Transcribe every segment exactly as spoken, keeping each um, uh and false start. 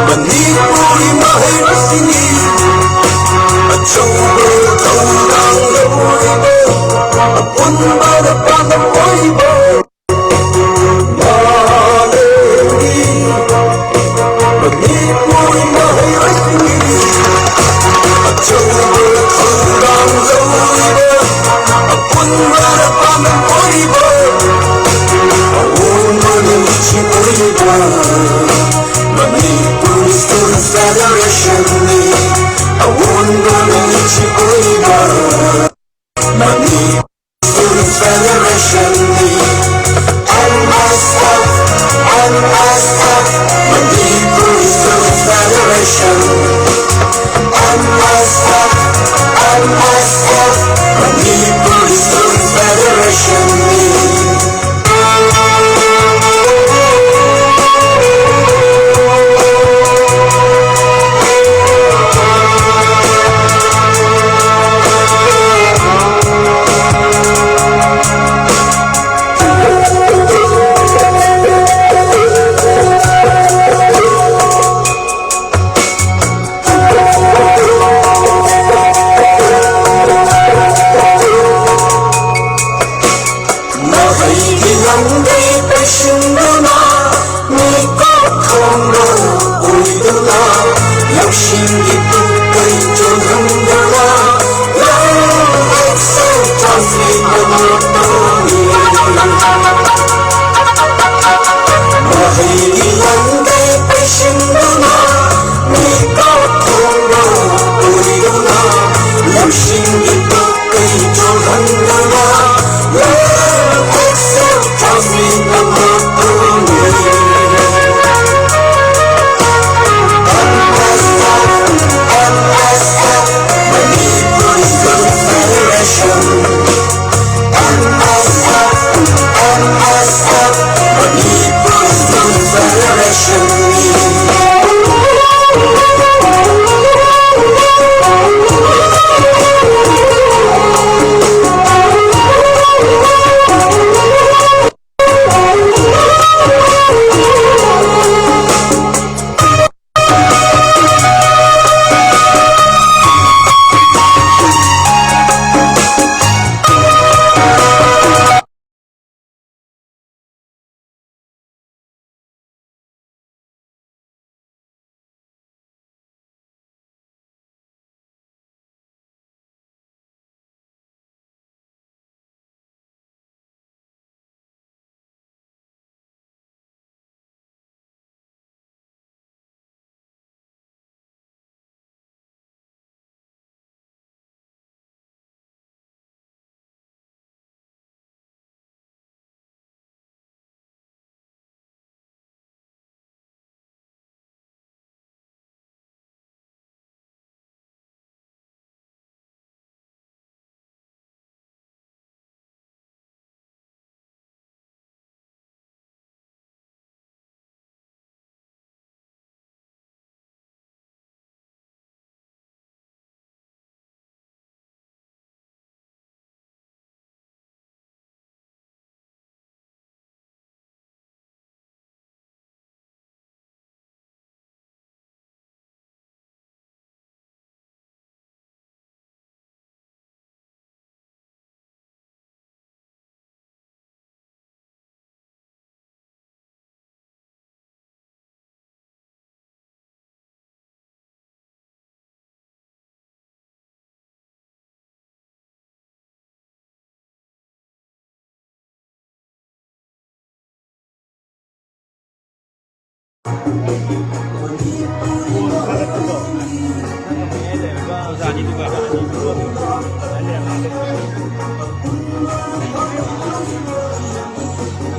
ꯃꯅꯤꯄꯨꯔꯤ ꯃꯍꯩꯔꯣꯏꯁꯤꯡꯒꯤ ꯑꯆꯧꯕ ꯊꯧꯗꯥꯡ ꯂꯧꯔꯤꯕ, ꯑꯄꯨꯟꯕꯅ ꯄꯥꯟꯗꯝ ꯑꯣꯏꯔꯤꯕ ꯃꯥꯂꯦꯝꯒꯤ ꯃꯅꯤꯄꯨꯔꯤ ꯃꯍꯩꯔꯣꯏꯁꯤꯡꯒꯤ ꯑꯆꯧꯕ ꯊꯧꯗꯥꯡ ꯂꯧꯔꯤꯕ, ꯑꯄꯨꯟꯕꯅ ꯄꯥꯟꯗꯝ ꯑꯣꯏꯔꯤꯕ, ꯑꯑꯣꯟꯕꯅ ꯂꯨꯆꯤꯡ ꯑꯣꯏꯔꯤꯕ ꯃꯅꯤꯄꯨꯔ Students Federationꯅꯤ꯫ ꯑꯑꯣꯟꯕꯅ ꯂꯨꯆꯤꯡ ꯑꯣꯏꯔꯤꯕ Manipur Students Federationꯅꯤ꯫ M S F, M S F, Manipur Students Federation. M S F, M S F, Manipur Students Federation. ꯃꯍꯩꯒꯤ ꯂꯝꯕꯤ ꯄꯩꯁꯤꯟꯗꯨꯅ, ꯃꯤꯀꯣꯛ ꯊꯣꯡꯕ ꯑꯣꯏꯗꯨꯅ, ꯂꯧꯁꯤꯡꯒꯤ ꯄꯨꯡ ꯀꯩ ꯆꯣꯜꯍꯟꯗꯨꯅ, ꯂꯧ ꯂꯦꯞꯁꯦ ꯆꯥꯁꯤꯟꯗꯨꯅ ꯇꯧꯔꯤ꯫ ꯃꯍꯩꯒꯤ ꯂꯝꯕꯤ ꯄꯩꯁꯤꯟꯗꯨꯅ, ꯃꯤꯀꯣꯛ ꯊꯣꯡꯕ ꯑꯣꯏꯗꯨꯅ, ꯂꯧꯁꯤꯡꯒꯤ ꯄꯨꯡ ꯀꯩ ꯆꯣꯜꯍꯟꯗꯨꯅ, ꯂꯧ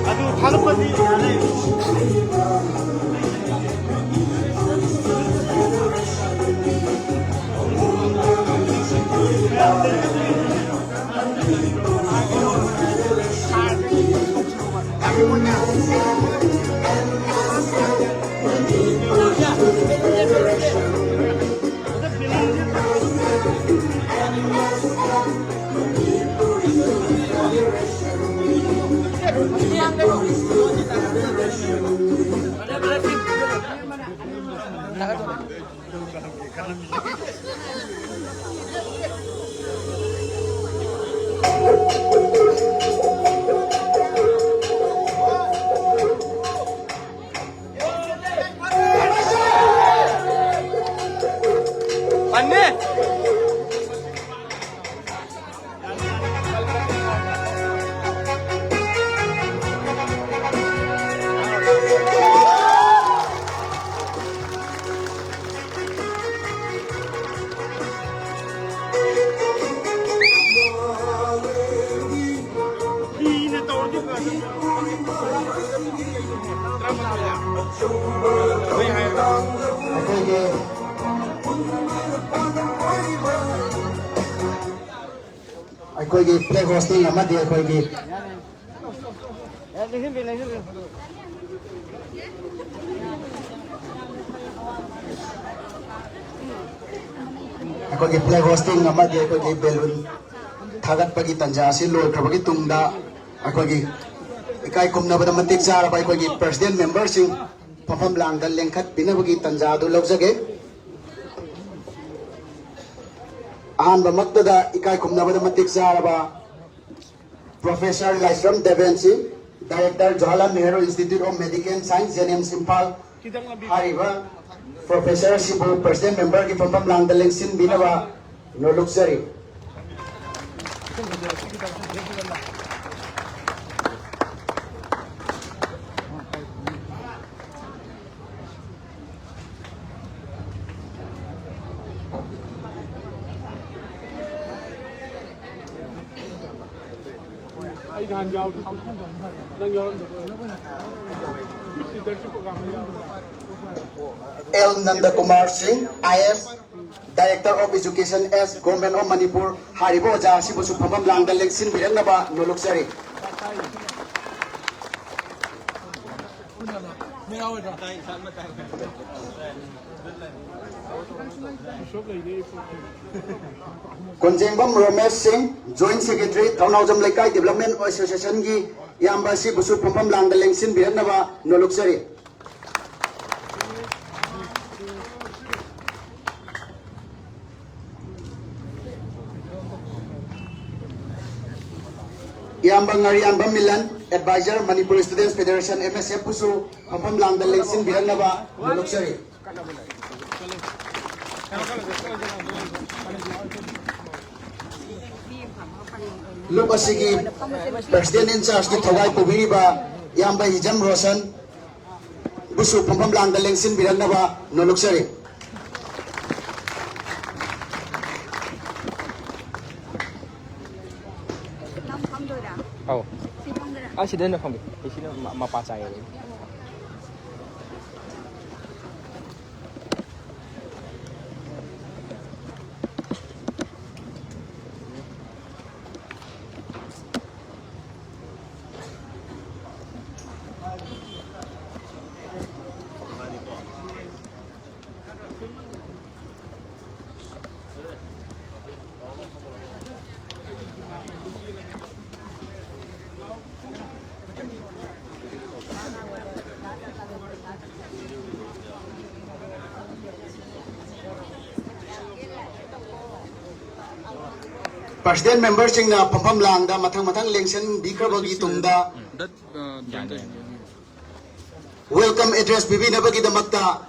ꯑꯗꯨ ꯊꯥꯒꯠꯄꯗꯤ ꯌꯥꯔꯦ꯫ ꯑꯩꯈꯣꯏꯒꯤ ꯑꯩꯈꯣꯏꯒꯤ flag hosting ꯑꯃꯗꯤ ꯑꯩꯈꯣꯏꯒꯤ ꯑꯩꯈꯣꯏꯒꯤ flag hosting ꯑꯃꯗꯤ ꯑꯩꯈꯣꯏꯒꯤ balloon ꯊꯥꯒꯠꯄꯒꯤ ꯇꯥꯟꯖꯥ ꯑꯁꯤ ꯂꯣꯏꯈ꯭ꯔꯕꯒꯤ ꯇꯨꯡꯗ ꯑꯩꯈꯣꯏꯒꯤ ꯏꯀꯥꯏ ꯈꯨꯝꯅꯕꯗ ꯃꯇꯤꯛ ꯆꯥꯔꯕ ꯑꯩꯈꯣꯏꯒꯤ president memberꯁꯤꯡ ꯐꯝꯐꯝ ꯂꯥꯡꯗ ꯂꯦꯡꯈꯠꯄꯤꯅꯕꯒꯤ ꯇꯥꯟꯖꯥ ꯑꯗꯨ ꯂꯧꯖꯒꯦ꯫ ꯑꯍꯥꯟꯕꯃꯛꯇꯗ ꯏꯀꯥꯏ ꯈꯨꯝꯅꯕꯗ ꯃꯇꯤꯛ ꯆꯥꯔꯕ Professor Laishram ꯗꯦꯕꯦꯟꯁꯤ, Director Jawaharlal Nehru Institute of Medical Science, JNIMS, Imphal. ꯍꯥꯏꯔꯤꯕ professor ꯑꯁꯤꯕꯨ president memberꯒꯤ ꯐꯝꯐꯝ ꯂꯥꯡꯗ ꯂꯦꯡꯁꯤꯟꯕꯤꯅꯕ ꯅꯣꯂꯨꯛꯆꯔꯤ꯫ ꯑꯩ ꯅꯍꯥꯟ ꯌꯥꯎꯗꯦ꯫ ꯅꯪ ꯌꯥꯎꯔꯝꯗꯕ꯭ꯔꯣ? ꯂꯤꯗꯔꯁꯤꯞ ꯄ꯭ꯔꯣꯒ꯭ꯔꯥꯝꯗ ꯌꯥꯎꯔꯝꯗꯕ꯭ꯔꯣ? ꯑꯦꯜ ꯅꯟꯗꯀꯨꯃꯥꯔ ꯁꯤꯡ, ꯑꯥꯏ ꯑꯦꯁ, Director of Education, S, Government of Manipur, ꯍꯥꯏꯔꯤꯕ ꯑꯣꯖꯥ ꯑꯁꯤꯕꯨꯁꯨ ꯐꯝꯐꯝ ꯂꯥꯡꯗ ꯂꯦꯡꯁꯤꯟꯕꯤꯔꯛꯅꯕ ꯅꯣꯂꯨꯛꯆꯔꯤ꯫ ꯀꯣꯟꯖꯦꯡꯕꯝ ꯔꯣꯃꯦꯁ ꯁꯤꯡ, Joint Secretary, ꯊꯧꯅꯥꯎꯖꯝ ꯂꯩꯀꯥꯏ Development Associationꯒꯤ ꯏꯌꯥꯝꯕ ꯑꯁꯤꯕꯨꯁꯨ ꯐꯝꯐꯝ ꯂꯥꯡꯗ ꯂꯦꯡꯁꯤꯟꯕꯤꯔꯛꯅꯕ ꯅꯣꯂꯨꯛꯆꯔꯤ꯫ ꯏꯌꯥꯝꯕ ꯉꯥꯔꯤꯌꯥꯟꯕꯝ Milan, Advisor, Manipur Students Federation, M S F ꯄꯨꯁꯨ ꯐꯝꯐꯝ ꯂꯥꯡꯗ ꯂꯦꯡꯁꯤꯟꯕꯤꯔꯛꯅꯕ ꯅꯣꯂꯨꯛꯆꯔꯤ꯫ ꯂꯨꯞ ꯑꯁꯤꯒꯤ President in Chargeꯀꯤ ꯊꯧꯒꯥꯏ ꯄꯨꯕꯤꯔꯤꯕ ꯏꯌꯥꯝꯕ ꯍꯤꯖꯝ ꯔꯣꯁꯟ ꯕꯨꯁꯨ ꯐꯝꯐꯝ ꯂꯥꯡꯗ ꯂꯦꯡꯁꯤꯟꯕꯤꯔꯛꯅꯕ ꯅꯣꯂꯨꯛꯆꯔꯤ꯫ ꯅꯪ ꯐꯝꯗꯣꯏꯔꯥ? ꯑꯧ꯫ ꯁꯤ ꯐꯝꯗꯣꯏꯔꯥ? ꯑ, ꯁꯤꯗ ꯑꯣꯏꯅ ꯐꯝꯒꯦ꯫ ꯑꯩ ꯁꯤꯅ ꯃ-, ꯃꯄꯥ ꯆꯥꯏꯌꯦꯕ꯫ President memberꯁꯤꯡꯅ ꯐꯝꯐꯝ ꯂꯥꯡꯗ ꯃꯊꯪ ꯃꯊꯪ ꯂꯦꯡꯁꯤꯟꯕꯤꯈ꯭ꯔꯕꯒꯤ ꯇꯨꯡꯗ, ꯎꯝ, ꯗꯠ, ꯑ, ꯌꯥꯅꯤ, ꯌꯥꯅꯤ꯫ Welcome address ꯄꯤꯕꯤꯅꯕꯒꯤꯗꯃꯛꯇ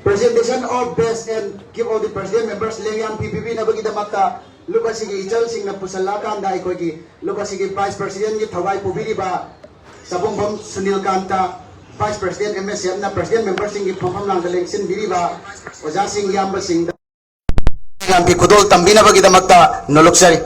Presentation of badge and gift of the President members, ꯂꯦꯡꯌꯥꯟ ꯐꯤ ꯄꯤꯕꯤꯅꯕꯒꯤꯗꯃꯛꯇ ꯂꯨꯞ ꯑꯁꯤꯒꯤ ꯏꯆꯜꯁꯤꯡꯅ ꯄꯨꯁꯜꯂꯛꯑꯀꯥꯟꯗ ꯑꯩꯈꯣꯏꯒꯤ ꯂꯨꯞ ꯑꯁꯤꯒꯤ Vice Presidentꯀꯤ ꯊꯧꯒꯥꯏ ꯄꯨꯕꯤꯔꯤꯕ ꯁꯥꯕꯨꯡꯕꯝ ꯁꯨꯅꯤꯜꯀꯥꯟꯇ, Vice President M S F ꯅ President member ꯁꯤꯡꯒꯤ ꯐꯝꯐꯝ ꯂꯥꯡꯗ ꯂꯦꯡꯁꯤꯟꯕꯤꯔꯤꯕ ꯑꯣꯖꯥꯁꯤꯡ ꯏꯌꯥꯝꯕꯁꯤꯡꯗ ꯌꯥꯝꯕꯤ ꯈꯨꯗꯣꯜ ꯇꯝꯕꯤꯅꯕꯒꯤꯗꯃꯛꯇ ꯅꯣꯂꯨꯛꯆꯔꯤ꯫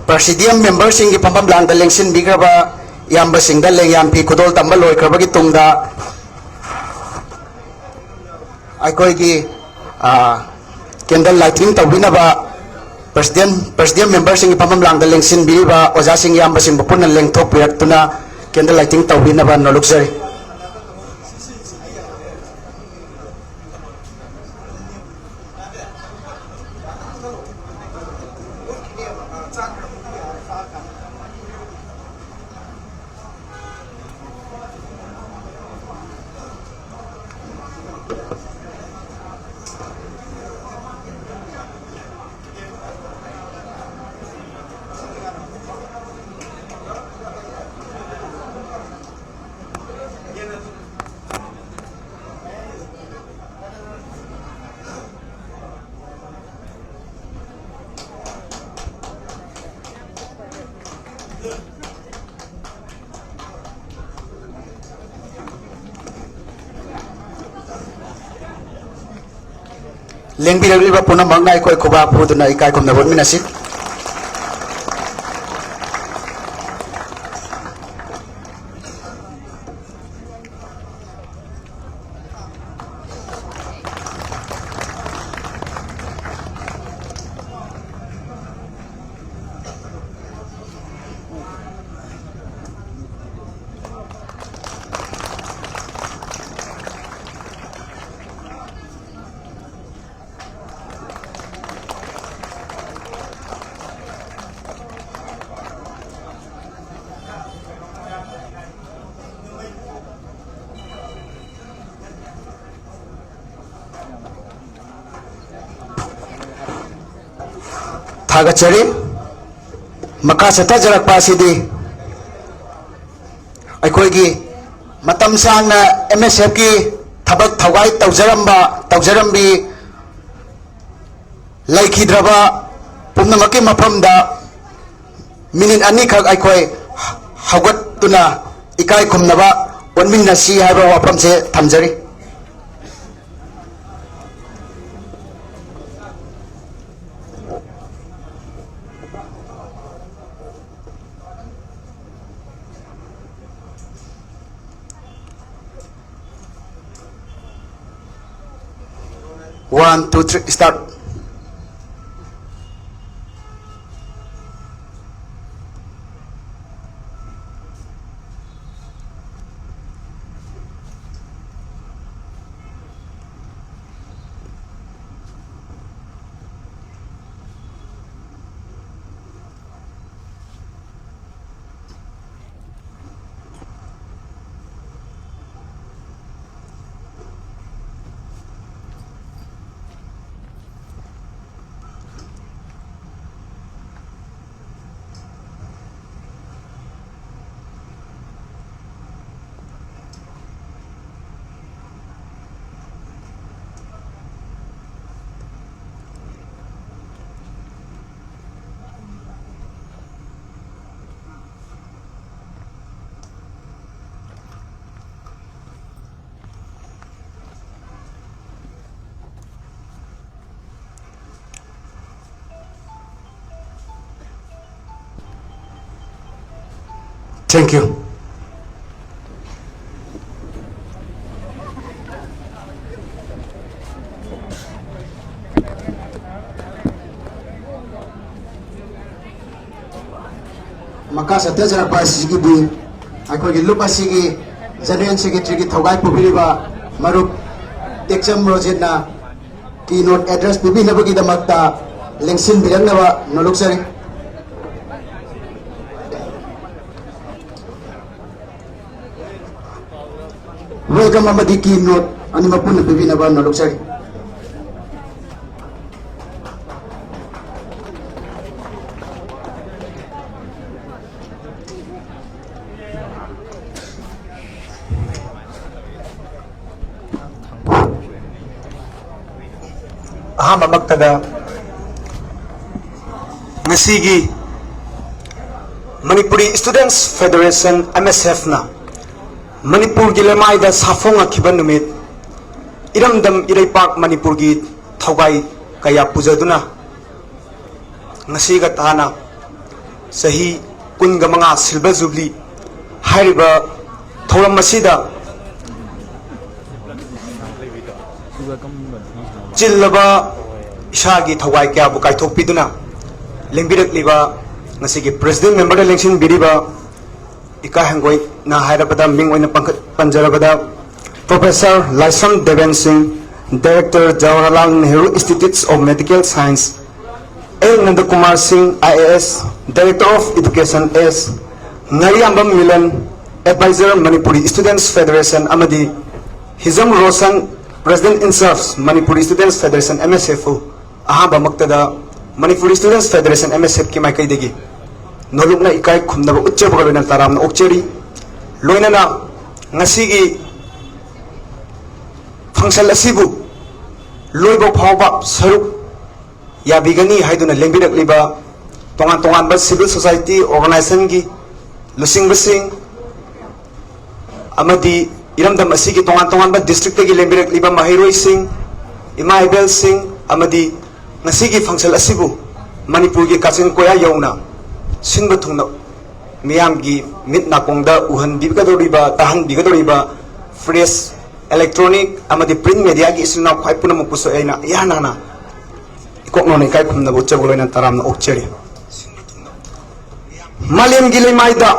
Presidium member ꯁꯤꯡꯒꯤ ꯐꯝꯐꯝ ꯂꯥꯡꯗ ꯂꯦꯡꯁꯤꯟꯕꯤꯈ꯭ꯔꯕ ꯏꯌꯥꯝꯕꯁꯤꯡꯗ ꯂꯦꯡꯌꯥꯟ ꯐꯤ ꯈꯨꯗꯣꯜ ꯇꯝꯕ ꯂꯣꯏꯈ꯭ꯔꯕꯒꯤ ꯇꯨꯡꯗ ꯑꯩꯈꯣꯏꯒꯤ, ꯑ, candle lighting ꯇꯧꯕꯤꯅꯕ President, Presidium member ꯁꯤꯡꯒꯤ ꯐꯝꯐꯝ ꯂꯥꯡꯗ ꯂꯦꯡꯁꯤꯟꯕꯤꯔꯤꯕ ꯑꯣꯖꯥꯁꯤꯡ ꯏꯌꯥꯝꯕꯁꯤꯡꯕꯨ ꯄꯨꯟꯅ ꯂꯦꯡꯊꯣꯛꯄꯤꯔꯛꯇꯨꯅ candle lighting ꯇꯧꯕꯤꯅꯕ ꯅꯣꯂꯨꯛꯆꯔꯤ꯫ ꯂꯦꯡꯕꯤꯔꯛꯂꯤꯕ ꯄꯨꯝꯅꯃꯛꯅ ꯑꯩꯈꯣꯏ ꯈꯨꯕꯥꯛ ꯈꯨꯗꯨꯅ ꯏꯀꯥꯏ ꯈꯨꯝꯅꯕ ꯎꯠꯃꯤꯟꯅꯁꯤ꯫ ꯊꯥꯒꯠꯆꯔꯤ꯫ ꯃꯈꯥ ꯆꯠꯊꯖꯔꯛꯄ ꯑꯁꯤꯗꯤ ꯑꯩꯈꯣꯏꯒꯤ ꯃꯇꯝ ꯁꯥꯡꯅ ꯑꯦꯝ ꯑꯦꯁ ꯑꯦꯐꯀꯤ ꯊꯕꯛ ꯊꯧꯒꯥꯏ ꯇꯧꯖꯔꯝꯕ, ꯇꯧꯖꯔꯝꯕꯤ ꯂꯩꯈꯤꯗ꯭ꯔꯕ ꯄꯨꯝꯅꯃꯛꯀꯤ ꯃꯐꯝꯗ ꯃꯤꯅꯤꯠ ꯑꯅꯤꯈꯛ ꯑꯩꯈꯣꯏ ꯍꯧꯒꯠꯇꯨꯅ ꯏꯀꯥꯏ ꯈꯨꯝꯅꯕ ꯎꯠꯃꯤꯟꯅꯁꯤ ꯍꯥꯏꯕ ꯋꯥꯐꯝꯁꯦ ꯊꯝꯖꯔꯤ꯫ One, two, three, start. Thank you. ꯃꯈꯥ ꯆꯠꯊꯖꯔꯛꯄ ꯑꯁꯤꯒꯤꯗꯤ ꯑꯩꯈꯣꯏꯒꯤ ꯂꯨꯞ ꯑꯁꯤꯒꯤ General Secretaryꯒꯤ ꯊꯧꯒꯥꯏ ꯄꯨꯕꯤꯔꯤꯕ ꯃꯔꯨꯞ ꯇꯦꯛꯆꯝ ꯔꯣꯖꯤꯠꯅ keynote address ꯄꯤꯕꯤꯅꯕꯒꯤꯗꯃꯛꯇ ꯂꯦꯡꯁꯤꯟꯕꯤꯔꯛꯅꯕ ꯅꯣꯂꯨꯛꯆꯔꯤ꯫ Welcome ꯑꯃꯗꯤ keynote ꯑꯅꯤꯃꯛ ꯄꯨꯟꯅ ꯄꯤꯕꯤꯅꯕ ꯅꯣꯂꯨꯛꯆꯔꯤ꯫ ꯑꯍꯥꯟꯕꯃꯛꯇꯗ ꯉꯁꯤꯒꯤ Manipuri Students Federation, M S F ꯅ ꯃꯅꯤꯄꯨꯔꯒꯤ ꯂꯩꯃꯥꯏꯗ ꯁꯥꯐꯣꯡꯉꯛꯈꯤꯕ ꯅꯨꯃꯤꯠ, ꯏꯔꯝꯗꯝ ꯏꯔꯩꯄꯥꯛ ꯃꯅꯤꯄꯨꯔꯒꯤ ꯊꯧꯒꯥꯏ ꯀꯌꯥ ꯄꯨꯖꯗꯨꯅ ꯉꯁꯤꯒ ꯇꯥꯅ ꯆꯍꯤ ꯀꯨꯟꯒ ꯃꯉꯥ Silver Jubilee ꯍꯥꯏꯔꯤꯕ ꯊꯧꯔꯝ ꯑꯁꯤꯗ ꯆꯤꯜꯂꯕ ꯏꯁꯥꯒꯤ ꯊꯋꯥꯏ ꯀꯌꯥꯕꯨ ꯀꯥꯏꯊꯣꯛꯄꯤꯗꯨꯅ ꯂꯦꯡꯕꯤꯔꯛꯂꯤꯕ ꯉꯁꯤꯒꯤ President Member ꯗ ꯂꯦꯡꯁꯤꯟꯕꯤꯔꯤꯕ ꯏꯀꯥꯏ ꯍꯪꯒꯣꯏꯅ ꯍꯥꯏꯔꯕꯗ ꯃꯤꯡ ꯑꯣꯏꯅ ꯄꯟꯈꯠ-, ꯄꯟꯖꯔꯕꯗ Professor ꯂꯥꯏꯁ꯭ꯔꯝ ꯗꯦꯕꯦꯟ ꯁꯤꯡ, Director Jawaharlal Nehru Institutes of Medical Science, L Nandakumar Singh, I A S, Director of Education, S, Ngariyambam Milan, Advisor Manipuri Students Federation, ꯑꯃꯗꯤ ꯍꯤꯖꯝ Roshan, President in charge Manipuri Students Federation, M S F ꯄꯨ ꯑꯍꯥꯟꯕꯃꯛꯇꯗ Manipuri Students Federation, M S F ꯀꯤ ꯃꯥꯏꯀꯩꯗꯒꯤ ꯅꯣꯂꯨꯛꯅ ꯏꯀꯥꯏ ꯈꯨꯝꯅꯕ ꯎꯠꯆꯕꯒ ꯂꯣꯏꯅꯅ ꯇꯔꯥꯝꯅ ꯑꯣꯛꯆꯔꯤ꯫ ꯂꯣꯏꯅꯅ ꯉꯁꯤꯒꯤ function ꯑꯁꯤꯕꯨ ꯂꯣꯏꯕ ꯐꯥꯎꯕ ꯁꯔꯨꯛ ꯌꯥꯕꯤꯒꯅꯤ ꯍꯥꯏꯗꯨꯅ ꯂꯦꯡꯕꯤꯔꯛꯂꯤꯕ ꯇꯣꯉꯥꯟ ꯇꯣꯉꯥꯟꯕ civil society organization ꯒꯤ ꯂꯨꯆꯤꯡꯕꯁꯤꯡ ꯑꯃꯗꯤ ꯏꯔꯝꯗꯝ ꯑꯁꯤꯒꯤ ꯇꯣꯉꯥꯟ ꯇꯣꯉꯥꯟꯕ district ꯇꯒꯤ ꯂꯦꯡꯕꯤꯔꯛꯂꯤꯕ ꯃꯍꯩꯔꯣꯏꯁꯤꯡ, ꯏꯃꯥ ꯏꯕꯦꯜꯁꯤꯡ ꯑꯃꯗꯤ ꯉꯁꯤꯒꯤ function ꯑꯁꯤꯕꯨ ꯃꯅꯤꯄꯨꯔꯒꯤ ꯀꯥꯆꯤꯟ ꯀꯣꯌꯥ ꯌꯧꯅ ꯁꯤꯟꯕ ꯊꯨꯡꯅ ꯃꯤꯌꯥꯝꯒꯤ ꯃꯤꯠ ꯅꯥꯀꯣꯡꯗ ꯎꯍꯟꯕꯤꯒꯗꯧꯔꯤꯕ, ꯇꯥꯍꯟꯕꯤꯒꯗꯧꯔꯤꯕ press, electronic ꯑꯃꯗꯤ print media ꯒꯤ ꯏꯆꯤꯜ ꯏꯅꯥꯎ ꯈ꯭ꯋꯥꯏ ꯄꯨꯝꯅꯃꯛꯄꯨꯁꯨ ꯑꯩꯅ ꯏꯍꯥꯟ ꯍꯥꯟꯅ ꯏꯀꯣꯛ ꯅꯧꯅ ꯏꯀꯥꯏ ꯈꯨꯝꯅꯕ ꯎꯠꯆꯕꯒ ꯂꯣꯏꯅꯅ ꯇꯔꯥꯝꯅ ꯑꯣꯛꯆꯔꯤ꯫ ꯃꯥꯂꯦꯝꯒꯤ ꯂꯩꯃꯥꯏꯗ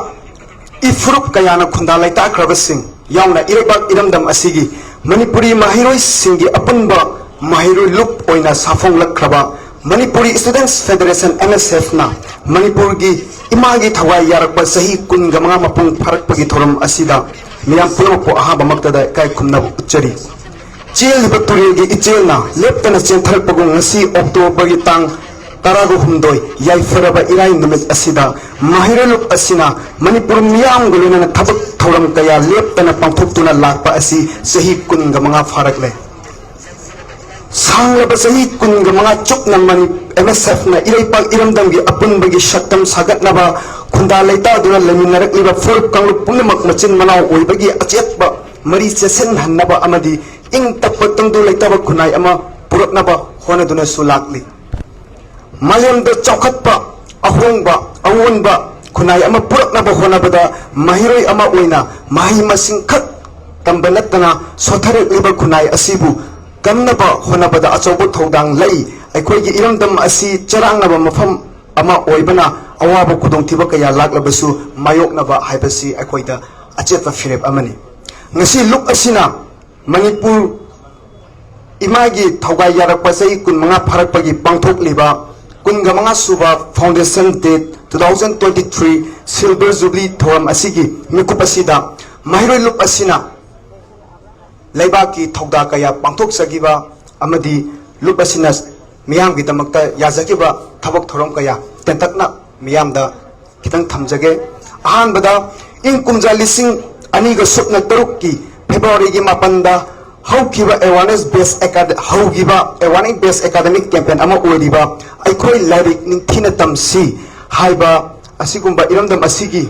ꯏꯐꯨꯔꯨꯞ ꯀꯌꯥꯅ ꯈꯨꯟꯗꯥ ꯂꯩꯇꯥꯈ꯭ꯔꯕꯁꯤꯡ ꯌꯥꯎꯅ ꯏꯔꯩꯕꯥꯛ ꯏꯔꯝꯗꯝ ꯑꯁꯤꯒꯤ ꯃꯅꯤꯄꯨꯔꯤ ꯃꯍꯩꯔꯣꯏꯁꯤꯡꯒꯤ ꯑꯄꯨꯟꯕ ꯃꯍꯩꯔꯣꯏ ꯂꯨꯞ ꯑꯣꯏꯅ ꯁꯥꯐꯣꯡꯂꯛꯈ꯭ꯔꯕ Manipuri Students Federation, M S F ꯅ ꯃꯅꯤꯄꯨꯔꯒꯤ ꯏꯃꯥꯒꯤ ꯊꯋꯥꯏ ꯌꯥꯔꯛꯄ ꯆꯍꯤ ꯀꯨꯟꯒ ꯃꯉꯥ ꯃꯄꯨꯡ ꯐꯥꯔꯛꯄꯒꯤ ꯊꯧꯔꯝ ꯑꯁꯤꯗ ꯃꯤꯌꯥꯝ ꯄꯨꯝꯅꯃꯛꯄꯨ ꯑꯍꯥꯟꯕꯃꯛꯇꯗ ꯏꯀꯥꯏ ꯈꯨꯝꯅꯕ ꯎꯠꯆꯔꯤ꯫ ꯆꯦꯜꯂꯤꯕ ꯇꯨꯔꯦꯜꯒꯤ ꯏꯆꯦꯜꯅ ꯂꯦꯞꯇꯅ ꯆꯦꯟꯊꯔꯛꯄꯒꯨꯝ ꯉꯁꯤ October ꯒꯤ ꯇꯥꯡ ꯇꯔꯥꯒ ꯍꯨꯝꯗꯣꯏ ꯌꯥꯏꯐꯔꯕ ꯏꯔꯥꯏ ꯅꯨꯃꯤꯠ ꯑꯁꯤꯗ ꯃꯍꯩꯔꯣꯏ ꯂꯨꯞ ꯑꯁꯤꯅ ꯃꯅꯤꯄꯨꯔ ꯃꯤꯌꯥꯝꯒ ꯂꯣꯏꯅꯅ ꯊꯕꯛ ꯊꯧꯔꯝ ꯀꯌꯥ ꯂꯦꯞꯇꯅ ꯄꯥꯡꯊꯣꯛꯇꯨꯅ ꯂꯥꯛꯄ ꯑꯁꯤ ꯆꯍꯤ ꯀꯨꯟꯒ ꯃꯉꯥ ꯐꯥꯔꯛꯂꯦ꯫ ꯍꯥꯡꯂꯕ ꯆꯍꯤ ꯀꯨꯟꯒ ꯃꯉꯥ ꯆꯨꯞꯅ ꯃꯅꯤ-, MSFꯅ ꯏꯔꯩꯄꯥꯛ ꯏꯔꯝꯗꯝꯒꯤ ꯑꯄꯨꯟꯕꯒꯤ ꯁꯛꯇꯝ ꯁꯥꯒꯠꯅꯕ ꯈꯨꯟꯗꯥ ꯂꯩꯇꯥꯗꯨꯅ ꯂꯩꯃꯤꯟꯅꯔꯛꯂꯤꯕ ꯐꯨꯔꯨꯞ ꯀꯥꯡꯂꯨꯞ ꯄꯨꯝꯅꯃꯛ ꯃꯆꯤꯟ ꯃꯅꯥꯎ ꯑꯣꯏꯕꯒꯤ ꯑꯆꯦꯠꯄ ꯃꯔꯤ ꯆꯦꯠꯁꯤꯟꯍꯟꯅꯕ ꯑꯃꯗꯤ ꯏꯪ ꯇꯞꯄ ꯇꯪꯗꯨ ꯂꯩꯇꯥꯕ ꯈꯨꯟꯅꯥꯏ ꯑꯃ ꯄꯨꯔꯛꯅꯕ ꯍꯣꯠꯅꯗꯨꯅꯁꯨ ꯂꯥꯛꯂꯤ꯫ ꯃꯥꯂꯦꯝꯗ ꯆꯥꯎꯈꯠꯄ, ꯑꯍꯣꯡꯕ, ꯑꯑꯣꯟꯕ ꯈꯨꯟꯅꯥꯏ ꯑꯃ ꯄꯨꯔꯛꯅꯕ ꯍꯣꯠꯅꯕꯗ ꯃꯍꯩꯔꯣꯏ ꯑꯃ ꯑꯣꯏꯅ ꯃꯍꯩ ꯃꯁꯤꯡ ꯈꯛ ꯇꯝꯕ ꯅꯠꯇꯅ ꯁꯣꯠꯊꯔꯛꯂꯤꯕ ꯈꯨꯟꯅꯥꯏ ꯑꯁꯤꯕꯨ ꯀꯟꯅꯕ ꯍꯣꯠꯅꯕꯗ ꯑꯆꯧꯕ ꯊꯧꯗꯥꯡ ꯂꯩ꯫ ꯑꯩꯈꯣꯏꯒꯤ ꯏꯔꯝꯗꯝ ꯑꯁꯤ ꯆꯔꯥꯡꯅꯕ ꯃꯐꯝ ꯑꯃ ꯑꯣꯏꯕꯅ ꯑꯋꯥꯕ ꯈꯨꯗꯣꯡꯊꯤꯕ ꯀꯌꯥ ꯂꯥꯛꯂꯕꯁꯨ ꯃꯥꯌꯣꯛꯅꯕ ꯍꯥꯏꯕꯁꯤ ꯑꯩꯈꯣꯏꯗ ꯑꯆꯦꯠꯄ ꯐꯤꯔꯦꯞ ꯑꯃꯅꯤ꯫ ꯉꯁꯤ ꯂꯨꯞ ꯑꯁꯤꯅ ꯃꯅꯤꯄꯨꯔ ꯏꯃꯥꯒꯤ ꯊꯧꯒꯥꯏ ꯌꯥꯔꯛꯄ ꯆꯍꯤ ꯀꯨꯟꯃꯉꯥ ꯐꯥꯔꯛꯄꯒꯤ ꯄꯥꯡꯊꯣꯛꯂꯤꯕ ꯀꯨꯟꯒ ꯃꯉꯥ ꯁꯨꯕ Foundation Day two thousand twenty three Silver Jubilee ꯊꯧꯔꯝ ꯑꯁꯤꯒꯤ ꯃꯤꯀꯨꯞ ꯑꯁꯤꯗ ꯃꯍꯩꯔꯣꯏ ꯂꯨꯞ ꯑꯁꯤꯅ ꯂꯩꯕꯥꯛꯀꯤ ꯊꯧꯗꯥ ꯀꯌꯥ ꯄꯥꯡꯊꯣꯛꯆꯈꯤꯕ ꯑꯃꯗꯤ ꯂꯨꯞ ꯑꯁꯤꯅ ꯃꯤꯌꯥꯝꯒꯤꯗꯃꯛꯇ ꯌꯥꯖꯈꯤꯕ ꯊꯕꯛ ꯊꯧꯔꯝ ꯀꯌꯥ ꯇꯦꯟꯇꯛꯅ ꯃꯤꯌꯥꯝꯗ ꯈꯤꯇꯪ ꯊꯝꯖꯒꯦ꯫ ꯑꯍꯥꯟꯕꯗ, ꯏꯪ ꯀꯨꯝꯖꯥ ꯂꯤꯁꯤꯡ ꯑꯅꯤꯒ ꯁꯨꯞꯅ ꯇꯔꯨꯛꯀꯤ ꯐꯦꯕ꯭ꯔꯨꯋꯥꯔꯤꯒꯤ ꯃꯥꯄꯟꯗ ꯍꯧꯈꯤꯕ awareness based acad-, ꯍꯧꯈꯤꯕ awareness based academic campaign ꯑꯃ ꯑꯣꯏꯔꯤꯕ "ꯑꯩꯈꯣꯏ ꯂꯥꯏꯔꯤꯛ ꯅꯤꯡꯊꯤꯅ ꯇꯝꯁꯤ" ꯍꯥꯏꯕ ꯑꯁꯤꯒꯨꯝꯕ ꯏꯔꯝꯗꯝ ꯑꯁꯤꯒꯤ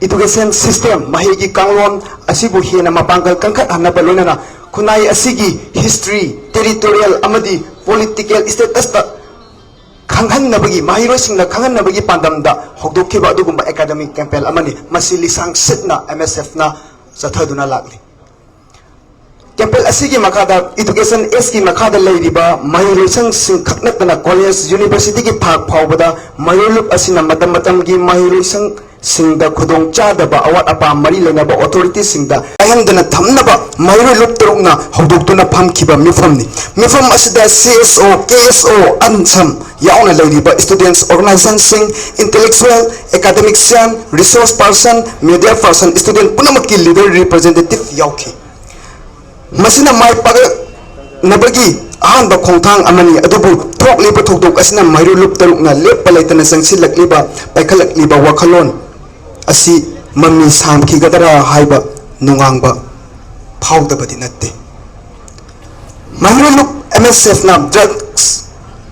education system, ꯃꯍꯩꯒꯤ ꯀꯥꯡꯂꯣꯟ ꯑꯁꯤꯕꯨ ꯍꯦꯟꯅ ꯃꯄꯥꯡꯒꯜ ꯀꯟꯈꯠꯍꯟꯅꯕ, ꯂꯣꯏꯅꯅ ꯈꯨꯟꯅꯥꯏ ꯑꯁꯤꯒꯤ history, territorial ꯑꯃꯗꯤ political status ꯇ ꯈꯪꯍꯟꯅꯕꯒꯤ, ꯃꯍꯩꯔꯣꯏꯁꯤꯡꯅ ꯈꯪꯍꯟꯅꯕꯒꯤ ꯄꯥꯟꯗꯝꯗ ꯍꯧꯗꯣꯛꯈꯤꯕ ꯑꯗꯨꯒꯨꯝꯕ academic campaign ꯑꯃꯅꯤ꯫ ꯃꯁꯤ ꯂꯤꯁꯥꯡ ꯁꯤꯠꯅ MSF ꯅ ꯆꯠꯊꯗꯨꯅ ꯂꯥꯛꯂꯤ꯫ Campaign ꯑꯁꯤꯒꯤ ꯃꯈꯥꯗ education age ꯀꯤ ꯃꯈꯥꯗ ꯂꯩꯔꯤꯕ ꯃꯍꯩꯂꯣꯏꯁꯪꯁꯤꯡ ꯈꯛ ꯅꯠꯇꯅ college, university ꯒꯤ ꯊꯥꯛ ꯐꯥꯎꯕꯗ ꯃꯍꯩꯔꯣꯏ ꯂꯨꯞ ꯑꯁꯤꯅ ꯃꯇꯝ ꯃꯇꯝꯒꯤ ꯃꯍꯩꯂꯣꯏꯁꯪꯁꯤꯡꯗ ꯈꯨꯗꯣꯡꯆꯥꯗꯕ ꯑꯋꯥꯠ ꯑꯄꯥ ꯃꯔꯤ ꯂꯩꯅꯕ authority ꯁꯤꯡꯗ ꯀꯥꯏꯍꯟꯗꯅ ꯊꯝꯅꯕ ꯃꯍꯩꯔꯣꯏ ꯂꯨꯞ ꯇꯔꯨꯛꯅ ꯍꯧꯗꯣꯛꯇꯨꯅ ꯐꯝꯈꯤꯕ ꯃꯤꯐꯝꯅꯤ꯫ ꯃꯤꯐꯝ ꯑꯁꯤꯗ CSO, KSO ꯑꯃꯁꯨꯡ ꯌꯥꯎꯅ ꯂꯩꯔꯤꯕ students organization ꯁꯤꯡ, intellectual, academician, resource person, media person, student ꯄꯨꯝꯅꯃꯛꯀꯤ leader representative ꯌꯥꯎꯈꯤ꯫ ꯃꯁꯤꯅ ꯃꯥꯏ ꯄꯥꯛꯂꯛꯅꯕꯒꯤ ꯑꯍꯥꯟꯕ ꯈꯣꯡꯊꯥꯡ ꯑꯃꯅꯤ, ꯑꯗꯨꯕꯨ ꯊꯣꯛꯂꯤꯕ ꯊꯧꯗꯣꯛ ꯑꯁꯤꯅ ꯃꯍꯩꯔꯣꯏ ꯂꯨꯞ ꯇꯔꯨꯛꯅ ꯂꯦꯞꯄ ꯂꯩꯇꯅ ꯆꯪꯁꯤꯜꯂꯛꯂꯤꯕ, ꯄꯥꯏꯈꯠꯂꯛꯂꯤꯕ ꯋꯥꯈꯜꯂꯣꯟ ꯑꯁꯤ ꯃꯃꯤ ꯁꯥꯝꯈꯤꯒꯗ꯭ꯔꯥ ꯍꯥꯏꯕ ꯅꯨꯡꯉꯥꯡꯕ ꯐꯥꯎꯗꯕꯗꯤ ꯅꯠꯇꯦ꯫ ꯃꯍꯩꯔꯣꯏ ꯂꯨꯞ ꯑꯦꯝ ꯑꯦꯁ ꯑꯦꯐꯅ drugs,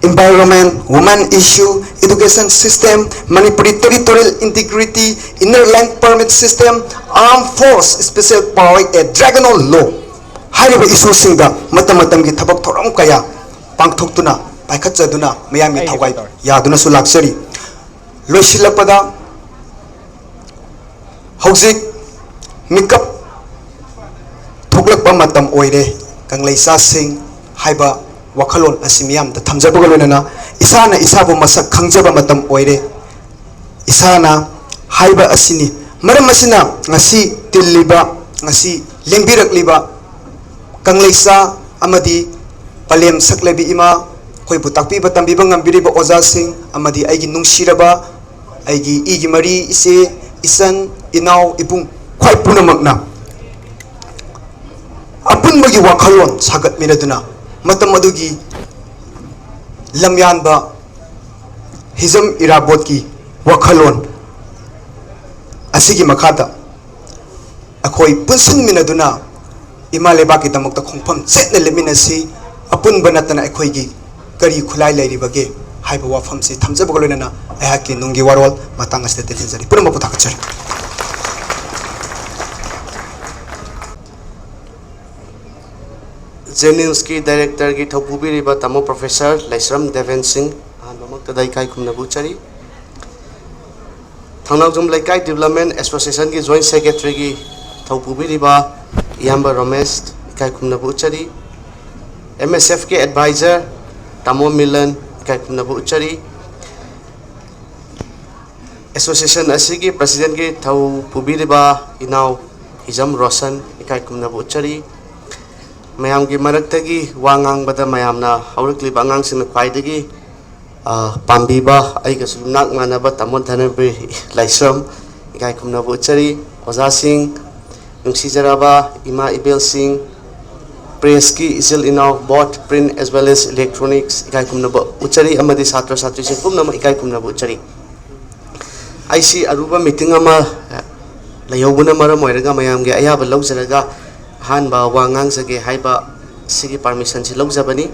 environment, women issue, education system, Manipuri territorial integrity, inner line permit system, armed force, special power act, dragonal law ꯍꯥꯏꯔꯤꯕ ꯏꯁꯨꯁꯤꯡꯗ ꯃꯇꯝ ꯃꯇꯝꯒꯤ ꯊꯕꯛ ꯊꯧꯔꯝ ꯀꯌꯥ ꯄꯥꯡꯊꯣꯛꯇꯨꯅ, ꯄꯥꯏꯈꯠꯆꯗꯨꯅ, ꯃꯤꯌꯥꯝꯒꯤ ꯊꯧꯒꯥꯏ ꯌꯥꯗꯨꯅꯁꯨ ꯂꯥꯛꯆꯔꯤ꯫ ꯂꯣꯏꯁꯤꯜꯂꯛꯄꯗ, ꯍꯧꯖꯤꯛ ꯃꯤꯀꯞ ꯊꯣꯛꯂꯛꯄ ꯃꯇꯝ ꯑꯣꯏꯔꯦ꯫ ꯀꯪꯂꯩꯆꯥꯁꯤꯡ ꯍꯥꯏꯕ ꯋꯥꯈꯜꯂꯣꯟ ꯑꯁꯤ ꯃꯤꯌꯥꯝꯗ ꯊꯝꯖꯕꯒ ꯂꯣꯏꯅꯅ, ꯏꯁꯥꯅ ꯏꯁꯥꯕꯨ ꯃꯁꯛ ꯈꯪꯖꯕ ꯃꯇꯝ ꯑꯣꯏꯔꯦ꯫ ꯏꯁꯥꯅ ꯍꯥꯏꯕ ꯑꯁꯤꯅꯤ꯫ ꯃꯔꯝ ꯑꯁꯤꯅ, ꯉꯁꯤ ꯇꯤꯜꯂꯤꯕ, ꯉꯁꯤ ꯂꯦꯡꯕꯤꯔꯛꯂꯤꯕ ꯀꯪꯂꯩꯆꯥ ꯑꯃꯗꯤ ꯄꯂꯦꯝ ꯁꯛꯂꯕꯤ ꯏꯃꯥ, ꯑꯩꯈꯣꯏꯕꯨ ꯇꯥꯛꯄꯤꯕ ꯇꯝꯕꯤꯕ ꯉꯝꯕꯤꯔꯤꯕ ꯑꯣꯖꯥꯁꯤꯡ ꯑꯃꯗꯤ ꯑꯩꯒꯤ ꯅꯨꯡꯁꯤꯔꯕ, ꯑꯩꯒꯤ ꯏꯒꯤ ꯃꯔꯤ, ꯏꯆꯦ, ꯏꯆꯟ, ꯏꯅꯥꯎ, ꯏꯕꯨꯡ, ꯈ꯭ꯋꯥꯏ ꯄꯨꯝꯅꯃꯛꯅ ꯑꯄꯨꯟꯕꯒꯤ ꯋꯥꯈꯜꯂꯣꯟ ꯁꯥꯒꯠꯃꯤꯟꯅꯗꯨꯅ, ꯃꯇꯝ ꯑꯗꯨꯒꯤ ꯂꯝꯌꯥꯟꯕ ꯍꯤꯖꯝ ꯏꯔꯥꯕꯣꯠꯀꯤ ꯋꯥꯈꯜꯂꯣꯟ ꯑꯁꯤꯒꯤ ꯃꯈꯥꯗ ꯑꯩꯈꯣꯏ ꯄꯨꯟꯁꯤꯟꯃꯤꯟꯅꯗꯨꯅ ꯏꯃꯥ ꯂꯩꯕꯥꯛꯀꯤꯗꯃꯛꯇ ꯈꯣꯡꯐꯝ ꯆꯦꯠꯅ ꯂꯦꯞꯃꯤꯟꯅꯁꯤ꯫ ꯑꯄꯨꯟꯕ ꯅꯠꯇꯅ ꯑꯩꯈꯣꯏꯒꯤ ꯀꯔꯤ ꯈꯨꯠꯂꯥꯏ ꯂꯩꯔꯤꯕꯒꯦ ꯍꯥꯏꯕ ꯋꯥꯐꯝꯁꯤ ꯊꯝꯖꯕꯒ ꯂꯣꯏꯅꯅ ꯑꯩꯍꯥꯛꯀꯤ ꯅꯨꯡꯒꯤ ꯋꯥꯔꯣꯜ ꯃꯇꯥꯡ ꯑꯁꯤꯗ ꯇꯦꯟꯁꯤꯟꯖꯔꯤ꯫ ꯄꯨꯝꯅꯃꯛꯄꯨ ꯊꯥꯒꯠꯆꯔꯤ꯫ JNIMSꯀꯤ directorꯒꯤ ꯊꯧꯄꯨꯕꯤꯔꯤꯕ ꯇꯥꯃꯣ Professor ꯂꯩꯁ꯭ꯔꯝ ꯗꯦꯕꯦꯟ ꯁꯤꯡ, ꯑꯍꯥꯟꯕꯃꯛꯇꯗ ꯏꯀꯥꯏ ꯈꯨꯝꯅꯕ ꯎꯠꯆꯔꯤ꯫ ꯊꯧꯅꯥꯎꯖꯝ ꯂꯩꯀꯥꯏ Development Associationꯒꯤ Joint Secretaryꯒꯤ ꯊꯧ ꯄꯨꯕꯤꯔꯤꯕ ꯏꯌꯥꯝꯕ ꯔꯣꯃꯦꯁ, ꯏꯀꯥꯏ ꯈꯨꯝꯅꯕ ꯎꯠꯆꯔꯤ꯫ MSFꯀꯤ advisor ꯇꯥꯃꯣ ꯃꯤꯂꯟ, ꯏꯀꯥꯏ ꯈꯨꯝꯅꯕ ꯎꯠꯆꯔꯤ꯫ Association ꯑꯁꯤꯒꯤ presidentꯀꯤ ꯊꯧ ꯄꯨꯕꯤꯔꯤꯕ ꯏꯅꯥꯎ ꯍꯤꯖꯝ ꯔꯣꯁꯟ, ꯏꯀꯥꯏ ꯈꯨꯝꯅꯕ ꯎꯠꯆꯔꯤ꯫ ꯃꯌꯥꯝꯒꯤ ꯃꯔꯛꯇꯒꯤ ꯋꯥ ꯉꯥꯡꯕꯗ ꯃꯌꯥꯝꯅ, ꯍꯧꯔꯛꯂꯤꯕ ꯑꯉꯥꯡꯁꯤꯡꯅ ꯈ꯭ꯋꯥꯏꯗꯒꯤ, ꯑ, ꯄꯥꯝꯕꯤꯕ, ꯑꯩꯒꯁꯨ ꯂꯨꯝꯅꯥꯛ ꯃꯥꯟꯅꯕ ꯇꯥꯃꯣ ꯙꯅꯕꯤꯔ ꯂꯥꯏꯁ꯭ꯔꯝ, ꯏꯀꯥꯏ ꯈꯨꯝꯅꯕ ꯎꯠꯆꯔꯤ꯫ ꯑꯣꯖꯥꯁꯤꯡ, ꯅꯨꯡꯁꯤꯖꯔꯕ ꯏꯃꯥ ꯏꯕꯦꯜꯁꯤꯡ, pressꯀꯤ ꯏꯆꯤꯜ ꯏꯅꯥꯎ, both print as well as electronics, ꯏꯀꯥꯏ ꯈꯨꯝꯅꯕ ꯎꯠꯆꯔꯤ, ꯑꯃꯗꯤ ꯁꯥꯇ꯭ꯔ ꯁꯥꯇ꯭ꯔꯤꯁꯤꯡ ꯄꯨꯝꯅꯃꯛ ꯏꯀꯥꯏ ꯈꯨꯝꯅꯕ ꯎꯠꯆꯔꯤ꯫ ꯑꯩꯁꯤ ꯑꯔꯨꯕ meeting ꯑꯃ ꯂꯩꯍꯧꯕꯅ ꯃꯔꯝ ꯑꯣꯏꯔꯒ ꯃꯌꯥꯝꯒꯤ ꯑꯌꯥꯕ ꯂꯧꯖꯔꯒ ꯑꯍꯥꯟꯕ ꯋꯥ ꯉꯥꯡꯖꯒꯦ ꯍꯥꯏꯕ ꯁꯤꯒꯤ ꯄꯥꯔꯃꯤꯁꯟꯁꯤ ꯂꯧꯖꯕꯅꯤ꯫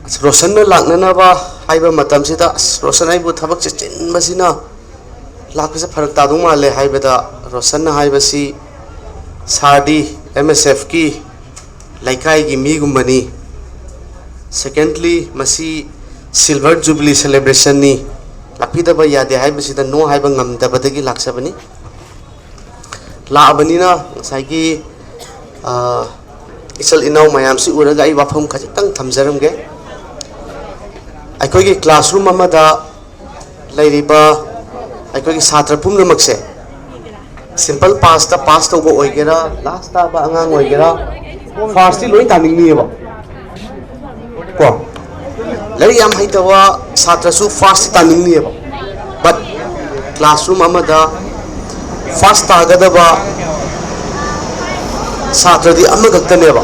ꯑꯁ, ꯔꯣꯁꯟꯅ ꯂꯥꯛꯅꯅꯕ ꯍꯥꯏꯕ ꯃꯇꯝꯁꯤꯗ, "ꯑꯁ, ꯔꯣꯁꯟ, ꯑꯩꯕꯨ ꯊꯕꯛꯁꯦ ꯆꯤꯟꯕꯁꯤꯅ ꯂꯥꯛꯄꯁꯦ ꯐꯔꯛ ꯇꯥꯗꯧ ꯃꯥꯜꯂꯦ" ꯍꯥꯏꯕꯗ, ꯔꯣꯁꯟꯅ ꯍꯥꯏꯕꯁꯤ, "ꯁꯥꯔꯗꯤ ꯑꯦꯝ ꯑꯦꯁ ꯑꯦꯐꯀꯤ ꯂꯩꯀꯥꯏꯒꯤ ꯃꯤꯒꯨꯝꯕꯅꯤ꯫ Secondly, ꯃꯁꯤ ꯁꯤꯜꯚꯔ ꯖꯨꯕꯤꯂꯤ ꯁꯦꯂꯦꯕ꯭ꯔꯦꯁꯟꯅꯤ, ꯂꯥꯛꯄꯤꯗꯕ ꯌꯥꯗꯦ" ꯍꯥꯏꯕꯁꯤꯗ ꯅꯣ ꯍꯥꯏꯕ ꯉꯝꯗꯕꯗꯒꯤ ꯂꯥꯛꯆꯕꯅꯤ꯫ ꯂꯥꯛꯑꯕꯅꯤꯅ ꯉꯁꯥꯏꯒꯤ, ꯑ, ꯏꯆꯜ ꯏꯅꯥꯎ ꯃꯌꯥꯝꯁꯤ ꯎꯔꯒ ꯑꯩ ꯋꯥꯐꯝ ꯈꯖꯤꯛꯇꯪ ꯊꯝꯖꯔꯝꯒꯦ꯫ ꯑꯩꯈꯣꯏꯒꯤ ꯀ꯭ꯂꯥꯁꯔꯨꯝ ꯑꯃꯗ ꯂꯩꯔꯤꯕ ꯑꯩꯈꯣꯏꯒꯤ ꯁꯥꯇ꯭ꯔ ꯄꯨꯝꯅꯃꯛꯁꯦ, ꯁꯤꯝꯄꯜ ꯄꯥꯁꯇ ꯄꯥꯁ ꯇꯧꯕ ꯑꯣꯏꯒꯦꯔꯥ, ꯂꯥꯁ ꯇꯥꯕ ꯑꯉꯥꯡ ꯑꯣꯏꯒꯦꯔꯥ, ꯐꯥꯔꯁꯇꯤ ꯂꯣꯏ ꯇꯥꯅꯤꯡꯅꯤꯑꯕ꯫ ꯀꯣ, ꯂꯥꯏꯔꯤꯛ ꯌꯥꯝ ꯍꯩꯇꯕ ꯁꯥꯇ꯭ꯔꯁꯨ ꯐꯥꯔꯁꯇꯤ ꯇꯥꯅꯤꯡꯅꯤꯑꯕ꯫ But ꯀ꯭ꯂꯥꯁꯔꯨꯝ ꯑꯃꯗ ꯐꯥꯔꯁ ꯇꯥꯒꯗꯕ ꯁꯥꯇ꯭ꯔꯗꯤ ꯑꯃꯈꯛꯇꯅꯦꯕ꯫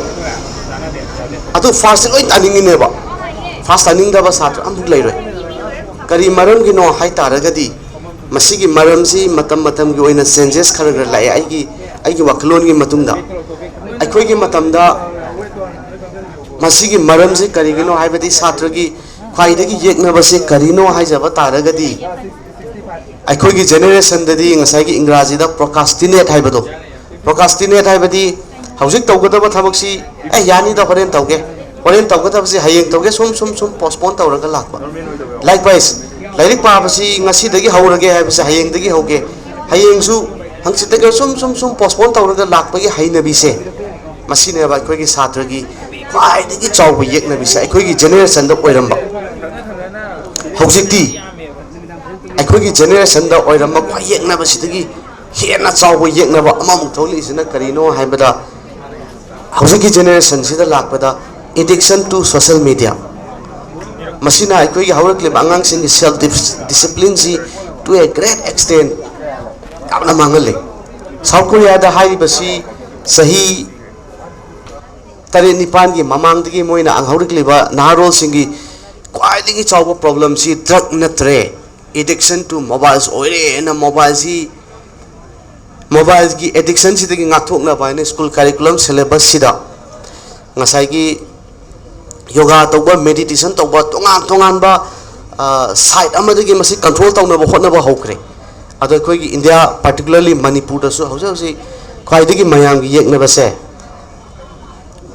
ꯑꯗꯨ ꯐꯥꯔꯁꯇꯤ ꯂꯣꯏ ꯇꯥꯅꯤꯡꯉꯤꯅꯦꯕ, ꯐꯥꯔꯁ ꯇꯥꯅꯤꯡꯗꯕ ꯁꯥꯇ꯭ꯔ ꯑꯃꯐꯥꯎ ꯂꯩꯔꯣꯏ꯫ ꯀꯔꯤ ꯃꯔꯝꯒꯤꯅꯣ ꯍꯥꯏ ꯇꯥꯔꯒꯗꯤ, ꯃꯁꯤꯒꯤ ꯃꯔꯝꯁꯤ ꯃꯇꯝ ꯃꯇꯝꯒꯤ ꯑꯣꯏꯅ ꯆꯦꯟꯖꯦꯁ ꯈꯔ ꯈꯔ ꯂꯥꯛꯑꯦ꯫ ꯑꯩꯒꯤ, ꯑꯩꯒꯤ ꯋꯥꯈꯜꯂꯣꯟꯒꯤ ꯃꯇꯨꯡꯗ, ꯑꯩꯈꯣꯏꯒꯤ ꯃꯇꯝꯗ ꯃꯁꯤꯒꯤ ꯃꯔꯝꯁꯤ ꯀꯔꯤꯒꯤꯅꯣ ꯍꯥꯏꯕꯗꯤ, ꯁꯥꯇ꯭ꯔꯒꯤ ꯈ꯭ꯋꯥꯏꯗꯒꯤ ꯌꯦꯛꯅꯕꯁꯦ ꯀꯔꯤꯅꯣ ꯍꯥꯏꯖꯕ ꯇꯥꯔꯒꯗꯤ, ꯑꯩꯈꯣꯏꯒꯤ ꯖꯦꯅꯦꯔꯦꯁꯟꯗꯗꯤ ꯉꯁꯥꯏꯒꯤ ꯏꯪꯒ꯭ꯔꯥꯖꯤꯗ ꯄ꯭ꯔꯣꯀꯥꯁꯇꯤꯅꯦꯠ ꯍꯥꯏꯕꯗꯣ, ꯄ꯭ꯔꯣꯀꯥꯁꯇꯤꯅꯦꯠ ꯍꯥꯏꯕꯗꯤ ꯍꯧꯖꯤꯛ ꯇꯧꯒꯗꯕ ꯊꯕꯛꯁꯤ, "ꯑꯦ, ꯌꯥꯅꯤꯗ, ꯍꯣꯔꯦꯟ ꯇꯧꯒꯦ, ꯍꯣꯔꯦꯟ ꯇꯧꯒꯗꯕꯁꯤ ꯍꯌꯦꯡ ꯇꯧꯒꯦ", ꯁꯨꯝ ꯁꯨꯝ ꯁꯨꯝ ꯄꯣꯁꯄꯣꯟ ꯇꯧꯔꯒ ꯂꯥꯛꯄ꯫ Likewise, ꯂꯥꯏꯔꯤꯛ ꯄꯥꯕꯁꯤ ꯉꯁꯤꯗꯒꯤ ꯍꯧꯔꯒꯦ ꯍꯥꯏꯕꯁꯦ ꯍꯌꯦꯡꯗꯒꯤ ꯍꯧꯒꯦ, ꯍꯌꯦꯡꯁꯨ ꯍꯪꯆꯤꯠꯇꯒꯤ ꯁꯨꯝ ꯁꯨꯝ ꯁꯨꯝ ꯄꯣꯁꯄꯣꯟ ꯇꯧꯔꯒ ꯂꯥꯛꯄꯒꯤ ꯍꯩꯅꯕꯤꯁꯦ, ꯃꯁꯤꯅꯦꯕ ꯑꯩꯈꯣꯏꯒꯤ ꯁꯥꯇ꯭ꯔꯒꯤ ꯈ꯭ꯋꯥꯏꯗꯒꯤ ꯆꯥꯎꯕ ꯌꯦꯛꯅꯕꯤꯁꯦ, ꯑꯩꯈꯣꯏꯒꯤ ꯖꯦꯅꯦꯔꯦꯁꯟꯗ ꯑꯣꯏꯔꯝꯕ꯫ ꯍꯧꯖꯤꯛꯇꯤ ꯑꯩꯈꯣꯏꯒꯤ ꯖꯦꯅꯦꯔꯦꯁꯟꯗ ꯑꯣꯏꯔꯝꯕ ꯈ꯭ꯋꯥꯏ ꯌꯦꯛꯅꯕꯁꯤꯗꯒꯤ ꯍꯦꯟꯅ ꯆꯥꯎꯕ ꯌꯦꯛꯅꯕ ꯑꯃꯃꯨꯛ ꯊꯣꯛꯂꯛꯏꯁꯤꯅ ꯀꯔꯤꯅꯣ ꯍꯥꯏꯕꯗ, ꯍꯧꯖꯤꯛꯀꯤ ꯖꯦꯅꯦꯔꯦꯁꯟꯁꯤꯗ ꯂꯥꯛꯄꯗ addiction to social media, ꯃꯁꯤꯅ ꯑꯩꯈꯣꯏꯒꯤ ꯍꯧꯔꯛꯂꯤꯕ ꯑꯉꯥꯡꯁꯤꯡꯒꯤ self disciplineꯁꯤ to a great extent ꯌꯥꯝꯅ ꯃꯥꯡꯍꯜꯂꯤ꯫ ꯁꯥꯎꯠ ꯀꯣꯔꯤꯌꯥꯗ ꯍꯥꯏꯔꯤꯕꯁꯤ ꯆꯍꯤ ꯇꯔꯦꯠ ꯅꯤꯄꯥꯟꯒꯤ ꯃꯃꯥꯡꯗꯒꯤ ꯃꯣꯏꯅ ꯍꯧꯔꯛꯂꯤꯕ ꯅꯍꯥꯔꯣꯜꯁꯤꯡꯒꯤ ꯈ꯭ꯋꯥꯏꯗꯒꯤ ꯆꯥꯎꯕ ꯄ꯭ꯔꯣꯕ꯭ꯂꯦꯝꯁꯤ ꯗ꯭ꯔꯒ ꯅꯠꯇ꯭ꯔꯦ, addiction to mobiles ꯑꯣꯏꯔꯦꯅ, ꯃꯣꯕꯥꯏꯜꯁꯤ, ꯃꯣꯕꯥꯏꯜꯒꯤ ꯑꯦꯗꯤꯛꯁꯟꯁꯤꯗꯒꯤ ꯉꯥꯛꯊꯣꯛꯅꯕ ꯍꯥꯏꯅ ꯁ꯭ꯀꯨꯜ ꯀꯔꯤꯀꯨꯂꯝ ꯁꯦꯂꯦꯕꯁꯁꯤꯗ ꯉꯁꯥꯏꯒꯤ ꯌꯣꯒꯥ ꯇꯧꯕ, ꯃꯦꯗꯤꯇꯦꯁꯟ ꯇꯧꯕ, ꯇꯣꯉꯥꯟ ꯇꯣꯉꯥꯟꯕ ꯁꯥꯏꯠ ꯑꯃꯗꯒꯤ ꯃꯁꯤ ꯀꯟꯇ꯭ꯔꯣꯜ ꯇꯧꯅꯕ ꯍꯣꯠꯅꯕ ꯍꯧꯈ꯭ꯔꯦ꯫ ꯑꯗꯣ ꯑꯩꯈꯣꯏꯒꯤ ꯏꯟꯗꯤꯌꯥ, ꯄꯥꯔꯇꯤꯀꯨꯂꯔꯂꯤ ꯃꯅꯤꯄꯨꯔꯗꯁꯨ ꯍꯧꯖꯤꯛ ꯍꯧꯖꯤꯛ ꯈ꯭ꯋꯥꯏꯗꯒꯤ ꯃꯌꯥꯝꯒꯤ ꯌꯦꯛꯅꯕꯁꯦ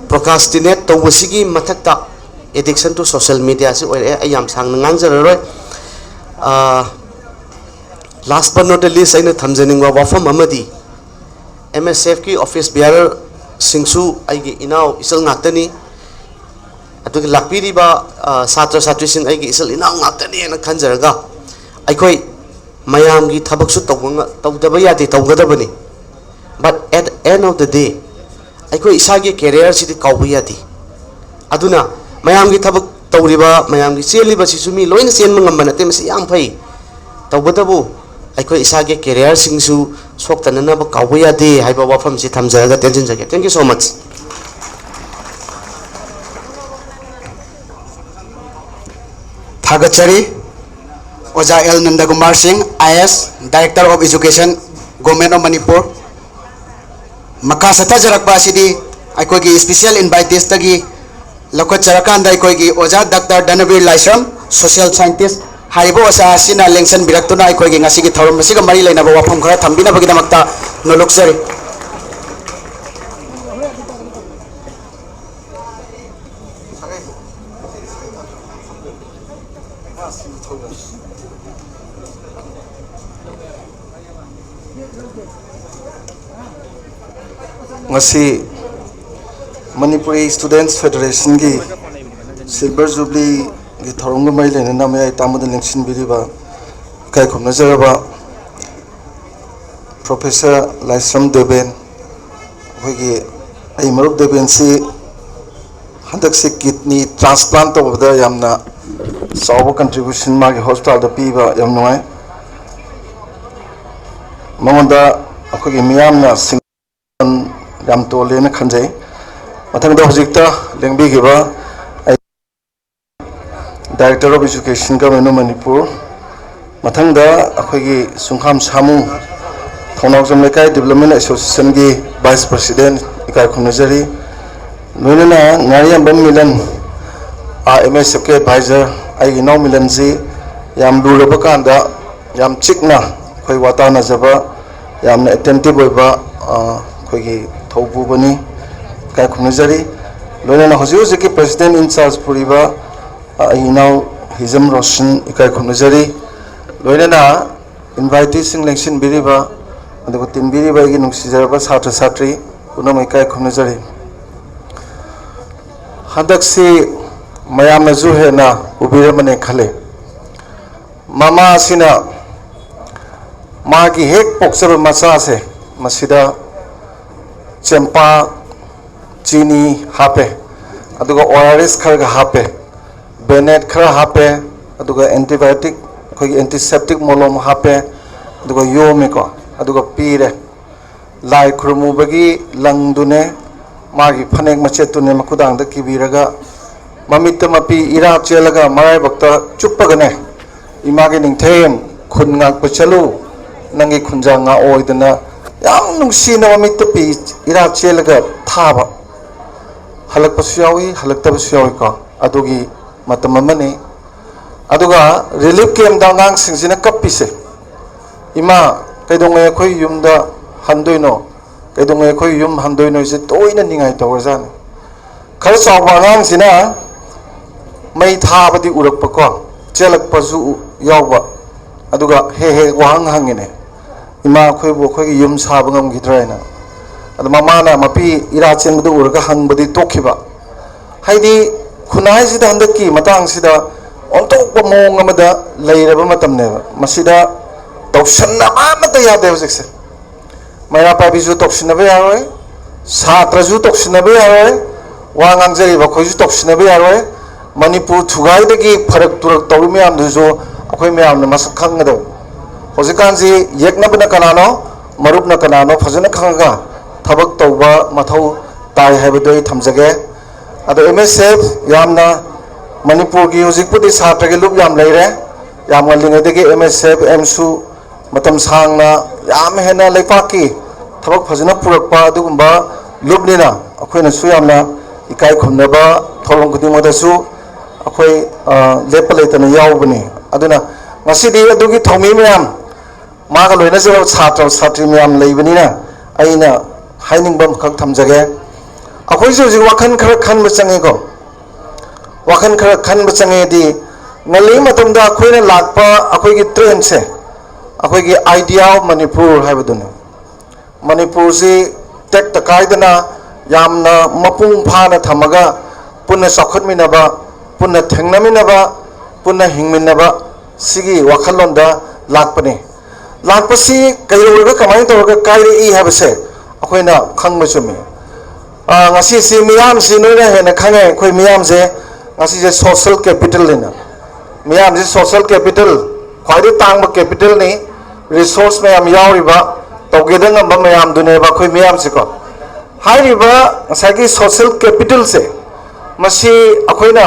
ꯄ꯭ꯔꯣꯀꯥꯁꯇꯤꯅꯦꯠ ꯇꯧꯕꯁꯤꯒꯤ ꯃꯊꯛꯇ ꯑꯦꯗꯤꯛꯁꯟ ꯇꯨ ꯁꯣꯁꯤꯌꯦꯜ ꯃꯤꯗꯤꯌꯥꯁꯤ ꯑꯣꯏꯔꯛꯑꯦ꯫ ꯑꯩ ꯌꯥꯝ ꯁꯥꯡꯅ ꯉꯥꯡꯖꯔꯔꯣꯏ꯫ Last but not the least, ꯑꯩꯅ ꯊꯝꯖꯅꯤꯡꯕ ꯋꯥꯐꯝ ꯑꯃꯗꯤ, ꯑꯦꯝ ꯑꯦꯁ ꯑꯦꯐꯀꯤ ꯑꯣꯐꯤꯁ ꯕꯤꯌꯥꯔꯔꯁꯤꯡꯁꯨ ꯑꯩꯒꯤ ꯏꯅꯥꯎ ꯏꯆꯜ ꯉꯥꯛꯇꯅꯤ꯫ ꯑꯗꯨꯒ ꯂꯥꯛꯄꯤꯔꯤꯕ ꯁꯥꯇ꯭ꯔ ꯁꯥꯇ꯭ꯔꯤꯁꯤꯡ ꯑꯩꯒꯤ ꯏꯆꯜ ꯏꯅꯥꯎ ꯉꯥꯛꯇꯅꯦꯅ ꯈꯟꯖꯔꯒ, ꯑꯩꯈꯣꯏ ꯃꯌꯥꯝꯒꯤ ꯊꯕꯛꯁꯨ ꯇꯧꯕ ꯇꯧꯗꯕ ꯌꯥꯗꯦ, ꯇꯧꯒꯗꯕꯅꯤ꯫ But at the end of the day, ꯑꯩꯈꯣꯏ ꯏꯁꯥꯒꯤ ꯀꯦꯔꯤꯌꯔꯁꯤꯗꯤ ꯀꯥꯎꯕ ꯌꯥꯗꯦ꯫ ꯑꯗꯨꯅ ꯃꯌꯥꯝꯒꯤ ꯊꯕꯛ ꯇꯧꯔꯤꯕ, ꯃꯌꯥꯝꯒꯤ ꯆꯦꯜꯂꯤꯕꯁꯤꯁꯨ ꯃꯤ ꯂꯣꯏꯅ ꯆꯦꯟꯕ ꯉꯝꯕ ꯅꯠꯇꯦ, ꯃꯁꯤ ꯌꯥꯝ ꯐꯩ꯫ ꯇꯧꯕꯇꯕꯨ ꯑꯩꯈꯣꯏ ꯏꯁꯥꯒꯤ ꯀꯦꯔꯤꯌꯔꯁꯤꯡꯁꯨ ꯁꯣꯛꯇꯅꯅꯕ ꯀꯥꯎꯕ ꯌꯥꯗꯦ ꯍꯥꯏꯕ ꯋꯥꯐꯝꯁꯤ ꯊꯝꯖꯔꯒ ꯇꯦꯟꯁꯤꯟꯖꯒꯦ꯫ Thank you so much꯫ ꯊꯥꯒꯠꯆꯔꯤ꯫ ꯑꯣꯖꯥ ꯑꯦꯜ ꯅꯟꯗꯀꯨꯃꯥꯔ ꯁꯤꯡ, ꯑꯥꯏ ꯑꯦꯁ, Director of Education, Government of Manipur꯫ ꯃꯈꯥ ꯆꯠꯊꯖꯔꯛꯄ ꯑꯁꯤꯗꯤ ꯑꯩꯈꯣꯏꯒꯤ special invitees ꯇꯒꯤ ꯂꯧꯈꯠꯆꯔꯀꯥꯟꯗ ꯑꯩꯈꯣꯏꯒꯤ ꯑꯣꯖꯥ ꯗꯥꯛꯇꯔ ꯙꯅꯕꯤꯔ ꯂꯥꯏꯁ꯭ꯔꯝ, social scientist, ꯍꯥꯏꯔꯤꯕ ꯑꯣꯖꯥ ꯑꯁꯤꯅ ꯂꯦꯡꯁꯤꯟꯕꯤꯔꯛꯇꯨꯅ ꯑꯩꯈꯣꯏꯒꯤ ꯉꯁꯤꯒꯤ ꯊꯧꯔꯝ ꯑꯁꯤꯒ ꯃꯔꯤ ꯂꯩꯅꯕ ꯋꯥꯐꯝ ꯈꯔ ꯊꯝꯕꯤꯅꯕꯒꯤꯗꯃꯛꯇ ꯅꯣꯂꯨꯛꯆꯔꯤ꯫ ꯉꯁꯤ ꯃꯅꯤꯄꯨꯔꯤ Students Federation ꯒꯤ Silver Jubilee ꯒꯤ ꯊꯧꯔꯝꯒ ꯃꯔꯤ ꯂꯩꯅꯅ ꯃꯌꯥꯏ ꯇꯥꯡꯕꯗ ꯂꯦꯡꯁꯤꯟꯕꯤꯔꯤꯕ ꯏꯀꯥꯏ ꯈꯨꯝꯅꯖꯔꯕ Professor ꯂꯥꯏꯁ꯭ꯔꯝ ꯗꯦꯕꯦꯟ, ꯑꯩꯈꯣꯏꯒꯤ ꯑꯩ ꯃꯔꯨꯞ ꯗꯦꯕꯦꯟꯁꯤ ꯍꯟꯗꯛꯁꯤ kidney transplant ꯇꯧꯕꯗ ꯌꯥꯝꯅ ꯆꯥꯎꯕ contribution ꯃꯥꯒꯤ hospital ꯗ ꯄꯤꯕ ꯌꯥꯝ ꯅꯨꯡꯉꯥꯏ꯫ ꯃꯉꯣꯟꯗ ꯑꯩꯈꯣꯏꯒꯤ ꯃꯤꯌꯥꯝꯅ ꯁꯤꯡ-, ꯌꯥꯝ ꯇꯣꯜꯂꯦꯅ ꯈꯟꯖꯩ꯫ ꯃꯊꯪꯗ ꯍꯧꯖꯤꯛꯇ ꯂꯦꯡꯕꯤꯈꯤꯕ ꯑꯩ Director of Education, Government of Manipur, ꯃꯊꯪꯗ ꯑꯩꯈꯣꯏꯒꯤ ꯁꯨꯡꯈꯥꯝ ꯁꯥꯃꯨ ꯊꯧꯅꯥꯎꯖꯝ ꯂꯩꯀꯥꯏ Development Association ꯒꯤ Vice President ꯏꯀꯥꯏ ꯈꯨꯝꯅꯖꯔꯤ꯫ ꯂꯣꯏꯅꯅ ꯉꯥꯔꯤꯌꯥꯝꯕꯝ ꯃꯤꯂꯟ, ꯑꯦꯝ ꯑꯦꯁ ꯑꯦꯐꯀꯤ ꯑꯦꯗꯚꯥꯏꯖꯔ, ꯑꯩꯒꯤ ꯏꯅꯥꯎ ꯃꯤꯂꯟꯁꯤ ꯌꯥꯝ ꯂꯨꯔꯕ ꯀꯥꯟꯗ ꯌꯥꯝ ꯆꯤꯛꯅ ꯑꯩꯈꯣꯏ ꯋꯥꯇꯥꯅꯖꯕ ꯌꯥꯝꯅ ꯑꯦꯇꯦꯟꯇꯤꯞ ꯑꯣꯏꯕ ꯑꯩꯈꯣꯏꯒꯤ ꯊꯧꯄꯨꯕꯅꯤ꯫ ꯏꯀꯥꯏ ꯈꯨꯝꯅꯖꯔꯤ꯫ ꯂꯣꯏꯅꯅ ꯍꯧꯖꯤꯛ ꯍꯧꯖꯤꯛꯀꯤ ꯄ꯭ꯔꯦꯁꯤꯗꯦꯟ ꯏꯟ ꯆꯥꯔꯖ ꯄꯨꯔꯤꯕ ꯑꯩ ꯏꯅꯥꯎ ꯍꯤꯖꯝ ꯔꯣꯁꯟ ꯏꯀꯥꯏ ꯈꯨꯝꯅꯖꯔꯤ꯫ ꯂꯣꯏꯅꯅ ꯏꯟꯚꯥꯏꯇꯤꯁꯤꯡ ꯂꯦꯡꯁꯤꯟꯕꯤꯔꯤꯕ ꯑꯗꯨꯒ ꯇꯤꯟꯕꯤꯔꯤꯕ ꯑꯩꯒꯤ ꯅꯨꯡꯁꯤꯖꯔꯕ ꯁꯥꯇ꯭ꯔ ꯁꯥꯇ꯭ꯔꯤ ꯄꯨꯝꯅꯃꯛ ꯏꯀꯥꯏ ꯈꯨꯝꯅꯖꯔꯤ꯫ ꯍꯟꯗꯛꯁꯤ ꯃꯌꯥꯝꯅꯁꯨ ꯍꯦꯟꯅ ꯎꯕꯤꯔꯝꯃꯅꯤ ꯈꯜꯂꯤ꯫ ꯃꯃꯥꯁꯤꯅ ꯃꯥꯒꯤ ꯍꯦꯛ ꯄꯣꯛꯆꯕ ꯃꯆꯥꯁꯦ ꯃꯁꯤꯗ ꯆꯦꯡꯄꯥ, ꯆꯤꯅꯤ ꯍꯥꯞꯄꯦ, ꯑꯗꯨꯒ ꯑꯣ ꯑꯥꯔ ꯑꯦꯁ ꯈꯔꯒ ꯍꯥꯞꯄꯦ, ꯕꯦꯅꯦꯠ ꯈꯔ ꯍꯥꯞꯄꯦ, ꯑꯗꯨꯒ ꯑꯦꯟꯇꯤꯕꯥꯌꯣꯇꯤꯛ, ꯑꯩꯈꯣꯏꯒꯤ ꯑꯦꯟꯇꯤꯁꯦꯞꯇꯤꯛ ꯃꯣꯂꯣꯝ ꯍꯥꯞꯄꯦ, ꯑꯗꯨꯒ ꯌꯣꯝꯃꯦꯀꯣ, ꯑꯗꯨꯒ ꯄꯤꯔꯦ꯫ ꯂꯥꯏ ꯈꯨꯔꯨꯝꯃꯨꯕꯒꯤ ꯂꯪꯗꯨꯅꯦ, ꯃꯥꯒꯤ ꯐꯅꯦꯛ ꯃꯆꯦꯠꯇꯨꯅꯦ ꯃꯈꯨꯗꯥꯡꯗ ꯀꯤꯕꯤꯔꯒ, ꯃꯃꯤꯠꯇ ꯃꯄꯤ ꯏꯔꯥ ꯆꯦꯜꯂꯒ ꯃꯔꯥꯏꯕꯛꯇ ꯆꯨꯞꯄꯒꯅꯦ, "ꯏꯃꯥꯒꯤ ꯅꯤꯡꯊꯦꯝ, ꯈꯨꯟ ꯉꯥꯛꯄ ꯆꯠꯂꯨ, ꯅꯪꯒꯤ ꯈꯨꯟꯖꯥ ꯉꯥꯛꯑꯣꯏꯗꯅ" ꯌꯥꯝ ꯅꯨꯡꯁꯤꯅ ꯃꯃꯤꯠꯇ ꯄꯤ ꯏꯔꯥ ꯆꯦꯜꯂꯒ ꯊꯥꯕ꯫ ꯍꯜꯂꯛꯄꯁꯨ ꯌꯥꯎꯏ, ꯍꯜꯂꯛꯇꯕꯁꯨ ꯌꯥꯎꯏꯀꯣ꯫ ꯑꯗꯨꯒꯤ ꯃꯇꯝ ꯑꯃꯅꯤ꯫ ꯑꯗꯨꯒ ꯔꯤꯂꯤꯐ ꯀꯦꯝꯗ ꯑꯉꯥꯡꯁꯤꯡꯁꯤꯅ ꯀꯞꯄꯤꯁꯦ, "ꯏꯃꯥ, ꯀꯩꯗꯧꯉꯩ ꯑꯩꯈꯣꯏ ꯌꯨꯝꯗ ꯍꯟꯗꯣꯏꯅꯣ? ꯀꯩꯗꯧꯉꯩ ꯑꯩꯈꯣꯏ ꯌꯨꯝ ꯍꯟꯗꯣꯏꯅꯣ?" ꯍꯥꯏꯁꯦ ꯇꯣꯏꯅ ꯅꯤꯡꯉꯥꯏ ꯇꯧꯔꯖꯥꯠꯅꯤ꯫ ꯈꯔ ꯆꯥꯎꯕ ꯑꯉꯥꯡꯁꯤꯅ ꯃꯩ ꯊꯥꯕꯗꯤ ꯎꯔꯛꯄꯀꯣ, ꯆꯦꯜꯂꯛꯄꯁꯨ ꯎ-, ꯌꯥꯎꯕ꯫ ꯑꯗꯨꯒ ꯍꯦꯛ ꯍꯦꯛ ꯋꯥꯍꯪ ꯍꯪꯉꯤꯅꯦ, "ꯏꯃꯥ, ꯑꯩꯈꯣꯏꯕꯨ ꯑꯩꯈꯣꯏꯒꯤ ꯌꯨꯝ ꯁꯥꯕ ꯉꯝꯈꯤꯗ꯭ꯔꯥ?" ꯍꯥꯏꯅ꯫ ꯑꯗ ꯃꯃꯥꯅ ꯃꯄꯤ ꯏꯔꯥ ꯆꯦꯟꯕꯗꯨ ꯎꯔꯒ ꯍꯪꯕꯗꯤ ꯇꯣꯛꯈꯤꯕ꯫ ꯍꯥꯏꯗꯤ ꯈꯨꯟꯅꯥꯏꯁꯤꯗ ꯍꯟꯗꯛꯀꯤ ꯃꯇꯥꯡꯁꯤꯗ ꯑꯣꯟꯊꯣꯛꯄ ꯃꯑꯣꯡ ꯑꯃꯗ ꯂꯩꯔꯕ ꯃꯇꯝꯅꯦꯕ꯫ ꯃꯁꯤꯗ ꯇꯧꯁꯟꯅꯕ ꯑꯃꯠꯇ ꯌꯥꯗꯦ ꯍꯧꯖꯤꯛꯁꯦ꯫ ꯃꯩꯔꯥ ꯄꯥꯏꯕꯤꯁꯨ ꯇꯧꯁꯤꯟꯅꯕ ꯌꯥꯔꯣꯏ, ꯁꯥꯇ꯭ꯔꯁꯨ ꯇꯧꯁꯤꯟꯅꯕ ꯌꯥꯔꯣꯏ, ꯋꯥ ꯉꯥꯡꯖꯔꯤꯕ ꯑꯩꯈꯣꯏꯁꯨ ꯇꯧꯁꯤꯟꯅꯕ ꯌꯥꯔꯣꯏ꯫ ꯃꯅꯤꯄꯨꯔ ꯊꯨꯒꯥꯏꯗꯒꯤ ꯐꯔꯛ ꯇꯨꯔꯛ ꯇꯧꯔꯤ ꯃꯌꯥꯝꯗꯨꯁꯨ ꯑꯩꯈꯣꯏ ꯃꯌꯥꯝꯅ ꯃꯁꯛ ꯈꯪꯒꯗꯕ꯫ ꯍꯧꯖꯤꯛꯀꯥꯟꯁꯤ ꯌꯦꯛꯅꯕꯅ ꯀꯅꯥꯅꯣ, ꯃꯔꯨꯞꯅ ꯀꯅꯥꯅꯣ ꯐꯖꯅ ꯈꯪꯉꯒ ꯊꯕꯛ ꯇꯧꯕ ꯃꯊꯧ ꯇꯥꯏ ꯍꯥꯏꯕꯗꯨ ꯑꯩ ꯊꯝꯖꯒꯦ꯫ ꯑꯗꯣ ꯑꯦꯝ ꯑꯦꯁ ꯑꯦꯐ ꯌꯥꯝꯅ ꯃꯅꯤꯄꯨꯔꯒꯤ ꯍꯧꯖꯤꯛꯄꯨꯗꯤ ꯁꯥꯇ꯭ꯔꯒꯤ ꯂꯨꯞ ꯌꯥꯝ ꯂꯩꯔꯦ꯫ ꯌꯥꯝ ꯉꯜꯂꯤꯉꯩꯗꯒꯤ ꯑꯦꯝ ꯑꯦꯁ ꯑꯦꯐ ꯑꯦꯝꯁꯨ ꯃꯇꯝ ꯁꯥꯡꯅ ꯌꯥꯝ ꯍꯦꯟꯅ ꯂꯩꯄꯥꯛꯀꯤ ꯊꯕꯛ ꯐꯖꯅ ꯄꯨꯔꯛꯄ ꯑꯗꯨꯒꯨꯝꯕ ꯂꯨꯞꯅꯤꯅ ꯑꯩꯈꯣꯏꯅꯁꯨ ꯌꯥꯝꯅ ꯏꯀꯥꯏ ꯈꯨꯝꯅꯕ ꯊꯧꯔꯝ ꯈꯨꯗꯤꯡꯃꯛꯇꯁꯨ ꯑꯩꯈꯣꯏ, ꯑ, ꯂꯦꯞꯄ ꯂꯩꯇꯅ ꯌꯥꯎꯕꯅꯤ꯫ ꯑꯗꯨꯅ ꯉꯁꯤꯗꯤ ꯑꯗꯨꯒꯤ ꯊꯧꯃꯤ ꯃꯌꯥꯝ, ꯃꯥꯒ ꯂꯣꯏꯅꯖꯕ ꯁꯥꯇ꯭ꯔ ꯁꯥꯇ꯭ꯔꯤ ꯃꯌꯥꯝ ꯂꯩꯕꯅꯤꯅ ꯑꯩꯅ ꯍꯥꯏꯅꯤꯡꯕ ꯑꯃꯈꯛ ꯊꯝꯖꯒꯦ꯫ ꯑꯩꯈꯣꯏꯁꯨ ꯍꯧꯖꯤꯛ ꯋꯥꯈꯜ ꯈꯔ ꯈꯟꯕ ꯆꯪꯉꯤꯀꯣ꯫ ꯋꯥꯈꯜ ꯈꯔ ꯈꯟꯕ ꯆꯪꯉꯦꯗꯤ, ꯉꯜꯂꯤꯉꯩ ꯃꯇꯝꯗ ꯑꯩꯈꯣꯏꯅ ꯂꯥꯛꯄ ꯑꯩꯈꯣꯏꯒꯤ ꯇ꯭ꯔꯦꯟꯁꯦ, ꯑꯩꯈꯣꯏꯒꯤ Idea of Manipur ꯍꯥꯏꯕꯗꯨꯅꯤ꯫ ꯃꯅꯤꯄꯨꯔꯁꯤ ꯇꯦꯛꯇ ꯀꯥꯏꯗꯅ ꯌꯥꯝꯅ ꯃꯄꯨꯡ ꯐꯥꯅ ꯊꯝꯃꯒ ꯄꯨꯟꯅ ꯆꯥꯎꯈꯠꯃꯤꯟꯅꯕ, ꯄꯨꯟꯅ ꯊꯦꯡꯅꯃꯤꯟꯅꯕ, ꯄꯨꯟꯅ ꯍꯤꯡꯃꯤꯟꯅꯕ, ꯁꯤꯒꯤ ꯋꯥꯈꯜꯂꯣꯟꯗ ꯂꯥꯛꯄꯅꯤ꯫ ꯂꯥꯛꯄꯁꯤ ꯀꯩꯗꯧꯔꯒ, ꯀꯃꯥꯏꯅ ꯇꯧꯔꯒ ꯀꯥꯏꯔꯛꯏ ꯍꯥꯏꯕꯁꯦ ꯑꯩꯈꯣꯏꯅ ꯈꯪꯕ ꯆꯨꯝꯃꯤ꯫ ꯑ, ꯉꯁꯤꯁꯤ ꯃꯤꯌꯥꯝꯁꯤ ꯅꯣꯏꯅ ꯍꯦꯟꯅ ꯈꯪꯉꯦ꯫ ꯑꯩꯈꯣꯏ ꯃꯤꯌꯥꯝꯁꯦ ꯉꯁꯤꯁꯦ social capital ꯍꯥꯏꯅ, ꯃꯤꯌꯥꯝꯁꯤ social capital, ꯈ꯭ꯋꯥꯏꯗꯒꯤ ꯇꯥꯡꯕ capital ꯅꯤ꯫ Resource ꯃꯌꯥꯝ ꯌꯥꯎꯔꯤꯕ, ꯇꯧꯒꯦꯗ ꯉꯝꯕ ꯃꯌꯥꯝꯗꯨꯅꯦꯕ ꯑꯩꯈꯣꯏ ꯃꯤꯌꯥꯝꯁꯤꯀꯣ꯫ ꯍꯥꯏꯔꯤꯕ ꯉꯁꯥꯏꯒꯤ social capital ꯁꯦ, ꯃꯁꯤ ꯑꯩꯈꯣꯏꯅ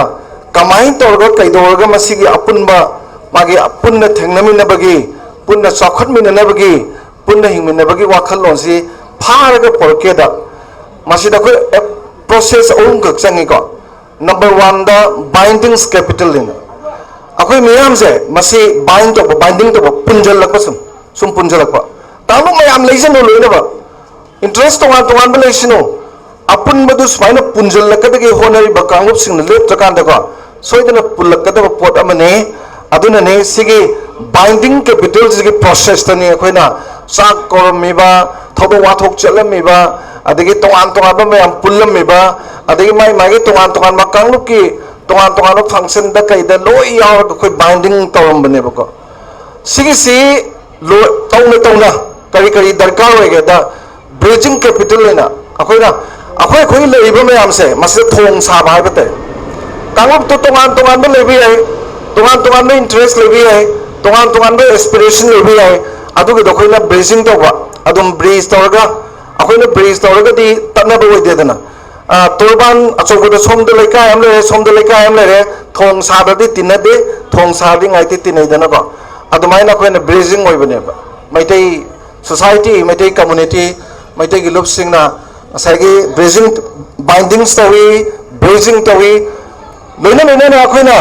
ꯀꯃꯥꯏꯅ ꯇꯧꯔꯒ, ꯀꯩꯗꯧꯔꯒ ꯃꯁꯤꯒꯤ ꯑꯄꯨꯟꯕ, ꯃꯥꯒꯤ ꯄꯨꯟꯅ ꯊꯦꯡꯅꯃꯤꯟꯅꯕꯒꯤ, ꯄꯨꯟꯅ ꯆꯥꯎꯈꯠꯃꯤꯟꯅꯅꯕꯒꯤ, ꯄꯨꯟꯅ ꯍꯤꯡꯃꯤꯟꯅꯕꯒꯤ ꯋꯥꯈꯜꯂꯣꯟꯁꯤ ꯐꯥꯔꯒ ꯄꯨꯔꯛꯀꯦꯗ, ꯃꯁꯤꯗ ꯑꯩꯈꯣꯏ process ꯑꯍꯨꯝꯈꯛ ꯆꯪꯉꯤꯀꯣ꯫ Number one ꯗ bindings capital ꯅꯤꯅ, ꯑꯩꯈꯣꯏ ꯃꯤꯌꯥꯝꯁꯦ ꯃꯁꯤ bind ꯇꯧꯕ, binding ꯇꯧꯕ, ꯄꯨꯟꯁꯤꯜꯂꯛꯄ, ꯁꯨꯝ ꯁꯨꯝ ꯄꯨꯟꯁꯤꯜꯂꯛꯄ꯫ ꯀꯥꯡꯂꯨꯞ ꯃꯌꯥꯝ ꯂꯩꯁꯅꯨ, ꯂꯣꯏꯅꯃꯛ interest ꯇꯣꯉꯥꯟ ꯇꯣꯉꯥꯟꯕ ꯂꯩꯁꯅꯨ, ꯑꯄꯨꯟꯕꯗꯨ ꯁꯨꯃꯥꯏꯅ ꯄꯨꯟꯁꯤꯜꯂꯛꯀꯗꯒꯦ ꯍꯣꯠꯅꯔꯤꯕ ꯀꯥꯡꯂꯨꯞꯁꯤꯡꯅ ꯂꯦꯞꯇ꯭ꯔꯀꯥꯟꯗꯀꯣ, ꯁꯣꯏꯗꯅ ꯄꯨꯜꯂꯛꯀꯗꯕ ꯄꯣꯠ ꯑꯃꯅꯤ꯫ ꯑꯗꯨꯅꯅꯦ ꯁꯤꯒꯤ binding capital ꯁꯤꯒꯤ process ꯇꯅꯤ ꯑꯩꯈꯣꯏꯅ ꯆꯥꯛ ꯀꯧꯔꯝꯃꯤꯕ, ꯊꯧꯗꯣꯛ ꯋꯥꯊꯣꯛ ꯆꯠꯂꯝꯃꯤꯕ, ꯑꯗꯒꯤ ꯇꯣꯉꯥꯟ ꯇꯣꯉꯥꯟꯕ ꯃꯌꯥꯝ ꯄꯨꯜꯂꯝꯃꯤꯕ, ꯑꯗꯒꯤ ꯃꯥꯏ ꯃꯥꯒꯤ ꯇꯣꯉꯥꯟ ꯇꯣꯉꯥꯟꯕ ꯀꯥꯡꯂꯨꯞꯀꯤ ꯇꯣꯉꯥꯟ ꯇꯣꯉꯥꯟꯕ function ꯗ ꯀꯩꯗ ꯂꯣꯏ ꯌꯥꯎꯔꯒ ꯑꯩꯈꯣꯏ binding ꯇꯧꯔꯝꯕꯅꯦꯕꯀꯣ꯫ ꯁꯤꯒꯤꯁꯤ ꯂꯣꯏ ꯇꯧꯅ ꯇꯧꯅ ꯀꯔꯤ ꯀꯔꯤ ꯗꯔꯀꯥꯔ ꯑꯣꯏꯒꯦꯗ, bridging capital ꯍꯥꯏꯅ ꯑꯩꯈꯣꯏꯅ, ꯑꯩꯈꯣꯏ ꯑꯩꯈꯣꯏꯒꯤ ꯂꯩꯔꯤꯕ ꯃꯌꯥꯝꯁꯦ ꯃꯁꯤꯗ ꯊꯣꯡ ꯁꯥꯕ ꯍꯥꯏꯕ ꯇꯥꯏ꯫ ꯀꯥꯡꯂꯨꯞꯇꯨ ꯇꯣꯉꯥꯟ ꯇꯣꯉꯥꯟꯕ ꯂꯩꯕ ꯌꯥꯏ, ꯇꯣꯉꯥꯟ ꯇꯣꯉꯥꯟꯕ interest ꯂꯩꯕ ꯌꯥꯏ, ꯇꯣꯉꯥꯟ ꯇꯣꯉꯥꯟꯕ aspiration ꯂꯩꯕ ꯌꯥꯏ꯫ ꯑꯗꯨꯒꯤꯗꯣ ꯑꯩꯈꯣꯏꯅ bridging ꯇꯧꯕ, ꯑꯗꯨꯝ bridge ꯇꯧꯔꯒ, ꯑꯩꯈꯣꯏꯅ bridge ꯇꯧꯔꯒꯗꯤ ꯇꯠꯅꯕ ꯑꯣꯏꯗꯦꯗꯅ꯫ ꯑ, ꯇꯣꯔꯕꯥꯟ ꯑꯆꯧꯕꯗ ꯁꯣꯝꯗ ꯂꯩꯀꯥꯏ ꯑꯃ ꯂꯩꯔꯦ, ꯁꯣꯝꯗ ꯂꯩꯀꯥꯏ ꯑꯃ ꯂꯩꯔꯦ, ꯊꯣꯡ ꯁꯥꯗ꯭ꯔꯗꯤ ꯇꯤꯟꯅꯗꯦ, ꯊꯣꯡ ꯁꯥꯔꯗꯤ ꯉꯥꯏꯇꯦ ꯇꯤꯟꯅꯩꯗꯅꯀꯣ꯫ ꯑꯗꯨꯃꯥꯏꯅ ꯑꯩꯈꯣꯏꯅ bridging ꯑꯣꯏꯕꯅꯦꯕ꯫ ꯃꯩꯇꯩ society, ꯃꯩꯇꯩ community, ꯃꯩꯇꯩꯒꯤ ꯂꯨꯞꯁꯤꯡꯅ ꯉꯁꯥꯏꯒꯤ ꯕ꯭ꯔꯤꯖꯤꯡ, ꯕꯥꯏꯟꯗꯤꯡꯁ ꯇꯧꯏ, ꯕ꯭ꯔꯤꯖꯤꯡ ꯇꯧꯏ꯫ ꯂꯣꯏꯅ ꯂꯣꯏꯅꯅ ꯑꯩꯈꯣꯏꯅ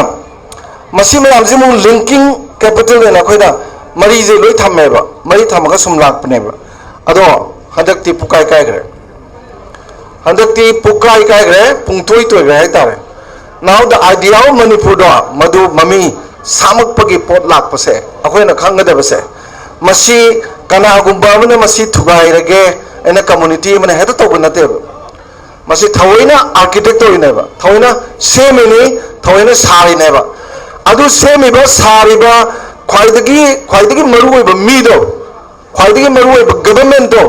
ꯃꯁꯤ ꯃꯌꯥꯝꯁꯤꯃꯨꯛ ꯂꯤꯡꯀꯤꯡ ꯀꯦꯄꯤꯇꯦꯜ ꯑꯣꯏꯅ ꯑꯩꯈꯣꯏꯅ ꯃꯔꯤꯁꯦ ꯂꯣꯏ ꯊꯝꯃꯦꯕ, ꯃꯔꯤ ꯊꯝꯃꯒ ꯁꯨꯝ ꯂꯥꯛꯄꯅꯦꯕ꯫ ꯑꯗꯣ ꯍꯟꯗꯛꯇꯤ ꯄꯨꯀꯥꯏ ꯀꯥꯏꯈ꯭ꯔꯦ꯫ ꯍꯟꯗꯛꯇꯤ ꯄꯨꯀꯥꯏ ꯀꯥꯏꯈ꯭ꯔꯦ, ꯄꯨꯡꯇꯣꯏ ꯇꯣꯏꯈ꯭ꯔꯦ ꯍꯥꯏꯇꯥꯔꯦ꯫ Now the idea of ꯃꯅꯤꯄꯨꯔꯗꯣ, ꯃꯗꯨ ꯃꯃꯤ ꯁꯥꯃꯛꯄꯒꯤ ꯄꯣꯠ ꯂꯥꯛꯄꯁꯦ ꯑꯩꯈꯣꯏꯅ ꯈꯪꯒꯗꯕꯁꯦ, ꯃꯁꯤ ꯀꯅꯥꯒꯨꯝꯕ ꯑꯃꯅ ꯃꯁꯤ ꯊꯨꯒꯥꯏꯔꯒꯦ ꯑꯩꯅ ꯀꯝꯃꯨꯅꯤꯇꯤ ꯑꯃꯅ ꯍꯦꯛꯇ ꯇꯧꯕ ꯅꯠꯇꯦꯕ꯫ ꯃꯁꯤ ꯊꯑꯣꯏꯅ ꯑꯥꯔꯀꯤꯇꯦꯛ ꯇꯧꯔꯤꯅꯦꯕ, ꯊꯑꯣꯏꯅ ꯁꯦꯝꯃꯤꯅꯤ, ꯊꯑꯣꯏꯅ ꯁꯥꯔꯤꯅꯦꯕ꯫ ꯑꯗꯨ ꯁꯦꯝꯃꯤꯕ, ꯁꯥꯔꯤꯕ, ꯈ꯭ꯋꯥꯏꯗꯒꯤ ꯈ꯭ꯋꯥꯏꯗꯒꯤ ꯃꯔꯨꯑꯣꯏꯕ ꯃꯤꯗꯣ, ꯈ꯭ꯋꯥꯏꯗꯒꯤ ꯃꯔꯨꯑꯣꯏꯕ ꯒꯕꯔꯃꯦꯟꯗꯣ,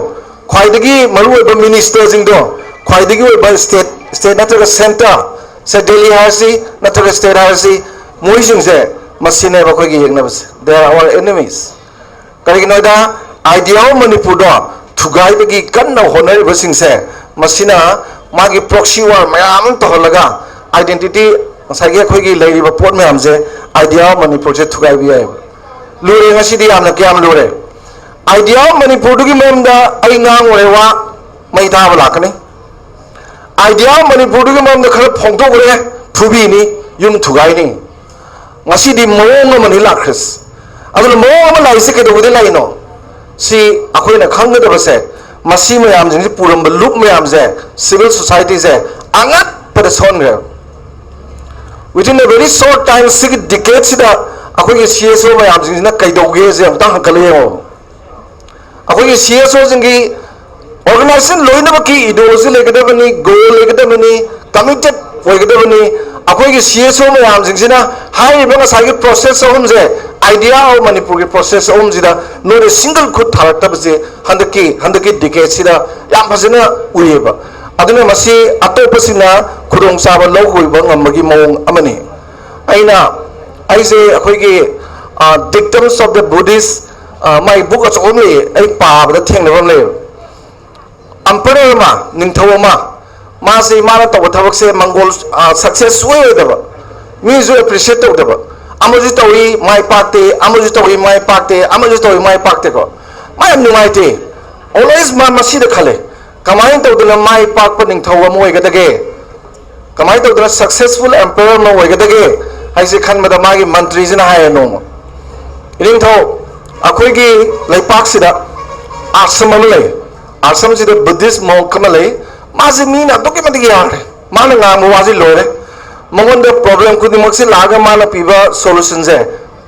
ꯈ꯭ꯋꯥꯏꯗꯒꯤ ꯃꯔꯨꯑꯣꯏꯕ ꯃꯤꯅꯤꯁꯇꯔꯁꯤꯡꯗꯣ, ꯈ꯭ꯋꯥꯏꯗꯒꯤ ꯑꯣꯏꯕ ꯁ꯭ꯇꯦꯠ, ꯁ꯭ꯇꯦꯠ ꯅꯠꯇ꯭ꯔꯒ ꯁꯦꯟꯇꯔ, ꯁꯦ ꯗꯦꯜꯂꯤ ꯍꯥꯏꯔꯁꯤ ꯅꯠꯇ꯭ꯔꯒ ꯁ꯭ꯇꯦꯠ ꯍꯥꯏꯔꯁꯤ, ꯃꯣꯏꯁꯤꯡꯁꯦ ꯃꯁꯤꯅꯦꯕ ꯑꯩꯈꯣꯏꯒꯤ ꯌꯦꯛꯅꯕꯁꯦ꯫ They are our enemies. ꯀꯔꯤꯒꯤꯅꯣꯗ, ꯑꯥꯏꯗꯤꯌꯥ ꯑꯣꯐ ꯃꯅꯤꯄꯨꯔꯗꯣ ꯊꯨꯒꯥꯏꯕꯒꯤ ꯀꯟꯅ ꯍꯣꯠꯅꯔꯤꯕꯁꯤꯡꯁꯦ, ꯃꯁꯤꯅ ꯃꯥꯒꯤ ꯄ꯭ꯔꯣꯛꯁꯤ ꯋꯥꯔ ꯃꯌꯥꯝ ꯑꯃ ꯇꯧꯍꯜꯂꯒ, ꯑꯥꯏꯗꯦꯟꯇꯤꯇꯤ, ꯉꯁꯥꯏꯒꯤ ꯑꯩꯈꯣꯏꯒꯤ ꯂꯩꯔꯤꯕ ꯄꯣꯠ ꯃꯌꯥꯝꯁꯦ, ꯑꯥꯏꯗꯤꯌꯥ ꯑꯣꯐ ꯃꯅꯤꯄꯨꯔꯁꯦ ꯊꯨꯒꯥꯏꯕ ꯌꯥꯏꯑꯕ꯫ ꯂꯨꯔꯦ, ꯉꯁꯤꯗꯤ ꯌꯥꯝꯅ ꯀꯌꯥꯝ ꯂꯨꯔꯦ꯫ ꯑꯥꯏꯗꯤꯌꯥ ꯑꯣꯐ ꯃꯅꯤꯄꯨꯔꯗꯨꯒꯤ ꯃꯔꯝꯗ ꯑꯩ ꯉꯥꯡꯉꯨꯔꯦ ꯋꯥ, ꯃꯩ ꯊꯥꯕ ꯂꯥꯛꯀꯅꯤ꯫ ꯑꯥꯏꯗꯤꯌꯥ ꯑꯣꯐ ꯃꯅꯤꯄꯨꯔꯗꯨꯒꯤ ꯃꯔꯝꯗ ꯈꯔ ꯐꯣꯡꯗꯣꯛꯎꯔꯦ, ꯐꯨꯕꯤꯅꯤ, ꯌꯨꯝ ꯊꯨꯒꯥꯏꯅꯤ꯫ ꯉꯁꯤꯗꯤ ꯃꯑꯣꯡ ꯑꯃꯅꯤ ꯂꯥꯛꯈ꯭ꯔꯤꯁꯤ꯫ ꯑꯗꯨꯅ ꯃꯑꯣꯡ ꯑꯃ ꯂꯥꯛꯏꯁꯦ ꯀꯩꯗꯧꯕꯗꯩ ꯂꯥꯛꯏꯅꯣ? ꯁꯤ ꯑꯩꯈꯣꯏꯅ ꯈꯪꯒꯗꯕꯁꯦ, ꯃꯁꯤ ꯃꯌꯥꯝꯁꯤꯡꯁꯤ ꯄꯨꯔꯝꯕ ꯂꯨꯞ ꯃꯌꯥꯝꯁꯦ, civil ꯁꯣꯁꯥꯏꯇꯤꯁꯦ ꯑꯉꯛꯄꯗ ꯁꯣꯟꯈ꯭ꯔꯦꯕ꯫ Within a very short time, ꯁꯤꯒꯤ ꯗꯤꯀꯦꯠꯁꯤꯗ ꯑꯩꯈꯣꯏꯒꯤ ꯁꯤ ꯑꯦꯁ ꯑꯣ ꯃꯌꯥꯝꯁꯤꯡꯁꯤꯅ ꯀꯩꯗꯧꯒꯦꯁꯦ ꯑꯃꯨꯛꯇꯪ ꯍꯪꯀꯠꯂ ꯌꯦꯡꯉꯣ꯫ ꯑꯩꯈꯣꯏꯒꯤ ꯁꯤ ꯑꯦꯁ ꯑꯣꯁꯤꯡꯒꯤ ꯑꯣꯔꯒꯅꯥꯏꯖꯦꯁꯟ ꯂꯣꯏꯅꯃꯛꯀꯤ ꯏꯗꯤꯑꯣꯂꯣꯖꯤ ꯂꯩꯒꯗꯕꯅꯤ, ꯒꯣꯜ ꯂꯩꯒꯗꯕꯅꯤ, ꯀꯃꯤꯇꯦꯠ ꯑꯣꯏꯒꯗꯕꯅꯤ꯫ ꯑꯩꯈꯣꯏꯒꯤ ꯁꯤ ꯑꯦꯁ ꯑꯣ ꯃꯌꯥꯝꯁꯤꯡꯁꯤꯅ ꯍꯥꯏꯔꯤꯕ ꯉꯁꯥꯏꯒꯤ ꯄ꯭ꯔꯣꯁꯦꯁ ꯑꯍꯨꯝꯁꯦ, ꯑꯥꯏꯗꯤꯌꯥ ꯑꯣꯐ ꯃꯅꯤꯄꯨꯔꯒꯤ ꯄ꯭ꯔꯣꯁꯦꯁ ꯑꯍꯨꯝꯁꯤꯗ ꯅꯣꯏꯅ ꯁꯤꯡꯒꯜ ꯈꯨꯠ ꯊꯥꯔꯛꯇꯕꯁꯦ ꯍꯟꯗꯛꯀꯤ, ꯍꯟꯗꯛꯀꯤ ꯗꯤꯀꯦꯠꯁꯤꯗ ꯌꯥꯝ ꯐꯖꯅ ꯎꯏꯌꯦꯕ꯫ ꯑꯗꯨꯅ ꯃꯁꯤ ꯑꯇꯣꯞꯄꯁꯤꯡꯅ ꯈꯨꯗꯣꯡꯆꯥꯕ ꯂꯧꯈꯤꯕ ꯉꯝꯕꯒꯤ ꯃꯑꯣꯡ ꯑꯃꯅꯤ꯫ ꯑꯩꯅ, ꯑꯩꯁꯦ ꯑꯩꯈꯣꯏꯒꯤ, ꯑ, Dictums of the Buddhist, ꯑ, ꯃꯥꯏ ꯕꯨꯛ ꯑꯆꯧꯕ ꯑꯃ ꯂꯩꯌꯦ, ꯑꯩ ꯄꯥꯕꯗ ꯊꯦꯡꯅꯕ ꯑꯃ ꯂꯩꯌꯦꯕ꯫ ꯑꯝꯄꯔꯔ ꯑꯃ, ꯅꯤꯡꯊꯧ ꯑꯃ, ꯃꯥꯁꯦ, ꯃꯥꯅ ꯇꯧꯕ ꯊꯕꯛꯁꯦ ꯃꯪꯒꯣꯜ, ꯑ, ꯁꯛꯁꯦꯁ ꯁꯨꯡꯑꯣꯏ ꯑꯣꯏꯗꯕ, ꯃꯤꯁꯨ ꯑꯦꯄ꯭ꯔꯤꯁꯤꯌꯦꯠ ꯇꯧꯗꯕ, ꯑꯃꯁꯨ ꯇꯧꯏ ꯃꯥꯏ ꯄꯥꯛꯇꯦ, ꯑꯃꯁꯨ ꯇꯧꯏ ꯃꯥꯏ ꯄꯥꯛꯇꯦ, ꯑꯃꯁꯨ ꯇꯧꯏ ꯃꯥꯏ ꯄꯥꯛꯇꯦꯀꯣ꯫ ꯃꯥ ꯌꯥꯝ ꯅꯨꯡꯉꯥꯏꯇꯦ꯫ Always ꯃꯥ ꯃꯁꯤꯗ ꯈꯜꯂꯦ, ꯀꯃꯥꯏꯅ ꯇꯧꯗꯅ ꯃꯥꯏ ꯄꯥꯛꯄ ꯅꯤꯡꯊꯧ ꯑꯃ ꯑꯣꯏꯒꯗꯒꯦ? ꯀꯃꯥꯏꯅ ꯇꯧꯗꯅ successful emperor ꯑꯃ ꯑꯣꯏꯒꯗꯒꯦ ꯍꯥꯏꯁꯦ ꯈꯟꯕꯗ ꯃꯥꯒꯤ ꯃꯟꯇ꯭ꯔꯤꯁꯤꯅ ꯍꯥꯏꯌꯦ ꯅꯣꯡꯃ, "ꯏꯅꯤꯡꯊꯧ, ꯑꯩꯈꯣꯏꯒꯤ ꯂꯩꯄꯥꯛꯁꯤꯗ ꯑꯥꯁ꯭ꯔꯝ ꯑꯃ ꯂꯩ꯫ ꯑꯥꯁ꯭ꯔꯝꯁꯤꯗ Buddhist monk ꯑꯃ ꯂꯩ꯫ ꯃꯥꯁꯦ ꯃꯤꯅ ꯑꯗꯨꯛꯀꯤ ꯃꯇꯤꯛ ꯌꯥꯔꯦ꯫ ꯃꯥꯅ ꯉꯥꯡꯕ ꯋꯥꯁꯤ ꯂꯣꯏꯔꯦ꯫ ꯃꯉꯣꯟꯗ problem ꯈꯨꯗꯤꯡꯃꯛꯁꯤ ꯂꯥꯛꯑꯒ ꯃꯥꯅ ꯄꯤꯕ solutionꯁꯦ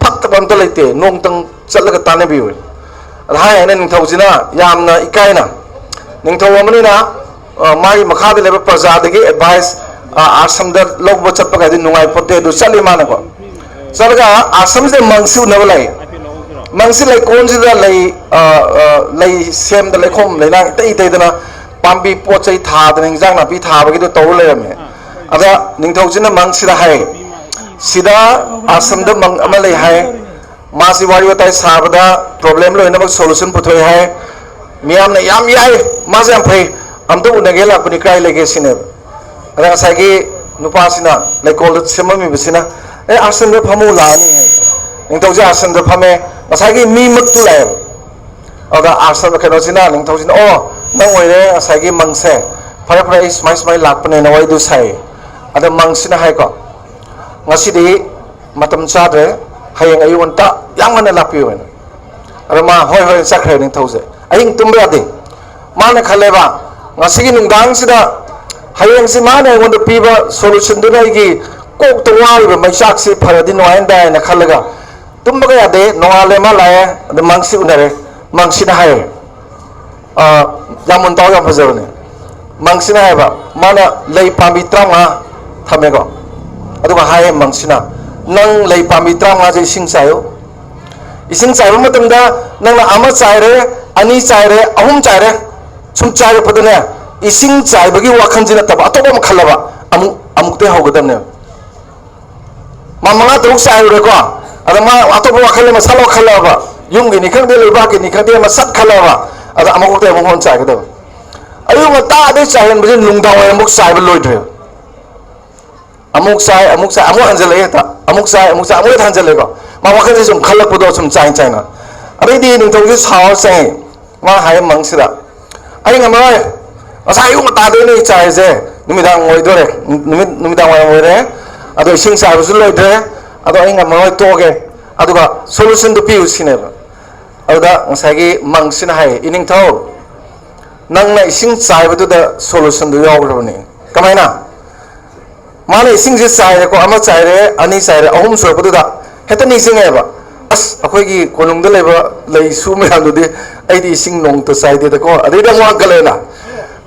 ꯐꯠꯇꯕ ꯑꯝꯇ ꯂꯩꯇꯦ꯫ ꯅꯣꯡꯇꯪ ꯆꯠꯂꯒ ꯇꯥꯟꯅꯕꯤꯌꯨ"꯫ ꯑꯗ ꯍꯥꯏ ꯍꯥꯏꯅ ꯅꯤꯡꯊꯧꯁꯤꯅ ꯌꯥꯝꯅ ꯏꯀꯥꯏꯅ, ꯅꯤꯡꯊꯧ ꯑꯃꯅꯤꯅ, ꯑ, ꯃꯥꯒꯤ ꯃꯈꯥꯗ ꯂꯩꯕ ꯄ꯭ꯔꯖꯥꯗꯒꯤ advice, ꯑ, ꯑꯥꯁ꯭ꯔꯝꯗ ꯂꯧꯕ ꯆꯠꯄ ꯀꯥꯏꯗꯤ ꯅꯨꯡꯉꯥꯏ ꯄꯣꯠꯇꯦ꯫ ꯑꯗꯨ ꯆꯠꯂꯤ ꯃꯥꯅꯀꯣ꯫ ꯆꯠꯂꯒ ꯑꯥꯁ꯭ꯔꯝꯁꯤꯗ monkꯁꯤ ꯎꯅꯕ ꯂꯥꯛꯏ꯫ Monkꯁꯤ ꯂꯩꯀꯣꯜꯁꯤꯗ ꯂꯩ, ꯑ, ꯑ, ꯂꯩ ꯁꯦꯝꯗ, ꯂꯩꯈꯣꯝ ꯂꯩꯅꯥꯡ ꯏꯇꯩ ꯏꯇꯩꯗꯅ ꯄꯥꯝꯕꯤ ꯄꯣꯠ ꯆꯩ ꯊꯥꯗꯅ ꯏꯟꯖꯥꯡ ꯅꯥꯄꯤ ꯊꯥꯕꯒꯤꯗꯣ ꯇꯧꯔ ꯂꯩꯔꯝꯃꯦ꯫ ꯑꯗ ꯅꯤꯡꯊꯧꯁꯤꯅ monkꯁꯤꯗ ꯍꯥꯏ, "ꯁꯤꯗ ꯑꯥꯁ꯭ꯔꯝꯗ monk ꯑꯃ ꯂꯩ ꯍꯥꯏ, ꯃꯥꯁꯤ ꯋꯥꯔꯤ ꯋꯥꯇꯥꯏ ꯁꯥꯕꯗ problem ꯂꯣꯏꯅꯃꯛ solution ꯄꯨꯊꯣꯛꯑꯦ ꯍꯥꯏ, ꯃꯤꯌꯥꯝꯅ ꯌꯥꯝ ꯌꯥꯏ, ꯃꯥꯁꯦ ꯌꯥꯝ ꯐꯩ, ꯑꯝꯇ ꯎꯅꯒꯦ ꯂꯥꯛꯄꯅꯤ, ꯀꯥꯏ ꯂꯩꯒꯦ?" ꯁꯤꯅꯦꯕ꯫ ꯑꯗ ꯉꯁꯥꯏꯒꯤ ꯅꯨꯄꯥꯁꯤꯅ, ꯂꯩꯀꯣꯜꯗ ꯁꯦꯝꯃꯝꯃꯤꯕꯁꯤꯅ, "ꯑꯦ, ꯑꯥꯁ꯭ꯔꯝꯗ ꯐꯝꯃꯨ ꯂꯥꯛꯑꯅꯤ" ꯍꯥꯏ꯫ ꯅꯤꯡꯊꯧꯁꯦ ꯑꯥꯁ꯭ꯔꯝꯗ ꯐꯝꯃꯦ꯫ ꯉꯁꯥꯏꯒꯤ ꯃꯤꯃꯛꯇꯨ ꯂꯥꯛꯑꯦꯕ꯫ ꯑꯗ ꯑꯥꯁ꯭ꯔꯝꯗ ꯀꯩꯅꯣꯁꯤꯅ, ꯅꯤꯡꯊꯧꯁꯤꯅ, "ꯑꯣ, ꯅꯪ ꯑꯣꯏꯔꯦ ꯉꯁꯥꯏꯒꯤ monkꯁꯦ꯫ ꯐꯔꯦ, ꯐꯔꯦ, ꯑꯩ ꯁꯨꯃꯥꯏ ꯁꯨꯃꯥꯏ ꯂꯥꯛꯄꯅꯦꯅ ꯋꯥꯔꯤꯗꯨ ꯁꯥꯏ"꯫ ꯑꯗ monkꯁꯤꯅ ꯍꯥꯏꯀꯣ, "ꯉꯁꯤꯗꯤ ꯃꯇꯝ ꯆꯥꯗ꯭ꯔꯦ, ꯍꯌꯦꯡ ꯑꯌꯨꯛ ꯉꯟꯇꯥ ꯌꯥꯝ ꯉꯟꯅ ꯂꯥꯛꯄꯤꯌꯨ" ꯍꯥꯏꯅ꯫ ꯑꯗ ꯃꯥ, "ꯍꯣꯏ, ꯍꯣꯏ", ꯆꯠꯈ꯭ꯔꯦ ꯅꯤꯡꯊꯧꯁꯦ꯫ ꯑꯍꯤꯡ ꯇꯨꯝꯕ ꯌꯥꯗꯦ꯫ ꯃꯥꯅ ꯈꯜꯂꯦꯕ, "ꯉꯁꯤꯒꯤ ꯅꯨꯡꯗꯥꯡꯁꯤꯗ ꯍꯌꯦꯡꯁꯤ ꯃꯥꯅ ꯑꯩꯉꯣꯟꯗ ꯄꯤꯕ solutionꯗꯨꯅ ꯑꯩꯒꯤ ꯀꯣꯛꯇ ꯋꯥꯔꯤꯕ ꯃꯩꯆꯥꯛꯁꯤ ꯐꯔꯗꯤ ꯅꯨꯡꯉꯥꯏꯅꯗꯥ" ꯍꯥꯏꯅ ꯈꯜꯂꯒ ꯇꯨꯝꯕꯒ ꯌꯥꯗꯦ꯫ ꯅꯣꯡꯉꯥꯜꯂꯦ, ꯃꯥ ꯂꯥꯛꯑꯦ꯫ ꯑꯗ monkꯁꯤ ꯎꯅꯔꯦ꯫ Monkꯁꯤꯅ ꯍꯥꯏꯔꯦ, ꯑ, ꯌꯥꯝ ꯃꯨꯟ ꯇꯥꯎ, ꯌꯥꯝ ꯐꯖꯕꯅꯦ꯫ Monkꯁꯤꯅ ꯍꯥꯏꯕ, ꯃꯥꯅ ꯂꯩ ꯄꯥꯝꯕꯤ ꯇꯔꯥꯃꯉꯥ ꯊꯝꯃꯦꯀꯣ, ꯑꯗꯨꯒ ꯍꯥꯏꯌꯦ monkꯁꯤꯅ, "ꯅꯪ ꯂꯩ ꯄꯥꯝꯕꯤ ꯇꯔꯥꯃꯉꯥꯁꯦ ꯏꯁꯤꯡ ꯆꯥꯏꯌꯨ꯫ ꯏꯁꯤꯡ ꯆꯥꯏꯕ ꯃꯇꯝꯗ ꯅꯪꯅ ꯑꯃ ꯆꯥꯏꯔꯦ, ꯑꯅꯤ ꯆꯥꯏꯔꯦ, ꯑꯍꯨꯝ ꯆꯥꯏꯔꯦ, ꯁꯨꯝ ꯆꯥꯏꯔꯛꯄꯗꯅꯦ, ꯏꯁꯤꯡ ꯆꯥꯏꯕꯒꯤ ꯋꯥꯈꯜꯁꯤ ꯅꯠꯇꯕ ꯑꯇꯣꯞꯄ ꯑꯃ ꯈꯜꯂꯕ, ꯑꯃꯨꯛ, ꯑꯃꯨꯛꯇꯩ ꯍꯧꯒꯗꯕꯅꯦꯕ"꯫ ꯃꯥ ꯃꯉꯥ ꯇꯔꯨꯛ ꯆꯥꯏꯔꯨꯔꯦꯀꯣ, ꯑꯗ ꯃꯥ ꯑꯇꯣꯞꯄ ꯋꯥꯈꯜ ꯑꯃ ꯁꯠ ꯂꯥꯎ ꯈꯜꯂꯛꯑꯕ, ꯌꯨꯝꯒꯤꯅꯤ ꯈꯪꯗꯦ, ꯂꯩꯕꯥꯛꯀꯤꯅꯤ ꯈꯪꯗꯦ, ꯑꯃ ꯁꯠ ꯈꯜꯂꯛꯑꯕ, ꯑꯗ ꯑꯃꯨꯛꯇꯩ ꯑꯃꯨꯛ ꯍꯣꯟ ꯆꯥꯏꯒꯗꯕ꯫ ꯑꯌꯨꯛ ꯉꯟꯇꯥꯗꯩ ꯆꯥꯏꯍꯟꯕꯁꯦ ꯅꯨꯡꯗꯥꯡ ꯋꯥꯏꯔꯝꯐꯥꯎ ꯆꯥꯏꯕ ꯂꯣꯏꯗ꯭ꯔꯦꯕ꯫ ꯑꯃꯨꯛ ꯆꯥꯏ, ꯑꯃꯨꯛ ꯆꯥꯏ, ꯑꯃꯨꯛ ꯍꯟꯖꯜꯂꯛꯑꯦ ꯍꯦꯛꯇ꯫ ꯑꯃꯨꯛ ꯆꯥꯏ, ꯑꯃꯨꯛ ꯆꯥꯏ, ꯑꯃꯨꯛ ꯍꯦꯛꯇ ꯍꯟꯖꯜꯂꯛꯑꯦꯀꯣ꯫ ꯃꯥ ꯋꯥꯈꯜꯁꯦ ꯁꯨꯝ ꯈꯜꯂꯛꯄꯗꯣ ꯁꯨꯝ ꯆꯥꯏ ꯆꯥꯏꯅ꯫ ꯑꯗꯩꯗꯤ ꯅꯤꯡꯊꯧꯁꯦ ꯁꯥꯎꯔ ꯆꯪꯉꯦ꯫ ꯃꯥ ꯍꯥꯏ monkꯁꯤꯗ, "ꯑꯩ ꯉꯝꯃꯔꯣꯏ, ꯉꯁꯥꯏ ꯑꯌꯨꯛ ꯉꯟꯇꯥꯗꯩꯅꯦ ꯑꯩ ꯆꯥꯏꯔꯤꯁꯦ꯫ ꯅꯨꯃꯤꯗꯥꯡ ꯑꯣꯏꯗꯣꯔꯦ꯫ ꯅꯨꯃꯤꯠ ꯅꯨꯃꯤꯗꯥꯡ ꯋꯥꯏꯔꯝ ꯑꯣꯏꯔꯦ꯫ ꯑꯗꯣ ꯏꯁꯤꯡ ꯆꯥꯏꯕꯁꯨ ꯂꯣꯏꯗ꯭ꯔꯦ꯫ ꯑꯗꯣ ꯑꯩ ꯉꯝꯃꯔꯣꯏ, ꯇꯣꯛꯑꯒꯦ꯫ ꯑꯗꯨꯒ solutionꯗꯨ ꯄꯤꯌꯨ ꯁꯤꯅꯦꯕ꯫ ꯑꯗꯨꯗ ꯉꯁꯥꯏꯒꯤ ꯃꯪꯁꯤꯅ ꯍꯥꯏꯌꯦ, "ꯏꯅꯤꯡꯊꯧ, ꯅꯪꯅ ꯏꯁꯤꯡ ꯆꯥꯏꯕꯗꯨꯗ solutionꯗꯨ ꯌꯥꯎꯈ꯭ꯔꯕꯅꯤ꯫" "ꯀꯃꯥꯏꯅ?" ꯃꯥꯅ ꯏꯁꯤꯡꯁꯦ ꯆꯥꯏꯔꯦꯀꯣ, ꯑꯃ ꯆꯥꯏꯔꯦ, ꯑꯅꯤ ꯆꯥꯏꯔꯦ, ꯑꯍꯨꯝ ꯁꯨꯔꯛꯄꯗꯨꯗ ꯍꯦꯛꯇ ꯅꯤꯡꯁꯤꯡꯉꯦꯕ, "ꯑꯁ, ꯑꯩꯈꯣꯏꯒꯤ ꯀꯣꯅꯨꯡꯗ ꯂꯩꯕ ꯂꯩꯁꯨ ꯃꯌꯥꯝꯗꯨꯗꯤ ꯑꯩꯗꯤ ꯏꯁꯤꯡ ꯅꯣꯡꯃꯇ ꯆꯥꯏꯗꯦꯗꯀꯣ", ꯑꯗꯩꯗꯤ ꯑꯃꯨꯛ ꯍꯪꯒꯠꯂꯛꯑꯦꯅ꯫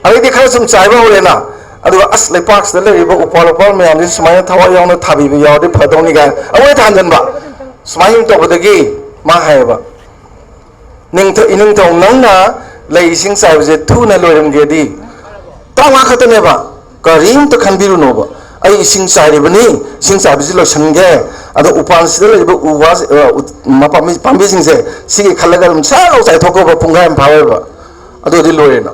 ꯑꯗꯩꯗꯤ ꯈꯔ ꯁꯨꯝ ꯆꯥꯏꯕ ꯍꯧꯔꯦꯅ꯫ ꯑꯗꯨꯒ, "ꯑꯁ, ꯂꯩꯄꯥꯛꯁꯤꯗ ꯂꯩꯔꯤꯕ ꯎꯄꯥꯜ ꯋꯥꯄꯥꯜ ꯃꯌꯥꯝꯁꯤ ꯁꯨꯃꯥꯏꯅ ꯊꯋꯥꯏ ꯌꯥꯎꯅ ꯊꯥꯕꯤꯕ ꯌꯥꯎꯔꯗꯤ ꯐꯗꯧꯅꯤ" ꯀꯥꯏꯅ ꯑꯃꯨꯛ ꯍꯦꯛꯇ ꯍꯟꯖꯤꯟꯕ꯫ ꯁꯨꯃꯥꯏꯅ ꯁꯨꯝ ꯇꯧꯕꯗꯒꯤ ꯃꯥ ꯍꯥꯏꯌꯦꯕ, "ꯅꯤꯡꯊ-, ꯏꯅꯤꯡꯊꯧ, ꯅꯪꯅ ꯂꯩ ꯏꯁꯤꯡ ꯆꯥꯏꯕꯁꯦ ꯊꯨꯅ ꯂꯣꯏꯔꯝꯒꯦꯗꯤ, ꯇꯔꯥꯃꯉꯥ ꯈꯛꯇꯅꯦꯕ, ꯀꯔꯤꯝꯇ ꯈꯟꯕꯤꯔꯨꯅꯣꯕ꯫ ꯑꯩ ꯏꯁꯤꯡ ꯆꯥꯏꯔꯤꯕꯅꯤ, ꯏꯁꯤꯡ ꯆꯥꯏꯕꯁꯤ ꯂꯣꯏꯁꯤꯟꯒꯦ, ꯑꯗꯣ ꯎꯄꯥꯜꯁꯤꯗ ꯂꯩꯔꯤꯕ ꯎ ꯋꯥ, ꯑ, ꯎ-, ꯃꯄꯥ-, ꯃꯤ-, ꯄꯥꯝꯕꯤꯁꯤꯡꯁꯦ ꯁꯤꯒꯤ ꯈꯜꯂꯒ ꯑꯗꯨꯝ ꯁꯠ ꯂꯥꯎ ꯆꯥꯏꯊꯣꯛꯈ꯭ꯔꯣꯕ, ꯄꯨꯡꯈꯥꯏ ꯑꯃ ꯐꯥꯔꯣꯏꯕ, ꯑꯗꯨꯗꯤ ꯂꯣꯏꯔꯦꯅ"꯫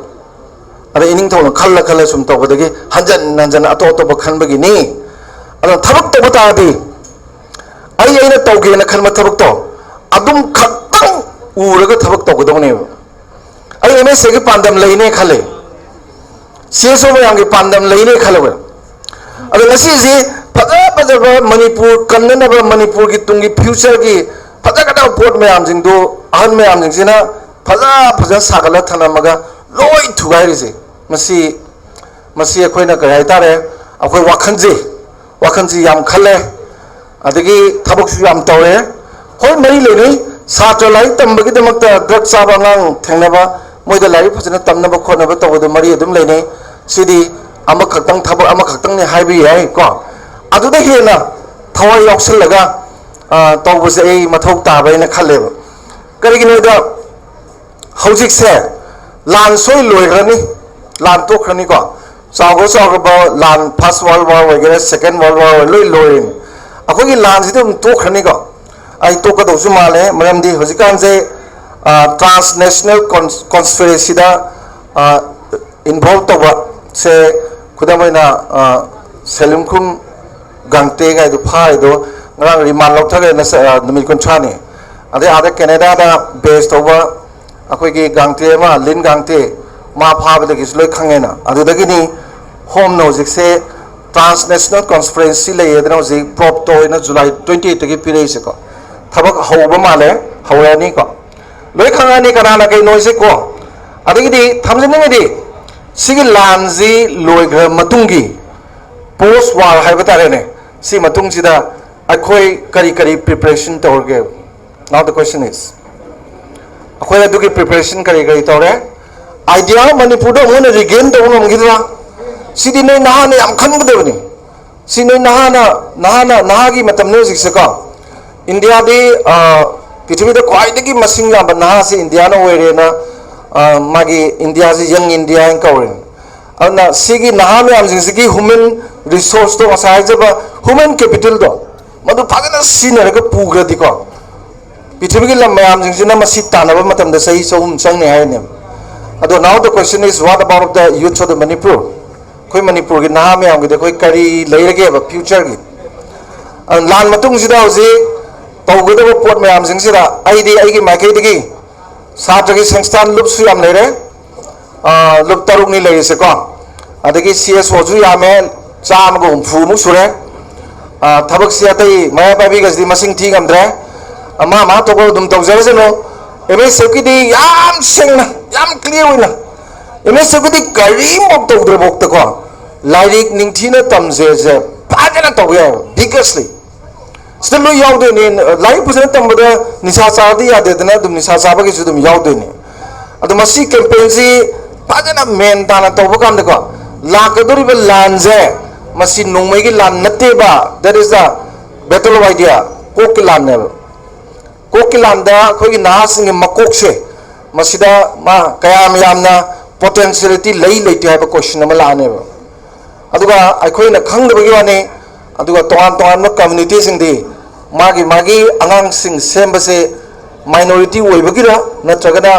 ꯑꯗ ꯏꯅꯤꯡꯊꯧꯅ ꯈꯜꯂ ꯈꯜꯂ ꯁꯨꯝ ꯇꯧꯕꯗꯒꯤ ꯍꯟꯖꯟ ꯍꯟꯖꯟꯅ ꯑꯇꯣꯞ ꯑꯇꯣꯞꯄ ꯈꯟꯕꯒꯤꯅꯤ꯫ ꯑꯗꯣ ꯊꯕꯛ ꯇꯧꯕ ꯇꯥꯔꯗꯤ ꯑꯩ, ꯑꯩꯅ ꯇꯧꯒꯦꯅ ꯈꯟꯕ ꯊꯕꯛꯇꯣ ꯑꯗꯨꯝ ꯈꯛꯇꯪ ꯎꯔꯒ ꯊꯕꯛ ꯇꯧꯒꯗꯧꯅꯦꯕ꯫ ꯑꯩ ꯑꯦꯝ ꯑꯦꯁ ꯑꯦꯒꯤ ꯄꯥꯟꯗꯝ ꯂꯩꯅꯦ ꯈꯜꯂꯦ, ꯁꯤ ꯑꯦꯁ ꯑꯣ ꯃꯌꯥꯝꯒꯤ ꯄꯥꯟꯗꯝ ꯂꯩꯅꯦ ꯈꯜꯂꯦꯕ꯫ ꯑꯗꯣ ꯉꯁꯤꯁꯤ ꯐꯖ ꯐꯖꯕ ꯃꯅꯤꯄꯨꯔ ꯀꯟꯅꯅꯕ, ꯃꯅꯤꯄꯨꯔꯒꯤ ꯇꯨꯡꯒꯤ ꯐ꯭ꯌꯨꯆꯔꯒꯤ ꯐꯖꯒꯗꯕ ꯄꯣꯠ ꯃꯌꯥꯝꯁꯤꯡꯗꯨ ꯑꯍꯟ ꯃꯌꯥꯝꯁꯤꯡꯁꯤꯅ ꯐꯖ ꯐꯖꯅ ꯁꯥꯒꯠꯂ ꯊꯝꯂꯝꯃꯒ ꯂꯣꯏ ꯊꯨꯒꯥꯏꯔꯤꯁꯦ꯫ ꯃꯁꯤ, ꯃꯁꯤ ꯑꯩꯈꯣꯏꯅ ꯀꯔꯤ ꯍꯥꯏꯇꯥꯔꯦ, ꯑꯩꯈꯣꯏ ꯋꯥꯈꯜꯁꯦ, ꯋꯥꯈꯜꯁꯤ ꯌꯥꯝ ꯈꯜꯂꯦ, ꯑꯗꯒꯤ ꯊꯕꯛꯁꯨ ꯌꯥꯝ ꯇꯧꯔꯦ꯫ ꯍꯣꯏ, ꯃꯔꯤ ꯂꯩꯅꯩ꯫ ꯁꯥꯇ꯭ꯔ ꯂꯥꯏꯔꯤꯛ ꯇꯝꯕꯒꯤꯗꯃꯛꯇ ꯗ꯭ꯔꯒ ꯆꯥꯕ ꯑꯉꯥꯡ ꯊꯦꯡꯅꯕ, ꯃꯣꯏꯗ ꯂꯥꯏꯔꯤꯛ ꯐꯖꯅ ꯇꯝꯅꯕ ꯈꯣꯠꯅꯕ ꯇꯧꯕꯗ ꯃꯔꯤ ꯑꯗꯨꯝ ꯂꯩꯅꯩ꯫ ꯁꯤꯗꯤ ꯑꯃꯈꯛꯇꯪ, ꯊꯕꯛ ꯑꯃꯈꯛꯇꯪꯅꯤ ꯍꯥꯏꯕ ꯌꯥꯏ ꯀꯣ꯫ ꯑꯗꯨꯗ ꯍꯦꯟꯅ ꯊꯋꯥꯏ ꯌꯥꯎꯁꯜꯂꯒ, ꯑ, ꯇꯧꯕꯁꯦ ꯑꯩ ꯃꯊꯧ ꯇꯥꯕ ꯍꯥꯏꯅ ꯈꯜꯂꯦꯕ꯫ ꯀꯔꯤꯒꯤꯅꯣꯗ ꯍꯧꯖꯤꯛꯁꯦ ꯂꯥꯟ ꯁꯣꯏ ꯂꯣꯏꯈ꯭ꯔꯅꯤ, ꯂꯥꯟ ꯇꯣꯛꯈ꯭ꯔꯅꯤꯀꯣ꯫ ꯆꯥꯎꯈ꯭ꯔ ꯆꯥꯎꯈ꯭ꯔꯕ ꯂꯥꯟ, First World War ꯑꯣꯏꯒꯦꯔꯥ, Second World War ꯑꯣꯏꯒꯦꯔꯥ, ꯂꯣꯏ ꯂꯣꯏꯔꯦꯅꯤ꯫ ꯑꯩꯈꯣꯏꯒꯤ ꯂꯥꯟꯁꯤꯗꯤ ꯑꯗꯨꯝ ꯇꯣꯛꯈ꯭ꯔꯅꯤꯀꯣ꯫ ꯑꯩ ꯇꯣꯛꯀꯗꯧꯁꯨ ꯃꯥꯜꯂꯦ, ꯃꯔꯝꯗꯤ ꯍꯧꯖꯤꯛꯀꯥꯟꯁꯦ, ꯑ, transnational cons-, conspiracyꯗ, ꯑ, involve ꯇꯧꯕꯁꯦ, ꯈꯨꯗꯝ ꯑꯣꯏꯅ, ꯑ, ꯁꯦꯂꯨꯡꯈꯨꯝ ꯒꯥꯡꯇꯦ ꯀꯥꯏꯗꯣ ꯐꯥꯔꯤꯗꯣ ꯉꯔꯥꯡ remand ꯂꯧꯊꯈ꯭ꯔꯦ, ꯅꯁ-, ꯑ, ꯅꯨꯃꯤꯠ ꯀꯨꯟꯊ꯭ꯔꯥꯅꯤ꯫ ꯑꯗꯩ ꯑꯥꯗ ꯀꯦꯅꯦꯗꯥꯗ base ꯇꯧꯕ ꯑꯩꯈꯣꯏꯒꯤ ꯒꯥꯡꯇꯦ ꯑꯃ, ꯂꯤꯟ ꯒꯥꯡꯇꯦ, ꯃꯥ ꯐꯥꯕꯗꯒꯤꯁꯨ ꯂꯣꯏ ꯈꯪꯉꯦꯅ꯫ ꯑꯗꯨꯗꯒꯤꯅꯤ ꯍꯣꯝꯅ ꯍꯧꯖꯤꯛꯁꯦ transnational conference ꯂꯩꯌꯦꯗꯅ ꯍꯧꯖꯤꯛ ꯄ꯭ꯔꯣꯞꯇꯣ ꯑꯣꯏꯅ ꯖꯨꯂꯥꯏ twenty eight ꯇꯒꯤ ꯄꯤꯔꯛꯏꯁꯦꯀꯣ꯫ ꯊꯕꯛ ꯍꯧꯕ ꯃꯥꯜꯂꯦ, ꯍꯧꯔꯅꯤꯀꯣ꯫ ꯂꯣꯏ ꯈꯪꯉꯅꯤ ꯀꯅꯥꯅ ꯀꯩꯅꯣꯁꯦ ꯀꯣ꯫ ꯑꯗꯒꯤꯗꯤ ꯊꯝꯖꯅꯤꯡꯉꯤꯗꯤ ꯁꯤꯒꯤ ꯂꯥꯟꯁꯤ ꯂꯣꯏꯈ꯭ꯔ ꯃꯇꯨꯡꯒꯤ post war ꯍꯥꯏꯕ ꯇꯥꯔꯦꯅꯦ, ꯁꯤ ꯃꯇꯨꯡꯁꯤꯗ ꯑꯩꯈꯣꯏ ꯀꯔꯤ ꯀꯔꯤ preparation ꯇꯧꯔꯒꯦ? Now the question is, ꯑꯩꯈꯣꯏ ꯑꯗꯨꯒꯤ preparation ꯀꯔꯤ ꯀꯔꯤ ꯇꯧꯔꯦ? Idea ꯃꯅꯤꯄꯨꯔꯗ ꯑꯃꯨꯛ ꯍꯟꯅ regain ꯇꯧꯕ ꯉꯝꯈꯤꯗ꯭ꯔꯥ? ꯁꯤꯗꯤ ꯅꯣꯏ ꯅꯍꯥꯅ ꯌꯥꯝ ꯈꯟꯒꯗꯕꯅꯤ꯫ ꯁꯤ ꯅꯣꯏ ꯅꯍꯥꯅ, ꯅꯍꯥꯅ, ꯅꯍꯥꯒꯤ ꯃꯇꯝꯅꯤ ꯍꯧꯖꯤꯛꯁꯦꯀꯣ꯫ ꯏꯟꯗꯤꯌꯥꯗꯤ, ꯑ, ꯄ꯭ꯔꯤꯊꯤꯕꯤꯗ ꯈ꯭ꯋꯥꯏꯗꯒꯤ ꯃꯁꯤꯡ ꯌꯥꯝꯕ ꯅꯍꯥꯁꯤ ꯏꯟꯗꯤꯌꯥꯅ ꯑꯣꯏꯔꯦꯅ, ꯑ, ꯃꯥꯒꯤ ꯏꯟꯗꯤꯌꯥꯁꯤ young India ꯍꯥꯏꯅ ꯀꯧꯔꯦ꯫ ꯑꯗꯨꯅ ꯁꯤꯒꯤ ꯅꯍꯥ ꯃꯌꯥꯝꯁꯤꯡꯁꯤꯒꯤ human resource ꯇꯣ, ꯉꯁꯥꯏ ꯍꯥꯏꯖꯕ human capital ꯗꯣ, ꯃꯗꯨ ꯐꯖꯅ ꯁꯤꯖꯤꯟꯅꯔꯒ ꯄꯨꯈ꯭ꯔꯗꯤꯀꯣ, ꯄ꯭ꯔꯤꯊꯤꯕꯤꯒꯤ ꯂꯝ ꯃꯌꯥꯝꯁꯤꯡꯁꯤꯅ ꯃꯁꯤ ꯇꯥꯟꯅꯕ ꯃꯇꯝꯗ ꯆꯍꯤ ꯆꯍꯨꯝ ꯆꯪꯅꯤ ꯍꯥꯏꯅꯦꯕ꯫ ꯑꯗꯣ now the question is, what about the youth of the Manipur? ꯑꯩꯈꯣꯏ ꯃꯅꯤꯄꯨꯔꯒꯤ ꯅꯍꯥ ꯃꯌꯥꯝꯒꯤꯗꯤ ꯑꯩꯈꯣꯏ ꯀꯔꯤ ꯂꯩꯔꯒꯦꯕ future ꯒꯤ? ꯑ, ꯂꯥꯟ ꯃꯇꯨꯡꯁꯤꯗ ꯍꯧꯖꯤꯛ ꯇꯧꯒꯗꯕ ꯄꯣꯠ ꯃꯌꯥꯝꯁꯤꯡꯁꯤꯗ ꯑꯩꯗꯤ ꯑꯩꯒꯤ ꯃꯥꯏꯀꯩꯗꯒꯤ ꯁꯥꯇ꯭ꯔꯒꯤ ꯁꯪꯁꯊꯥꯟ ꯂꯨꯞꯁꯨ ꯌꯥꯝ ꯂꯩꯔꯦ, ꯑ, ꯂꯨꯞ ꯇꯔꯨꯛꯅꯤ ꯂꯩꯔꯤꯁꯦꯀꯣ, ꯑꯗꯒꯤ C S O ꯁꯨ ꯌꯥꯝꯃꯦ, ꯆꯥꯝꯃꯒ ꯍꯨꯝꯐꯨꯃꯨꯛ ꯁꯨꯔꯦ꯫ ꯑ, ꯊꯕꯛꯁꯤ ꯑꯇꯩ ꯃꯌꯥ ꯄꯥꯏꯕꯤꯒꯁꯤꯗꯤ ꯃꯁꯤꯡ ꯊꯤ ꯉꯝꯗ꯭ꯔꯦ꯫ ꯑꯃ ꯑꯃ ꯊꯣꯛꯄ ꯑꯗꯨꯝ ꯇꯧꯖꯔꯁꯅꯨ꯫ M S F ꯀꯤꯗꯤ ꯌꯥꯝ ꯁꯦꯡꯅ, ꯌꯥꯝ clear ꯑꯣꯏꯅ, M S F ꯀꯤꯗꯤ ꯀꯔꯤꯃꯨꯛ ꯇꯧꯗ꯭ꯔꯕꯣꯛꯇꯀꯣ, ꯂꯥꯏꯔꯤꯛ ꯅꯤꯡꯊꯤꯅ ꯇꯝꯖꯦꯁꯦ ꯐꯖꯅ ꯇꯧꯕ ꯌꯥꯏꯕ, vigorously꯫ ꯁꯤꯗ ꯂꯣꯏ ꯌꯥꯎꯗꯣꯏꯅꯦ꯫ ꯂꯥꯏꯔꯤꯛ ꯐꯖꯅ ꯇꯝꯕꯗ ꯅꯤꯁꯥ ꯆꯥꯕꯗꯤ ꯌꯥꯗꯦꯗꯅ, ꯑꯗꯨꯝ ꯅꯤꯁꯥ ꯆꯥꯕꯒꯤꯁꯨ ꯑꯗꯨꯝ ꯌꯥꯎꯗꯣꯏꯅꯦ꯫ ꯑꯗꯣ ꯃꯁꯤ campaign ꯁꯤ ꯐꯖꯅ ꯃꯦꯟ ꯇꯥꯅ ꯇꯧꯕ ꯀꯥꯟꯗꯀꯣ, ꯂꯥꯛꯀꯗꯧꯔꯤꯕ ꯂꯥꯟꯁꯦ, ꯃꯁꯤ ꯅꯣꯡꯃꯩꯒꯤ ꯂꯥꯟ ꯅꯠꯇꯦꯕ, that is the battle of idea, ꯀꯣꯛꯀꯤ ꯂꯥꯟꯅꯦꯕ꯫ ꯀꯣꯛꯀꯤ ꯂꯥꯟꯗ ꯑꯩꯈꯣꯏꯒꯤ ꯅꯍꯥꯁꯤꯡꯒꯤ ꯃꯀꯣꯛꯁꯦ, ꯃꯁꯤꯗ ꯃꯥ ꯀꯌꯥꯝ ꯌꯥꯝꯅ potentiality ꯂꯩ ꯂꯩꯇꯦ ꯍꯥꯏꯕ question ꯑꯃ ꯂꯥꯛꯑꯅꯦꯕ꯫ ꯑꯗꯨꯒ ꯑꯩꯈꯣꯏꯅ ꯈꯪꯗꯕꯒꯤ ꯋꯥꯅꯤ꯫ ꯑꯗꯨꯒ ꯇꯣꯉꯥꯟ ꯇꯣꯉꯥꯟꯕ community ꯁꯤꯡꯗꯤ ꯃꯥꯒꯤ ꯃꯥꯒꯤ ꯑꯉꯥꯡꯁꯤꯡ ꯁꯦꯝꯕꯁꯦ minority ꯑꯣꯏꯕꯒꯤꯔ ꯅꯠꯇ꯭ꯔꯒꯅ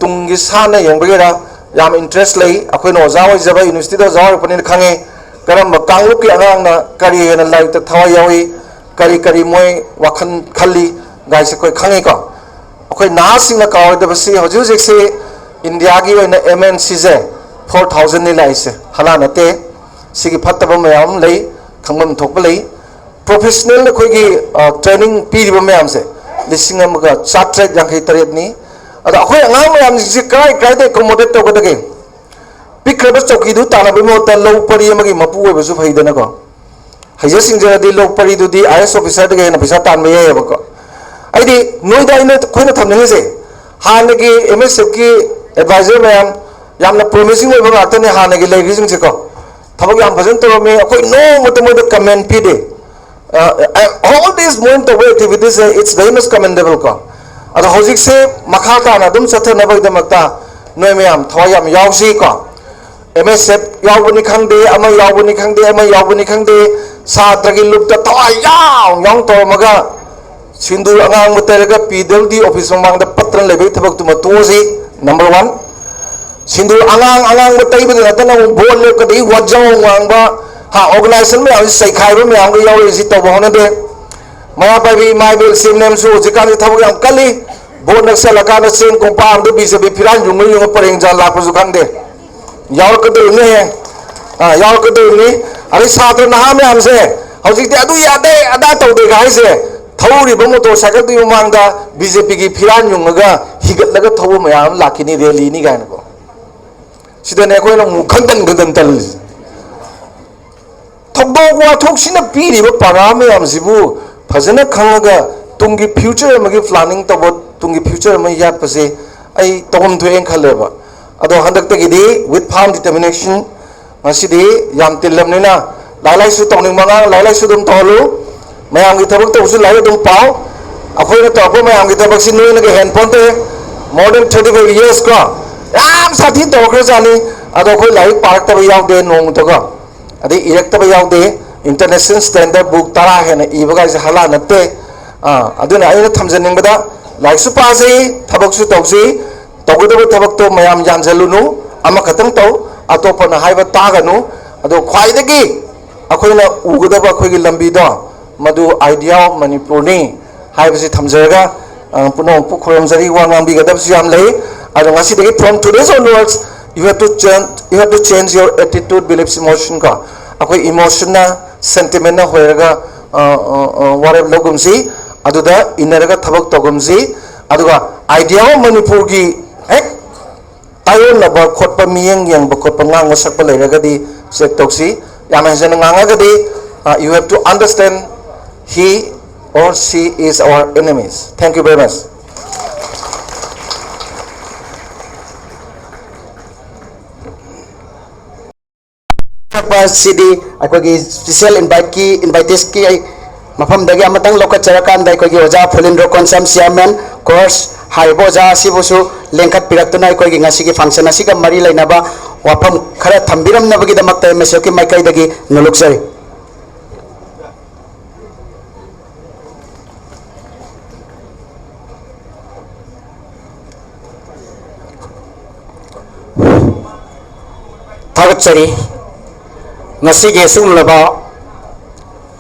ꯇꯨꯡꯒꯤ ꯁꯥꯟꯅ ꯌꯦꯡꯕꯒꯤꯔ ꯌꯥꯝ interest ꯂꯩ꯫ ꯑꯩꯈꯣꯏꯅ ꯑꯣꯖꯥ ꯑꯣꯏꯖꯕ, university ꯗ ꯑꯣꯖꯥ ꯑꯣꯏꯔꯛꯄꯅꯤꯅ ꯈꯪꯉꯤ, ꯀꯔꯝꯕ ꯀꯥꯡꯂꯨꯞꯀꯤ ꯑꯉꯥꯡꯅ ꯀꯔꯤ ꯍꯦꯟꯅ ꯂꯥꯏꯔꯤꯛꯇ ꯊꯋꯥꯏ ꯌꯥꯎꯏ, ꯀꯔꯤ ꯀꯔꯤ ꯃꯣꯏ ꯋꯥꯈꯜ ꯈꯜꯂꯤ ꯒꯥꯏꯁꯦ ꯑꯩꯈꯣꯏ ꯈꯪꯉꯤꯀꯣ꯫ ꯑꯩꯈꯣꯏ ꯅꯍꯥꯁꯤꯡꯅ ꯀꯥꯎꯔꯣꯏꯗꯕꯁꯤ ꯍꯧꯖꯤꯛ ꯍꯧꯖꯤꯛꯁꯤ ꯏꯟꯗꯤꯌꯥꯒꯤ ꯑꯣꯏꯅ ꯑꯦꯝ ꯑꯦꯟ ꯁꯤꯁꯦ ꯐꯣꯔ ꯊꯥꯎꯖꯟꯅꯤ ꯂꯥꯛꯏꯁꯦ, ꯍꯂꯥ ꯅꯠꯇꯦ꯫ ꯁꯤꯒꯤ ꯐꯠꯇꯕ ꯃꯌꯥꯝ ꯑꯃ ꯂꯩ, ꯈꯪꯐꯝ ꯊꯣꯛꯄ ꯂꯩ꯫ ꯄ꯭ꯔꯣꯐꯦꯁꯅꯦꯜ ꯑꯩꯈꯣꯏꯒꯤ ꯇ꯭ꯔꯦꯅꯤꯡ ꯄꯤꯔꯤꯕ ꯃꯌꯥꯝꯁꯦ ꯂꯤꯁꯤꯡ ꯑꯃꯒ ꯆꯥꯇ꯭ꯔꯦꯠ ꯌꯥꯡꯈꯩ ꯇꯔꯦꯠꯅꯤ꯫ ꯑꯗꯣ ꯑꯩꯈꯣꯏ ꯑꯉꯥꯡ ꯃꯌꯥꯝꯁꯤꯡꯁꯤ ꯀꯗꯥꯏ ꯀꯗꯥꯏꯗ ꯑꯦꯀꯣꯃꯣꯗꯦꯠ ꯇꯧꯒꯗꯒꯦ? ꯄꯤꯛꯈ꯭ꯔꯕ ꯆꯧꯀꯤꯗꯨ ꯇꯥꯟꯅꯕꯒꯤ ꯃꯍꯨꯠꯇ ꯂꯧ ꯄꯔꯤ ꯑꯃꯒꯤ ꯃꯄꯨ ꯑꯣꯏꯕꯁꯨ ꯐꯩꯗꯅꯀꯣ꯫ ꯍꯩꯖ ꯁꯤꯡꯖꯔꯗꯤ ꯂꯧ ꯄꯔꯤꯗꯨꯗꯤ ꯑꯥꯏ ꯑꯦꯁ ꯑꯣꯐꯤꯁꯥꯔꯗꯒꯤ ꯍꯦꯟꯅ ꯄꯩꯁꯥ ꯇꯥꯟꯕ ꯌꯥꯏꯑꯕꯀꯣ꯫ ꯑꯩꯗꯤ ꯅꯣꯏꯗ ꯑꯩꯅ ꯑꯩꯈꯣꯏꯅ ꯊꯝꯅꯤꯡꯉꯤꯁꯦ, ꯍꯥꯟꯅꯒꯤ ꯑꯦꯝ ꯑꯦꯁ ꯑꯦꯐꯀꯤ ꯑꯦꯗꯚꯥꯏꯖꯔ ꯃꯌꯥꯝ, ꯌꯥꯝꯅ ꯄ꯭ꯔꯣꯃꯤꯁꯤꯡ ꯑꯣꯏꯕ ꯉꯥꯛꯇꯅꯦ ꯍꯥꯟꯅꯒꯤ ꯂꯩꯔꯤꯁꯤꯡꯁꯦꯀꯣ꯫ ꯊꯕꯛ ꯌꯥꯝ ꯐꯖꯅ ꯇꯧꯔꯝꯃꯤ, ꯑꯩꯈꯣꯏ ꯅꯣꯡꯃꯇ ꯃꯣꯏꯗ ꯀꯃꯦꯟ ꯄꯤꯗꯦ꯫ ꯑ, all this ꯃꯣꯏꯅ ꯇꯧꯕ ꯑꯦꯛꯇꯤꯚꯤꯇꯤꯁꯁꯦ, it's very much commendable ꯀꯣ꯫ ꯑꯗꯣ ꯍꯧꯖꯤꯛꯁꯦ ꯃꯈꯥ ꯇꯥꯅ ꯑꯗꯨꯝ ꯆꯠꯊꯅꯕꯒꯤꯗꯃꯛꯇ ꯅꯣꯏ ꯃꯌꯥꯝ ꯊꯋꯥꯏ ꯌꯥꯝ ꯌꯥꯎꯁꯤ ꯀꯣ꯫ ꯑꯦꯝ ꯑꯦꯁ ꯑꯦꯐ ꯌꯥꯎꯕꯅꯤ ꯈꯪꯗꯦ, ꯑꯃ ꯌꯥꯎꯕꯅꯤ ꯈꯪꯗꯦ, ꯑꯃ ꯌꯥꯎꯕꯅꯤ ꯈꯪꯗꯦ, ꯁꯥꯇ꯭ꯔꯒꯤ ꯂꯨꯞꯇ ꯊꯋꯥꯏ ꯌꯥꯎ ꯌꯥꯎ ꯇꯧꯔꯝꯃꯒ ꯁꯤꯟꯗꯨꯔ ꯑꯉꯥꯡꯕ ꯇꯩꯔꯒ ꯄꯤ ꯗꯕ꯭ꯂꯤꯎ ꯗꯤ ꯑꯣꯐꯤꯁ ꯃꯃꯥꯡꯗ ꯄꯠꯇꯅ ꯂꯩꯕꯒꯤ ꯊꯕꯛꯇꯨꯃ ꯇꯣꯛꯑꯁꯤ꯫ Number one. ꯁꯤꯟꯗꯨꯔ ꯑꯉꯥꯡ ꯑꯉꯥꯡꯕ ꯇꯩꯕꯗ ꯅꯠꯇꯅ ꯑꯃꯨꯛ ꯚꯣꯠ ꯂꯦꯞꯀꯗꯒꯤ ꯋꯥꯖꯥꯎ ꯉꯥꯡꯕ, ꯍꯥ, ꯑꯣꯔꯒꯅꯥꯏꯖꯦꯁꯟ ꯃꯌꯥꯝꯁꯤ ꯆꯩꯈꯥꯏꯕ ꯃꯌꯥꯝꯒ ꯌꯥꯎꯔꯛꯏꯁꯤ ꯇꯧꯕ ꯍꯣꯠꯅꯗꯦ꯫ ꯃꯩꯔꯥ ꯄꯥꯏꯕꯤ ꯏꯃꯥ ꯏꯕꯦꯜ ꯁꯤ ꯑꯦꯝ ꯑꯦꯝꯁꯨ ꯍꯧꯖꯤꯛꯀꯥꯟꯗꯤ ꯊꯕꯛ ꯌꯥꯝ ꯀꯜꯂꯤ꯫ ꯚꯣꯠ ꯅꯛꯁꯜꯂꯀꯥꯟꯗ ꯆꯦꯡ ꯀꯣꯝꯄꯥꯛ ꯑꯃꯗ ꯕꯤ ꯖꯦ ꯄꯤ ꯐꯤꯔꯥꯟ ꯌꯨꯡꯉ ꯌꯨꯡꯉ ꯄꯔꯦꯡ ꯖꯥꯟ ꯂꯥꯛꯄꯁꯨ ꯈꯪꯗꯦ꯫ ꯌꯥꯎꯔꯛꯀꯗꯧꯔꯤꯕꯅꯦ꯫ ꯑꯥ, ꯌꯥꯎꯔꯛꯀꯗꯧꯔꯤꯕꯅꯤ꯫ ꯑꯗꯩ ꯁꯥꯇ꯭ꯔ ꯅꯍꯥ ꯃꯌꯥꯝꯁꯦ ꯍꯧꯖꯤꯛꯇꯤ ꯑꯗꯨ ꯌꯥꯗꯦ, ꯑꯗꯥ ꯇꯧꯗꯦꯒ ꯍꯥꯏꯁꯦ, ꯊꯧꯔꯤꯕ ꯃꯣꯇꯣꯔ ꯁꯥꯏꯀꯜꯗꯨꯒꯤ ꯃꯃꯥꯡꯗ ꯕꯤ ꯖꯦ ꯄꯤꯒꯤ ꯐꯤꯔꯥꯟ ꯌꯨꯡꯉꯒ ꯍꯤꯒꯠꯂꯒ ꯊꯧꯕ ꯃꯌꯥꯝ ꯑꯃ ꯂꯥꯛꯈꯤꯅꯤ, ꯔꯦꯂꯤꯅꯤ ꯀꯥꯏꯅꯀꯣ꯫ ꯁꯤꯗꯅꯦ ꯑꯩꯈꯣꯏꯅ ꯑꯃꯨꯛ ꯈꯪꯇꯟ ꯈꯪꯇꯟ ꯇꯜꯂꯤꯁꯦ꯫ ꯊꯧꯗꯣꯛ ꯋꯥꯊꯣꯛꯁꯤꯅ ꯄꯤꯔꯤꯕ ꯄꯥꯔꯥ ꯃꯌꯥꯝꯁꯤꯕꯨ ꯐꯖꯅ ꯈꯪꯉꯒ ꯇꯨꯡꯒꯤ ꯐ꯭ꯌꯨꯆꯔ ꯑꯃꯒꯤ ꯄ꯭ꯂꯥꯅꯤꯡ ꯇꯧꯕ, ꯇꯨꯡꯒꯤ ꯐ꯭ꯌꯨꯆꯔ ꯑꯃ ꯌꯥꯠꯄꯁꯦ ꯑꯩ ꯇꯧꯐꯝ ꯊꯣꯛꯑꯦꯅ ꯈꯜꯂꯦꯕ꯫ ꯑꯗꯣ ꯍꯟꯗꯛꯇꯒꯤꯗꯤ with firm determination, ꯉꯁꯤꯗꯤ ꯌꯥꯝ ꯇꯤꯜꯂꯝꯅꯤꯅ ꯂꯥꯏꯔꯤꯛ ꯂꯥꯏꯁꯨ ꯇꯧꯅꯤꯡꯕ ꯑꯉꯥꯡ ꯂꯥꯏꯔꯤꯛ ꯂꯥꯏꯁꯨ ꯑꯗꯨꯝ ꯇꯧꯍꯜꯂꯨ꯫ ꯃꯌꯥꯝꯒꯤ ꯊꯕꯛ ꯇꯧꯕꯁꯨ ꯂꯥꯏꯔꯤꯛ ꯑꯗꯨꯝ ꯄꯥꯎ꯫ ꯑꯩꯈꯣꯏꯅ ꯇꯧꯔꯛꯄ ꯃꯌꯥꯝꯒꯤ ꯊꯕꯛꯁꯤ ꯅꯣꯏꯅꯒ hand ꯄꯣꯟꯇꯦ꯫ More than thirty five years ꯀꯣ, ꯌꯥꯝ ꯁꯥꯊꯤ ꯇꯧꯔꯛꯈ꯭ꯔꯖꯥꯠꯅꯤ꯫ ꯑꯗꯣ ꯑꯩꯈꯣꯏ ꯂꯥꯏꯔꯤꯛ ꯄꯥꯔꯛꯇꯕ ꯌꯥꯎꯗꯦ ꯅꯣꯡꯃꯇꯀꯣ, ꯑꯗꯩ ꯏꯔꯛꯇꯕ ꯌꯥꯎꯗꯦ꯫ International standard book ꯇꯔꯥ ꯍꯦꯟꯅ ꯏꯕꯒꯥꯏꯁꯦ ꯍꯂꯥ ꯅꯠꯇꯦ꯫ ꯑꯥ, ꯑꯗꯨꯅ ꯑꯩꯅ ꯊꯝꯖꯅꯤꯡꯕꯗ, ꯂꯥꯏꯔꯤꯛꯁꯨ ꯄꯥꯁꯤ, ꯊꯕꯛꯁꯨ ꯇꯧꯁꯤ, ꯇꯧꯒꯗꯕ ꯊꯕꯛꯇꯣ ꯃꯌꯥꯝ ꯌꯥꯟꯁꯤꯜꯂꯨꯅꯨ, ꯑꯃꯈꯛꯇꯪ ꯇꯧ, ꯑꯇꯣꯞꯄꯅ ꯍꯥꯏꯕ ꯇꯥꯒꯅꯨ꯫ ꯑꯗꯣ ꯈ꯭ꯋꯥꯏꯗꯒꯤ ꯑꯩꯈꯣꯏꯅ ꯎꯒꯗꯕ ꯑꯩꯈꯣꯏꯒꯤ ꯂꯝꯕꯤꯗꯣ, ꯃꯗꯨ Idea of ꯃꯅꯤꯄꯨꯔꯅꯤ ꯍꯥꯏꯕꯁꯤ ꯊꯝꯖꯔꯒ, ꯑ, ꯄꯨꯝꯅꯃꯛꯄꯨ ꯈꯨꯔꯨꯝꯖꯔꯤ꯫ ꯋꯥ ꯉꯥꯡꯕꯤꯒꯗꯕꯁꯨ ꯌꯥꯝ ꯂꯩ꯫ ꯑꯗꯣ ꯉꯁꯤꯗꯒꯤ, from today's onwards, you have to change, you have to change your attitude, beliefs, emotion ꯀꯣ꯫ ꯑꯩꯈꯣꯏ emotionꯅ, sentimentꯅ ꯍꯣꯏꯔꯒ, ꯑ, ꯑ, ꯑ, ꯋꯥꯔꯦꯞ ꯂꯧꯒꯨꯝꯁꯤ꯫ ꯑꯗꯨꯗ ꯏꯟꯅꯔꯒ ꯊꯕꯛ ꯇꯧꯒꯨꯝꯁꯤ꯫ ꯑꯗꯨꯒ idea of ꯃꯅꯤꯄꯨꯔꯒꯤ ꯍꯦꯛ ꯇꯥꯏꯑꯣꯟꯅꯕ ꯈꯣꯠꯄ, ꯃꯤꯠꯌꯦꯡ ꯌꯦꯡꯕ ꯈꯣꯠꯄ, ꯉꯥꯡꯕ ꯁꯛꯄ ꯂꯩꯔꯒꯗꯤ check ꯇꯧꯁꯤ꯫ ꯌꯥꯝ ꯍꯦꯟꯖꯟꯅ ꯉꯥꯡꯉꯒꯗꯤ, uh, you have to understand, he or she is our enemies. Thank you very much. ꯆꯠꯄ ꯑꯁꯤꯗꯤ ꯑꯩꯈꯣꯏꯒꯤ special inviteꯀꯤ, inviteesꯀꯤ ꯃꯐꯝꯗꯒꯤ ꯑꯃꯇꯪ ꯂꯧꯈꯠꯆꯔꯀꯥꯟꯗ, ꯑꯩꯈꯣꯏꯒꯤ ꯑꯣꯖꯥ ꯐꯨꯂꯤꯟꯗ꯭ꯔꯣ ꯀꯣꯟꯁꯝ, chairman, course, ꯍꯥꯏꯔꯤꯕ ꯑꯣꯖꯥ ꯑꯁꯤꯕꯨꯁꯨ ꯂꯦꯡꯈꯠꯄꯤꯔꯛꯇꯨꯅ ꯑꯩꯈꯣꯏꯒꯤ ꯉꯁꯤꯒꯤ function ꯑꯁꯤꯒ ꯃꯔꯤ ꯂꯩꯅꯕ ꯋꯥꯐꯝ ꯈꯔ ꯊꯝꯕꯤꯔꯝꯅꯕꯒꯤꯗꯃꯛꯇ MSFꯀꯤ ꯃꯥꯏꯀꯩꯗꯒꯤ ꯅꯣꯂꯨꯛꯆꯔꯤ꯫ ꯊꯥꯒꯠꯆꯔꯤ꯫ ꯉꯁꯤꯒꯤ ꯑꯁꯤꯒꯨꯝꯂꯕ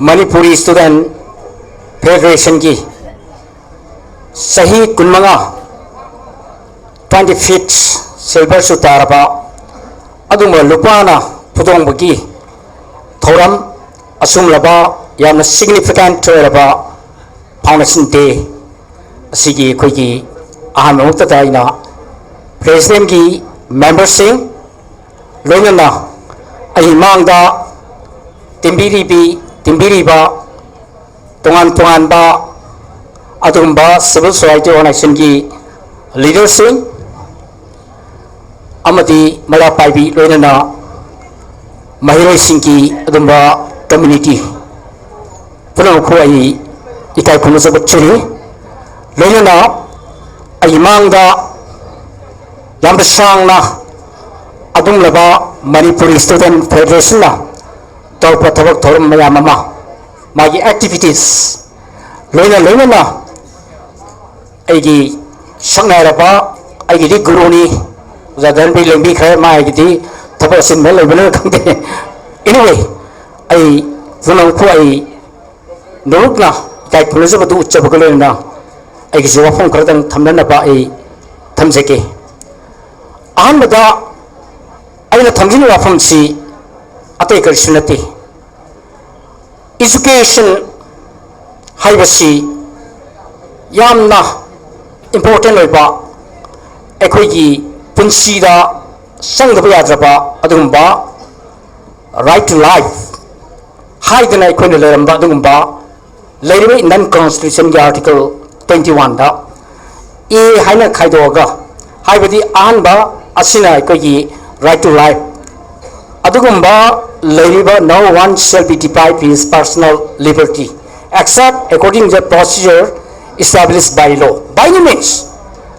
Manipuri Student Federationꯒꯤ ꯆꯍꯤ ꯀꯨꯟꯃꯉꯥ, twenty fifth silver ꯁꯨ ꯇꯥꯔꯕ ꯑꯗꯨꯒꯨꯝꯕ ꯂꯨꯄꯥꯅ ꯄꯨꯊꯣꯡꯕꯒꯤ ꯊꯧꯔꯝ, ꯑꯁꯨꯝꯂꯕ ꯌꯥꯝꯅ significant ꯑꯣꯏꯔꯕ foundation day ꯑꯁꯤꯒꯤ ꯑꯩꯈꯣꯏꯒꯤ ꯑꯍꯥꯟꯕ ꯃꯛꯇꯗ ꯑꯩꯅ presidentꯀꯤ memberꯁꯤꯡ, ꯂꯣꯏꯅꯅ ꯑꯩ ꯃꯥꯡꯗ ꯇꯤꯟꯕꯤꯔꯤꯕꯤ-, ꯇꯤꯟꯕꯤꯔꯤꯕ ꯇꯣꯉꯥꯟ ꯇꯣꯉꯥꯟꯕ ꯑꯗꯨꯒꯨꯝꯕ civil society organizationꯒꯤ leaderꯁꯤꯡ ꯑꯃꯗꯤ ꯃꯩꯔꯥ ꯄꯥꯏꯕꯤ, ꯂꯣꯏꯅꯅ ꯃꯍꯩꯔꯣꯏꯁꯤꯡꯒꯤ ꯑꯗꯨꯒꯨꯝꯕ community ꯄꯨꯝꯅꯃꯛꯄꯨ ꯑꯩ ꯏꯀꯥꯏ ꯈꯨꯝꯅꯖꯕ ꯊꯤꯔꯤ꯫ ꯂꯣꯏꯅꯅ ꯑꯩ ꯃꯥꯡꯗ ꯌꯥꯝꯅ ꯁꯥꯡꯅ ꯑꯗꯨꯒꯨꯝꯂꯕ Manipuri Student Federationꯅ ꯇꯧꯔꯛꯄ ꯊꯕꯛ ꯊꯧꯔꯝ ꯃꯌꯥꯝ ꯑꯃ, ꯃꯥꯒꯤ activities, ꯂꯣꯏꯅ ꯂꯣꯏꯅꯅ ꯑꯩꯒꯤ ꯁꯛꯅꯥꯏꯔꯕ, ꯑꯩꯒꯤꯗꯤ ꯒꯨꯔꯨꯅꯤ, ꯑꯣꯖꯥ ꯙꯔꯃꯕꯤꯔ ꯂꯦꯡꯕꯤꯈ꯭ꯔꯦ, ꯃꯥꯒꯤꯗꯤ ꯊꯕꯛ ꯑꯆꯤꯟꯕ ꯂꯩꯕꯅꯤꯅ ꯈꯪꯗꯦ꯫ Anyway, ꯑꯩ ꯄꯨꯝꯅꯃꯛꯄꯨ ꯑꯩ ꯅꯣꯂꯨꯛꯅ ꯏꯀꯥꯏ ꯈꯨꯝꯅꯖꯕꯗꯨ ꯎꯠꯆꯕꯒ ꯂꯣꯏꯅꯅ ꯑꯩꯒꯤꯁꯨ ꯋꯥꯐꯝ ꯈꯔꯗꯪ ꯊꯝꯅꯅꯕ ꯑꯩ ꯊꯝꯖꯒꯦ꯫ ꯑꯍꯥꯟꯕꯗ ꯑꯩꯅ ꯊꯝꯖꯅꯤꯡꯕ ꯋꯥꯐꯝꯁꯤ ꯑꯇꯩ ꯀꯔꯤꯁꯨ ꯅꯠꯇꯦ꯫ Education ꯍꯥꯏꯕꯁꯤ ꯌꯥꯝꯅ important ꯑꯣꯏꯕ, ꯑꯩꯈꯣꯏꯒꯤ ꯄꯨꯟꯁꯤꯗ ꯆꯪꯗꯕ ꯌꯥꯗ꯭ꯔꯕ ꯑꯗꯨꯒꯨꯝꯕ right to life ꯍꯥꯏꯗꯅ ꯑꯩꯈꯣꯏꯅ ꯂꯩꯔꯝꯕ ꯑꯗꯨꯒꯨꯝꯕ ꯂꯩꯔꯤꯕ Indian Constitution ꯒꯤ Article twenty one the A ꯍꯥꯏꯅ ꯈꯥꯏꯗꯣꯛꯑꯒ, ꯍꯥꯏꯕꯗꯤ ꯑꯍꯥꯟꯕ ꯑꯁꯤꯅ ꯑꯩꯈꯣꯏꯒꯤ right to life, ꯑꯗꯨꯒꯨꯝꯕ ꯂꯩꯔꯤꯕ "No one shall be deprived his personal liberty except according to the procedure established by law." By any means,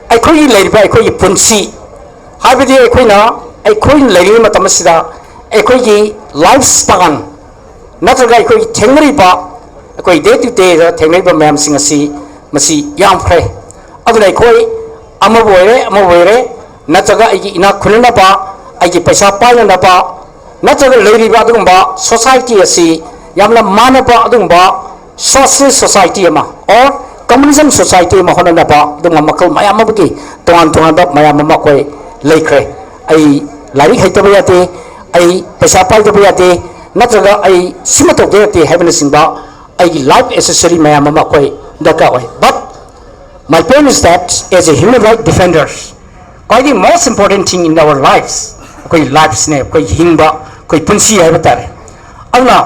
ꯑꯩꯈꯣꯏꯒꯤ ꯂꯩꯔꯤꯕ ꯑꯩꯈꯣꯏꯒꯤ ꯄꯨꯟꯁꯤ, ꯍꯥꯏꯕꯗꯤ ꯑꯩꯈꯣꯏꯅ, ꯑꯩꯈꯣꯏꯅ ꯂꯩꯔꯤꯕ ꯃꯇꯝ ꯑꯁꯤꯗ ꯑꯩꯈꯣꯏꯒꯤ life span ꯅꯠꯇ꯭ꯔꯒ ꯑꯩꯈꯣꯏꯒꯤ ꯊꯦꯡꯅꯔꯤꯕ, ꯑꯩꯈꯣꯏ day to day ꯗ ꯊꯦꯡꯅꯔꯤꯕ ꯃꯌꯥꯝꯁꯤꯡ ꯑꯁꯤ, ꯃꯁꯤ ꯌꯥꯝꯈ꯭ꯔꯦ꯫ ꯑꯗꯨꯅ ꯑꯩꯈꯣꯏ ꯑꯃꯕꯨ ꯑꯣꯏꯔꯦ, ꯑꯃꯕꯨ ꯑꯣꯏꯔꯦ, ꯅꯠꯇ꯭ꯔꯒ ꯑꯩꯒꯤ ꯏꯅꯥꯛ ꯈꯨꯟꯅꯅꯕ, ꯑꯩꯒꯤ ꯄꯩꯁꯥ ꯄꯥꯏꯅꯅꯕ, ꯅꯠꯇ꯭ꯔꯒ ꯂꯩꯔꯤꯕ ꯑꯗꯨꯒꯨꯝꯕ society ꯑꯁꯤ ꯌꯥꯝꯅ ꯃꯥꯟꯅꯕ ꯑꯗꯨꯒꯨꯝꯕ socialist society ꯑꯃ or communism society ꯑꯃ ꯍꯣꯠꯅꯅꯕ ꯑꯗꯨꯒꯨꯝꯕ ꯃꯈꯜ ꯃꯌꯥꯝ ꯑꯃꯒꯤ ꯇꯣꯉꯥꯟ ꯇꯣꯉꯥꯟꯕ ꯃꯌꯥꯝ ꯑꯃ ꯑꯩꯈꯣꯏ ꯂꯩꯈ꯭ꯔꯦ꯫ ꯑꯩ ꯂꯥꯏꯔꯤꯛ ꯍꯩꯇꯕ ꯌꯥꯗꯦ, ꯑꯩ ꯄꯩꯁꯥ ꯄꯥꯏꯗꯕ ꯌꯥꯗꯦ, ꯅꯠꯇ꯭ꯔꯒ ꯑꯩ ꯁꯤꯃ ꯇꯧꯗ ꯌꯥꯗꯦ ꯍꯥꯏꯕꯅꯆꯤꯡꯕ ꯑꯩꯒꯤ life accessory ꯃꯌꯥꯝ ꯑꯃ ꯑꯩꯈꯣꯏ ꯗꯔꯀꯥꯔ ꯑꯣꯏ꯫ But my point is that as a human right defenders, ꯈ꯭ꯋꯥꯏꯗꯒꯤ most important thing in our lives, ꯑꯩꯈꯣꯏ lives ꯅꯦ, ꯑꯩꯈꯣꯏ ꯍꯤꯡꯕ, ꯑꯩꯈꯣꯏ ꯄꯨꯟꯁꯤ ꯍꯥꯏꯕ ꯇꯥꯔꯦ꯫ ꯑꯗꯨꯅ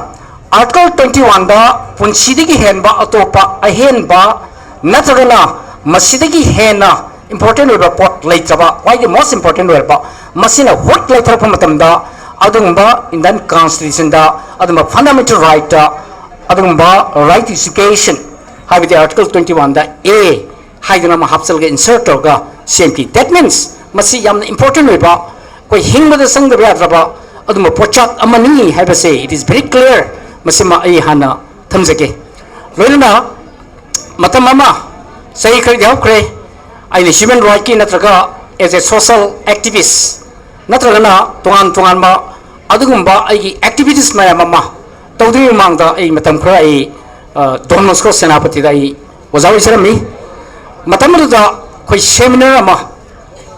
Article twenty one ꯗ ꯄꯨꯟꯁꯤꯗꯒꯤ ꯍꯦꯟꯕ ꯑꯇꯣꯞꯄ ꯑꯍꯦꯟꯕ ꯅꯠꯇ꯭ꯔꯒꯅ ꯃꯁꯤꯗꯒꯤ ꯍꯦꯟꯅ important ꯑꯣꯏꯕ ꯄꯣꯠ ꯂꯩꯇ꯭ꯔꯕ, ꯈ꯭ꯋꯥꯏꯗꯒꯤ most important ꯑꯣꯏꯔꯕ, ꯃꯁꯤꯅ ꯍꯨꯠ ꯂꯩꯊꯔꯛꯄ ꯃꯇꯝꯗ ꯑꯗꯨꯒꯨꯝꯕ Indian Constitution ꯗ ꯑꯗꯨꯒꯨꯝꯕ fundamental right ꯇ ꯑꯗꯨꯒꯨꯝꯕ right to education ꯍꯥꯏꯕꯗꯤ Article twenty one the A ꯍꯥꯏꯗꯨꯅ ꯑꯃ ꯍꯥꯞꯆꯤꯜꯂꯒ insert ꯇꯧꯔꯒ ꯁꯦꯝꯈꯤ꯫ That means ꯃꯁꯤ ꯌꯥꯝꯅ important ꯑꯣꯏꯕ, ꯑꯩꯈꯣꯏ ꯍꯤꯡꯕꯗ ꯆꯪꯗꯕ ꯌꯥꯗ꯭ꯔꯕ ꯑꯗꯨꯝꯕ ꯄꯣꯠꯆꯥꯛ ꯑꯃꯅꯤ ꯍꯥꯏꯕꯁꯦ it is very clear꯫ ꯃꯁꯤꯃ ꯑꯩ ꯍꯥꯟꯅ ꯊꯝꯖꯒꯦ꯫ ꯂꯣꯏꯅꯅ ꯃꯇꯝ ꯑꯃ, ꯆꯍꯤ ꯈꯔꯗꯤ ꯍꯧꯈ꯭ꯔꯦ, ꯑꯩꯅ human right ꯀꯤ ꯅꯠꯇ꯭ꯔꯒ as a social activist ꯅꯠꯇ꯭ꯔꯒꯅ ꯇꯣꯉꯥꯟ ꯇꯣꯉꯥꯟꯕ ꯑꯗꯨꯒꯨꯝꯕ ꯑꯩꯒꯤ activities ꯃꯌꯥꯝ ꯑꯃ ꯇꯧꯗ꯭ꯔꯤꯉꯩ ꯃꯃꯥꯡꯗ ꯑꯩ ꯃꯇꯝ ꯈꯔ ꯑꯩ, ꯑ, Don Bosco ꯁꯦꯅꯥꯄꯇꯤꯗ ꯑꯩ ꯑꯣꯖꯥ ꯑꯣꯏꯖꯔꯝꯃꯤ꯫ ꯃꯇꯝ ꯑꯗꯨꯗ ꯑꯩꯈꯣꯏ seminar ꯑꯃ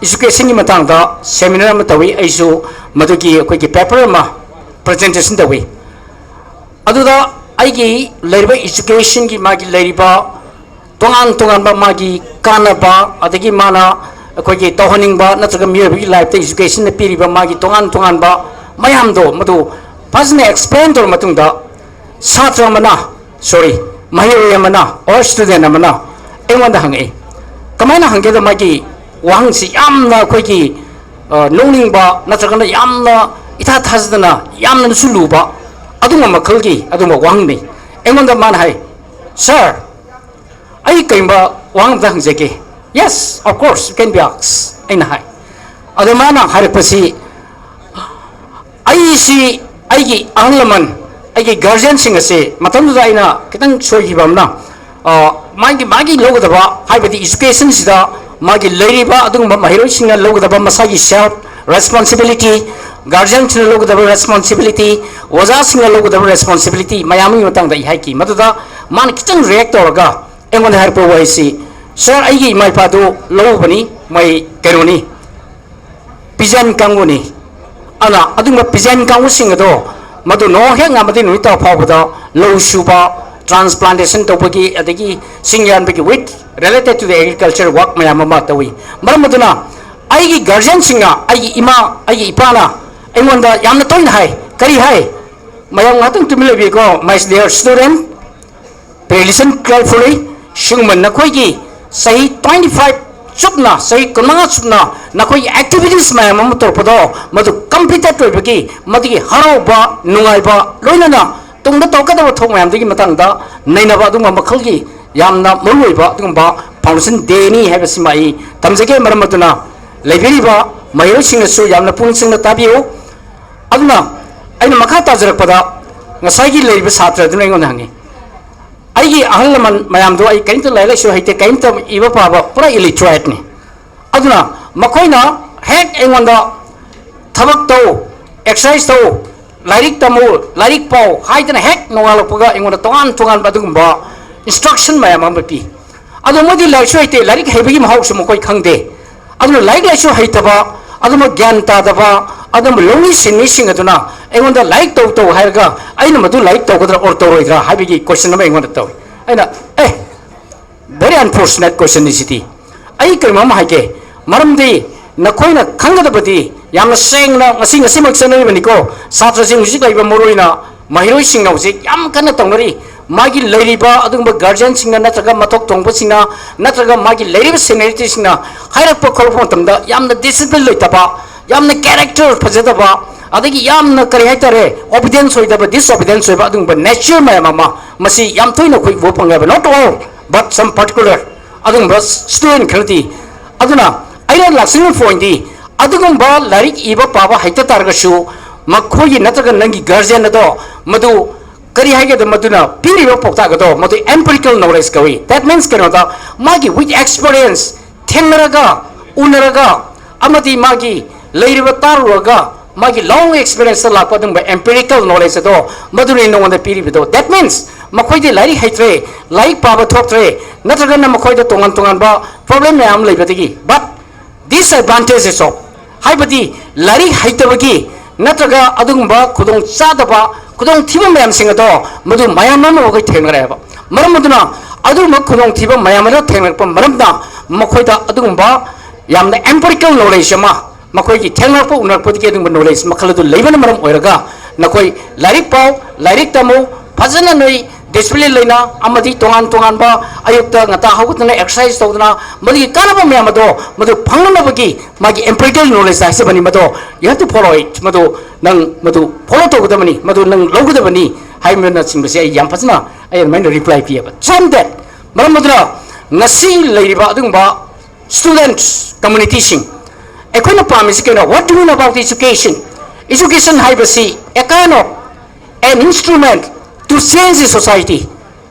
ꯏꯖꯨꯀꯦꯁꯟꯒꯤ ꯃꯇꯥꯡꯗ ꯁꯦꯃꯤꯅꯥꯔ ꯑꯃ ꯇꯧꯏ꯫ ꯑꯩꯁꯨ ꯃꯗꯨꯒꯤ ꯑꯩꯈꯣꯏꯒꯤ ꯄꯦꯄꯔ ꯑꯃ ꯄ꯭ꯔꯖꯦꯟꯇꯦꯁꯟ ꯇꯧꯏ꯫ ꯑꯗꯨꯗ ꯑꯩꯒꯤ ꯂꯩꯔꯤꯕ ꯏꯖꯨꯀꯦꯁꯟꯒꯤ ꯃꯥꯒꯤ ꯂꯩꯔꯤꯕ ꯇꯣꯉꯥꯟ ꯇꯣꯉꯥꯟꯕ ꯃꯥꯒꯤ ꯀꯥꯟꯅꯕ, ꯑꯗꯒꯤ ꯃꯥꯅ ꯑꯩꯈꯣꯏꯒꯤ ꯇꯧꯍꯟꯅꯤꯡꯕ ꯅꯠꯇ꯭ꯔꯒ ꯃꯤꯑꯣꯏꯕꯒꯤ ꯂꯥꯏꯐꯇ ꯏꯖꯨꯀꯦꯁꯟꯅ ꯄꯤꯔꯤꯕ ꯃꯥꯒꯤ ꯇꯣꯉꯥꯟ ꯇꯣꯉꯥꯟꯕ ꯃꯌꯥꯝꯗꯣ, ꯃꯗꯨ ꯐꯖꯅ ꯑꯦꯛꯁꯄ꯭ꯂꯦꯟ ꯇꯧꯔ ꯃꯇꯨꯡꯗ, ꯁꯥꯇ꯭ꯔ ꯑꯃꯅ, ꯁꯣꯔꯤ, ꯃꯍꯩꯔꯣꯏ ꯑꯃꯅ ꯑꯣꯔ ꯁ꯭ꯇꯨꯗꯦꯟ ꯑꯃꯅ ꯑꯩꯉꯣꯟꯗ ꯍꯪꯉꯛꯏ꯫ ꯀꯃꯥꯏꯅ ꯍꯪꯒꯦꯗ, ꯃꯥꯒꯤ ꯋꯥꯍꯪꯁꯤ ꯌꯥꯝꯅ ꯑꯩꯈꯣꯏꯒꯤ, ꯑ, ꯅꯣꯛꯅꯤꯡꯕ ꯅꯠꯇ꯭ꯔꯒꯅ ꯌꯥꯝꯅ ꯏꯊꯥ ꯊꯥꯖꯗꯅ ꯌꯥꯝꯅꯁꯨ ꯂꯨꯕ ꯑꯗꯨꯒꯨꯝꯕ ꯃꯈꯜꯒꯤ ꯑꯗꯨꯒꯨꯝꯕ ꯋꯥꯍꯪꯅꯤ꯫ ꯑꯩꯉꯣꯟꯗ ꯃꯥꯅ ꯍꯥꯏ, "Sir, ꯑꯩ ꯀꯔꯤꯒꯨꯝꯕ ꯋꯥꯍꯪ ꯑꯝꯇ ꯍꯪꯖꯒꯦ?" "Yes, of course, you can be asked," ꯑꯩꯅ ꯍꯥꯏ꯫ ꯑꯗꯣ ꯃꯥꯅ ꯍꯥꯏꯔꯛꯄꯁꯤ, ꯑꯩꯁꯤ ꯑꯩꯒꯤ ꯑꯍꯜ ꯂꯃꯟ, ꯑꯩꯒꯤ ꯒꯥꯔꯖꯤꯌꯟꯁꯤꯡ ꯑꯁꯤ ꯃꯇꯝꯗꯨꯗ ꯑꯩꯅ ꯈꯤꯇꯪ ꯁꯣꯏꯈꯤꯕ ꯑꯃꯅ, ꯑ, ꯃꯥꯒꯤ, ꯃꯥꯒꯤ ꯂꯧꯒꯗꯕ, ꯍꯥꯏꯕꯗꯤ ꯏꯖꯨꯀꯦꯁꯟꯁꯤꯗ ꯃꯥꯒꯤ ꯂꯩꯔꯤꯕ ꯑꯗꯨꯒꯨꯝꯕ ꯃꯍꯩꯔꯣꯏꯁꯤꯡꯅ ꯂꯧꯒꯗꯕ ꯃꯁꯥꯒꯤ ꯁꯦꯜꯐ ꯔꯦꯁꯄꯣꯟꯁꯤꯕꯤꯂꯤꯇꯤ, ꯒꯥꯔꯖꯤꯌꯟꯁꯤꯡꯅ ꯂꯧꯒꯗꯕ ꯔꯦꯁꯄꯣꯟꯁꯤꯕꯤꯂꯤꯇꯤ, ꯑꯣꯖꯥꯁꯤꯡꯅ ꯂꯧꯒꯗꯕ ꯔꯦꯁꯄꯣꯟꯁꯤꯕꯤꯂꯤꯇꯤ ꯃꯌꯥꯝ ꯑꯃꯒꯤ ꯃꯇꯥꯡꯗ ꯑꯩ ꯍꯥꯏꯈꯤ꯫ ꯃꯗꯨꯗ ꯃꯥꯅ ꯈꯤꯇꯪ ꯔꯤꯌꯦꯛ ꯇꯧꯔꯒ ꯑꯩꯉꯣꯟꯗ ꯍꯥꯏꯔꯛꯄ ꯋꯥꯍꯩꯁꯤ, "Sir, ꯑꯩꯒꯤ ꯏꯃꯥ ꯏꯄꯥꯗꯨ ꯂꯧꯔꯨꯕꯅꯤ, ꯃꯣꯏ ꯀꯩꯅꯣꯅꯤ, ꯄꯤꯖꯟ ꯀꯥꯡꯕꯨꯅꯤ꯫ ꯑꯗꯨꯅ ꯑꯗꯨꯒꯨꯝꯕ ꯄꯤꯖꯟ ꯀꯥꯡꯕꯨꯁꯤꯡ ꯑꯗꯣ ꯃꯗꯨ ꯅꯣꯡ ꯍꯦꯛ ꯉꯝꯃꯗꯤ ꯅꯨꯃꯤꯠ ꯇꯥꯕ ꯐꯥꯎꯕꯗ ꯂꯧ ꯁꯨꯕ, ꯇ꯭ꯔꯥꯟꯁꯄ꯭ꯂꯥꯟꯇꯦꯁꯟ ꯇꯧꯕꯒꯤ, ꯑꯗꯒꯤ ꯆꯤꯡ ꯌꯥꯟꯕꯒꯤ, with related to the agriculture work ꯃꯌꯥꯝ ꯑꯃ ꯇꯧꯏ꯫ ꯃꯔꯝ ꯑꯗꯨꯅ ꯑꯩꯒꯤ ꯒꯥꯔꯖꯤꯌꯟꯁꯤꯡꯅ, ꯑꯩꯒꯤ ꯏꯃꯥ, ꯑꯩꯒꯤ ꯏꯄꯥꯅ ꯑꯩꯉꯣꯟꯗ ꯌꯥꯝꯅ ꯇꯣꯏꯅ ꯍꯥꯏ꯫ ꯀꯔꯤ ꯍꯥꯏ? ꯃꯌꯥꯝ ꯉꯥꯛꯇꯪ ꯇꯨꯃꯤꯟ ꯂꯩꯕꯤꯌꯨꯀꯣ, my dear student, please listen carefully꯫ ꯁꯤꯒꯨꯝꯕ ꯅꯈꯣꯏꯒꯤ ꯆꯍꯤ twenty five ꯆꯨꯞꯅ, ꯆꯍꯤ ꯀꯨꯟꯃꯉꯥ ꯆꯨꯞꯅ ꯅꯈꯣꯏꯒꯤ ꯑꯦꯛꯇꯤꯚꯤꯇꯤꯁ ꯃꯌꯥꯝ ꯑꯃ ꯇꯧꯔꯛꯄꯗꯣ, ꯃꯗꯨ ꯀꯝꯄ꯭ꯂꯤꯇꯦꯠ ꯑꯣꯏꯕꯒꯤ ꯃꯗꯨꯒꯤ ꯍꯔꯥꯎꯕ, ꯅꯨꯡꯉꯥꯏꯕ, ꯂꯣꯏꯅꯅ ꯇꯨꯡꯗ ꯇꯧꯔꯛꯀꯗꯕ ꯊꯕꯛ ꯃꯌꯥꯝꯗꯨꯒꯤ ꯃꯇꯥꯡꯗ ꯅꯩꯅꯕ ꯑꯗꯨꯒꯨꯝꯕ ꯃꯈꯜꯒꯤ ꯌꯥꯝꯅ ꯃꯔꯨꯑꯣꯏꯕ ꯑꯗꯨꯒꯨꯝꯕ ꯐꯥꯎꯟꯗꯦꯁꯟ ꯗꯦꯅꯤ ꯍꯥꯏꯕꯁꯤꯃ ꯑꯩ ꯇꯝꯖꯒꯦ꯫ ꯃꯔꯝ ꯑꯗꯨꯅ ꯂꯩꯕꯤꯔꯤꯕ ꯃꯍꯩꯔꯣꯏꯁꯤꯡꯅꯁꯨ ꯌꯥꯝꯅ ꯄꯨꯛꯅꯤꯡ ꯆꯪꯅ ꯇꯥꯕꯤꯌꯨ꯫ ꯑꯗꯨꯅ ꯑꯩꯅ ꯃꯈꯥ ꯇꯥꯖꯔꯛꯄꯗ, ꯉꯁꯥꯏꯒꯤ ꯂꯩꯔꯤꯕ ꯁꯥꯇ꯭ꯔ ꯑꯗꯨꯅ ꯑꯩꯉꯣꯟꯗ ꯍꯪꯉꯤ, "ꯑꯩꯒꯤ ꯑꯍꯜ ꯂꯃꯟ ꯃꯌꯥꯝꯗꯣ ꯑꯩ ꯀꯔꯤꯝꯇ ꯂꯥꯏꯔꯤꯛ ꯂꯥꯏꯁꯨ ꯍꯩꯇꯦ, ꯀꯔꯤꯝꯇ ꯏꯕ ꯄꯥꯕ ꯄꯨꯔꯥ ꯏꯂꯤꯇ꯭ꯔꯦꯠꯅꯤ꯫ ꯑꯗꯨꯅ ꯃꯈꯣꯏꯅ ꯍꯦꯛ ꯑꯩꯉꯣꯟꯗ ꯊꯕꯛ ꯇꯧ, ꯑꯦꯛꯁꯔꯁꯥꯏꯁ ꯇꯧ, ꯂꯥꯏꯔꯤꯛ ꯇꯝꯃꯨ, ꯂꯥꯏꯔꯤꯛ ꯄꯥꯎ" ꯍꯥꯏꯗꯅ ꯍꯦꯛ ꯅꯣꯡꯉꯥꯜꯂꯛꯄꯒ ꯑꯩꯉꯣꯟꯗ ꯇꯣꯉꯥꯟ ꯇꯣꯉꯥꯟꯕ ꯑꯗꯨꯒꯨꯝꯕ ꯏꯟꯁꯇ꯭ꯔꯛꯁꯟ ꯃꯌꯥꯝ ꯑꯃ ꯄꯤ꯫ ꯑꯗꯣ ꯃꯣꯏꯗꯤ ꯂꯥꯏꯔꯤꯛꯁꯨ ꯍꯩꯇꯦ, ꯂꯥꯏꯔꯤꯛ ꯍꯩꯕꯒꯤ ꯃꯍꯥꯎꯁꯨ ꯃꯈꯣꯏ ꯈꯪꯗꯦ꯫ ꯑꯗꯨꯅ ꯂꯥꯏꯔꯤꯛ ꯂꯥꯏꯁꯨ ꯍꯩꯇꯕ, ꯑꯗꯨꯝꯕ ꯒ꯭ꯌꯥꯟ ꯇꯥꯗꯕ, ꯑꯗꯨꯝꯕ ꯂꯧꯃꯤ ꯁꯤꯟꯃꯤꯁꯤꯡ ꯑꯗꯨꯅ ꯑꯩꯉꯣꯟꯗ ꯂꯥꯏꯔꯤꯛ ꯇꯧ ꯇꯧ ꯍꯥꯏꯔꯒ ꯑꯩꯅ ꯃꯗꯨ ꯂꯥꯏꯔꯤꯛ ꯇꯧꯒꯗ꯭ꯔꯥ ꯑꯣꯔ ꯇꯧꯔꯣꯏꯗ꯭ꯔꯥ ꯍꯥꯏꯕꯒꯤ ꯀꯣꯏꯁꯟ ꯑꯃ ꯑꯩꯉꯣꯟꯗ ꯇꯧꯏ꯫ ꯑꯩꯅ, ꯑꯦ, very unfortunate question ꯁꯤꯗꯤ꯫ ꯑꯩ ꯀꯔꯤꯅꯣꯝ ꯍꯥꯏꯒꯦ, ꯃꯔꯝꯗꯤ ꯅꯈꯣꯏꯅ ꯈꯪꯒꯗꯕꯗꯤ ꯌꯥꯝꯅ ꯁꯦꯡꯅ ꯉꯁꯤ ꯉꯁꯤꯃꯛ ꯆꯠꯅꯔꯤꯕꯅꯤꯀꯣ, ꯁꯥꯇ꯭ꯔꯁꯤꯡ ꯍꯧꯖꯤꯛ ꯂꯩꯔꯤꯕ ꯃꯔꯨꯑꯣꯏꯅ ꯃꯍꯩꯔꯣꯏꯁꯤꯡꯅ ꯍꯧꯖꯤꯛ ꯌꯥꯝ ꯀꯟꯅ ꯇꯧꯅꯔꯤ꯫ ꯃꯥꯒꯤ ꯂꯩꯔꯤꯕ ꯑꯗꯨꯒꯨꯝꯕ ꯒꯥꯔꯖꯤꯌꯟꯁꯤꯡꯅ ꯅꯠꯇ꯭ꯔꯒ ꯃꯊꯛ ꯊꯣꯡꯕꯁꯤꯡꯅ ꯅꯠꯇ꯭ꯔꯒ ꯃꯥꯒꯤ ꯂꯩꯔꯤꯕ ꯁꯦꯅꯤꯌꯔꯤꯇꯤꯁꯤꯡꯅ ꯍꯥꯏꯔꯛꯄ ꯈꯣꯠꯂꯛꯄ ꯃꯇꯝꯗ ꯌꯥꯝꯅ ꯗꯤꯁꯤꯄ꯭ꯂꯤꯟ ꯂꯩꯇꯕ, ꯌꯥꯝꯅ ꯀꯦꯔꯦꯛꯇꯔ ꯐꯖꯗꯕ, ꯑꯗꯒꯤ ꯌꯥꯝꯅ ꯀꯔꯤ ꯍꯥꯏꯇꯥꯔꯦ, ꯑꯣꯕꯤꯗꯤꯌꯦꯟꯁ ꯑꯣꯏꯗꯕ, ꯗꯤꯁꯑꯣꯕꯤꯗꯤꯌꯦꯟꯁ ꯑꯣꯏꯕ ꯑꯗꯨꯒꯨꯝꯕ ꯅꯦꯆꯔ ꯃꯌꯥꯝ ꯑꯃ ꯃꯁꯤ ꯌꯥꯝ ꯇꯣꯏꯅ ꯑꯩꯈꯣꯏ ꯎꯕ ꯐꯪꯉꯦꯕ꯫ Not all, but some particular ꯑꯗꯨꯒꯨꯝꯕ ꯁ꯭ꯇꯨꯗꯦꯟ ꯈꯔꯗꯤ꯫ ꯑꯗꯨꯅ ꯑꯩꯅ ꯂꯥꯛꯆꯅꯤꯡꯕ ꯄꯣꯏꯟꯗꯤ, ꯑꯗꯨꯒꯨꯝꯕ ꯂꯥꯏꯔꯤꯛ ꯏꯕ ꯄꯥꯕ ꯍꯩꯇ ꯇꯥꯔꯒꯁꯨ ꯃꯈꯣꯏꯒꯤ ꯅꯠꯇ꯭ꯔꯒ ꯅꯪꯒꯤ ꯒꯥꯔꯖꯤꯌꯟ ꯑꯗꯣ ꯃꯗꯨ ꯀꯔꯤ ꯍꯥꯏꯒꯦꯗ, ꯃꯗꯨꯅ ꯄꯤꯔꯤꯕ ꯄꯥꯎꯇꯥꯛ ꯑꯗꯣ ꯃꯗꯨ empirical knowledge ꯀꯧꯏ꯫ That means ꯀꯩꯅꯣꯗ, ꯃꯥꯒꯤ with experience, ꯊꯦꯡꯅꯔꯒ, ꯎꯅꯔꯒ, ꯑꯃꯗꯤ ꯃꯥꯒꯤ ꯂꯩꯔꯤꯕ ꯇꯥꯔꯨꯔꯒ, ꯃꯥꯒꯤ long experience ꯂꯥꯛꯄ ꯑꯗꯨꯒꯨꯝꯕ empirical knowledge ꯑꯗꯣ ꯃꯗꯨꯅꯤ ꯅꯉꯣꯟꯗ ꯄꯤꯔꯤꯕꯗꯣ꯫ That means ꯃꯈꯣꯏꯗꯤ ꯂꯥꯏꯔꯤꯛ ꯍꯩꯇ꯭ꯔꯦ, ꯂꯥꯏꯔꯤꯛ ꯄꯥꯕ ꯊꯣꯛꯇ꯭ꯔꯦ, ꯅꯠꯇ꯭ꯔꯒꯅ ꯃꯈꯣꯏꯗ ꯇꯣꯉꯥꯟ ꯇꯣꯉꯥꯟꯕ problem ꯃꯌꯥꯝ ꯂꯩꯕꯗꯒꯤ, but disadvantages of, ꯍꯥꯏꯕꯗꯤ ꯂꯥꯏꯔꯤꯛ ꯍꯩꯇꯕꯒꯤ ꯅꯠꯇ꯭ꯔꯒ ꯑꯗꯨꯒꯨꯝꯕ ꯈꯨꯗꯣꯡ ꯆꯥꯗꯕ, ꯈꯨꯗꯣꯡꯊꯤꯕ ꯃꯌꯥꯝꯁꯤꯡ ꯑꯗꯣ ꯃꯗꯨ ꯃꯌꯥꯝ ꯑꯃ ꯑꯩꯈꯣꯏ ꯊꯦꯡꯅꯔꯛꯑꯦꯕ꯫ ꯃꯔꯝ ꯑꯗꯨꯅ ꯑꯗꯨꯒꯨꯝꯕ ꯈꯨꯗꯣꯡꯊꯤꯕ ꯃꯌꯥꯝ ꯑꯗꯣ ꯊꯦꯡꯅꯔꯛꯄ ꯃꯔꯝꯅ ꯃꯈꯣꯏꯗ ꯑꯗꯨꯒꯨꯝꯕ ꯌꯥꯝꯅ empirical knowledge ꯑꯃ ꯃꯈꯣꯏꯒꯤ ꯊꯦꯡꯅꯔꯛꯄ ꯎꯅꯔꯛꯄꯗꯒꯤ ꯑꯗꯨꯒꯨꯝꯕ knowledge ꯃꯈꯜ ꯑꯗꯨ ꯂꯩꯕꯅ ꯃꯔꯝ ꯑꯣꯏꯔꯒ ꯅꯈꯣꯏ ꯂꯥꯏꯔꯤꯛ ꯄꯥꯎ, ꯂꯥꯏꯔꯤꯛ ꯇꯝꯃꯨ, ꯐꯖꯅ ꯅꯣꯏ discipline ꯂꯩꯅ ꯑꯃꯗꯤ ꯇꯣꯉꯥꯟ ꯇꯣꯉꯥꯟꯕ ꯑꯌꯨꯛꯇ ꯉꯟꯇꯥ ꯍꯧꯒꯠꯇꯅ exercise ꯇꯧꯗꯅ ꯃꯗꯨꯒꯤ ꯀꯥꯟꯅꯕ ꯃꯌꯥꯝ ꯑꯗꯣ ꯃꯗꯨ ꯐꯪꯅꯅꯕꯒꯤ ꯃꯥꯒꯤ empirical knowledge ꯍꯥꯏꯖꯕꯅꯤ꯫ ꯃꯗꯣ you have to follow it, ꯃꯗꯨ ꯅꯪ ꯃꯗꯨ follow ꯇꯧꯒꯗꯕꯅꯤ, ꯃꯗꯨ ꯅꯪ ꯂꯧꯒꯗꯕꯅꯤ ꯍꯥꯏꯕꯅꯆꯤꯡꯕꯁꯦ ꯑꯩ ꯌꯥꯝ ꯐꯖꯅ ꯑꯩ ꯑꯗꯨꯃꯥꯏꯅ reply ꯄꯤꯌꯦꯕ꯫ From that, ꯃꯔꯝ ꯑꯗꯨꯅ ꯉꯁꯤ ꯂꯩꯔꯤꯕ ꯑꯗꯨꯒꯨꯝꯕ students communityꯁꯤꯡ, ꯑꯩꯈꯣꯏꯅ ꯄꯥꯝꯃꯤꯁꯤ ꯀꯩꯅꯣ? What do you mean about education? Education ꯍꯥꯏꯕꯁꯤ a kind of an instrument to change the society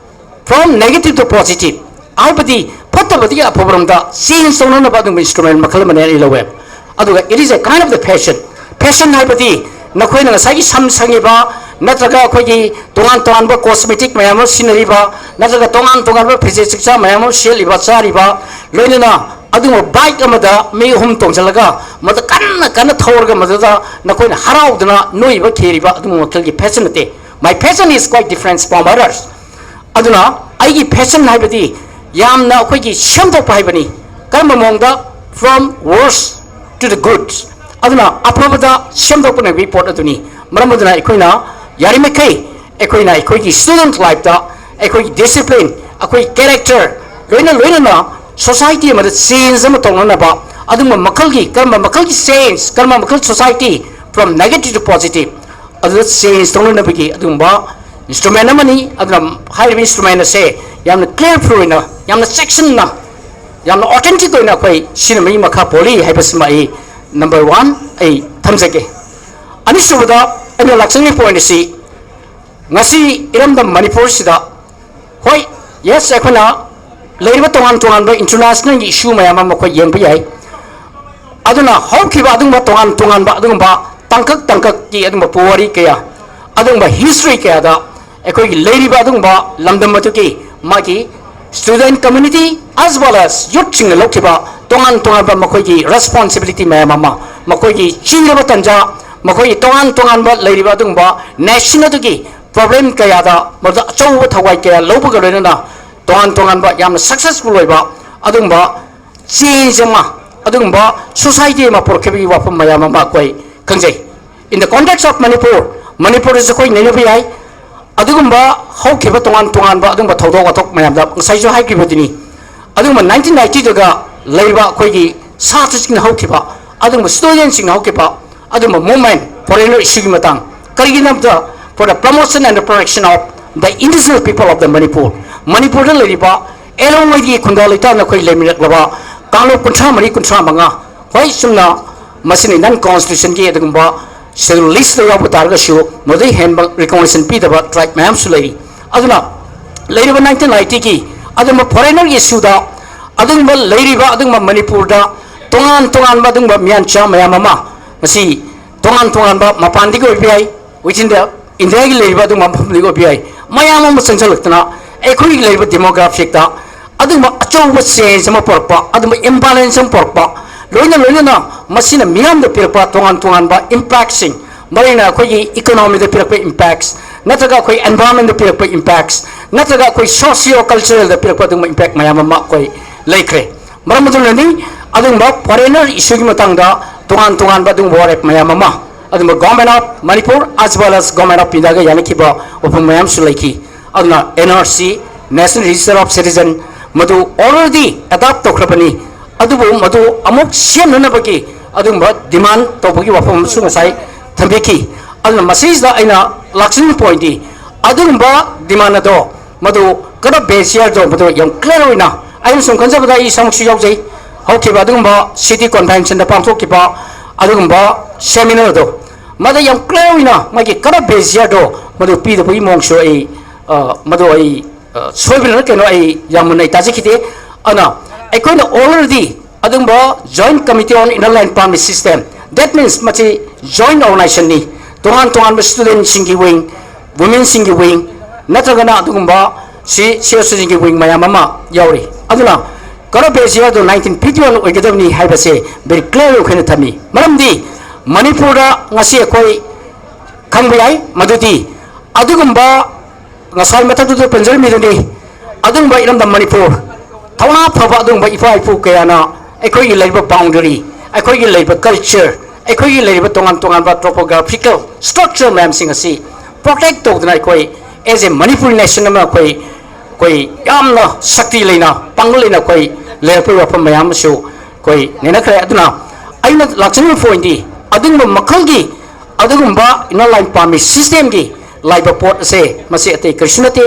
from negative to positive, ꯍꯥꯏꯕꯗꯤ ꯐꯠꯇꯕꯗꯒꯤ ꯑꯐꯕꯔꯣꯝꯗ change ꯇꯧꯅꯅꯕ ꯑꯗꯨꯒꯨꯝꯕ instrument ꯃꯈꯜ ꯑꯃꯅꯦ ꯑꯩ ꯂꯧꯋꯦ꯫ ꯑꯗꯨꯒ it is a kind of the fashion. Fashion ꯍꯥꯏꯕꯗꯤ ꯅꯈꯣꯏꯅ ꯉꯁꯥꯏꯒꯤ ꯁꯝ ꯁꯪꯉꯤꯕ, ꯅꯠꯇ꯭ꯔꯒ ꯑꯩꯈꯣꯏꯒꯤ ꯇꯣꯉꯥꯟ ꯇꯣꯉꯥꯟꯕ cosmetic ꯃꯌꯥꯝ ꯑꯃ ꯁꯤꯖꯤꯟꯅꯔꯤꯕ, ꯅꯠꯇ꯭ꯔꯒ ꯇꯣꯉꯥꯟ ꯇꯣꯉꯥꯟꯕ ꯐꯤꯖꯦꯠ ꯆꯛꯆꯥ ꯃꯌꯥꯝ ꯑꯃ ꯁꯦꯠꯂꯤꯕ, ꯆꯥꯔꯤꯕ, ꯂꯣꯏꯅꯅ ꯑꯗꯨꯒꯨꯝꯕ ꯕꯥꯏꯛ ꯑꯃꯗ ꯃꯤ ꯑꯍꯨꯝ ꯇꯣꯡꯁꯤꯜꯂꯒ ꯃꯗꯨ ꯀꯟꯅ ꯀꯟꯅ ꯊꯧꯔꯒ ꯃꯗꯨꯗ ꯅꯈꯣꯏꯅ ꯍꯔꯥꯎꯗꯅ ꯅꯣꯏꯕ ꯈꯦꯔꯤꯕ ꯑꯗꯨꯒꯨꯝꯕ ꯃꯈꯜꯒꯤ ꯐꯦꯁꯟ ꯅꯠꯇꯦ. My fashion is quite different from others. ꯑꯗꯨꯅ ꯑꯩꯒꯤ ꯐꯦꯁꯟ ꯍꯥꯏꯕꯗꯤ ꯌꯥꯝꯅ ꯑꯩꯈꯣꯏꯒꯤ ꯁꯦꯝꯗꯣꯛꯄ ꯍꯥꯏꯕꯅꯤ. ꯀꯔꯝꯕ ꯃꯑꯣꯡꯗ? From worst to the good. ꯑꯗꯨꯅ ꯑꯐꯕꯗ ꯁꯦꯝꯗꯣꯛꯄꯅ ꯍꯥꯏꯕꯒꯤ ꯄꯣꯠ ꯑꯗꯨꯅꯤ. ꯃꯔꯝ ꯑꯗꯨꯅ ꯑꯩꯈꯣꯏꯅ ꯌꯥꯔꯤꯃꯈꯩ ꯑꯩꯈꯣꯏꯅ ꯑꯩꯈꯣꯏꯒꯤ student lifeꯇ ꯑꯩꯈꯣꯏꯒꯤ discipline, ꯑꯩꯈꯣꯏꯒꯤ character, ꯂꯣꯏꯅ ꯂꯣꯏꯅꯅ society ꯑꯃꯗ change ꯑꯃ ꯇꯧꯅꯅꯕ, ꯑꯗꯨꯒꯨꯝꯕ ꯃꯈꯜꯒꯤ, ꯀꯔꯝꯕ ꯃꯈꯜꯒꯤ change, ꯀꯔꯝꯕ ꯃꯈꯜ society from negative to positive, ꯑꯗꯨꯗ change ꯇꯧꯅꯅꯕꯒꯤ ꯑꯗꯨꯒꯨꯝꯕ instrument ꯑꯃꯅꯤ. ꯑꯗꯨꯅ ꯍꯥꯏꯔꯤꯕ instrument ꯑꯁꯦ ꯌꯥꯝꯅ careful ꯑꯣꯏꯅ, ꯌꯥꯝꯅ ꯆꯦꯛꯁꯤꯟꯅ, ꯌꯥꯝꯅ authentic ꯑꯣꯏꯅ ꯑꯩꯈꯣꯏ ꯁꯤꯖꯤꯟꯅꯕꯒꯤ ꯃꯈꯥ ꯄꯣꯜꯂꯤ ꯍꯥꯏꯕꯁꯤꯃ ꯑꯩ number one ꯑꯩ ꯊꯝꯖꯒꯦ. ꯑꯅꯤꯁꯨꯕꯗ ꯑꯩꯅ ꯂꯥꯛꯆꯅꯤꯡꯉꯤ point ꯑꯁꯤ, ꯉꯁꯤ ꯏꯔꯝꯗꯝ ꯃꯅꯤꯄꯨꯔꯁꯤꯗ, ꯍꯣꯏ, yes, ꯑꯩꯈꯣꯏꯅ ꯂꯩꯔꯤꯕ ꯇꯣꯉꯥꯟ ꯇꯣꯉꯥꯟꯕ internationalꯒꯤ issue ꯃꯌꯥꯝ ꯑꯃ ꯑꯩꯈꯣꯏ ꯌꯦꯡꯕ ꯌꯥꯏ. ꯑꯗꯨꯅ ꯍꯧꯈꯤꯕ ꯑꯗꯨꯒꯨꯝꯕ ꯇꯣꯉꯥꯟ ꯇꯣꯉꯥꯟꯕ ꯑꯗꯨꯒꯨꯝꯕ ꯇꯥꯡꯀꯛ ꯇꯥꯡꯀꯛꯀꯤ ꯑꯗꯨꯒꯨꯝꯕ ꯄꯨꯋꯥꯔꯤ ꯀꯌꯥ, ꯑꯗꯨꯒꯨꯝꯕ history ꯀꯌꯥꯗ ꯑꯩꯈꯣꯏꯒꯤ ꯂꯩꯔꯤꯕ ꯑꯗꯨꯒꯨꯝꯕ ꯂꯝꯗꯝ ꯑꯗꯨꯒꯤ ꯃꯥꯒꯤ student community as well as youthꯁꯤꯡꯅ ꯂꯧꯈꯤꯕ ꯇꯣꯉꯥꯟ ꯇꯣꯉꯥꯟꯕ ꯃꯈꯣꯏꯒꯤ responsibility ꯃꯌꯥꯝ ꯑꯃ, ꯃꯈꯣꯏꯒꯤ ꯆꯤꯡꯅꯕ ꯇꯟꯖꯥ, ꯃꯈꯣꯏꯒꯤ ꯇꯣꯉꯥꯟ ꯇꯣꯉꯥꯟꯕ ꯂꯩꯔꯤꯕ ꯑꯗꯨꯒꯨꯝꯕ nation ꯑꯗꯨꯒꯤ problem ꯀꯌꯥꯗ ꯃꯗꯨꯗ ꯑꯆꯧꯕ ꯊꯋꯥꯏ ꯀꯌꯥ ꯂꯧꯕꯒ ꯂꯣꯏꯅꯅ ꯇꯣꯉꯥꯟ ꯇꯣꯉꯥꯟꯕ ꯌꯥꯝꯅ successful ꯑꯣꯏꯕ ꯑꯗꯨꯒꯨꯝꯕ change ꯑꯃ, ꯑꯗꯨꯒꯨꯝꯕ society ꯑꯃ ꯄꯨꯔꯛꯈꯤꯕꯒꯤ ꯋꯥꯐꯝ ꯃꯌꯥꯝ ꯑꯃ ꯑꯩꯈꯣꯏ ꯈꯪꯖꯩ. In the context of Manipur, ꯃꯅꯤꯄꯨꯔꯗꯁꯨ ꯑꯩꯈꯣꯏ ꯅꯩꯅꯕ ꯌꯥꯏ. ꯑꯗꯨꯒꯨꯝꯕ ꯍꯧꯈꯤꯕ ꯇꯣꯉꯥꯟ ꯇꯣꯉꯥꯟꯕ ꯑꯗꯨꯒꯨꯝꯕ ꯊꯧꯗꯣꯛ ꯋꯥꯊꯣꯛ ꯃꯌꯥꯝꯗ ꯉꯁꯥꯏꯁꯨ ꯍꯥꯏꯈꯤꯕꯗꯨꯅꯤ, ꯑꯗꯨꯒꯨꯝꯕ nineteen ninetyꯗꯒ ꯂꯩꯔꯤꯕ ꯑꯩꯈꯣꯏꯒꯤ ꯁꯥꯇ꯭ꯔꯁꯤꯡꯅ ꯍꯧꯈꯤꯕ ꯑꯗꯨꯒꯨꯝꯕ studentꯁꯤꯡꯅ ꯍꯧꯈꯤꯕ ꯑꯗꯨꯒꯨꯝꯕ movement, foreigner issueꯒꯤ ꯃꯇꯥꯡ, ꯀꯔꯤꯒꯤꯅꯣ ꯍꯥꯏꯕꯗ, for the promotion and the protection of the indigenous people of the Manipur, ꯃꯅꯤꯄꯨꯔꯗ ꯂꯩꯔꯤꯕ ꯑꯦꯂꯣꯡꯉꯩꯒꯤ ꯈꯨꯟꯗꯥ ꯂꯩꯇꯥꯅ ꯑꯩꯈꯣꯏ ꯂꯩꯃꯤꯟꯅꯔꯛꯂꯕ ꯀꯥꯡꯂꯨꯞ ꯀꯨꯟꯊ꯭ꯔꯥ ꯃꯔꯤ, ꯀꯨꯟꯊ꯭ꯔꯥ ꯃꯉꯥ, ꯍꯣꯏ, ꯆꯨꯝꯅ ꯃꯁꯤꯅ non constitutionꯒꯤ ꯑꯗꯨꯒꯨꯝꯕ schedule listꯇ ꯌꯥꯎꯕ ꯇꯥꯔꯒꯁꯨ ꯃꯗꯨꯗꯩ ꯍꯦꯟꯕ recognition ꯄꯤꯗꯕ tribe ꯃꯌꯥꯝꯁꯨ ꯂꯩꯔꯤ. ꯑꯗꯨꯅ ꯂꯩꯔꯤꯕ nineteen ninetyꯒꯤ ꯑꯗꯨꯒꯨꯝꯕ foreignerꯒꯤ issueꯗ ꯑꯗꯨꯒꯨꯝꯕ ꯂꯩꯔꯤꯕ ꯑꯗꯨꯒꯨꯝꯕ ꯃꯅꯤꯄꯨꯔꯗ ꯇꯣꯉꯥꯟ ꯇꯣꯉꯥꯟꯕ ꯑꯗꯨꯒꯨꯝꯕ ꯃꯤꯌꯥꯟꯆꯥ ꯃꯌꯥꯝ ꯑꯃ ꯉꯁꯤ ꯇꯣꯉꯥꯟ ꯇꯣꯉꯥꯟꯕ ꯃꯄꯥꯟꯗꯒꯤ ꯑꯣꯏꯕ ꯌꯥꯏ, within the Indiaꯒꯤ ꯂꯩꯔꯤꯕ ꯑꯗꯨꯒꯨꯝꯕ ꯃꯐꯝꯗꯒꯤ ꯑꯣꯏꯕ ꯌꯥꯏ, ꯃꯌꯥꯝ ꯑꯃ ꯆꯪꯁꯤꯜꯂꯛꯇꯅ ꯑꯩꯈꯣꯏꯒꯤ ꯂꯩꯔꯤꯕ demographicꯇ ꯑꯗꯨꯒꯨꯝꯕ ꯑꯆꯧꯕ change ꯑꯃ ꯄꯨꯔꯛꯄ, ꯑꯗꯨꯒꯨꯝꯕ imbalance ꯑꯃ ꯄꯨꯔꯛꯄ, ꯂꯣꯏꯅ ꯂꯣꯏꯅꯅ ꯃꯁꯤꯅ ꯃꯤꯌꯥꯝꯗ ꯄꯤꯔꯛꯄ ꯇꯣꯉꯥꯟ ꯇꯣꯉꯥꯟꯕ impactꯁꯤꯡ, ꯃꯔꯨꯑꯣꯏꯅ ꯑꯩꯈꯣꯏꯒꯤ economyꯗ ꯄꯤꯔꯛꯄ impacts, ꯅꯠꯇ꯭ꯔꯒ ꯑꯩꯈꯣꯏ environmentꯗ ꯄꯤꯔꯛꯄ impacts, ꯅꯠꯇ꯭ꯔꯒ ꯑꯩꯈꯣꯏ socio culturalꯗ ꯄꯤꯔꯛꯄ ꯑꯗꯨꯒꯨꯝꯕ impact ꯃꯌꯥꯝ ꯑꯃ ꯑꯩꯈꯣꯏ ꯂꯩꯈ꯭ꯔꯦ꯫ ꯃꯔꯝ ꯑꯗꯨꯅꯅꯤ ꯑꯗꯨꯒꯨꯝꯕ foreigner issueꯒꯤ ꯃꯇꯥꯡꯗ ꯇꯣꯉꯥꯟ ꯇꯣꯉꯥꯟꯕ ꯑꯗꯨꯒꯨꯝꯕ ꯋꯥꯔꯦꯞ ꯃꯌꯥꯝ ꯑꯃ ꯑꯗꯨꯒꯨꯝꯕ Government of Manipur as well as Government of Indiaꯒ ꯌꯥꯅꯈꯤꯕ ꯋꯥꯐꯝ ꯃꯌꯥꯝꯁꯨ ꯂꯩꯈꯤ꯫ ꯑꯗꯨꯅ N R C, National Register of Citizen, ꯃꯗꯨ already adopt ꯇꯧꯈ꯭ꯔꯕꯅꯤ꯫ ꯑꯗꯨꯕꯨ ꯃꯗꯨ ꯑꯃꯨꯛ ꯁꯦꯝꯅꯅꯕꯒꯤ ꯑꯗꯨꯒꯨꯝꯕ demand ꯇꯧꯕꯒꯤ ꯋꯥꯐꯝ ꯑꯃꯁꯨ ꯉꯁꯥꯏ ꯊꯝꯕꯤꯈꯤ꯫ ꯑꯗꯨꯅ ꯃꯁꯤꯁꯤꯗ ꯑꯩꯅ ꯂꯥꯛꯆꯅꯤꯡꯕ pointꯇꯤ, ꯑꯗꯨꯒꯨꯝꯕ demand ꯑꯗꯣ, ꯃꯗꯨ ꯀꯔꯝꯕ base yearꯗꯣ, ꯃꯗꯨ ꯌꯥꯝ clear ꯑꯣꯏꯅ, ꯑꯩꯅ ꯁꯨꯝ ꯈꯟꯖꯕꯗ ꯑꯩ ꯏꯁꯥꯃꯛꯁꯨ ꯌꯥꯎꯖꯩ, ꯍꯧꯈꯤꯕ ꯑꯗꯨꯒꯨꯝꯕ city conventionꯗ ꯄꯥꯡꯊꯣꯛꯈꯤꯕ ꯑꯗꯨꯒꯨꯝꯕ seminarꯗꯣ, ꯃꯗ ꯌꯥꯝ clear ꯑꯣꯏꯅ ꯃꯥꯒꯤ ꯀꯔꯝꯕ base yearꯗꯣ ꯃꯗꯨ ꯄꯤꯗꯕꯒꯤ ꯃꯑꯣꯡꯁꯨ ꯑꯩ, ꯑ, ꯃꯗꯨ ꯑꯩ, ꯑ, ꯁꯣꯏꯕꯅ ꯀꯩꯅꯣ, ꯑꯩ ꯌꯥꯝ ꯃꯨꯟꯅ ꯑꯩ ꯇꯥꯖꯈꯤꯗꯦ꯫ ꯑꯗꯨꯅ ꯑꯩꯈꯣꯏꯅ already ꯑꯗꯨꯒꯨꯝꯕ Joint Committee on Inner Line Permit System, that means ꯃꯁꯤ joint organizationꯅꯤ, ꯇꯣꯉꯥꯟ ꯇꯣꯉꯥꯟꯕ studentꯁꯤꯡꯒꯤ wing, womenꯁꯤꯡꯒꯤ wing, ꯅꯠꯇ꯭ꯔꯒꯅ ꯑꯗꯨꯒꯨꯝꯕ ꯁꯤ ꯁꯤ ꯑꯦꯁ ꯁꯤꯒꯤ wing ꯃꯌꯥꯝ ꯑꯃ ꯌꯥꯎꯔꯤ꯫ ꯑꯗꯨꯅ ꯀꯔꯝꯕ base yearꯗꯣ nineteen fifty one ꯑꯣꯏꯒꯗꯕꯅꯤ ꯍꯥꯏꯕꯁꯦ very clear ꯑꯩꯈꯣꯏꯅ ꯊꯝꯃꯤ꯫ ꯃꯔꯝꯗꯤ ꯃꯅꯤꯄꯨꯔꯗ ꯉꯁꯤ ꯑꯩꯈꯣꯏ ꯈꯪꯕ ꯌꯥꯏ ꯃꯗꯨꯗꯤ ꯑꯗꯨꯒꯨꯝꯕ ꯉꯁꯥꯏ ꯃꯊꯛꯇꯨꯗ ꯄꯟꯖꯔꯝꯃꯤꯗꯨꯅꯤ, ꯑꯗꯨꯒꯨꯝꯕ ꯏꯔꯝꯗꯝ ꯃꯅꯤꯄꯨꯔ, ꯊꯧꯅꯥ ꯐꯕ ꯑꯗꯨꯒꯨꯝꯕ ꯏꯄꯥ ꯏꯄꯨ ꯀꯌꯥꯅ ꯑꯩꯈꯣꯏꯒꯤ ꯂꯩꯔꯤꯕ boundary, ꯑꯩꯈꯣꯏꯒꯤ ꯂꯩꯔꯤꯕ culture, ꯑꯩꯈꯣꯏꯒꯤ ꯂꯩꯔꯤꯕ ꯇꯣꯉꯥꯟ ꯇꯣꯉꯥꯟꯕ topographical structure ꯃꯌꯥꯝꯁꯤꯡ ꯑꯁꯤ protect ꯇꯧꯗꯨꯅ ꯑꯩꯈꯣꯏ as a Manipuri nation ꯑꯃ ꯑꯩꯈꯣꯏ, ꯑꯩꯈꯣꯏ ꯌꯥꯝꯅ ꯁꯛꯇꯤ ꯂꯩꯅ, ꯄꯥꯡꯒꯜ ꯂꯩꯅ ꯑꯩꯈꯣꯏ ꯂꯩꯔꯛꯄꯒꯤ ꯋꯥꯐꯝ ꯃꯌꯥꯝ ꯑꯃꯁꯨ ꯑꯩꯈꯣꯏ ꯅꯩꯅꯈ꯭ꯔꯦ꯫ ꯑꯗꯨꯅ ꯑꯩꯅ ꯂꯥꯛꯆꯅꯤꯡꯕ pointꯇꯤ ꯑꯗꯨꯒꯨꯝꯕ ꯃꯈꯜꯒꯤ ꯑꯗꯨꯒꯨꯝꯕ Inner Line Permit Systemꯒꯤ ꯂꯥꯛꯏꯕ ꯄꯣꯠ ꯑꯁꯦ ꯃꯁꯤ ꯑꯇꯩ ꯀꯔꯤꯁꯨ ꯅꯠꯇꯦ꯫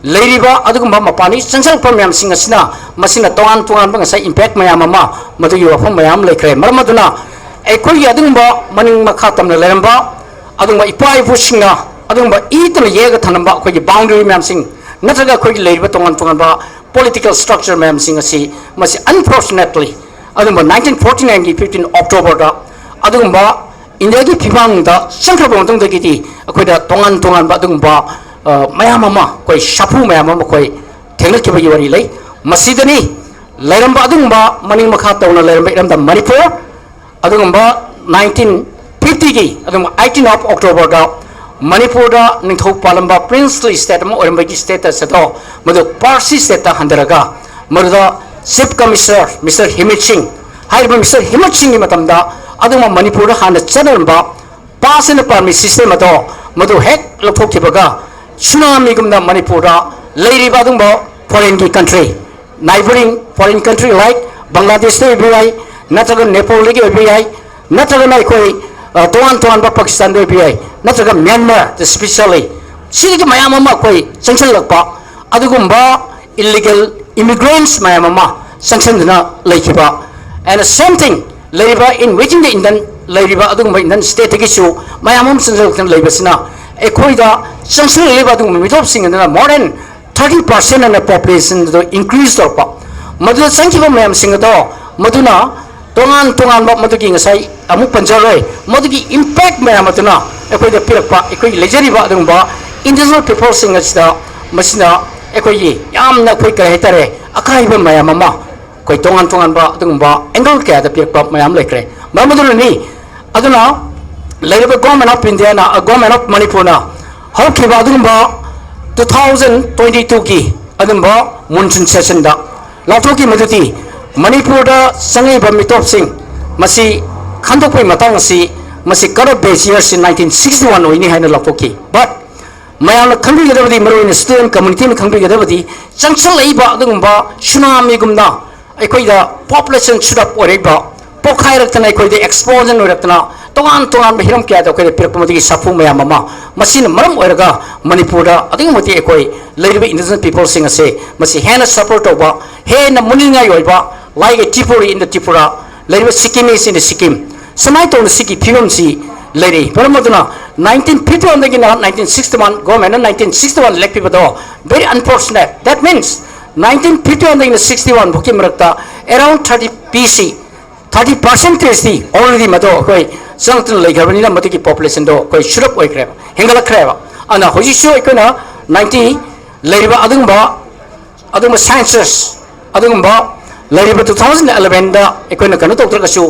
ꯂꯩꯔꯤꯕ ꯑꯗꯨꯒꯨꯝꯕ ꯃꯄꯥꯟꯗꯒꯤ ꯆꯪꯁꯤꯜꯂꯛꯄ ꯃꯌꯥꯝꯁꯤꯡ ꯑꯁꯤꯅ, ꯃꯁꯤꯅ ꯇꯣꯉꯥꯟ ꯇꯣꯉꯥꯟꯕ ꯉꯁꯥꯏ impact ꯃꯌꯥꯝ ꯑꯃ, ꯃꯗꯨꯒꯤ ꯋꯥꯐꯝ ꯃꯌꯥꯝ ꯑꯃ ꯂꯩꯈ꯭ꯔꯦ꯫ ꯃꯔꯝ ꯑꯗꯨꯅ ꯑꯩꯈꯣꯏꯒꯤ ꯑꯗꯨꯒꯨꯝꯕ ꯃꯅꯤꯡ ꯃꯈꯥ ꯇꯝꯅ ꯂꯩꯔꯝꯕ ꯑꯗꯨꯒꯨꯝꯕ ꯏꯄꯥ ꯏꯄꯨꯁꯤꯡꯅ ꯑꯗꯨꯒꯨꯝꯕ ꯏꯗꯅ ꯌꯦꯛꯑꯒ ꯊꯝꯂꯝꯕ ꯑꯩꯈꯣꯏꯒꯤ boundary ꯃꯌꯥꯝꯁꯤꯡ, ꯅꯠꯇ꯭ꯔꯒ ꯑꯩꯈꯣꯏꯒꯤ ꯂꯩꯔꯤꯕ ꯇꯣꯉꯥꯟ ꯇꯣꯉꯥꯟꯕ political structure ꯃꯌꯥꯝꯁꯤꯡ ꯑꯁꯤ, ꯃꯁꯤ unfortunately ꯑꯗꯨꯒꯨꯝꯕ nineteen forty nineꯒꯤ fifteen Octoberꯗ ꯑꯗꯨꯒꯨꯝꯕ ꯏꯟꯗꯤꯌꯥꯒꯤ ꯐꯤꯕꯥꯡꯗ ꯆꯪꯈ꯭ꯔꯕ ꯃꯇꯨꯡꯗꯒꯤꯗꯤ ꯑꯩꯈꯣꯏꯗ ꯇꯣꯉꯥꯟ ꯇꯣꯉꯥꯟꯕ ꯑꯗꯨꯒꯨꯝꯕ, ꯑ, ꯃꯌꯥꯝ ꯑꯃ, ꯑꯩꯈꯣꯏ ꯁꯥꯐꯨ ꯃꯌꯥꯝ ꯑꯃ ꯑꯩꯈꯣꯏ ꯊꯦꯡꯅꯈꯤꯕꯒꯤ ꯋꯥꯔꯤ ꯂꯩ꯫ ꯃꯁꯤꯗꯅꯤ ꯂꯩꯔꯝꯕ ꯑꯗꯨꯒꯨꯝꯕ ꯃꯅꯤꯡ ꯃꯈꯥ ꯇꯧꯅ ꯂꯩꯔꯝꯕ ꯏꯔꯝꯗꯝ ꯃꯅꯤꯄꯨꯔ꯫ ꯑꯗꯨꯒꯨꯝꯕ nineteen fifty ꯒꯤ ꯑꯗꯨꯝ eighteen of October ꯗ ꯃꯅꯤꯄꯨꯔꯗ ꯅꯤꯡꯊꯧ ꯄꯥꯜꯂꯝꯕ princely state ꯑꯃ ꯑꯣꯏꯔꯝꯕꯒꯤ status ꯑꯗꯣ ꯃꯗꯨ Parsi state ꯇ ꯍꯟꯊꯔꯒ ꯃꯗꯨꯗ Chief Commissioner Mister ꯍꯤꯃꯤꯠ ꯁꯤꯡ ꯍꯥꯏꯔꯤꯕ Mister ꯍꯤꯃꯤꯠ ꯁꯤꯡꯒꯤ ꯃꯇꯝꯗ ꯑꯗꯨꯒꯨꯝꯕ ꯃꯅꯤꯄꯨꯔꯗ ꯍꯥꯟꯅ ꯆꯠꯅꯔꯝꯕ pass and permit system ꯑꯗꯣ ꯃꯗꯨ ꯍꯦꯛ ꯂꯧꯊꯣꯛꯈꯤꯕꯒ ꯁꯨꯅꯥꯃꯤꯒꯨꯝꯅ ꯃꯅꯤꯄꯨꯔꯗ ꯂꯩꯔꯤꯕ ꯑꯗꯨꯒꯨꯝꯕ foreign ꯒꯤ country, neighbouring foreign country like ꯕꯪꯒ꯭ꯂꯥꯗꯦꯁꯇ ꯑꯣꯏꯕ ꯌꯥꯏ, ꯅꯠꯇ꯭ꯔꯒ ꯅꯦꯄꯥꯜꯗꯒꯤ ꯑꯣꯏꯕ ꯌꯥꯏ, ꯅꯠꯇ꯭ꯔꯒꯅ ꯑꯩꯈꯣꯏ ꯑ, ꯇꯣꯉꯥꯟ ꯇꯣꯉꯥꯟꯕ ꯄꯥꯀꯤꯁꯇꯥꯟꯗ ꯑꯣꯏꯕ ꯌꯥꯏ, ꯅꯠꯇ꯭ꯔꯒ ꯃ꯭ꯌꯥꯟꯃꯥꯔ specially, ꯁꯤꯗꯒꯤ ꯃꯌꯥꯝ ꯑꯃ ꯑꯩꯈꯣꯏ ꯆꯪꯁꯤꯜꯂꯛꯄ ꯑꯗꯨꯒꯨꯝꯕ illegal immigrants ꯃꯌꯥꯝ ꯑꯃ ꯆꯪꯁꯤꯟꯗꯨꯅ ꯂꯩꯈꯤꯕ꯫ And same thing, ꯂꯩꯔꯤꯕ in within the Indian, ꯂꯩꯔꯤꯕ ꯑꯗꯨꯒꯨꯝꯕ Indian state ꯇꯒꯤꯁꯨ ꯃꯌꯥꯝ ꯑꯃ ꯆꯪꯁꯤꯜꯂꯛꯇꯨꯅ ꯂꯩꯕꯁꯤꯅ ꯑꯩꯈꯣꯏꯗ ꯆꯪꯁꯤꯜꯂꯛꯂꯤꯕ ꯑꯗꯨꯒꯨꯝꯕ ꯃꯤꯇꯣꯞꯁꯤꯡ ꯑꯗꯨꯅ more than thirty percent ꯑꯣꯏꯅ population ꯑꯗꯨ increase ꯇꯧꯔꯛꯄ꯫ ꯃꯗꯨꯗ ꯆꯪꯈꯤꯕ ꯃꯌꯥꯝꯁꯤꯡ ꯑꯗꯣ ꯃꯗꯨꯅ ꯇꯣꯉꯥꯟ ꯇꯣꯉꯥꯟꯕ ꯃꯗꯨꯒꯤ ꯉꯁꯥꯏ ꯑꯃꯨꯛ ꯄꯟꯖꯔꯣꯏ, ꯃꯗꯨꯒꯤ impact ꯃꯌꯥꯝ ꯑꯗꯨꯅ ꯑꯩꯈꯣꯏꯗ ꯄꯤꯔꯛꯄ, ꯑꯩꯈꯣꯏꯒꯤ ꯂꯩꯖꯔꯤꯕ ꯑꯗꯨꯒꯨꯝꯕ indigenous peopleꯁꯤꯡ ꯑꯁꯤꯗ ꯃꯁꯤꯅ ꯑꯩꯈꯣꯏꯒꯤ ꯌꯥꯝꯅ ꯑꯩꯈꯣꯏ ꯀꯔꯤ ꯍꯥꯏꯇꯥꯔꯦ, ꯑꯀꯥꯏꯕ ꯃꯌꯥꯝ ꯑꯃ ꯑꯩꯈꯣꯏ ꯇꯣꯉꯥꯟ ꯇꯣꯉꯥꯟꯕ ꯑꯗꯨꯒꯨꯝꯕ angle ꯀꯌꯥꯗ ꯄꯤꯔꯛꯄ ꯃꯌꯥꯝ ꯂꯩꯈ꯭ꯔꯦ꯫ ꯃꯔꯝ ꯑꯗꯨꯅꯅꯤ, ꯑꯗꯨꯅ ꯂꯩꯔꯤꯕ Government of Indiaꯅ, Government of ꯃꯅꯤꯄꯨꯔꯅ ꯍꯧꯈꯤꯕ ꯑꯗꯨꯒꯨꯝꯕ two thousand twenty twoꯒꯤ ꯑꯗꯨꯝꯕ monsoon sessionꯗ ꯂꯥꯎꯊꯣꯛꯈꯤ ꯃꯗꯨꯗꯤ ꯃꯅꯤꯄꯨꯔꯗ ꯆꯪꯉꯛꯏꯕ ꯃꯤꯇꯣꯞꯁꯤꯡ ꯃꯁꯤ ꯈꯟꯗꯣꯛꯄꯒꯤ ꯃꯇꯥꯡ ꯑꯁꯤ ꯃꯁꯤ cut off base yearꯁꯤ nineteen sixty one ꯑꯣꯏꯅꯤ ꯍꯥꯏꯅ ꯂꯥꯎꯊꯣꯛꯈꯤ꯫ But ꯃꯌꯥꯝꯅ ꯈꯪꯕꯤꯒꯗꯕꯗꯤ, ꯃꯔꯨꯑꯣꯏꯅ student communityꯅ ꯈꯪꯕꯤꯒꯗꯕꯗꯤ, ꯆꯪꯁꯤꯜꯂꯛꯏꯕ ꯑꯗꯨꯒꯨꯝꯕ ꯁꯨꯅꯥꯃꯤꯒꯨꯝꯅ ꯑꯩꯈꯣꯏꯗ population shoot up ꯑꯣꯏꯔꯛꯏꯕ, ꯄꯣꯛꯈꯥꯏꯔꯛꯇꯅ ꯑꯩꯈꯣꯏꯗ explosion ꯑꯣꯏꯔꯛꯇꯅ ꯇꯣꯉꯥꯟ ꯇꯣꯉꯥꯟꯕ ꯍꯤꯔꯝ ꯀꯌꯥꯗ ꯑꯩꯈꯣꯏꯗ ꯄꯤꯔꯛꯄ ꯃꯗꯨꯒꯤ ꯁꯥꯐꯨ ꯃꯌꯥꯝ ꯑꯃ, ꯃꯁꯤꯅ ꯃꯔꯝ ꯑꯣꯏꯔꯒ ꯃꯅꯤꯄꯨꯔꯗ ꯑꯗꯨꯛꯀꯤ ꯃꯇꯤꯛ ꯑꯩꯈꯣꯏ ꯂꯩꯔꯤꯕ indigenous peopleꯁꯤꯡ ꯑꯁꯦ ꯃꯁꯤ ꯍꯦꯟꯅ suffer ꯇꯧꯕ, ꯍꯦꯟꯅ ꯃꯨꯅꯤꯡꯉꯥꯏ ꯑꯣꯏꯕ, like a Tripuri in the Tripura, ꯂꯩꯔꯤꯕ Sikkimese in the Sikkim, ꯁꯨꯃꯥꯏꯅ ꯇꯧꯅ ꯁꯤꯒꯤ ꯐꯤꯕꯝꯁꯤ ꯂꯩꯔꯤ꯫ ꯃꯔꯝ ꯑꯗꯨꯅ nineteen fifty oneꯗꯒꯤꯅ nineteen sixty one, governmentꯅ nineteen sixty one ꯂꯦꯞꯄꯤꯕꯗꯣ very unfortunate. That means nineteen fifty oneꯗꯒꯤꯅ sixty one ꯐꯥꯎꯒꯤ ꯃꯔꯛꯇ around thirty P C, thirty percentageꯗꯤ already ꯃꯗꯣ ꯑꯩꯈꯣꯏ ꯆꯪꯉꯛꯇꯨꯅ ꯂꯩꯈ꯭ꯔꯕꯅꯤꯅ ꯃꯗꯨꯒꯤ populationꯗꯣ ꯑꯩꯈꯣꯏ shoot up ꯑꯣꯏꯈ꯭ꯔꯦꯕ, ꯍꯦꯟꯒꯠꯂꯛꯈ꯭ꯔꯦꯕ꯫ ꯑꯗꯨꯅ ꯍꯧꯖꯤꯛꯁꯨ ꯑꯩꯈꯣꯏꯅ ninety ꯂꯩꯔꯤꯕ ꯑꯗꯨꯒꯨꯝꯕ ꯑꯗꯨꯒꯨꯝꯕ ꯁꯥꯏꯟꯁꯦꯁ, ꯑꯗꯨꯒꯨꯝꯕ ꯂꯩꯔꯤꯕ two thousand elevenꯗ ꯑꯩꯈꯣꯏꯅ ꯀꯩꯅꯣ ꯇꯧꯗ꯭ꯔꯒꯁꯨ,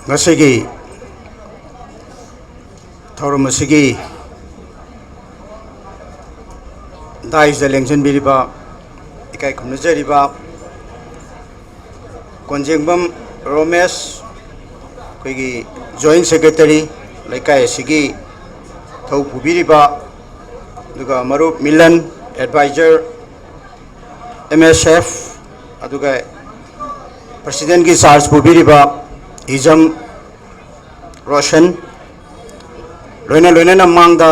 ꯉꯁꯤꯒꯤ ꯊꯧꯔꯝ ꯑꯁꯤꯒꯤ ꯗꯥꯏꯁꯇ ꯂꯦꯡꯁꯤꯟꯕꯤꯔꯤꯕ, ꯏꯀꯥꯏ ꯈꯨꯝꯅꯖꯔꯤꯕ ꯀꯣꯟꯖꯦꯡꯕꯝ ꯔꯣꯃꯦꯁ, ꯑꯩꯈꯣꯏꯒꯤ ꯖꯣꯏꯟ ꯁꯦꯀ꯭ꯔꯦꯇꯔꯤ, ꯂꯩꯀꯥꯏ ꯑꯁꯤꯒꯤ ꯊꯧ ꯄꯨꯕꯤꯔꯤꯕ, ꯑꯗꯨꯒ ꯃꯔꯨꯞ ꯃꯤꯂꯟ, ꯑꯦꯗꯚꯥꯏꯖꯔ, ꯑꯦꯝ ꯑꯦꯁ ꯑꯦꯐ, ꯑꯗꯨꯒ ꯄ꯭ꯔꯁꯤꯗꯦꯟꯒꯤ ꯆꯥꯔꯖ ꯄꯨꯕꯤꯔꯤꯕ ꯍꯤꯖꯝ ꯔꯣꯁꯟ, ꯂꯣꯏꯅ ꯂꯣꯏꯅꯅ ꯃꯥꯡꯗ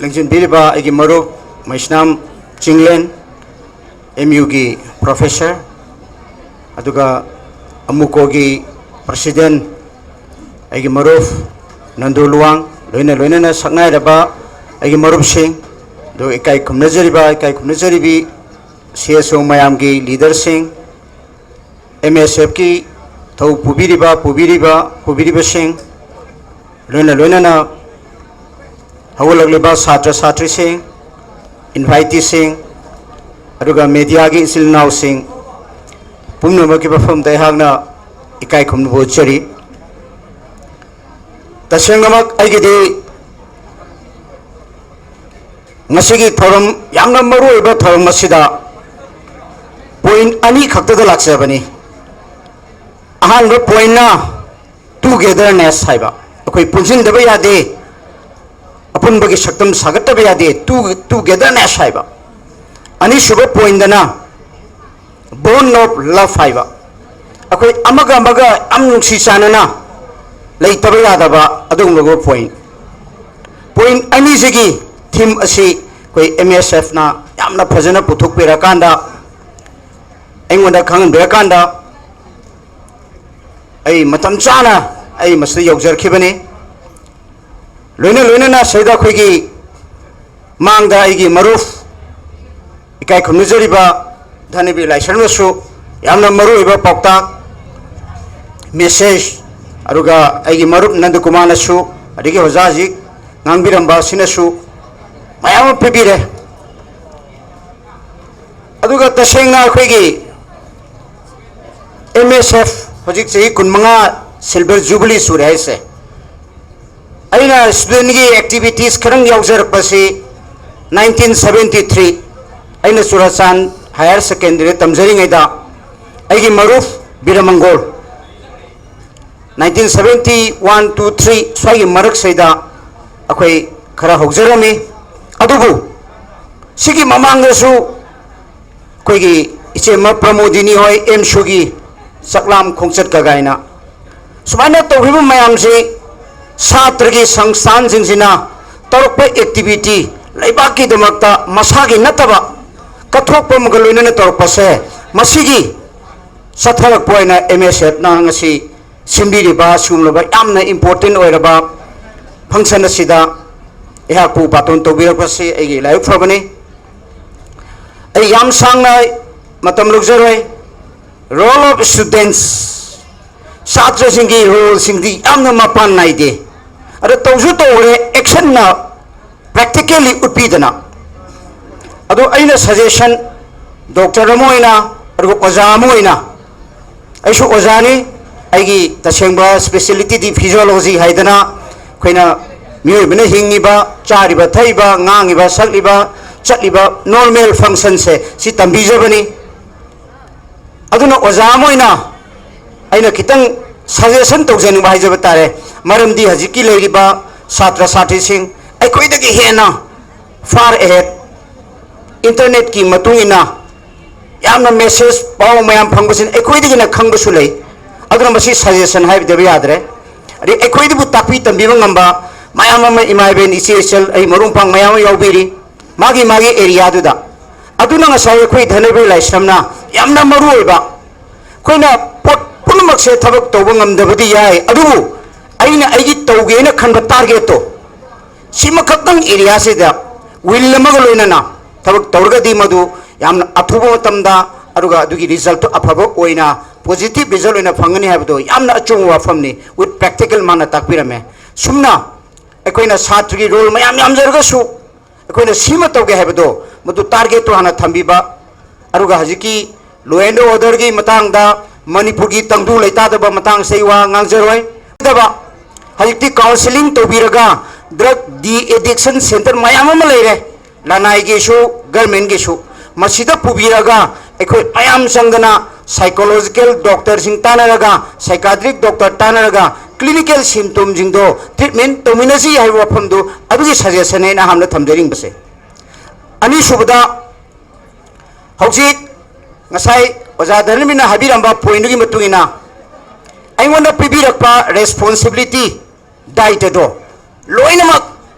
ꯂꯦꯡꯁꯤꯟꯕꯤꯔꯤꯕ ꯑꯩꯒꯤ ꯃꯔꯨꯞ ꯃꯩꯁꯅꯥꯝ ꯆꯤꯡꯂꯦꯟ, ꯑꯦꯝ ꯌꯨꯒꯤ ꯄ꯭ꯔꯣꯐꯦꯁꯔ, ꯑꯗꯨꯒ ꯑꯃꯨꯀꯣꯒꯤ ꯄ꯭ꯔꯁꯤꯗꯦꯟ, ꯑꯩꯒꯤ ꯃꯔꯨꯞ ꯅꯟꯗꯨ ꯂꯨꯋꯥꯡ, ꯂꯣꯏꯅ ꯂꯣꯏꯅꯅ ꯁꯛꯅꯥꯏꯔꯕ ꯑꯩꯒꯤ ꯃꯔꯨꯞꯁꯤꯡ, ꯑꯗꯨꯒ ꯏꯀꯥꯏ ꯈꯨꯝꯅꯖꯔꯤꯕ, ꯏꯀꯥꯏ ꯈꯨꯝꯅꯖꯔꯤꯕꯤ ꯁꯤ ꯑꯦꯁ ꯑꯣ ꯃꯌꯥꯝꯒꯤ ꯂꯤꯗꯔꯁꯤꯡ, ꯑꯦꯝ ꯑꯦꯁ ꯑꯦꯐꯀꯤ ꯊꯧ ꯄꯨꯕꯤꯔꯤꯕ, ꯄꯨꯕꯤꯔꯤꯕ, ꯄꯨꯕꯤꯔꯤꯕꯁꯤꯡ, ꯂꯣꯏꯅ ꯂꯣꯏꯅꯅ ꯍꯧꯒꯠꯂꯛꯂꯤꯕ ꯁꯥꯇ꯭ꯔ ꯁꯥꯇ꯭ꯔꯤꯁꯤꯡ, ꯏꯟꯚꯥꯏꯇꯤꯁꯤꯡ, ꯑꯗꯨꯒ ꯃꯦꯗꯤꯌꯥꯒꯤ ꯏꯆꯤꯜ ꯏꯅꯥꯎꯁꯤꯡ ꯄꯨꯝꯅꯃꯛꯀꯤ ꯃꯐꯝꯗ ꯑꯩꯍꯥꯛꯅ ꯏꯀꯥꯏ ꯈꯨꯝꯅꯕ ꯎꯠꯆꯔꯤ꯫ ꯇꯁꯦꯡꯅꯃꯛ ꯑꯩꯒꯤꯗꯤ ꯉꯁꯤꯒꯤ ꯊꯧꯔꯝ, ꯌꯥꯝꯅ ꯃꯔꯨꯑꯣꯏꯕ ꯊꯧꯔꯝ ꯑꯁꯤꯗ ꯄꯣꯏꯟ ꯑꯅꯤ ꯈꯛꯇꯗ ꯂꯥꯛꯆꯕꯅꯤ꯫ ꯑꯍꯥꯟꯕ ꯄꯣꯏꯟꯅ ꯇꯨꯒꯦꯗꯔꯅꯦꯁ ꯍꯥꯏꯕ, ꯑꯩꯈꯣꯏ ꯄꯨꯟꯁꯤꯟꯗꯕ ꯌꯥꯗꯦ, ꯑꯄꯨꯟꯕꯒꯤ ꯁꯛꯇꯝ ꯁꯥꯒꯠꯇꯕ ꯌꯥꯗꯦ, ꯇꯨ ꯇꯨꯒꯦꯗꯔꯅꯦꯁ ꯍꯥꯏꯕ꯫ ꯑꯅꯤꯁꯨꯕ ꯄꯣꯏꯟꯗꯅ ꯕꯣꯟ ꯑꯣꯐ ꯂꯚ ꯍꯥꯏꯕ, ꯑꯩꯈꯣꯏ ꯑꯃꯒ ꯑꯃꯒ ꯌꯥꯝ ꯅꯨꯡꯁꯤ ꯆꯥꯟꯅꯅ ꯂꯩꯇꯕ ꯌꯥꯗꯕ ꯑꯗꯨꯒꯨꯝꯂꯕ ꯄꯣꯏꯟ꯫ ꯄꯣꯏꯟ ꯑꯅꯤꯁꯤꯒꯤ ꯊꯤꯝ ꯑꯁꯤ ꯑꯩꯈꯣꯏ ꯑꯦꯝ ꯑꯦꯁ ꯑꯦꯐꯅ ꯌꯥꯝꯅ ꯐꯖꯅ ꯄꯨꯊꯣꯛꯄꯤꯔꯀꯥꯟꯗ, ꯑꯩꯉꯣꯟꯗ ꯈꯪꯍꯟꯕꯤꯔꯀꯥꯟꯗ, ꯑꯩ ꯃꯇꯝ ꯆꯥꯅ ꯑꯩ ꯃꯁꯤꯗ ꯌꯧꯖꯔꯛꯈꯤꯕꯅꯤ꯫ ꯂꯣꯏꯅ ꯂꯣꯏꯅꯅ ꯁꯤꯗ ꯑꯩꯈꯣꯏꯒꯤ ꯃꯥꯡꯗ ꯑꯩꯒꯤ ꯃꯔꯨꯞ ꯏꯀꯥꯏ ꯈꯨꯝꯅꯖꯔꯤꯕ ꯙꯅꯕꯤꯔ ꯂꯥꯏꯁ꯭ꯔꯝꯅꯁꯨ ꯌꯥꯝꯅ ꯃꯔꯨꯑꯣꯏꯕ ꯄꯥꯎꯇꯥꯛ, ꯃꯦꯁꯦꯖ, ꯑꯗꯨꯒ ꯑꯩꯒꯤ ꯃꯔꯨꯞ ꯅꯟꯗꯀꯨꯃꯥꯔꯅꯁꯨ, ꯑꯗꯒꯤ ꯑꯣꯖꯥ ꯍꯧꯖꯤꯛ ꯉꯥꯡꯕꯤꯔꯝꯕ ꯑꯁꯤꯅꯁꯨ ꯃꯌꯥꯝ ꯑꯃ ꯄꯤꯕꯤꯔꯦ꯫ ꯑꯗꯨꯒ ꯇꯁꯦꯡꯅ ꯑꯩꯈꯣꯏꯒꯤ ꯑꯦꯝ ꯑꯦꯁ ꯑꯦꯐ ꯍꯧꯖꯤꯛ ꯆꯍꯤ ꯀꯨꯟꯃꯉꯥ Silver Jubilee ꯁꯨꯔꯦ ꯍꯥꯏꯁꯦ꯫ ꯑꯩꯅ ꯁ꯭ꯇꯨꯗꯦꯟꯒꯤ ꯑꯦꯛꯇꯤꯚꯤꯇꯤꯁ ꯈꯔꯪ ꯌꯥꯎꯖꯔꯛꯄꯁꯤ ꯅꯥꯏꯟꯇꯤꯟ ꯁꯕꯦꯟꯇꯤ ꯊ꯭ꯔꯤ, ꯑꯩꯅ ꯆꯨꯔꯥꯆꯥꯟ ꯍꯥꯌꯔ ꯁꯦꯀꯦꯟꯗꯔꯤꯗ ꯇꯝꯖꯔꯤꯉꯩꯗ ꯑꯩꯒꯤ ꯃꯔꯨꯞ Biramangol, nineteen seventy one, two, three ꯁ꯭ꯋꯥꯏꯒꯤ ꯃꯔꯛꯁꯤꯗ ꯑꯩꯈꯣꯏ ꯈꯔ ꯍꯧꯖꯔꯝꯃꯤ꯫ ꯑꯗꯨꯕꯨ ꯁꯤꯒꯤ ꯃꯃꯥꯡꯗꯁꯨ ꯑꯩꯈꯣꯏꯒꯤ ꯏꯆꯦꯃ ꯄ꯭ꯔꯃꯣꯗꯤꯅꯤ ꯍꯣꯏ ꯑꯦꯝꯁꯨꯒꯤ ꯆꯥꯛꯂꯥꯝ ꯈꯣꯡꯆꯠꯀ ꯀꯥꯏꯅ ꯁꯨꯃꯥꯏꯅ ꯇꯧꯈꯤꯕ ꯃꯌꯥꯝꯁꯤ ꯁꯥꯇ꯭ꯔꯒꯤ ꯁꯪꯁꯊꯥꯟꯁꯤꯡꯁꯤꯅ ꯇꯧꯔꯛꯄ ꯑꯦꯛꯇꯤꯚꯤꯇꯤ, ꯂꯩꯕꯥꯛꯀꯤꯗꯃꯛꯇ ꯃꯁꯥꯒꯤ ꯅꯠꯇꯕ ꯀꯠꯊꯣꯛꯄ ꯑꯃꯒ ꯂꯣꯏꯅꯅ ꯇꯧꯔꯛꯄꯁꯦ, ꯃꯁꯤꯒꯤ ꯆꯠꯊꯔꯛꯄ ꯑꯣꯏꯅ ꯑꯦꯝ ꯑꯦꯁ ꯑꯦꯐꯅ ꯉꯁꯤ ꯁꯤꯟꯕꯤꯔꯤꯕ ꯁꯤꯒꯨꯝꯂꯕ ꯌꯥꯝꯅ ꯏꯝꯄꯣꯔꯇꯦꯟ ꯑꯣꯏꯔꯕ ꯐꯪꯁꯟ ꯑꯁꯤꯗ ꯑꯩꯍꯥꯛꯄꯨ ꯕꯥꯇꯣꯟ ꯇꯧꯕꯤꯔꯛꯄꯁꯤ ꯑꯩꯒꯤ ꯂꯥꯏꯕꯛ ꯐꯕꯅꯤ꯫ ꯑꯩ ꯌꯥꯝ ꯁꯥꯡꯅ ꯃꯇꯝ ꯂꯧꯖꯔꯣꯏ꯫ Role of students, ꯁꯥꯇ꯭ꯔꯁꯤꯡꯒꯤ ꯔꯣꯜꯁꯤꯡꯗꯤ ꯌꯥꯝꯅ ꯃꯄꯥꯟ ꯅꯥꯏꯗꯦ꯫ ꯑꯗꯣ ꯇꯧꯁꯨ ꯇꯧꯈ꯭ꯔꯦ, ꯑꯦꯛꯁꯟꯅ ꯄ꯭ꯔꯦꯛꯇꯤꯀꯦꯜꯂꯤ ꯎꯠꯄꯤꯗꯅ꯫ ꯑꯗꯣ ꯑꯩꯅ ꯁꯖꯦꯁꯟ, ꯗꯣꯛꯇꯔ ꯑꯃ ꯑꯣꯏꯅ, ꯑꯗꯨꯒ ꯑꯣꯖꯥ ꯑꯃ ꯑꯣꯏꯅ, ꯑꯩꯁꯨ ꯑꯣꯖꯥꯅꯤ, ꯑꯩꯒꯤ ꯇꯁꯦꯡꯕ ꯁ꯭ꯄꯦꯁꯤꯌꯦꯂꯤꯇꯤꯗꯤ ꯐꯤꯖꯤꯌꯣꯂꯣꯖꯤ ꯍꯥꯏꯗꯅ ꯑꯩꯈꯣꯏꯅ ꯃꯤꯑꯣꯏꯕꯅ ꯍꯤꯡꯉꯤꯕ, ꯆꯥꯔꯤꯕ, ꯊꯛꯏꯕ, ꯉꯥꯡꯉꯤꯕ, ꯁꯛꯂꯤꯕ, ꯆꯠꯂꯤꯕ ꯅꯣꯔꯃꯦꯜ ꯐꯪꯁꯟꯁꯦ ꯁꯤ ꯇꯝꯕꯤꯖꯕꯅꯤ꯫ ꯑꯗꯨꯅ ꯑꯣꯖꯥ ꯑꯃ ꯑꯣꯏꯅ ꯑꯩꯅ ꯈꯤꯇꯪ ꯁꯖꯦꯁꯟ ꯇꯧꯖꯅꯤꯡꯕ ꯍꯥꯏꯖꯕ ꯇꯥꯔꯦ꯫ ꯃꯔꯝꯗꯤ ꯍꯧꯖꯤꯛꯀꯤ ꯂꯩꯔꯤꯕ ꯁꯥꯇ꯭ꯔ ꯁꯥꯇ꯭ꯔꯤꯁꯤꯡ ꯑꯩꯈꯣꯏꯗꯒꯤ ꯍꯦꯟꯅ far ahead, ꯏꯟꯇꯔꯅꯦꯠꯀꯤ ꯃꯇꯨꯡ ꯏꯟꯅ ꯌꯥꯝꯅ ꯃꯦꯁꯦꯖ, ꯄꯥꯎ ꯃꯌꯥꯝ ꯐꯪꯕꯁꯤꯅ ꯑꯩꯈꯣꯏꯗꯒꯤꯅ ꯈꯪꯕꯁꯨ ꯂꯩ꯫ ꯑꯗꯨꯅ ꯃꯁꯤ ꯁꯖꯦꯁꯟ ꯍꯥꯏꯕꯗꯕ ꯌꯥꯗ꯭ꯔꯦ꯫ ꯑꯗꯩ ꯑꯩꯈꯣꯏꯗꯕꯨ ꯇꯥꯛꯄꯤ ꯇꯝꯕꯤꯕ ꯉꯝꯕ ꯃꯌꯥꯝ ꯑꯃ, ꯏꯃꯥ ꯏꯕꯦꯟ, ꯏꯆꯦ ꯏꯆꯜ, ꯑꯩ ꯃꯔꯨꯞ ꯃꯄꯥꯡ ꯃꯌꯥꯝ ꯑꯃ ꯌꯥꯎꯕꯤꯔꯤ ꯃꯥꯒꯤ ꯃꯥꯒꯤ ꯑꯦꯔꯤꯌꯥꯗꯨꯗ꯫ ꯑꯗꯨꯅ ꯉꯁꯥꯏ ꯑꯩꯈꯣꯏ ꯙꯅꯕꯤꯔ ꯂꯥꯏꯁ꯭ꯔꯝꯅ ꯌꯥꯝꯅ ꯃꯔꯨ ꯑꯣꯏꯕ, ꯑꯩꯈꯣꯏꯅ ꯄꯣꯠ ꯄꯨꯝꯅꯃꯛꯁꯦ ꯊꯕꯛ ꯇꯧꯕ ꯉꯝꯗꯕꯗꯤ ꯌꯥꯏ, ꯑꯗꯨꯕꯨ ꯑꯩꯅ ꯑꯩꯒꯤ ꯇꯧꯒꯦꯅ ꯈꯟꯕ ꯇꯥꯔꯒꯦꯠꯇꯣ, ꯁꯤꯃꯈꯛꯇꯪ ꯑꯦꯔꯤꯌꯥꯁꯤꯗ ꯋꯤꯜ ꯑꯃꯒ ꯂꯣꯏꯅꯅ ꯊꯕꯛ ꯇꯧꯔꯒꯗꯤ ꯃꯗꯨ ꯌꯥꯝꯅ ꯑꯊꯨꯕ ꯃꯇꯝꯗ, ꯑꯗꯨꯒ ꯑꯗꯨꯒꯤ ꯔꯤꯖꯜꯠꯇꯨ ꯑꯐꯕ ꯑꯣꯏꯅ, ꯄꯣꯖꯤꯇꯤꯚ ꯔꯤꯖꯜꯠ ꯑꯣꯏꯅ ꯐꯪꯒꯅꯤ ꯍꯥꯏꯕꯗꯣ ꯌꯥꯝꯅ ꯑꯆꯨꯝꯕ ꯋꯥꯐꯝꯅꯤ꯫ With practical ꯃꯥꯅ ꯇꯥꯛꯄꯤꯔꯝꯃꯦ꯫ ꯁꯨꯝꯅ ꯑꯩꯈꯣꯏꯅ ꯁꯥꯇ꯭ꯔꯒꯤ ꯔꯣꯜ ꯃꯌꯥꯝ ꯌꯥꯝꯖꯔꯒꯁꯨ ꯑꯩꯈꯣꯏꯅ ꯁꯤꯃ ꯇꯧꯒꯦ ꯍꯥꯏꯕꯗꯣ, ꯃꯗꯨ ꯇꯥꯔꯒꯦꯠꯇꯨ ꯍꯥꯟꯅ ꯊꯝꯕꯤꯕ, ꯑꯗꯨꯒ ꯍꯧꯖꯤꯛꯀꯤ law and orderꯒꯤ ꯃꯇꯥꯡꯗ ꯃꯅꯤꯄꯨꯔꯒꯤ ꯇꯪꯗꯨ ꯂꯩꯇꯥꯗꯕ ꯃꯇꯥꯡꯁꯤꯗ ꯑꯩ ꯋꯥ ꯉꯥꯡꯖꯔꯣꯏ꯫ ꯍꯧꯖꯤꯛꯇꯤ counselling ꯇꯧꯕꯤꯔꯒ drug de-addiction centre ꯃꯌꯥꯝ ꯑꯃ ꯂꯩꯔꯦ, ꯂꯅꯥꯏꯒꯤꯁꯨ governmentꯒꯤꯁꯨ꯫ ꯃꯁꯤꯗ ꯄꯨꯕꯤꯔꯒ ꯑꯩꯈꯣꯏ ꯃꯌꯥꯝ ꯆꯪꯗꯅ psychological doctorꯁꯤꯡ ꯇꯥꯟꯅꯔꯒ, psychiatric doctor ꯇꯥꯟꯅꯔꯒ clinical symptomꯁꯤꯡꯗꯣ treatment ꯇꯧꯃꯤꯟꯅꯁꯤ ꯍꯥꯏꯕ ꯋꯥꯐꯝꯗꯨ, ꯑꯗꯨꯒꯤ suggestionꯅꯦ ꯑꯩꯅ ꯑꯍꯥꯟꯕꯗ ꯊꯝꯖꯅꯤꯡꯕꯁꯦ꯫ ꯑꯅꯤꯁꯨꯕꯗ, ꯍꯧꯖꯤꯛ ꯉꯁꯥꯏ ꯑꯣꯖꯥ ꯙꯅꯃꯤꯅ ꯍꯥꯏꯕꯤꯔꯝꯕ pointꯗꯨꯒꯤ ꯃꯇꯨꯡ ꯏꯟꯅ ꯑꯩꯉꯣꯟꯗ ꯄꯤꯕꯤꯔꯛꯄ responsibility, ꯗꯥꯏꯇꯗꯣ ꯂꯣꯏꯅꯃꯛ,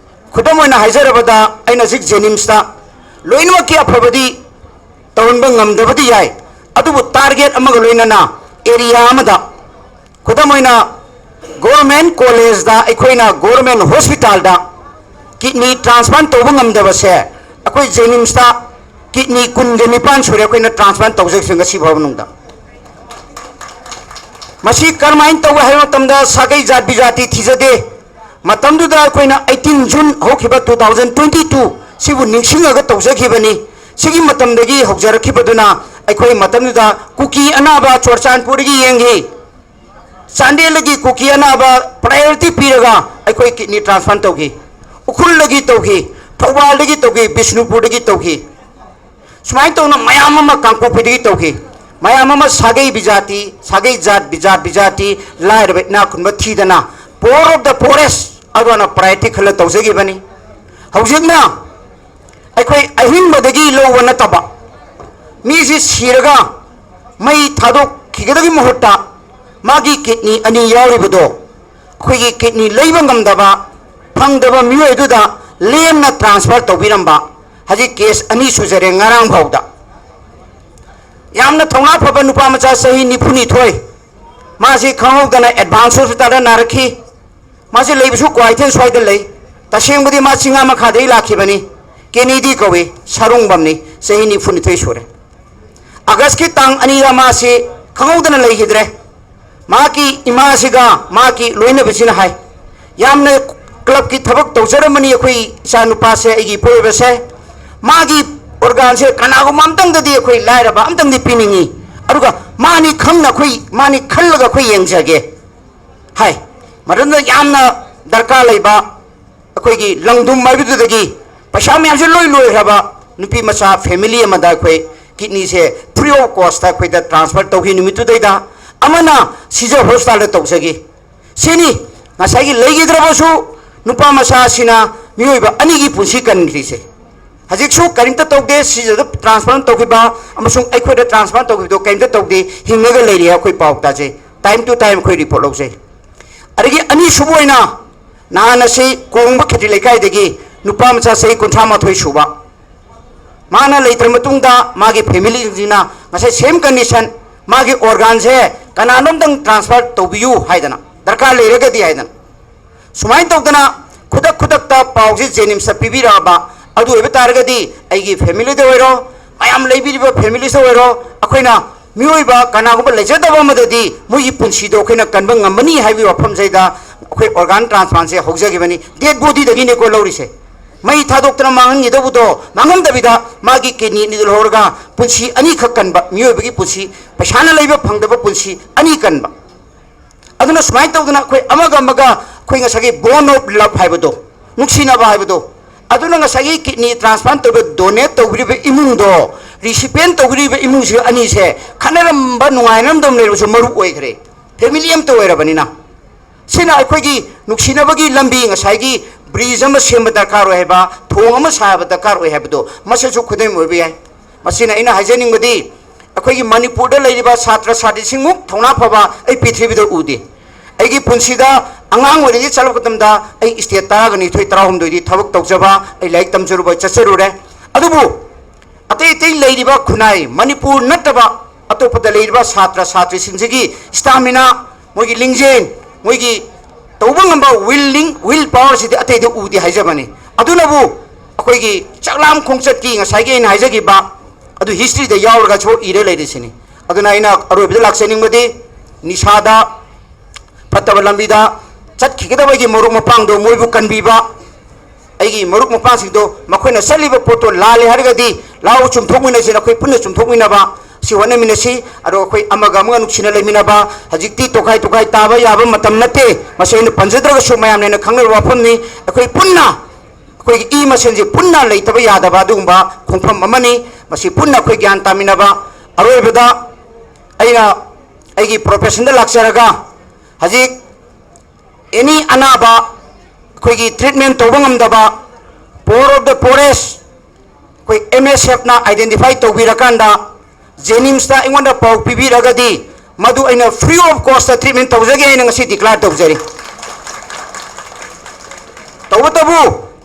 ꯈꯨꯗꯝ ꯑꯣꯏꯅ ꯍꯥꯏꯖꯔꯕꯗ, ꯑꯩꯅ ꯍꯧꯖꯤꯛ JNIMSꯇ ꯂꯣꯏꯅꯃꯛꯀꯤ ꯑꯐꯕꯗꯤ ꯇꯧꯍꯟꯕ ꯉꯝꯗꯕꯗꯤ ꯌꯥꯏ, ꯑꯗꯨꯕꯨ target ꯑꯃꯒ ꯂꯣꯏꯅꯅ area ꯑꯃꯗ, ꯈꯨꯗꯝ ꯑꯣꯏꯅ government collegeꯗ ꯑꯩꯈꯣꯏꯅ government hospitalꯗ kidney transplant ꯇꯧꯕ ꯉꯝꯗꯕꯁꯦ, ꯑꯩꯈꯣꯏ JNIMSꯇ kidney ꯀꯨꯟꯒ ꯅꯤꯄꯥꯟ ꯁꯨꯔꯦ ꯑꯩꯈꯣꯏꯅ transplant ꯇꯧꯖꯈꯤꯕ ꯉꯁꯤ ꯐꯥꯎꯕ ꯃꯅꯨꯡꯗ꯫ ꯃꯁꯤ ꯀꯔꯝꯍꯥꯏꯅ ꯇꯧꯏ ꯍꯥꯏꯕ ꯃꯇꯝꯗ, ꯁꯥꯒꯩ ꯖꯥꯠ ꯕꯤꯖꯥꯇꯤ ꯊꯤꯖꯗꯦ꯫ ꯃꯇꯝꯗꯨꯗ ꯑꯩꯈꯣꯏꯅ eighteen June ꯍꯧꯈꯤꯕ two thousand twenty two ꯁꯤꯕꯨ ꯅꯤꯡꯁꯤꯡꯉꯒ ꯇꯧꯖꯈꯤꯕꯅꯤ꯫ ꯁꯤꯒꯤ ꯃꯇꯝꯗꯒꯤ ꯍꯧꯖꯔꯛꯈꯤꯕꯗꯨꯅ ꯑꯩꯈꯣꯏ ꯃꯇꯝꯗꯨꯗ ꯀꯨꯀꯤ ꯑꯅꯥꯕ ꯆꯨꯔꯆꯥꯟꯄꯨꯔꯗꯒꯤ ꯌꯦꯡꯈꯤ, ꯆꯥꯟꯗꯦꯜꯗꯒꯤ ꯀꯨꯀꯤ ꯑꯅꯥꯕ priority ꯄꯤꯔꯒ ꯑꯩꯈꯣꯏ kidney transplant ꯇꯧꯈꯤ, ꯎꯈ꯭ꯔꯨꯜꯗꯒꯤ ꯇꯧꯈꯤ, ꯊꯧꯕꯥꯜꯗꯒꯤ ꯇꯧꯈꯤ, ꯕꯤꯁꯅꯨꯄꯨꯔꯗꯒꯤ ꯇꯧꯈꯤ꯫ ꯁꯨꯃꯥꯏꯅ ꯇꯧꯅ ꯃꯌꯥꯝ ꯑꯃ ꯀꯥꯡꯄꯣꯛꯄꯤꯗꯒꯤ ꯇꯧꯈꯤ꯫ ꯃꯌꯥꯝ ꯑꯃ ꯁꯥꯒꯩ ꯕꯤꯖꯥꯇꯤ, ꯁꯥꯒꯩ ꯖꯥꯠ ꯕꯤꯖꯥꯠ ꯕꯤꯖꯥꯇꯤ, ꯂꯥꯏꯔꯕ ꯏꯅꯥꯛ ꯈꯨꯟꯕ ꯊꯤꯗꯅ poor of the poorest ꯑꯗꯨꯅ priority ꯈꯜꯂ ꯇꯧꯖꯈꯤꯕꯅꯤ꯫ ꯍꯧꯖꯤꯛꯅ ꯑꯩꯈꯣꯏ ꯑꯍꯤꯡꯕꯗꯒꯤ ꯂꯧꯕ ꯅꯠꯇꯕ, ꯃꯤꯁꯤ ꯁꯤꯔꯒ ꯃꯩ ꯊꯥꯗꯣꯛꯈꯤꯒꯗꯕꯒꯤ ꯃꯍꯨꯠꯇ ꯃꯥꯒꯤ kidney ꯑꯅꯤ ꯌꯥꯎꯔꯤꯕꯗꯣ, ꯑꯩꯈꯣꯏꯒꯤ kidney ꯂꯩꯕ ꯉꯝꯗꯕ, ꯐꯪꯗꯕ ꯃꯤꯑꯣꯏ ꯑꯗꯨꯗ ꯂꯦꯝꯅ transfer ꯇꯧꯕꯤꯔꯝꯕ꯫ ꯍꯧꯖꯤꯛ case ꯑꯅꯤ ꯁꯨꯖꯔꯦ ꯉꯔꯥꯡ ꯐꯥꯎꯗ꯫ ꯌꯥꯝꯅ ꯊꯧꯅꯥ ꯐꯕ ꯅꯨꯄꯥ ꯃꯆꯥ ꯆꯍꯤ ꯅꯤꯐꯨꯅꯤꯊꯣꯏ, ꯃꯥꯁꯤ ꯈꯪꯍꯧꯗꯅ advance hospitalꯗ ꯅꯥꯔꯛꯈꯤ꯫ ꯃꯥꯁꯤ ꯂꯩꯕꯁꯨ ꯀ꯭ꯋꯥꯏꯊꯦꯜ ꯁ꯭ꯋꯥꯏꯗ ꯂꯩ꯫ ꯇꯁꯦꯡꯕꯗꯤ ꯃꯥ ꯆꯤꯡꯉꯥꯃꯈꯥꯗꯒꯤ ꯂꯥꯛꯈꯤꯕꯅꯤ꯫ ꯀꯦꯅꯦꯗꯤ ꯀꯧꯏ, ꯁꯥꯔꯨꯡꯕꯝꯅꯤ, ꯆꯍꯤ ꯅꯤꯐꯨꯅꯤꯊꯣꯏ ꯁꯨꯔꯦ꯫ Augustꯀꯤ ꯇꯥꯡ ꯑꯅꯤꯗ ꯃꯥꯁꯤ ꯈꯪꯍꯧꯗꯅ ꯂꯩꯈꯤꯗ꯭ꯔꯦ꯫ ꯃꯍꯥꯛꯀꯤ ꯏꯃꯥꯁꯤꯒ ꯃꯍꯥꯛꯀꯤ ꯂꯣꯏꯅꯕꯁꯤꯅ ꯍꯥꯏ, "ꯌꯥꯝꯅ clubꯀꯤ ꯊꯕꯛ ꯇꯧꯖꯔꯝꯕꯅꯤ ꯑꯩꯈꯣꯏ ꯏꯆꯥ ꯅꯨꯄꯥꯁꯦ, ꯑꯩꯒꯤ ꯏꯄꯨꯔꯣꯏꯕꯁꯦ꯫ ꯃꯥꯒꯤ organꯁꯦ ꯀꯅꯥꯒꯨꯝꯕ ꯑꯝꯇꯪꯗꯗꯤ ꯑꯩꯈꯣꯏ ꯂꯥꯏꯔꯕ ꯑꯝꯇꯪꯗꯤ ꯄꯤꯅꯤꯡꯉꯤ꯫ ꯑꯗꯨꯒ ꯃꯥꯅꯤ ꯈꯪꯅ ꯑꯩꯈꯣꯏ, ꯃꯥꯅꯤ ꯈꯜꯂꯒ ꯑꯩꯈꯣꯏ ꯌꯦꯡꯖꯒꯦ ꯍꯥꯏ꯫ ꯃꯗꯨꯅ ꯌꯥꯝꯅ ꯗꯔꯀꯥꯔ ꯂꯩꯕ ꯑꯩꯈꯣꯏꯒꯤ ꯂꯪꯗꯨꯝ ꯍꯥꯏꯕꯗꯨꯗꯒꯤ ꯄꯩꯁꯥ ꯃꯌꯥꯝꯁꯦ ꯂꯣꯏ ꯂꯣꯏꯈ꯭ꯔꯕ ꯅꯨꯄꯤ ꯃꯆꯥ ꯐꯦꯃꯤꯂꯤ ꯑꯃꯗ ꯑꯩꯈꯣꯏ ꯀꯤꯗꯅꯤꯁꯦ free of cost ꯑꯩꯈꯣꯏꯗ transfer ꯇꯧꯈꯤ ꯅꯨꯃꯤꯠꯇꯨꯗꯩꯗ꯫ ꯑꯃꯅ ꯁꯤꯖ ꯍꯣꯁꯄꯤꯇꯥꯜꯗ ꯇꯧꯖꯈꯤ꯫ ꯁꯤꯅꯤ ꯉꯁꯥꯏꯒꯤ ꯂꯩꯈꯤꯗ꯭ꯔꯕꯁꯨ ꯅꯨꯄꯥ ꯃꯆꯥ ꯑꯁꯤꯅ ꯃꯤꯑꯣꯏꯕ ꯑꯅꯤꯒꯤ ꯄꯨꯟꯁꯤ ꯀꯟꯈ꯭ꯔꯤꯁꯦ꯫ ꯍꯧꯖꯤꯛꯁꯨ ꯀꯔꯤꯝꯇ ꯇꯧꯗꯦ, ꯁꯤꯖꯗ transfer ꯇꯧꯈꯤꯕ ꯑꯃꯁꯨꯡ ꯑꯩꯈꯣꯏꯗ transfer ꯇꯧꯈꯤꯕꯗꯣ ꯀꯔꯤꯝꯇ ꯇꯧꯗꯦ, ꯍꯤꯡꯉꯒ ꯂꯩꯔꯤ꯫ ꯑꯩꯈꯣꯏ ꯄꯥꯎ ꯇꯥꯖꯩ, time to time ꯑꯩꯈꯣꯏ report ꯂꯧꯖꯩ꯫ ꯑꯗꯒꯤ ꯑꯅꯤꯁꯨꯕ ꯑꯣꯏꯅ ꯅꯍꯥꯟ ꯑꯁꯤ ꯀꯣꯡꯕ ꯈꯦꯇ꯭ꯔꯤ ꯂꯩꯀꯥꯏꯗꯒꯤ ꯅꯨꯄꯥ ꯃꯆꯥ ꯆꯍꯤ ꯀꯨꯟꯊ꯭ꯔꯥ ꯃꯥꯊꯣꯏ ꯁꯨꯕ, ꯃꯥꯅ ꯂꯩꯇ꯭ꯔ ꯃꯇꯨꯡꯗ ꯃꯥꯒꯤ ꯐꯦꯃꯤꯂꯤꯁꯤꯡꯁꯤꯅ ꯉꯁꯥꯏ same condition, ꯃꯥꯒꯤ organꯁꯦ ꯀꯅꯥꯅꯣꯝꯗꯪ transfer ꯇꯧꯕꯤꯌꯨ ꯍꯥꯏꯗꯅ, ꯗꯔꯀꯥꯔ ꯂꯩꯔꯒꯗꯤ ꯍꯥꯏꯗꯅ꯫ ꯁꯨꯃꯥꯏꯅ ꯇꯧꯗꯅ ꯈꯨꯗꯛ ꯈꯨꯗꯛꯇ ꯄꯥꯎꯁꯤ ꯖꯦꯅꯤꯝꯁꯇ ꯄꯤꯕꯤꯔꯛꯑꯕ꯫ ꯑꯗꯨ ꯑꯣꯏꯕ ꯇꯥꯔꯒꯗꯤ ꯑꯩꯒꯤ ꯐꯦꯃꯤꯂꯤꯗ ꯑꯣꯏꯔꯣ, ꯃꯌꯥꯝ ꯂꯩꯕꯤꯔꯤꯕ ꯐꯦꯃꯤꯂꯤꯁꯇ ꯑꯣꯏꯔꯣ, ꯑꯩꯈꯣꯏꯅ ꯃꯤꯑꯣꯏꯕ ꯀꯅꯥꯒꯨꯝꯕ ꯂꯩꯖꯗꯕ ꯑꯃꯗꯗꯤ ꯃꯣꯏꯒꯤ ꯄꯨꯟꯁꯤꯗꯣ ꯑꯩꯈꯣꯏꯅ ꯀꯟꯕ ꯉꯝꯃꯅꯤ ꯍꯥꯏꯕꯒꯤ ꯋꯥꯐꯝꯁꯤꯗ ꯑꯩꯈꯣꯏ organ transplantꯁꯦ ꯍꯧꯖꯈꯤꯕꯅꯤ꯫ Dead bodyꯗꯒꯤꯅꯤꯀꯣ ꯂꯧꯔꯤꯁꯦ꯫ ꯃꯩ ꯊꯥꯗꯣꯛꯇꯅ ꯃꯥꯡꯍꯟꯈꯤꯗꯧꯕꯗꯣ ꯃꯥꯡꯍꯟꯗꯕꯤꯗ ꯃꯥꯒꯤ kidney ꯑꯅꯤꯗꯨ ꯂꯧꯔꯒ ꯄꯨꯟꯁꯤ ꯑꯅꯤꯈꯛ ꯀꯟꯕ, ꯃꯤꯑꯣꯏꯕꯒꯤ ꯄꯨꯟꯁꯤ, ꯄꯩꯁꯥꯅ ꯂꯩꯕ ꯐꯪꯗꯕ ꯄꯨꯟꯁꯤ ꯑꯅꯤ ꯀꯟꯕ꯫ ꯑꯗꯨꯅ ꯁꯨꯃꯥꯏꯅ ꯇꯧꯗꯅ ꯑꯩꯈꯣꯏ ꯑꯃꯒ ꯑꯃꯒ ꯑꯩꯈꯣꯏ ꯉꯁꯥꯏꯒꯤ bond of love ꯍꯥꯏꯕꯗꯣ, ꯅꯨꯡꯁꯤꯅꯕ ꯍꯥꯏꯕꯗꯣ, ꯑꯗꯨꯅ ꯉꯁꯥꯏꯒꯤ kidney transplant ꯇꯧꯕ, donate ꯇꯧꯕꯤꯔꯤꯕ ꯏꯃꯨꯡꯗꯣ, recipient ꯇꯧꯕꯤꯔꯤꯕ ꯏꯃꯨꯡꯁꯤꯡ ꯑꯅꯤꯁꯦ ꯈꯠꯅꯔꯝꯕ, ꯅꯨꯡꯉꯥꯏꯅꯔꯝꯗꯕ ꯂꯩꯔꯕꯁꯨ ꯃꯔꯨꯞ ꯑꯣꯏꯈ꯭ꯔꯦ, ꯐꯦꯃꯤꯂꯤ ꯑꯃꯠꯇ ꯑꯣꯏꯔꯕꯅꯤꯅ꯫ ꯁꯤꯅ ꯑꯩꯈꯣꯏꯒꯤ ꯅꯨꯡꯁꯤꯅꯕꯒꯤ ꯂꯝꯕꯤ, ꯉꯁꯥꯏꯒꯤ bridge ꯑꯃ ꯁꯦꯝꯕ ꯗꯔꯀꯥꯔ ꯑꯣꯏ ꯍꯥꯏꯕ, ꯊꯣꯡ ꯑꯃ ꯁꯥꯕ ꯗꯔꯀꯥꯔ ꯑꯣꯏ ꯍꯥꯏꯕꯗꯣ ꯃꯁꯤꯁꯨ ꯈꯨꯗꯝ ꯑꯣꯏꯕ ꯌꯥꯏ꯫ ꯃꯁꯤꯅ ꯑꯩꯅ ꯍꯥꯏꯖꯅꯤꯡꯕꯗꯤ, ꯑꯩꯈꯣꯏꯒꯤ ꯃꯅꯤꯄꯨꯔꯗ ꯂꯩꯔꯤꯕ ꯁꯥꯇ꯭ꯔ ꯁꯥꯇ꯭ꯔꯤꯁꯤꯡꯃꯨꯛ ꯊꯧꯅꯥ ꯐꯕ ꯑꯩ ꯄ꯭ꯔꯤꯊꯤꯕꯤꯗ ꯎꯗꯦ꯫ ꯑꯩꯒꯤ ꯄꯨꯟꯁꯤꯗ ꯑꯉꯥꯡ ꯑꯣꯏꯔꯤꯉꯩ ꯆꯠꯂꯛꯄ ꯃꯇꯝꯗ ꯑꯩ state ꯇꯔꯥꯒ ꯅꯤꯊꯣꯏ, ꯇꯔꯥꯍꯨꯝꯗꯣꯏꯗꯤ ꯊꯕꯛ ꯇꯧꯖꯕ, ꯑꯩ ꯂꯥꯏꯔꯤꯛ ꯇꯝꯖꯔꯨꯕ ꯆꯠꯆꯔꯨꯔꯦ꯫ ꯑꯗꯨꯕꯨ ꯑꯇꯩ ꯑꯇꯩ ꯂꯩꯔꯤꯕ ꯈꯨꯟꯅꯥꯏ, ꯃꯅꯤꯄꯨꯔ ꯅꯠꯇꯕ ꯑꯇꯣꯞꯄꯗ ꯂꯩꯔꯤꯕ ꯁꯥꯇ꯭ꯔ ꯁꯥꯇ꯭ꯔꯤꯁꯤꯡꯁꯤꯒꯤ stamina, ꯃꯣꯏꯒꯤ ꯂꯤꯡꯖꯦꯜ, ꯃꯣꯏꯒꯤ ꯇꯧꯕ ꯉꯝꯕ willing, will powerꯁꯤꯗꯤ ꯑꯇꯩꯗ ꯎꯗꯦ ꯍꯥꯏꯖꯕꯅꯤ꯫ ꯑꯗꯨꯅꯕꯨ ꯑꯩꯈꯣꯏꯒꯤ ꯆꯥꯛꯂꯥꯝ ꯈꯣꯡꯆꯠꯀꯤ ꯉꯁꯥꯏꯒꯤ ꯑꯩꯅ ꯍꯥꯏꯖꯈꯤꯕ ꯑꯗꯨ historyꯗ ꯌꯥꯎꯔꯒꯁꯨ ꯏꯔ ꯂꯩꯔꯤꯁꯤꯅꯤ꯫ ꯑꯗꯨꯅ ꯑꯩꯅ ꯑꯔꯣꯏꯕꯗ ꯂꯥꯛꯆꯅꯤꯡꯕꯗꯤ, ꯅꯤꯁꯥꯗ, ꯐꯠꯇꯕ ꯂꯝꯕꯤꯗ ꯆꯠꯈꯤꯒꯗꯕꯒꯤ ꯃꯔꯨꯞ ꯃꯄꯥꯡꯗꯣ ꯃꯣꯏꯕꯨ ꯀꯟꯕꯤꯕ, ꯑꯩꯒꯤ ꯃꯔꯨꯞ ꯃꯄꯥꯡꯁꯤꯡꯗꯣ ꯃꯈꯣꯏꯅ ꯆꯠꯂꯤꯕ ꯄꯣꯠꯇꯣ ꯂꯥꯜꯂꯦ ꯍꯥꯏꯔꯒꯗꯤ ꯂꯥꯛꯑꯣ ꯆꯨꯝꯊꯣꯛꯃꯤꯟꯅꯁꯤ, ꯑꯩꯈꯣꯏ ꯄꯨꯟꯅ ꯆꯨꯝꯊꯣꯛꯃꯤꯟꯅꯕ, ꯁꯤ ꯍꯣꯠꯅꯃꯤꯟꯅꯁꯤ꯫ ꯑꯗꯣ ꯑꯩꯈꯣꯏ ꯑꯃꯒ ꯑꯃꯒ ꯅꯨꯡꯁꯤꯅ ꯂꯩꯃꯤꯟꯅꯕ, ꯍꯧꯖꯤꯛꯇꯤ ꯇꯣꯈꯥꯏ ꯇꯣꯈꯥꯏ ꯇꯥꯕ ꯌꯥꯕ ꯃꯇꯝ ꯅꯠꯇꯦ꯫ ꯃꯁꯤ ꯑꯩꯅ ꯄꯟꯖꯗ꯭ꯔꯒꯁꯨ ꯃꯌꯥꯝꯅ ꯍꯦꯟꯅ ꯈꯪꯅꯔꯕ ꯋꯥꯐꯝꯅꯤ꯫ ꯑꯩꯈꯣꯏ ꯄꯨꯟꯅ ꯑꯩꯈꯣꯏꯒꯤ ꯏ ꯃꯁꯦꯟꯁꯤ ꯄꯨꯟꯅ ꯂꯩꯇꯕ ꯌꯥꯗꯕ ꯑꯗꯨꯒꯨꯝꯕ ꯈꯣꯡꯐꯝ ꯑꯃꯅꯤ꯫ ꯃꯁꯤ ꯄꯨꯟꯅ ꯑꯩꯈꯣꯏ ꯒ꯭ꯌꯥꯟ ꯇꯥꯃꯤꯟꯅꯕ꯫ ꯑꯔꯣꯏꯕꯗ ꯑꯩꯅ ꯑꯩꯒꯤ professionꯗ ꯂꯥꯛꯆꯔꯒ, ꯍꯧꯖꯤꯛ any ꯑꯅꯥꯕ ꯑꯩꯈꯣꯏꯒꯤ treatment ꯇꯧꯕ ꯉꯝꯗꯕ, poor of the poorest, ꯑꯩꯈꯣꯏ MSFꯅ identify ꯇꯧꯕꯤꯔꯀꯥꯟꯗ JNIMSꯇ ꯑꯩꯉꯣꯟꯗ ꯄꯥꯎ ꯄꯤꯕꯤꯔꯒꯗꯤ, ꯃꯗꯨ ꯑꯩꯅ free of costꯇ treatment ꯇꯧꯖꯒꯦ ꯍꯥꯏꯅ ꯉꯁꯤ declare ꯇꯧꯖꯔꯤ꯫ ꯇꯧꯕꯇꯕꯨ,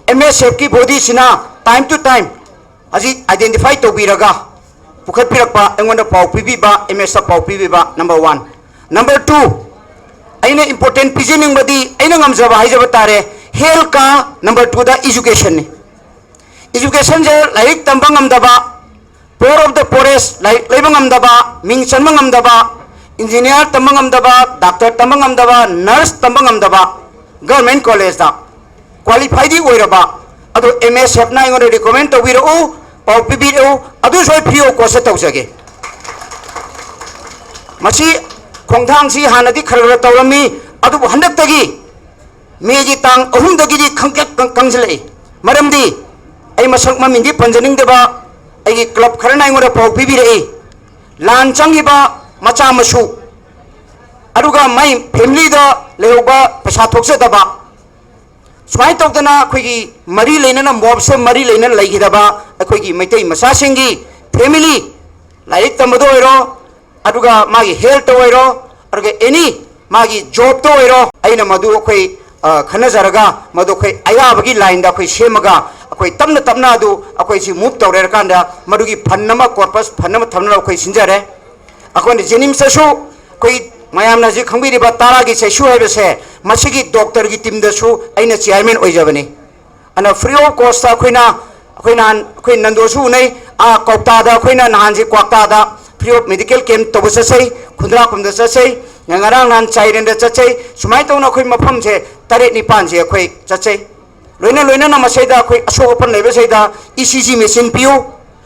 MSFꯀꯤ bodyꯁꯤꯅ time to time ꯍꯧꯖꯤꯛ identify ꯇꯧꯕꯤꯔꯒ ꯄꯨꯈꯠꯄꯤꯔꯛꯄ, ꯑꯩꯉꯣꯟꯗ ꯄꯥꯎ ꯄꯤꯕꯤꯕ, MSFꯇ ꯄꯥꯎ ꯄꯤꯕꯤꯕ, number one꯫ Number two, ꯑꯩꯅ important ꯄꯤꯖꯅꯤꯡꯕꯗꯤ, ꯑꯩꯅ ꯉꯝꯖꯕ ꯍꯥꯏꯖꯕ ꯇꯥꯔꯦ, healthꯀ number twoꯗ educationꯅꯤ꯫ Educationꯁꯦ ꯂꯥꯏꯔꯤꯛ ꯇꯝꯕ ꯉꯝꯗꯕ, poor of the poorest, ꯂꯥꯏꯔꯤꯛ ꯂꯩꯕ ꯉꯝꯗꯕ, ꯃꯤꯡ ꯆꯟꯕ ꯉꯝꯗꯕ, engineer ꯇꯝꯕ ꯉꯝꯗꯕ, doctor ꯇꯝꯕ ꯉꯝꯗꯕ, nurse ꯇꯝꯕ ꯉꯝꯗꯕ, government collegeꯇ qualifiedꯗꯤ ꯑꯣꯏꯔꯕ, ꯑꯗꯣ MSFꯅ ꯑꯩꯉꯣꯟꯗ recommend ꯇꯧꯕꯤꯔꯛꯎ, ꯄꯥꯎ ꯄꯤꯕꯤꯔꯛꯎ, ꯑꯗꯨꯁꯨ ꯑꯩ free of costꯇ ꯇꯧꯖꯒꯦ꯫ ꯃꯁꯤ ꯈꯣꯡꯊꯥꯡꯁꯤ ꯍꯥꯟꯅꯗꯤ ꯈꯔ ꯈꯔ ꯇꯧꯔꯝꯃꯤ, ꯑꯗꯨꯕꯨ ꯍꯟꯗꯛꯇꯒꯤ ꯃꯦꯒꯤ ꯇꯥꯡ ꯑꯍꯨꯝꯗꯒꯤꯗꯤ ꯈꯪꯀꯦꯛ ꯀꯪ-, ꯀꯪꯁꯤꯜꯂꯛꯏ꯫ ꯃꯔꯝꯗꯤ ꯑꯩ ꯃꯁꯛ ꯃꯃꯤꯡꯗꯤ ꯄꯟꯖꯅꯤꯡꯗꯕ ꯑꯩꯒꯤ club ꯈꯔꯅ ꯑꯩꯉꯣꯟꯗ ꯄꯥꯎ ꯄꯤꯕꯤꯔꯛꯏ, ꯂꯥꯟ ꯆꯪꯈꯤꯕ ꯃꯆꯥ ꯃꯁꯨ, ꯑꯗꯨꯒ ꯃꯥꯏ familyꯗ ꯂꯩꯍꯧꯕ ꯄꯩꯁꯥ ꯊꯣꯛꯆꯗꯕ, ꯁꯨꯃꯥꯏꯅ ꯇꯧꯗꯅ ꯑꯩꯈꯣꯏꯒꯤ ꯃꯔꯤ ꯂꯩꯅꯅ, mobꯁꯦ ꯃꯔꯤ ꯂꯩꯅꯅ ꯂꯩꯈꯤꯗꯕ ꯑꯩꯈꯣꯏꯒꯤ ꯃꯩꯇꯩ ꯃꯆꯥꯁꯤꯡꯒꯤ family, ꯂꯥꯏꯔꯤꯛ ꯇꯝꯕꯗ ꯑꯣꯏꯔꯣ, ꯑꯗꯨꯒ ꯃꯥꯒꯤ healthꯇ ꯑꯣꯏꯔꯣ, ꯑꯗꯨꯒ any ꯃꯥꯒꯤ jobꯇ ꯑꯣꯏꯔꯣ, ꯑꯩꯅ ꯃꯗꯨ ꯑꯩꯈꯣꯏ, ꯑ, ꯈꯟꯅꯖꯔꯒ ꯃꯗꯨ ꯑꯩꯈꯣꯏ ꯑꯌꯥꯕꯒꯤ lineꯗ ꯑꯩꯈꯣꯏ ꯁꯦꯝꯃꯒ, ꯑꯩꯈꯣꯏ ꯇꯞꯅ ꯇꯞꯅ ꯑꯗꯨ ꯑꯩꯈꯣꯏꯁꯤ move ꯇꯧꯔꯦ ꯍꯥꯏꯔꯀꯥꯟꯗ ꯃꯗꯨꯒꯤ fund ꯑꯃ, corpus fund ꯑꯃ ꯊꯝꯅꯕ ꯑꯩꯈꯣꯏ ꯁꯤꯟꯖꯔꯦ꯫ ꯑꯩꯈꯣꯏꯅ JNIMSꯇꯁꯨ ꯑꯩꯈꯣꯏ ꯃꯌꯥꯝꯅ ꯍꯧꯖꯤꯛ ꯈꯪꯕꯤꯔꯤꯕ ꯇꯔꯥꯒꯤ ꯆꯩꯁꯨ ꯍꯥꯏꯕꯁꯦ, ꯃꯁꯤꯒꯤ doctorꯒꯤ teamꯗꯁꯨ ꯑꯩꯅ chairman ꯑꯣꯏꯖꯕꯅꯤ꯫ ꯑꯗꯨꯅ free of costꯇ ꯑꯩꯈꯣꯏꯅ, ꯑꯩꯈꯣꯏ ꯅꯍꯥꯟ ꯑꯩꯈꯣꯏ ꯅꯟꯗꯣꯁꯨ ꯎꯅꯩ, ꯑꯥ, ꯀꯧꯇꯥꯗ ꯑꯩꯈꯣꯏꯅ ꯅꯍꯥꯟꯁꯦ ꯀ꯭ꯋꯥꯛꯇꯥꯗ free of medical camp ꯇꯧꯕ ꯆꯠꯆꯩ, ꯈꯨꯟꯗ꯭ꯔꯥꯛꯄꯝꯗ ꯆꯠꯆꯩ, ꯉꯔꯥꯡ ꯅꯍꯥꯟ ꯆꯥꯏꯔꯦꯟꯗ ꯆꯠꯆꯩ꯫ ꯁꯨꯃꯥꯏꯅ ꯇꯧꯅ ꯑꯩꯈꯣꯏ ꯃꯐꯝꯁꯦ ꯇꯔꯦꯠ ꯅꯤꯄꯥꯟꯁꯦ ꯑꯩꯈꯣꯏ ꯆꯠꯆꯩ꯫ ꯂꯣꯏꯅ ꯂꯣꯏꯅꯅ ꯃꯁꯤꯗ ꯑꯩꯈꯣꯏ ꯑꯁꯣꯛ ꯑꯄꯟ ꯂꯩꯕꯁꯤꯗ ECG machine ꯄꯤꯌꯨ,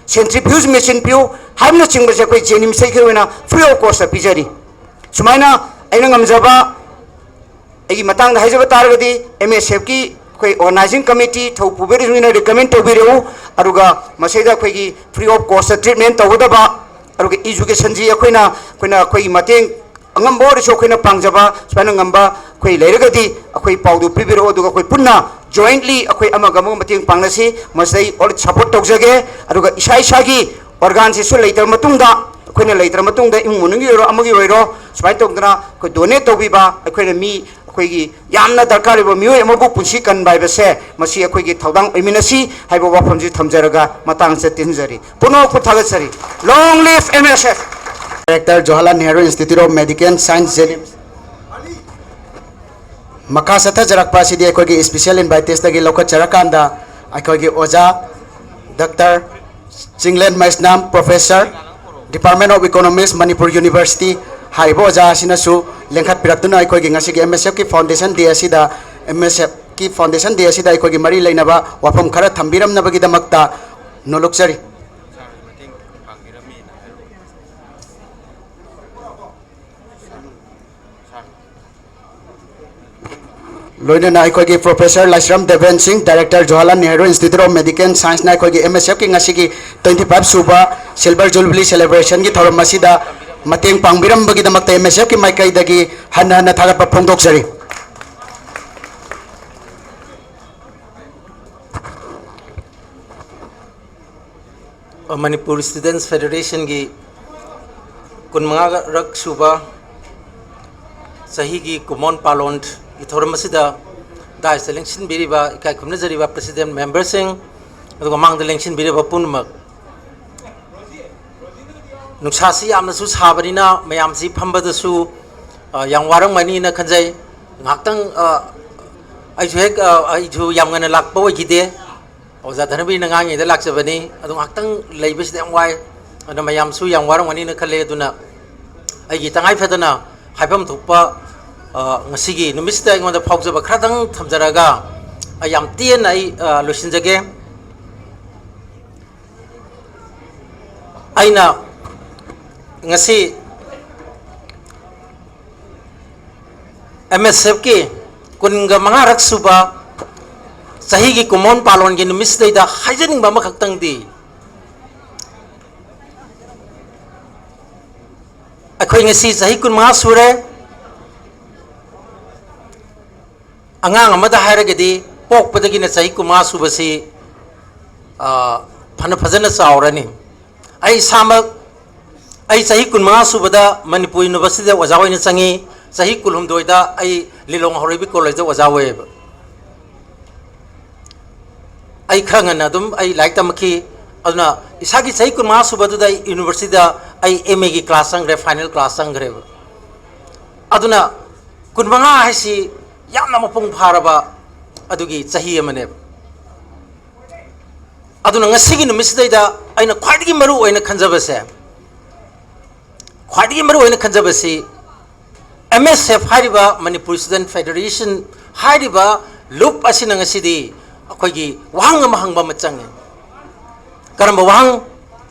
centrifuge machine ꯄꯤꯌꯨ ꯍꯥꯏꯕꯅꯆꯤꯡꯕꯁꯦ ꯑꯩꯈꯣꯏ JNIMSꯇꯒꯤ ꯑꯣꯏꯅ free of cost ꯄꯤꯖꯔꯤ꯫ ꯁꯨꯃꯥꯏꯅ ꯑꯩꯅ ꯉꯝꯖꯕ ꯑꯩꯒꯤ ꯃꯇꯥꯡꯗ ꯍꯥꯏꯖꯕ ꯇꯥꯔꯒꯗꯤ, MSFꯀꯤ ꯑꯩꯈꯣꯏ organizing committee ꯊꯧ ꯄꯨꯕꯤꯔꯤꯕꯅꯤꯅ recommend ꯇꯧꯕꯤꯔꯛꯎ꯫ ꯑꯗꯨꯒ ꯃꯁꯤꯗ ꯑꯩꯈꯣꯏꯒꯤ free of cost treatment ꯇꯧꯒꯗꯕ, ꯑꯗꯨꯒ educationꯁꯤ ꯑꯩꯈꯣꯏꯅ, ꯑꯩꯈꯣꯏꯅ ꯑꯩꯈꯣꯏꯒꯤ ꯃꯇꯦꯡ ꯑꯉꯝꯕ ꯑꯣꯏꯔꯁꯨ ꯑꯩꯈꯣꯏꯅ ꯄꯥꯡꯖꯕ ꯁꯨꯃꯥꯏꯅ ꯉꯝꯕ ꯑꯩꯈꯣꯏ ꯂꯩꯔꯒꯗꯤ ꯑꯩꯈꯣꯏ ꯄꯥꯎꯗꯨ ꯄꯤꯕꯤꯔꯛꯑꯣ, ꯑꯗꯨꯒ ꯑꯩꯈꯣꯏ ꯄꯨꯟꯅ jointly ꯑꯩꯈꯣꯏ ꯑꯃꯒ ꯑꯃꯒ ꯃꯇꯦꯡ ꯄꯥꯡꯅꯁꯤ꯫ ꯃꯁꯤꯗ ꯑꯩ all support ꯇꯧꯖꯒꯦ꯫ ꯑꯗꯨꯒ ꯏꯁꯥ ꯏꯁꯥꯒꯤ organꯁꯤꯁꯨ ꯂꯩꯇ꯭ꯔ ꯃꯇꯨꯡꯗ, ꯑꯩꯈꯣꯏꯅ ꯂꯩꯇ꯭ꯔ ꯃꯇꯨꯡꯗ ꯏꯃꯨꯡ ꯃꯅꯨꯡꯒꯤ ꯑꯣꯏꯔꯣ ꯑꯃꯒꯤ ꯑꯣꯏꯔꯣ ꯁꯨꯃꯥꯏꯅ ꯇꯧꯗꯅ ꯑꯩꯈꯣꯏ donate ꯇꯧꯕꯤꯕ, ꯑꯩꯈꯣꯏꯅ ꯃꯤ ꯑꯩꯈꯣꯏꯒꯤ ꯌꯥꯝꯅ ꯗꯔꯀꯥꯔ ꯑꯣꯏꯕ ꯃꯤꯑꯣꯏ ꯑꯃꯕꯨ ꯄꯨꯟꯁꯤ ꯀꯟꯕ ꯍꯥꯏꯕꯁꯦ, ꯃꯁꯤ ꯑꯩꯈꯣꯏꯒꯤ ꯊꯧꯗꯥꯡ ꯑꯣꯏꯃꯤꯟꯅꯁꯤ ꯍꯥꯏꯕ ꯋꯥꯐꯝꯁꯤ ꯊꯝꯖꯔꯒ ꯃꯇꯥꯡ ꯑꯁꯤꯗ ꯇꯦꯟꯖꯔꯤ꯫ ꯄꯨꯝꯅꯃꯛꯄꯨ ꯊꯥꯒꯠꯆꯔꯤ꯫ Long live MSF! Director, Jawaharlal Nehru Institute of Medical Science, JNIMS꯫ ꯃꯈꯥ ꯆꯠꯊꯖꯔꯛꯄ ꯑꯁꯤꯗꯤ ꯑꯩꯈꯣꯏꯒꯤ special inviteesꯇꯒꯤ ꯂꯧꯈꯠꯆꯔꯀꯥꯟꯗ ꯑꯩꯈꯣꯏꯒꯤ ꯑꯣꯖꯥ doctor Chinglen Meisnam, Professor, Department of Economics, Manipur University, ꯍꯥꯏꯔꯤꯕ ꯑꯣꯖꯥ ꯑꯁꯤꯅꯁꯨ ꯂꯦꯡꯈꯠꯄꯤꯔꯛꯇꯨꯅ ꯑꯩꯈꯣꯏꯒꯤ ꯉꯁꯤꯒꯤ MSFꯀꯤ foundation day ꯑꯁꯤꯗ, MSFꯀꯤ foundation day ꯑꯁꯤꯗ ꯑꯩꯈꯣꯏꯒꯤ ꯃꯔꯤ ꯂꯩꯅꯕ ꯋꯥꯐꯝ ꯈꯔ ꯊꯝꯕꯤꯔꯝꯅꯕꯒꯤꯗꯃꯛꯇ ꯅꯣꯂꯨꯛꯆꯔꯤ꯫ ꯂꯣꯏꯅꯅ ꯑꯩꯈꯣꯏꯒꯤ Professor ꯂꯥꯏꯁ꯭ꯔꯝ ꯗꯦꯕꯦꯟ ꯁꯤꯡ, Director, Jawaharlal Nehru Institute of Medical Scienceꯅ ꯑꯩꯈꯣꯏꯒꯤ MSFꯀꯤ ꯉꯁꯤꯒꯤ twenty five ꯁꯨꯕ Silver Jubilee celebrationꯒꯤ ꯊꯧꯔꯝ ꯑꯁꯤꯗ ꯃꯇꯦꯡ ꯄꯥꯡꯕꯤꯔꯝꯕꯒꯤꯗꯃꯛꯇ MSFꯀꯤ ꯃꯥꯏꯀꯩꯗꯒꯤ ꯍꯟꯅ ꯍꯟꯅ ꯊꯥꯒꯠꯄ ꯐꯣꯡꯗꯣꯛꯆꯔꯤ꯫ ꯃꯅꯤꯄꯨꯔ Students Federationꯒꯤ ꯀꯨꯟꯃꯉꯥꯔꯛ ꯁꯨꯕ ꯆꯍꯤꯒꯤ ꯀꯨꯝꯑꯣꯟ ꯄꯥꯂꯣꯟꯒꯤ ꯊꯧꯔꯝ ꯑꯁꯤꯗ dais ꯂꯦꯡꯁꯤꯟꯕꯤꯔꯤꯕ ꯏꯀꯥꯏ ꯈꯨꯝꯅꯖꯔꯤꯕ president memberꯁꯤꯡ, ꯑꯗꯨꯒ ꯃꯥꯡꯗ ꯂꯦꯡꯁꯤꯟꯕꯤꯔꯤꯕ ꯄꯨꯝꯅꯃꯛ, ꯅꯨꯡꯁꯥꯁꯤ ꯌꯥꯝꯅꯁꯨ ꯁꯥꯕꯅꯤꯅ ꯃꯌꯥꯝꯁꯤ ꯐꯝꯕꯗꯁꯨ, ꯑ, ꯌꯥꯝ ꯋꯥꯔꯝꯒꯅꯤꯅ ꯈꯟꯖꯩ꯫ ꯉꯥꯏꯍꯥꯛꯇꯪ, ꯑ, ꯑꯩꯁꯨ ꯍꯦꯛ, ꯑ, ꯑꯩꯁꯨ ꯌꯥꯝ ꯉꯟꯅ ꯂꯥꯛꯄ ꯑꯣꯏꯈꯤꯗꯦ꯫ ꯑꯣꯖꯥ ꯙꯅꯕꯤꯔꯅ ꯉꯥꯡꯉꯤꯉꯩꯗ ꯂꯥꯛꯆꯕꯅꯤ꯫ ꯑꯗꯣ ꯉꯥꯏꯍꯥꯛꯇꯪ ꯂꯩꯕꯁꯤꯗ ꯌꯥꯝ ꯋꯥꯏ꯫ ꯑꯗꯨꯅ ꯃꯌꯥꯝꯁꯨ ꯌꯥꯝ ꯋꯥꯔꯝꯒꯅꯤꯅ ꯈꯜꯂꯦ꯫ ꯑꯗꯨꯅ ꯑꯩꯒꯤ ꯇꯉꯥꯏ ꯐꯗꯅ ꯍꯥꯏꯐꯝ ꯊꯣꯛꯄ, ꯑ, ꯉꯁꯤꯒꯤ ꯅꯨꯃꯤꯠꯁꯤꯗ ꯑꯩꯉꯣꯟꯗ ꯐꯥꯎꯖꯕ ꯈꯔꯗꯪ ꯊꯝꯖꯔꯒ ꯑꯩ ꯌꯥꯝ ꯇꯦꯟꯅ ꯑꯩ, ꯑ, ꯂꯣꯏꯁꯤꯟꯖꯒꯦ꯫ ꯑꯩꯅ ꯉꯁꯤ ꯑꯦꯝ ꯑꯦꯁ ꯑꯦꯐꯀꯤ ꯀꯨꯟꯒ ꯃꯉꯥꯔꯛ ꯁꯨꯕ ꯆꯍꯤꯒꯤ ꯀꯨꯝꯑꯣꯟ ꯄꯥꯂꯣꯟꯒꯤ ꯅꯨꯃꯤꯠꯁꯤꯗꯩꯗ ꯍꯥꯏꯖꯅꯤꯡꯕ ꯑꯃꯈꯛꯇꯪꯗꯤ, ꯑꯩꯈꯣꯏ ꯉꯁꯤ ꯆꯍꯤ ꯀꯨꯟꯃꯉꯥ ꯁꯨꯔꯦ꯫ ꯑꯉꯥꯡ ꯑꯃꯗ ꯍꯥꯏꯔꯒꯗꯤ, ꯄꯣꯛꯄꯗꯒꯤꯅ ꯆꯍꯤ ꯀꯨꯟꯃꯉꯥ ꯁꯨꯕꯁꯤ, ꯑ, ꯐꯅ ꯐꯖꯅ ꯆꯥꯎꯔꯅꯤ꯫ ꯑꯩ ꯏꯁꯥꯃꯛ, ꯑꯩ ꯆꯍꯤ ꯀꯨꯟꯃꯉꯥ ꯁꯨꯕꯗ ꯃꯅꯤꯄꯨꯔ ꯌꯨꯅꯤꯚꯔꯁꯤꯇꯤꯗ ꯑꯣꯖꯥ ꯑꯣꯏꯅ ꯆꯪꯉꯤ꯫ ꯆꯍꯤ ꯀꯨꯟꯍꯨꯝꯗꯣꯏꯗ ꯑꯩ ꯂꯤꯂꯣꯡ ꯍꯥꯎꯔꯩꯕꯤ ꯀꯣꯂꯦꯖꯇ ꯑꯣꯖꯥ ꯑꯣꯏꯌꯦꯕ꯫ ꯑꯩ ꯈꯔ ꯉꯟꯅ ꯑꯗꯨꯝ ꯑꯩ ꯂꯥꯏꯔꯤꯛ ꯇꯝꯃꯛꯈꯤ꯫ ꯑꯗꯨꯅ ꯏꯁꯥꯒꯤ ꯆꯍꯤ ꯀꯨꯟꯃꯉꯥ ꯁꯨꯕꯗꯨꯗ ꯑꯩ ꯌꯨꯅꯤꯚꯔꯁꯤꯇꯤꯗ ꯑꯩ ꯑꯦꯝ ꯑꯦꯒꯤ ꯀ꯭ꯂꯥꯁ ꯆꯪꯈ꯭ꯔꯦ, ꯐꯥꯏꯅꯦꯜ ꯀ꯭ꯂꯥꯁ ꯆꯪꯈ꯭ꯔꯦꯕ꯫ ꯑꯗꯨꯅ ꯀꯨꯟꯃꯉꯥ ꯍꯥꯏꯁꯤ ꯌꯥꯝꯅ ꯃꯄꯨꯡ ꯐꯥꯔꯕ ꯑꯗꯨꯒꯤ ꯆꯍꯤ ꯑꯃꯅꯦꯕ꯫ ꯑꯗꯨꯅ ꯉꯁꯤꯒꯤ ꯅꯨꯃꯤꯠꯁꯤꯗꯩꯗ ꯑꯩꯅ ꯈ꯭ꯋꯥꯏꯗꯒꯤ ꯃꯔꯨ ꯑꯣꯏꯅ ꯈꯟꯖꯕꯁꯦ, ꯈ꯭ꯋꯥꯏꯗꯒꯤ ꯃꯔꯨ ꯑꯣꯏꯅ ꯈꯟꯖꯕꯁꯤ, ꯑꯦꯝ ꯑꯦꯁ ꯑꯦꯐ ꯍꯥꯏꯔꯤꯕ, ꯃꯅꯤꯄꯨꯔ ꯁ꯭ꯇꯨꯗꯦꯟꯠ ꯐꯦꯗꯔꯦꯁꯟ ꯍꯥꯏꯔꯤꯕ ꯂꯨꯞ ꯑꯁꯤꯅ ꯉꯁꯤꯗꯤ ꯑꯩꯈꯣꯏꯒꯤ ꯋꯥꯍꯪ ꯑꯃ ꯍꯪꯕ ꯑꯃ ꯆꯪꯉꯤ꯫ ꯀꯔꯝꯕ ꯋꯥꯍꯪ?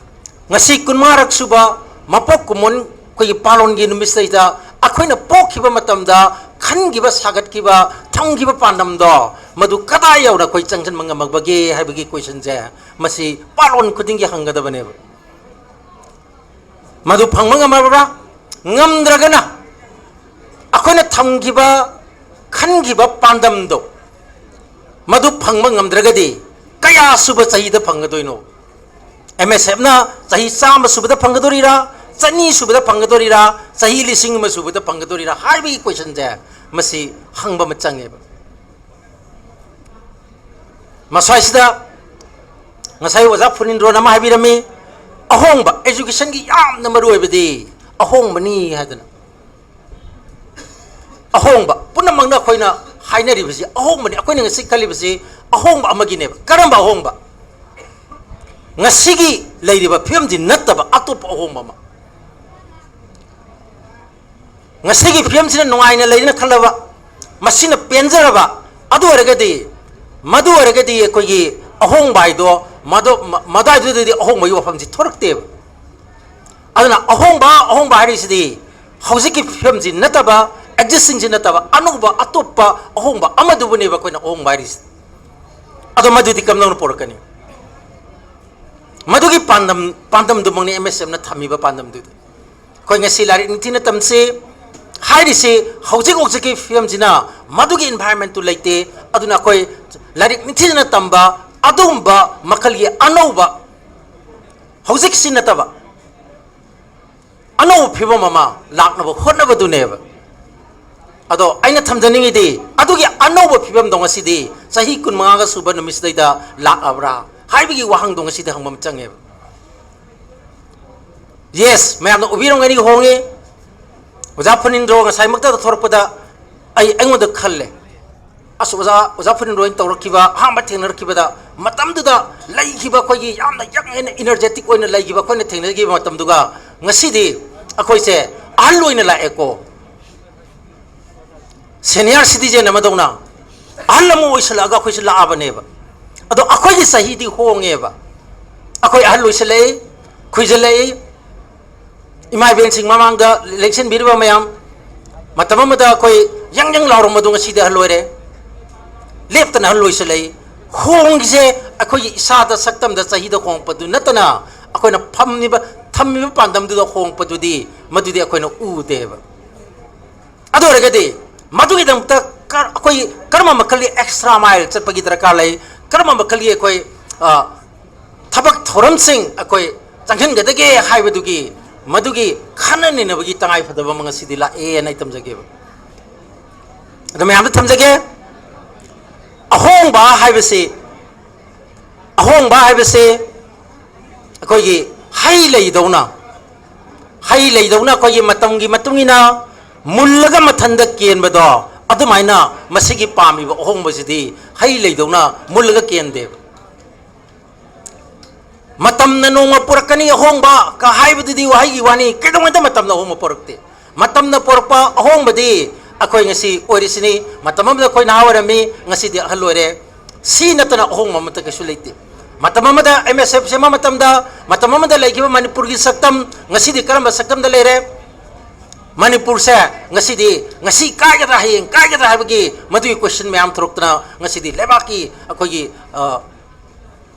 ꯉꯁꯤ ꯀꯨꯟꯃꯉꯥꯔꯛ ꯁꯨꯕ ꯃꯄꯣꯛ ꯀꯨꯝꯑꯣꯟ ꯑꯩꯈꯣꯏꯒꯤ ꯄꯥꯂꯣꯟꯒꯤ ꯅꯨꯃꯤꯠꯁꯤꯗꯩꯗ ꯑꯩꯈꯣꯏꯅ ꯄꯣꯛꯈꯤꯕ ꯃꯇꯝꯗ ꯈꯟꯈꯤꯕ, ꯁꯥꯒꯠꯈꯤꯕ, ꯊꯝꯈꯤꯕ ꯄꯥꯟꯗꯝꯗꯣ ꯃꯗꯨ ꯀꯗꯥꯏ ꯌꯧꯅ ꯑꯩꯈꯣꯏ ꯆꯪꯁꯤꯟꯕ ꯉꯝꯃꯛꯄꯒꯦ ꯍꯥꯏꯕꯒꯤ ꯀꯣꯏꯁꯟꯁꯦ ꯃꯁꯤ ꯄꯥꯂꯣꯟ ꯈꯨꯗꯤꯡꯒꯤ ꯍꯪꯒꯗꯕꯅꯦꯕ꯫ ꯃꯗꯨ ꯐꯪꯕ ꯉꯝꯃꯕ꯭ꯔꯥ? ꯉꯝꯗ꯭ꯔꯒꯅ ꯑꯩꯈꯣꯏꯅ ꯊꯝꯈꯤꯕ, ꯈꯟꯈꯤꯕ ꯄꯥꯟꯗꯝꯗꯣ ꯃꯗꯨ ꯐꯪꯕ ꯉꯝꯗ꯭ꯔꯒꯗꯤ ꯀꯌꯥ ꯁꯨꯕ ꯆꯍꯤꯗ ꯐꯪꯒꯗꯣꯏꯅꯣ? ꯑꯦꯝ ꯑꯦꯁ ꯑꯦꯐꯅ ꯆꯍꯤ ꯆꯥꯝꯃ ꯁꯨꯕꯗ ꯐꯪꯒꯗꯣꯔꯤꯔꯥ, ꯆꯅꯤ ꯁꯨꯕꯗ ꯐꯪꯒꯗꯣꯔꯤꯔꯥ, ꯆꯍꯤ ꯂꯤꯁꯤꯡ ꯑꯃ ꯁꯨꯕꯗ ꯐꯪꯒꯗꯣꯔꯤꯔꯥ ꯍꯥꯏꯕꯒꯤ ꯀꯣꯏꯁꯟꯁꯦ ꯃꯁꯤ ꯍꯪꯕ ꯑꯃ ꯆꯪꯉꯦꯕ꯫ ꯃꯁ꯭ꯋꯥꯏꯁꯤꯗ ꯉꯁꯥꯏ ꯑꯣꯖꯥ ꯐꯨꯅꯤꯟꯗ꯭ꯔꯣꯅ ꯑꯃ ꯍꯥꯏꯕꯤꯔꯝꯃꯤ, ꯑꯍꯣꯡꯕ, ꯑꯦꯖꯨꯀꯦꯁꯟꯒꯤ ꯌꯥꯝꯅ ꯃꯔꯨ ꯑꯣꯏꯕꯗꯤ ꯑꯍꯣꯡꯕꯅꯤ ꯍꯥꯏꯗꯅ꯫ ꯑꯍꯣꯡꯕ ꯄꯨꯝꯅꯃꯛꯅ ꯑꯩꯈꯣꯏꯅ ꯍꯥꯏꯅꯔꯤꯕꯁꯤ ꯑꯍꯣꯡꯕꯅꯤ, ꯑꯩꯈꯣꯏꯅ ꯉꯁꯤ ꯈꯜꯂꯤꯕꯁꯤ ꯑꯍꯣꯡꯕ ꯑꯃꯒꯤꯅꯦꯕ꯫ ꯀꯔꯝꯕ ꯑꯍꯣꯡꯕ? ꯉꯁꯤꯒꯤ ꯂꯩꯔꯤꯕ ꯐꯤꯕꯝꯁꯤ ꯅꯠꯇꯕ ꯑꯇꯣꯞꯄ ꯑꯍꯣꯡꯕ ꯑꯃ꯫ ꯉꯁꯤꯒꯤ ꯐꯤꯕꯝꯁꯤꯅ ꯅꯨꯡꯉꯥꯏꯅ ꯂꯩꯔꯦꯅ ꯈꯜꯂꯕ, ꯃꯁꯤꯅ ꯄꯦꯟꯖꯔꯕ, ꯑꯗꯨ ꯑꯣꯏꯔꯒꯗꯤ, ꯃꯗꯨ ꯑꯣꯏꯔꯒꯗꯤ ꯑꯩꯈꯣꯏꯒꯤ ꯑꯍꯣꯡꯕ ꯍꯥꯏꯗꯣ ꯃꯗꯨ-, ꯃ-, ꯃꯗꯥꯏꯗꯨꯗꯗꯤ ꯑꯍꯣꯡꯕꯒꯤ ꯋꯥꯐꯝꯁꯤ ꯊꯣꯔꯛꯇꯦꯕ꯫ ꯑꯗꯨꯅ ꯑꯍꯣꯡꯕ, ꯑꯍꯣꯡꯕ ꯍꯥꯏꯔꯤꯁꯤꯗꯤ ꯍꯧꯖꯤꯛꯀꯤ ꯐꯤꯕꯝꯁꯤ ꯅꯠꯇꯕ, ꯑꯦꯛꯖꯤꯁꯇꯤꯡꯁꯤ ꯅꯠꯇꯕ, ꯑꯅꯧꯕ ꯑꯇꯣꯞꯄ ꯑꯍꯣꯡꯕ ꯑꯃꯗꯨꯕꯨꯅꯦꯕ ꯑꯩꯈꯣꯏꯅ ꯑꯍꯣꯡꯕ ꯍꯥꯏꯔꯤꯁꯤ꯫ ꯑꯗꯣ ꯃꯗꯨꯗꯤ ꯀꯝꯗꯧꯅ ꯄꯨꯔꯛꯀꯅꯤ? ꯃꯗꯨꯒꯤ ꯄꯥꯟꯗꯝ, ꯄꯥꯟꯗꯝꯗꯨꯃꯛꯅꯤ ꯑꯦꯝ ꯑꯦꯁ ꯑꯦꯝꯅ ꯊꯝꯃꯤꯕ ꯄꯥꯟꯗꯝꯗꯨꯗꯤ꯫ ꯑꯩꯈꯣꯏ ꯉꯁꯤ ꯂꯥꯏꯔꯤꯛ ꯅꯤꯡꯊꯤꯅ ꯇꯝꯁꯤ ꯍꯥꯏꯔꯤꯁꯤ ꯍꯧꯖꯤꯛ ꯍꯧꯖꯤꯛꯀꯤ ꯐꯤꯕꯝꯁꯤꯅ ꯃꯗꯨꯒꯤ ꯏꯟꯚꯥꯏꯔꯣꯟꯃꯦꯟꯠꯇꯨ ꯂꯩꯇꯦ꯫ ꯑꯗꯨꯅ ꯑꯩꯈꯣꯏ ꯂꯥꯏꯔꯤꯛ ꯅꯤꯡꯊꯤꯖꯅ ꯇꯝꯕ ꯑꯗꯨꯒꯨꯝꯕ ꯃꯈꯜꯒꯤ ꯑꯅꯧꯕ, ꯍꯧꯖꯤꯛꯁꯤ ꯅꯠꯇꯕ ꯑꯅꯧꯕ ꯐꯤꯕꯝ ꯑꯃ ꯂꯥꯛꯅꯕ ꯍꯣꯠꯅꯕꯗꯨꯅꯦꯕ꯫ ꯑꯗꯣ ꯑꯩꯅ ꯊꯝꯖꯅꯤꯡꯉꯤꯗꯤ, ꯑꯗꯨꯒꯤ ꯑꯅꯧꯕ ꯐꯤꯕꯝꯗꯣ ꯉꯁꯤꯗꯤ ꯆꯍꯤ ꯀꯨꯟꯃꯉꯥꯒ ꯁꯨꯕ ꯅꯨꯃꯤꯠꯁꯤꯗꯩꯗ ꯂꯥꯛꯑꯕ꯭ꯔꯥ ꯍꯥꯏꯕꯒꯤ ꯋꯥꯍꯪꯗꯣ ꯉꯁꯤꯗꯤ ꯍꯪꯕ ꯑꯃ ꯆꯪꯉꯦꯕ꯫ ꯌꯦꯁ, ꯃꯌꯥꯝꯅ ꯎꯕꯤꯔꯝꯒꯅꯤ, ꯍꯣꯡꯉꯤ꯫ ꯑꯣꯖꯥ ꯐꯨꯅꯤꯟꯗ꯭ꯔꯣ ꯉꯁꯥꯏꯃꯛꯇꯗ ꯊꯣꯔꯛꯄꯗ ꯑꯩ, ꯑꯩꯉꯣꯟꯗ ꯈꯜꯂꯦ, "ꯑꯁ, ꯑꯣꯖꯥ, ꯑꯣꯖꯥ ꯐꯨꯅꯤꯟꯗ꯭ꯔꯣ ꯑꯩꯅ ꯇꯧꯔꯛꯈꯤꯕ, ꯑꯍꯥꯟꯕ ꯊꯦꯡꯅꯔꯛꯈꯤꯕꯗ ꯃꯇꯝꯗꯨꯗ ꯂꯩꯈꯤꯕ ꯑꯩꯈꯣꯏꯒꯤ ꯌꯥꯝꯅ ꯌꯪ ꯑꯣꯏꯅ, ꯏꯅꯔꯖꯦꯇꯤꯛ ꯑꯣꯏꯅ ꯂꯩꯈꯤꯕ ꯑꯩꯈꯣꯏꯅ ꯊꯦꯡꯅꯈꯤꯕ ꯃꯇꯝꯗꯨꯒ ꯉꯁꯤꯗꯤ ꯑꯩꯈꯣꯏꯁꯦ ꯑꯍꯜ ꯑꯣꯏꯅ ꯂꯥꯛꯑꯦꯀꯣ꯫ ꯁꯦꯅꯤꯌꯔ ꯁꯤꯇꯤꯖꯦꯟ ꯑꯃꯗꯧꯅ ꯑꯍꯜ ꯑꯃ ꯑꯣꯏꯁꯜꯂꯛꯑꯒ ꯑꯩꯈꯣꯏꯁꯦ ꯂꯥꯛꯑꯕꯅꯦꯕ꯫ ꯑꯗꯣ ꯑꯩꯈꯣꯏꯒꯤ ꯆꯍꯤꯗꯤ ꯍꯣꯡꯉꯦꯕ꯫ ꯑꯩꯈꯣꯏ ꯑꯍꯜ ꯑꯣꯏꯁꯜꯂꯛꯏ, ꯈꯨꯏꯖꯜꯂꯛꯏ꯫ ꯏꯃꯥ ꯏꯕꯦꯟꯁꯤꯡ ꯃꯃꯥꯡꯗ ꯂꯦꯡꯁꯤꯟꯕꯤꯔꯤꯕ ꯃꯌꯥꯝ, ꯃꯇꯝ ꯑꯃꯗ ꯑꯩꯈꯣꯏ ꯌꯪ ꯌꯪ ꯂꯥꯎꯔꯝꯕꯗꯣ ꯉꯁꯤꯗꯤ ꯑꯍꯜ ꯑꯣꯏꯔꯦ, ꯂꯦꯞꯇꯅ ꯑꯍꯜ ꯑꯣꯏꯁꯜꯂꯛꯏ꯫ ꯍꯣꯡꯉꯤꯁꯦ ꯑꯩꯈꯣꯏꯒꯤ ꯏꯁꯥꯗ, ꯁꯛꯇꯝꯗ, ꯆꯍꯤꯗ ꯍꯣꯡꯉꯛꯄꯗꯨ ꯅꯠꯇꯅ ꯑꯩꯈꯣꯏꯅ ꯐꯝꯃꯤꯕ, ꯊꯝꯃꯤꯕ ꯄꯥꯟꯗꯝꯗꯨꯗ ꯍꯣꯡꯉꯛꯄꯗꯨꯗꯤ ꯃꯗꯨꯗꯤ ꯑꯩꯈꯣꯏꯅ ꯎꯗꯦꯕ꯫ ꯑꯗꯨ ꯑꯣꯏꯔꯒꯗꯤ ꯃꯗꯨꯒꯤꯗꯃꯛꯇ ꯀ-, ꯑꯩꯈꯣꯏ ꯀꯔꯝꯕ ꯃꯈꯜꯒꯤ ꯑꯦꯛꯁꯇ꯭ꯔꯥ ꯃꯥꯏꯜ ꯆꯠꯄꯒꯤ ꯗꯔꯀꯥꯔ ꯂꯩ? ꯀꯔꯝꯕ ꯃꯈꯜꯒꯤ ꯑꯩꯈꯣꯏ, ꯑ, ꯊꯕꯛ ꯊꯧꯔꯝꯁꯤꯡ ꯑꯩꯈꯣꯏ ꯆꯪꯍꯟꯒꯗꯒꯦ ꯍꯥꯏꯕꯗꯨꯒꯤ, ꯃꯗꯨꯒꯤ ꯈꯟꯅ ꯅꯩꯅꯕꯒꯤ ꯇꯉꯥꯏ ꯐꯗꯕ ꯑꯃ ꯉꯁꯤꯗꯤ ꯂꯥꯛꯑꯦꯅ ꯑꯩ ꯊꯝꯖꯒꯦꯕ꯫ ꯑꯗꯨ ꯃꯌꯥꯝꯗ ꯊꯝꯖꯒꯦ꯫ ꯑꯍꯣꯡꯕ ꯍꯥꯏꯕꯁꯤ, ꯑꯍꯣꯡꯕ ꯍꯥꯏꯕꯁꯤ ꯑꯩꯈꯣꯏꯒꯤ ꯍꯩ ꯂꯩꯗꯧꯅ, ꯍꯩ ꯂꯩꯗꯧꯅ ꯑꯩꯈꯣꯏꯒꯤ ꯃꯇꯝꯒꯤ ꯃꯇꯨꯡ ꯏꯟꯅ ꯃꯨꯜꯂꯒ ꯃꯊꯟꯗ ꯀꯦꯟꯕꯗꯣ, ꯑꯗꯨꯃꯥꯏꯅ ꯃꯁꯤꯒꯤ ꯄꯥꯝꯃꯤꯕ ꯑꯍꯣꯡꯕꯁꯤꯗꯤ ꯍꯩ ꯂꯩꯗꯧꯅ ꯃꯨꯜꯂꯒ ꯀꯦꯟꯗꯦꯕ꯫ ꯃꯇꯝꯅ ꯅꯣꯡꯃ ꯄꯨꯔꯛꯀꯅꯤ ꯑꯍꯣꯡꯕ ꯀ ꯍꯥꯏꯕꯗꯨꯗꯤ ꯋꯥꯍꯩꯒꯤ ꯋꯥꯅꯤ, ꯀꯩꯗꯧꯉꯩꯗ ꯃꯇꯝꯅ ꯑꯍꯣꯡꯕ ꯄꯨꯔꯛꯇꯦ? ꯃꯇꯝꯅ ꯄꯨꯔꯛꯄ ꯑꯍꯣꯡꯕꯗꯤ ꯑꯩꯈꯣꯏ ꯉꯁꯤ ꯑꯣꯏꯔꯤꯁꯤꯅꯤ꯫ ꯃꯇꯝ ꯑꯃꯗ ꯑꯩꯈꯣꯏ ꯅꯍꯥ ꯑꯣꯏꯔꯝꯃꯤ, ꯉꯁꯤꯗꯤ ꯑꯍꯜ ꯑꯣꯏꯔꯦ꯫ ꯁꯤ ꯅꯠꯇꯅ ꯑꯍꯣꯡꯕ ꯑꯃꯠꯇ ꯀꯩꯁꯨ ꯂꯩꯇꯦ꯫ ꯃꯇꯝ ꯑꯃꯗ ꯑꯦꯝ ꯑꯦꯁ ꯑꯦꯐ ꯁꯦꯝꯕ ꯃꯇꯝꯗ, ꯃꯇꯝ ꯑꯃꯗ ꯂꯩꯈꯤꯕ ꯃꯅꯤꯄꯨꯔꯒꯤ ꯁꯛꯇꯝ ꯉꯁꯤꯗꯤ ꯀꯔꯝꯕ ꯁꯛꯇꯝꯗ ꯂꯩꯔꯦ? ꯃꯅꯤꯄꯨꯔꯁꯦ ꯉꯁꯤꯗꯤ, ꯉꯁꯤ ꯀꯥꯏꯒꯗ꯭ꯔꯥ, ꯍꯌꯦꯡ ꯀꯥꯏꯒꯗ꯭ꯔꯥ ꯍꯥꯏꯕꯒꯤ ꯃꯗꯨꯒꯤ ꯀꯣꯏꯁꯟ ꯃꯌꯥꯝ ꯊꯣꯔꯛꯇꯅ ꯉꯁꯤꯗꯤ ꯂꯩꯕꯥꯛꯀꯤ ꯑꯩꯈꯣꯏꯒꯤ, ꯑ,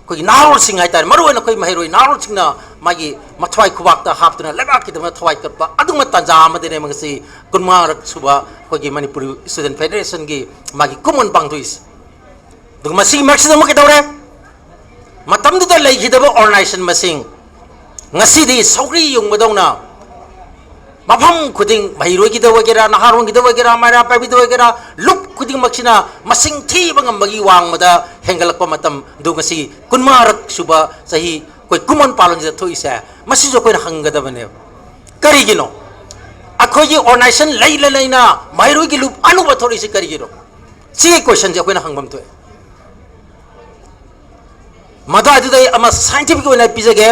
ꯑꯩꯈꯣꯏꯒꯤ ꯅꯍꯥꯔꯣꯜꯁꯤꯡ ꯍꯥꯏꯇꯥꯔꯦ, ꯃꯔꯨꯑꯣꯏꯅ ꯑꯩꯈꯣꯏ ꯃꯍꯩꯔꯣꯏ ꯅꯍꯥꯔꯣꯜꯁꯤꯡꯅ ꯃꯥꯒꯤ ꯃꯊ꯭ꯋꯥꯏ ꯈꯨꯕꯥꯛꯇ ꯍꯥꯞꯇꯨꯅ ꯂꯩꯕꯥꯛꯀꯤꯗꯃꯛ ꯊꯋꯥꯏ ꯀꯠꯄ ꯑꯗꯨꯒꯨꯝꯕ ꯇꯥꯟꯖꯥ ꯑꯃꯗꯅꯦ ꯉꯁꯤ ꯀꯨꯟꯃꯉꯥꯔꯛ ꯁꯨꯕ ꯑꯩꯈꯣꯏꯒꯤ ꯃꯅꯤꯄꯨꯔ ꯁ꯭ꯇꯨꯗꯦꯟꯠ ꯐꯦꯗꯦꯔꯦꯁꯟꯒꯤ ꯃꯥꯒꯤ ꯀꯨꯝꯑꯣꯟ ꯄꯥꯡꯊꯣꯛꯏꯁꯦ꯫ ꯑꯗꯨꯒ ꯃꯁꯤꯒꯤ ꯃꯔꯛꯁꯤꯗ ꯑꯃꯨꯛ ꯀꯩꯗꯧꯔꯦ? ꯃꯇꯝꯗꯨꯗ ꯂꯩꯈꯤꯗꯕ ꯑꯣꯔꯒꯅꯥꯏꯖꯦꯁꯟ ꯃꯁꯤꯡ ꯉꯁꯤꯗꯤ ꯁꯧꯒ꯭ꯔꯤ ꯌꯨꯡꯕꯗꯧꯅ ꯃꯐꯝ ꯈꯨꯗꯤꯡ, ꯃꯍꯩꯔꯣꯏꯒꯤꯗ ꯑꯣꯏꯒꯦꯔꯥ, ꯅꯍꯥꯔꯣꯟꯒꯤꯗ ꯑꯣꯏꯒꯦꯔꯥ, ꯃꯩꯔꯥ ꯄꯥꯏꯕꯤꯗ ꯑꯣꯏꯒꯦꯔꯥ, ꯂꯨꯞ ꯈꯨꯗꯤꯡꯃꯛꯁꯤꯅ ꯃꯁꯤꯡ ꯊꯤꯕ ꯉꯝꯕꯒꯤ ꯋꯥꯡꯃꯗ ꯍꯦꯟꯒꯠꯂꯛꯄ ꯃꯇꯝ ꯑꯗꯨ ꯉꯁꯤ ꯀꯨꯟꯃꯉꯥꯔꯛ ꯁꯨꯕ ꯆꯍꯤ ꯑꯩꯈꯣꯏ ꯀꯨꯝꯑꯣꯟ ꯄꯥꯂꯟꯁꯤꯗ ꯊꯣꯛꯏꯁꯦ꯫ ꯃꯁꯤꯁꯨ ꯑꯩꯈꯣꯏꯅ ꯍꯪꯒꯗꯕꯅꯦꯕ꯫ ꯀꯔꯤꯒꯤꯅꯣ? ꯑꯩꯈꯣꯏꯒꯤ ꯑꯣꯔꯒꯅꯥꯏꯖꯦꯁꯟ ꯂꯩꯅ ꯂꯩꯅ ꯃꯍꯩꯔꯣꯏꯒꯤ ꯂꯨꯞ ꯑꯅꯧꯕ ꯊꯣꯛꯂꯛꯏꯁꯤ ꯀꯔꯤꯒꯤꯅꯣ? ꯁꯤꯒꯤ ꯀꯣꯏꯁꯟꯁꯦ ꯑꯩꯈꯣꯏꯅ ꯍꯪꯐꯝ ꯊꯣꯛꯑꯦ꯫ ꯃꯗꯨꯋꯥꯏꯗꯨꯗ ꯑꯩ ꯑꯃ ꯁꯥꯏꯟꯇꯤꯐꯤꯛ ꯑꯣꯏꯅ ꯄꯤꯖꯒꯦ꯫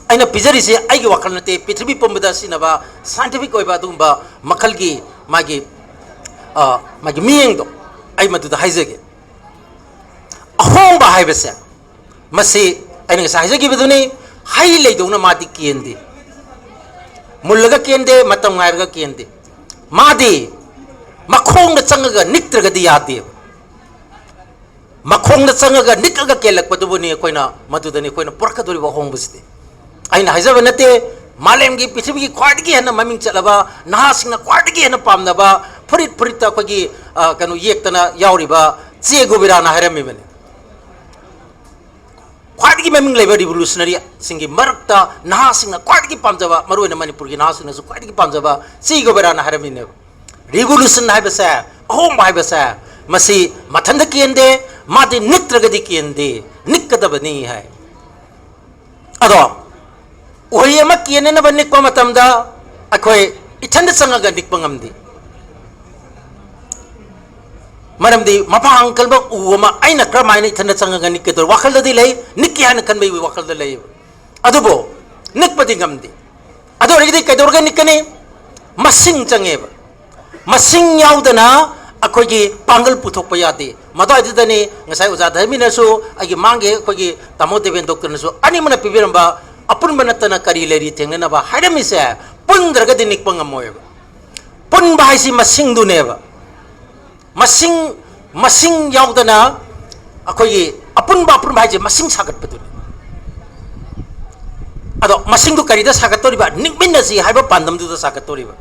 ꯑꯩꯅ ꯄꯤꯖꯔꯤꯁꯦ ꯑꯩꯒꯤ ꯋꯥꯈꯜ ꯅꯠꯇꯦ, ꯄ꯭ꯔꯤꯊꯤꯕꯤ ꯄꯨꯝꯕꯗ ꯁꯤꯖꯤꯟꯅꯕ ꯁꯥꯏꯟꯇꯤꯐꯤꯛ ꯑꯣꯏꯕ ꯑꯗꯨꯒꯨꯝꯕ ꯃꯈꯜꯒꯤ ꯃꯥꯒꯤ, ꯑ, ꯃꯥꯒꯤ ꯃꯤꯠꯌꯦꯡꯗꯣ ꯑꯩ ꯃꯗꯨꯗ ꯍꯥꯏꯖꯒꯦ꯫ ꯑꯍꯣꯡꯕ ꯍꯥꯏꯕꯁꯦ, ꯃꯁꯤ ꯑꯩꯅ ꯉꯁꯥꯏ ꯍꯥꯏꯖꯈꯤꯕꯗꯨꯅꯤ, ꯍꯩ ꯂꯩꯗꯧꯅ ꯃꯥꯗꯤ ꯀꯦꯟꯗꯦ, ꯃꯨꯜꯂꯒ ꯀꯦꯟꯗꯦ, ꯃꯇꯝ ꯉꯥꯏꯔꯒ ꯀꯦꯟꯗꯦ꯫ ꯃꯥꯗꯤ ꯃꯈꯣꯡꯗ ꯆꯪꯉꯒ ꯅꯤꯛꯇ꯭ꯔꯒꯗꯤ ꯌꯥꯗꯦꯕ꯫ ꯃꯈꯣꯡꯗ ꯆꯪꯉꯒ ꯅꯤꯛꯑꯒ ꯀꯦꯜꯂꯛꯄꯗꯨꯕꯨꯅꯤ ꯑꯩꯈꯣꯏꯅ, ꯃꯗꯨꯗꯅꯤ ꯑꯩꯈꯣꯏꯅ ꯄꯨꯔꯛꯀꯗꯧꯔꯤꯕ ꯑꯍꯣꯡꯕꯁꯤꯗꯤ꯫ ꯑꯩꯅ ꯍꯥꯏꯖꯕ ꯅꯠꯇꯦ, ꯃꯥꯂꯦꯝꯒꯤ ꯄ꯭ꯔꯤꯊꯤꯕꯤꯒꯤ ꯈ꯭ꯋꯥꯏꯗꯒꯤ ꯍꯦꯟꯅ ꯃꯃꯤꯡ ꯆꯠꯂꯕ, ꯅꯍꯥꯁꯤꯡꯅ ꯈ꯭ꯋꯥꯏꯗꯒꯤ ꯍꯦꯟꯅ ꯄꯥꯝꯅꯕ, ꯐꯨꯔꯤꯠ ꯐꯨꯔꯤꯠꯇ ꯑꯩꯈꯣꯏꯒꯤ, ꯑ, ꯀꯩꯅꯣ ꯌꯦꯛꯇꯅ ꯌꯥꯎꯔꯤꯕ ꯆꯦ ꯒꯣꯕꯤꯔꯥꯅ ꯍꯥꯏꯔꯝꯃꯤꯕꯅꯤ꯫ ꯈ꯭ꯋꯥꯏꯗꯒꯤ ꯃꯃꯤꯡ ꯂꯩꯕ ꯔꯤꯚꯣꯂꯨꯁꯅꯔꯤꯁꯤꯡꯒꯤ ꯃꯔꯛꯇ ꯅꯍꯥꯁꯤꯡꯅ ꯈ꯭ꯋꯥꯏꯗꯒꯤ ꯄꯥꯝꯖꯕ, ꯃꯔꯨꯑꯣꯏꯅ ꯃꯅꯤꯄꯨꯔꯒꯤ ꯅꯍꯥꯁꯤꯡꯅꯁꯨ ꯈ꯭ꯋꯥꯏꯗꯒꯤ ꯄꯥꯝꯖꯕ ꯆꯦ ꯒꯣꯕꯤꯔꯥꯅ ꯍꯥꯏꯔꯝꯃꯤꯅꯦꯕ꯫ ꯔꯤꯚꯣꯂꯨꯁꯟ ꯍꯥꯏꯕꯁꯦ, ꯑꯍꯣꯡꯕ ꯍꯥꯏꯕꯁꯦ, ꯃꯁꯤ ꯃꯊꯟꯇ ꯀꯦꯟꯗꯦ, ꯃꯥꯗꯤ ꯅꯤꯛꯇ꯭ꯔꯒꯗꯤ ꯀꯦꯟꯗꯦ, ꯅꯤꯛꯀꯗꯕꯅꯤ ꯍꯥꯏ꯫ ꯑꯗꯣ ꯎꯍꯩ ꯑꯃ ꯀꯦꯟꯅꯅꯕ ꯅꯤꯛꯄ ꯃꯇꯝꯗ ꯑꯩꯈꯣꯏ ꯏꯊꯟꯗ ꯆꯪꯉꯒ ꯅꯤꯛꯄ ꯉꯝꯗꯦ꯫ ꯃꯔꯝꯗꯤ ꯃꯄꯥꯡꯒꯜ ꯀꯟꯕ ꯎ ꯑꯃ ꯑꯩꯅ ꯀꯔꯝꯍꯥꯏꯅ ꯏꯊꯟꯗ ꯆꯪꯉꯒ ꯅꯤꯛꯀꯗꯧꯔꯤ? ꯋꯥꯈꯜꯗꯗꯤ ꯂꯩ, ꯅꯤꯛꯀꯦ ꯍꯥꯏꯅ ꯈꯟꯕꯒꯤ ꯋꯥꯈꯜꯗ ꯂꯩꯌꯦꯕ, ꯑꯗꯨꯕꯨ ꯅꯤꯛꯄꯗꯤ ꯉꯝꯗꯦ꯫ ꯑꯗꯨ ꯑꯣꯏꯔꯒꯗꯤ ꯀꯩꯗꯧꯔꯒ ꯅꯤꯛꯀꯅꯤ? ꯃꯁꯤꯡ ꯆꯪꯉꯦꯕ꯫ ꯃꯁꯤꯡ ꯌꯥꯎꯗꯅ ꯑꯩꯈꯣꯏꯒꯤ ꯄꯥꯡꯒꯜ ꯄꯨꯊꯣꯛꯄ ꯌꯥꯗꯦ꯫ ꯃꯗꯨꯋꯥꯏꯗꯨꯗꯅꯤ ꯉꯁꯥꯏ ꯑꯣꯖꯥ ꯙꯔꯃꯤꯅꯁꯨ, ꯑꯩꯒꯤ ꯃꯥꯡꯒꯤ ꯑꯩꯈꯣꯏꯒꯤ ꯇꯥꯃꯣ ꯗꯦꯕꯦꯟ ꯗꯣꯛꯇꯔꯅꯁꯨ ꯑꯅꯤꯃꯛꯅ ꯄꯤꯕꯤꯔꯝꯕ "ꯑꯄꯨꯟꯕ ꯅꯠꯇꯅ ꯀꯔꯤ ꯂꯩꯔꯤ ꯊꯦꯡꯅꯅꯕ" ꯍꯥꯏꯔꯝꯃꯤꯁꯦ꯫ ꯄꯨꯟꯗ꯭ꯔꯒꯗꯤ ꯅꯤꯛꯄ ꯉꯝꯃꯣꯏꯕ꯫ ꯄꯨꯟꯕ ꯍꯥꯏꯁꯤ ꯃꯁꯤꯡꯗꯨꯅꯦꯕ꯫ ꯃꯁꯤꯡ, ꯃꯁꯤꯡ ꯌꯥꯎꯗꯅ ꯑꯩꯈꯣꯏꯒꯤ ꯑꯄꯨꯟꯕ, ꯑꯄꯨꯟꯕ ꯍꯥꯏꯁꯦ ꯃꯁꯤꯡ ꯁꯥꯒꯠꯄꯗꯨꯅꯤ꯫ ꯑꯗꯣ ꯃꯁꯤꯡꯗꯨ ꯀꯔꯤꯗ ꯁꯥꯒꯠꯇꯧꯔꯤꯕ? ꯅꯤꯛꯃꯤꯟꯅꯁꯤ ꯍꯥꯏꯕ ꯄꯥꯟꯗꯝꯗꯨꯗ ꯁꯥꯒꯠꯇꯧꯔꯤꯕ꯫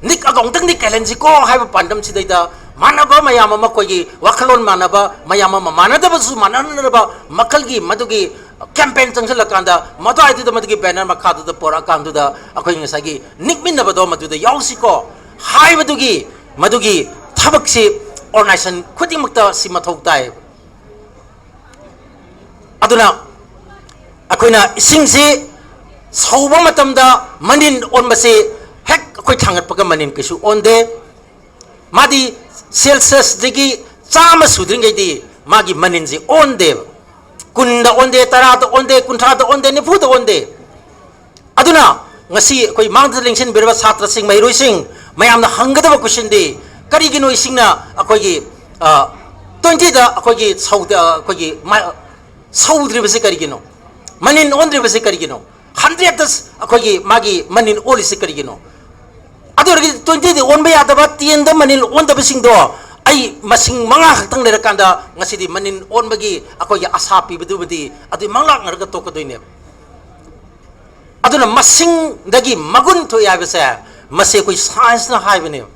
ꯅꯤꯛꯑꯒ ꯑꯃꯨꯛꯇꯪꯗꯤ ꯀꯥꯏꯍꯟꯁꯤꯀꯣ ꯍꯥꯏꯕ ꯄꯥꯟꯗꯝꯁꯤꯗꯩꯗ ꯃꯥꯟꯅꯕ ꯃꯌꯥꯝ ꯑꯃ, ꯑꯩꯈꯣꯏꯒꯤ ꯋꯥꯈꯜꯂꯣꯟ ꯃꯥꯟꯅꯕ ꯃꯌꯥꯝ ꯑꯃ, ꯃꯥꯟꯅꯗꯕꯁꯨ ꯃꯥꯟꯅꯅꯕ ꯃꯈꯜꯒꯤ ꯃꯗꯨꯒꯤ campaign ꯆꯪꯁꯤꯜꯂꯀꯥꯟꯗ, ꯃꯗꯨꯋꯥꯏꯗꯨꯗ ꯃꯗꯨꯒꯤ banner ꯃꯈꯥꯗꯨꯗ ꯄꯣꯔꯛꯑꯀꯥꯟꯗꯨꯗ ꯑꯩꯈꯣꯏ ꯉꯁꯥꯏꯒꯤ ꯅꯤꯛꯃꯤꯟꯅꯕꯗꯣ ꯃꯗꯨꯗ ꯌꯥꯎꯁꯤꯀꯣ ꯍꯥꯏꯕꯗꯨꯒꯤ, ꯃꯗꯨꯒꯤ ꯊꯕꯛꯁꯤ organization ꯈꯨꯗꯤꯡꯃꯛꯇ ꯁꯤ ꯃꯊꯧ ꯇꯥꯏ꯫ ꯑꯗꯨꯅ ꯑꯩꯈꯣꯏꯅ ꯏꯁꯤꯡꯁꯤ ꯁꯧꯕ ꯃꯇꯝꯗ ꯃꯅꯤꯟ ꯑꯣꯟꯕꯁꯤ ꯍꯦꯛ ꯑꯩꯈꯣꯏ ꯊꯥꯡꯒꯠꯄꯒ ꯃꯅꯤꯟ ꯀꯩꯁꯨ ꯑꯣꯟꯗꯦ꯫ ꯃꯥꯗꯤ ꯁꯦꯜꯁꯤꯌꯁꯇꯒꯤ ꯆꯥꯝꯃ ꯁꯨꯗ꯭ꯔꯤꯉꯩꯗꯤ ꯃꯥꯒꯤ ꯃꯅꯤꯟꯁꯤ ꯑꯣꯟꯗꯦꯕ꯫ ꯀꯨꯟꯗ ꯑꯣꯟꯗꯦ, ꯇꯔꯥꯗ ꯑꯣꯟꯗꯦ, ꯀꯨꯟꯊ꯭ꯔꯥꯗ ꯑꯣꯟꯗꯦ, ꯅꯤꯐꯨꯗ ꯑꯣꯟꯗꯦ꯫ ꯑꯗꯨꯅ ꯉꯁꯤ ꯑꯩꯈꯣꯏ ꯃꯥꯡꯗ ꯂꯦꯡꯁꯤꯟꯕꯤꯔꯕ ꯁꯥꯇ꯭ꯔꯁꯤꯡ, ꯃꯍꯩꯔꯣꯏꯁꯤꯡ ꯃꯌꯥꯝꯅ ꯍꯪꯒꯗꯕ questionꯗꯤ, ꯀꯔꯤꯒꯤꯅꯣ ꯏꯁꯤꯡꯅ ꯑꯩꯈꯣꯏꯒꯤ, ꯑ, twentyꯗ ꯑꯩꯈꯣꯏꯒꯤ ꯁꯧꯗ-, ꯑꯩꯈꯣꯏꯒꯤ ꯃ-, ꯁꯧꯗ꯭ꯔꯤꯕꯁꯤ ꯀꯔꯤꯒꯤꯅꯣ? ꯃꯅꯤꯟ ꯑꯣꯟꯗ꯭ꯔꯤꯕꯁꯤ ꯀꯔꯤꯒꯤꯅꯣ? Hundredꯇ ꯑꯩꯈꯣꯏꯒꯤ ꯃꯥꯒꯤ ꯃꯅꯤꯟ ꯑꯣꯜꯂꯤꯁꯤ ꯀꯔꯤꯒꯤꯅꯣ? ꯑꯗꯨ ꯑꯣꯏꯔꯒꯗꯤ twentyꯗꯤ ꯑꯣꯟꯕ ꯌꯥꯗꯕ, tenꯗ ꯃꯅꯤꯟ ꯑꯣꯟꯗꯕꯁꯤꯡꯗꯣ ꯑꯩ ꯃꯁꯤꯡ ꯃꯉꯥ ꯈꯛꯇꯪ ꯂꯩꯔꯀꯥꯟꯗ ꯉꯁꯤꯗꯤ ꯃꯅꯤꯟ ꯑꯣꯟꯕꯒꯤ ꯑꯩꯈꯣꯏꯒꯤ ꯑꯁꯥ ꯄꯤꯕꯗꯨꯃꯗꯤ ꯑꯗꯨ ꯃꯪꯂꯥꯛꯅꯔꯒ ꯇꯣꯛꯀꯗꯣꯏꯅꯦꯕ꯫ ꯑꯗꯨꯅ ꯃꯁꯤꯡꯗꯒꯤ ꯃꯒꯨꯟ ꯊꯣꯛꯏ ꯍꯥꯏꯕꯁꯦ ꯃꯁꯤ ꯑꯩꯈꯣꯏ scienceꯅ ꯍꯥꯏꯕꯅꯦꯕ꯫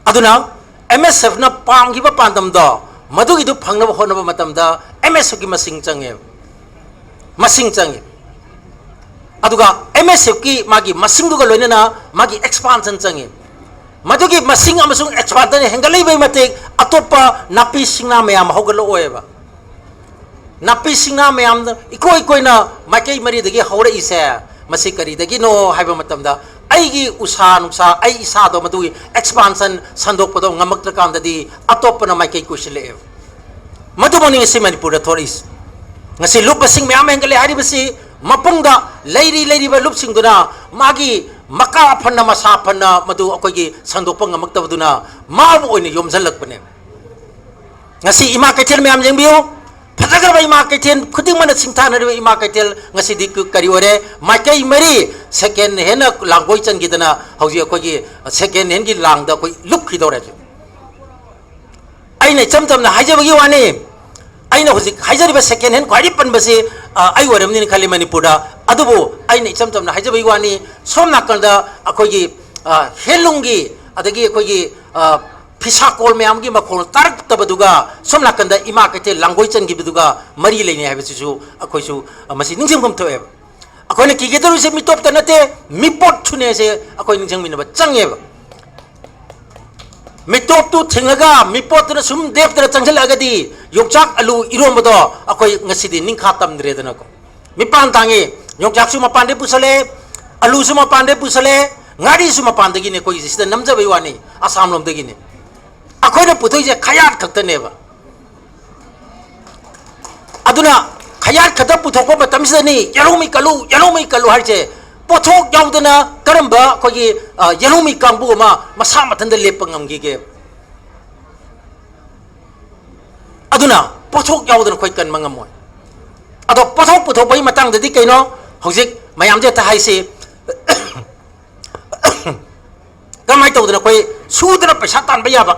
ꯑꯗꯨꯅ MSFꯅ ꯄꯥꯝꯈꯤꯕ ꯄꯥꯟꯗꯝꯗꯣ ꯃꯗꯨꯒꯤꯗꯨ ꯐꯪꯅꯕ ꯍꯣꯠꯅꯕ ꯃꯇꯝꯗ MSFꯀꯤ ꯃꯁꯤꯡ ꯆꯪꯉꯦꯕ꯫ ꯃꯁꯤꯡ ꯆꯪꯉꯤ꯫ ꯑꯗꯨꯒ MSFꯀꯤ ꯃꯥꯒꯤ ꯃꯁꯤꯡꯗꯨꯒ ꯂꯣꯏꯅꯅ ꯃꯥꯒꯤ expansion ꯆꯪꯉꯤ꯫ ꯃꯗꯨꯒꯤ ꯃꯁꯤꯡ ꯑꯃꯁꯨꯡ expansion ꯍꯦꯟꯒꯠꯂꯛꯏꯕꯩ ꯃꯇꯤꯛ ꯑꯇꯣꯞꯄ ꯅꯥꯄꯤ ꯁꯤꯡꯅꯥ ꯃꯌꯥꯝ ꯍꯧꯒꯠꯂꯛꯑꯣꯏꯕ꯫ ꯅꯥꯄꯤ ꯁꯤꯡꯅꯥ ꯃꯌꯥꯝ ꯏꯀꯣꯏ ꯀꯣꯏꯅ ꯃꯥꯏꯀꯩ ꯃꯔꯤꯗꯒꯤ ꯍꯧꯔꯛꯏꯁꯦ, ꯃꯁꯤ ꯀꯔꯤꯗꯒꯤꯅꯣ ꯍꯥꯏꯕ ꯃꯇꯝꯗ, ꯑꯩꯒꯤ ꯎꯁꯥ ꯅꯨꯡꯁꯥ, ꯑꯩ ꯏꯁꯥꯗꯣ ꯃꯗꯨꯒꯤ expansion, ꯁꯟꯗꯣꯛꯄꯗꯣ ꯉꯝꯃꯛꯇ꯭ꯔꯀꯥꯟꯗꯗꯤ ꯑꯇꯣꯞꯄꯅ ꯃꯥꯏꯀꯩ ꯀꯣꯏꯁꯤꯜꯂꯛꯑꯦꯕ꯫ ꯃꯗꯨꯃꯛꯅꯤ ꯉꯁꯤ ꯃꯅꯤꯄꯨꯔꯗ ꯊꯣꯔꯛꯏꯁꯦ꯫ ꯉꯁꯤ ꯂꯨꯞ ꯃꯁꯤꯡ ꯃꯌꯥꯝ ꯍꯦꯟꯒꯠꯂꯦ ꯍꯥꯏꯔꯤꯕꯁꯤ ꯃꯄꯨꯡꯗ ꯂꯩꯔꯤ ꯂꯩꯔꯤꯕ ꯂꯨꯞꯁꯤꯡꯗꯨꯅ ꯃꯥꯒꯤ ꯃꯀꯥ ꯐꯅ ꯃꯁꯥ ꯐꯅ ꯃꯗꯨ ꯑꯩꯈꯣꯏꯒꯤ ꯁꯟꯗꯣꯛꯄ ꯉꯝꯃꯛꯇꯕꯗꯨꯅ ꯃꯥꯕꯨ ꯑꯣꯏꯅ ꯌꯣꯝꯁꯤꯜꯂꯛꯄꯅꯦ꯫ ꯉꯁꯤ ꯏꯃꯥ ꯀꯩꯊꯦꯜ ꯃꯌꯥꯝ ꯌꯦꯡꯕꯤꯌꯨ, ꯐꯖꯈ꯭ꯔꯕ ꯏꯃꯥ ꯀꯩꯊꯦꯜ ꯈꯨꯗꯤꯡꯃꯛꯅ ꯁꯤꯡꯊꯥꯅꯔꯤꯕ ꯏꯃꯥ ꯀꯩꯊꯦꯜ ꯉꯁꯤꯗꯤ ꯀ-, ꯀꯔꯤ ꯑꯣꯏꯔꯦ? ꯃꯥꯏꯀꯩ ꯃꯔꯤ ꯁꯦꯀꯦꯟ ꯍꯦꯟꯅ ꯂꯥꯡꯒꯣꯏ ꯆꯟꯈꯤꯗꯅ ꯍꯧꯖꯤꯛ ꯑꯩꯈꯣꯏꯒꯤ ꯁꯦꯀꯦꯟ ꯍꯦꯟꯒꯤ ꯂꯥꯡꯗ ꯑꯩꯈꯣꯏ ꯂꯨꯞꯈꯤꯗꯧꯔꯦ꯫ ꯑꯩꯅ ꯏꯆꯝ ꯆꯝꯅ ꯍꯥꯏꯖꯕꯒꯤ ꯋꯥꯅꯤ, ꯑꯩꯅ ꯍꯧꯖꯤꯛ ꯍꯥꯏꯖꯔꯤꯕ ꯁꯦꯀꯦꯟ ꯍꯦꯟ ꯈ꯭ꯋꯥꯏꯗꯒꯤ ꯄꯟꯕꯁꯤ, ꯑ, ꯑꯩ ꯑꯣꯏꯔꯝꯅꯤꯅ ꯈꯜꯂꯤ ꯃꯅꯤꯄꯨꯔꯗ꯫ ꯑꯗꯨꯕꯨ ꯑꯩꯅ ꯏꯆꯝ ꯆꯝꯅ ꯍꯥꯏꯖꯕꯒꯤ ꯋꯥꯅꯤ, ꯁꯣꯝ ꯅꯥꯀꯟꯗ ꯑꯩꯈꯣꯏꯒꯤ, ꯑ, ꯍꯦꯟꯂꯨꯝꯒꯤ, ꯑꯗꯒꯤ ꯑꯩꯈꯣꯏꯒꯤ, ꯑ, ꯐꯤꯁꯥꯀꯣꯜ ꯃꯌꯥꯝꯒꯤ ꯃꯈꯣꯜ ꯇꯥꯔꯛꯇꯕꯗꯨꯒ ꯁꯣꯝ ꯅꯥꯀꯟꯗ ꯏꯃꯥ ꯀꯩꯊꯦꯜ ꯂꯥꯡꯒꯣꯏ ꯆꯟꯈꯤꯕꯗꯨꯒ ꯃꯔꯤ ꯂꯩꯅꯩ ꯍꯥꯏꯕꯁꯤꯁꯨ ꯑꯩꯈꯣꯏꯁꯨ, ꯑ, ꯃꯁꯤ ꯅꯤꯡꯁꯤꯡꯐꯝ ꯊꯣꯛꯑꯦꯕ꯫ ꯑꯩꯈꯣꯏꯅ ꯀꯤꯒꯗꯧꯔꯤꯁꯦ ꯃꯤꯇꯣꯞꯇ ꯅꯠꯇꯦ, ꯃꯤꯄꯣꯠꯁꯨꯅꯦꯁꯦ ꯑꯩꯈꯣꯏ ꯅꯤꯡꯁꯤꯡꯃꯤꯟꯅꯕ ꯆꯪꯉꯦꯕ꯫ ꯃꯤꯇꯣꯞꯇꯨ ꯊꯤꯡꯉꯒ ꯃꯤꯄꯣꯠꯇꯨꯅ ꯁꯨꯝ ꯂꯦꯞꯇꯅ ꯆꯪꯁꯤꯜꯂꯛꯑꯒꯗꯤ ꯌꯣꯡꯆꯥꯛ ꯑꯂꯨ ꯏꯔꯣꯝꯕꯗꯣ ꯑꯩꯈꯣꯏ ꯉꯁꯤꯗꯤ ꯅꯤꯡꯈꯥ ꯇꯝꯗ꯭ꯔꯦꯗꯅꯀꯣ꯫ ꯃꯤꯄꯥꯟ ꯇꯥꯡꯉꯤ, ꯌꯣꯡꯆꯥꯛꯁꯨ ꯃꯄꯥꯟꯗꯩ ꯄꯨꯁꯜꯂꯦ, ꯑꯂꯨꯁꯨ ꯃꯄꯥꯟꯗꯩ ꯄꯨꯁꯜꯂꯦ, ꯉꯥꯔꯤꯁꯨ ꯃꯄꯥꯟꯗꯒꯤꯅꯦ꯫ ꯑꯩꯈꯣꯏꯒꯤꯁꯦ ꯁꯤꯗ ꯅꯝꯖꯕꯩ ꯋꯥꯅꯤ, ꯑꯁꯥꯝ ꯂꯣꯝꯗꯒꯤꯅꯦ꯫ ꯑꯩꯈꯣꯏꯅ ꯄꯨꯊꯣꯛꯏꯁꯦ ꯈꯌꯥꯠ ꯈꯛꯇꯅꯦꯕ꯫ ꯑꯗꯨꯅ ꯈꯌꯥꯠ ꯈꯛꯇ ꯄꯨꯊꯣꯛꯄ ꯃꯇꯝꯁꯤꯗꯅꯤ ꯌꯦꯜꯍꯧꯃꯤ ꯀꯜꯂꯨ, ꯌꯦꯜꯍꯧꯃꯤ ꯀꯜꯂꯨ ꯍꯥꯏꯔꯤꯁꯦ꯫ ꯄꯣꯠꯊꯣꯛ ꯌꯥꯎꯗꯅ ꯀꯔꯝꯕ ꯑꯩꯈꯣꯏꯒꯤ, ꯑ, ꯌꯦꯜꯍꯧꯃꯤ ꯀꯥꯡꯕꯨ ꯑꯃ ꯃꯁꯥ ꯃꯊꯟꯇ ꯂꯦꯞꯄ ꯉꯝꯈꯤꯒꯦ? ꯑꯗꯨꯅ ꯄꯣꯠꯊꯣꯛ ꯌꯥꯎꯗꯅ ꯑꯩꯈꯣꯏ ꯀꯟꯕ ꯉꯝꯃꯣꯏ꯫ ꯑꯗꯣ ꯄꯣꯠꯊꯣꯛ ꯄꯨꯊꯣꯛꯄꯒꯤ ꯃꯇꯥꯡꯗꯗꯤ ꯀꯩꯅꯣ? ꯍꯧꯖꯤꯛ ꯃꯌꯥꯝꯁꯦ ꯍꯦꯛꯇ ꯍꯥꯏꯁꯤ, ꯀꯃꯥꯏꯅ ꯇꯧꯗꯅ ꯑꯩꯈꯣꯏ ꯁꯨꯗꯅ ꯄꯩꯁꯥ ꯇꯥꯟꯕ ꯌꯥꯕ,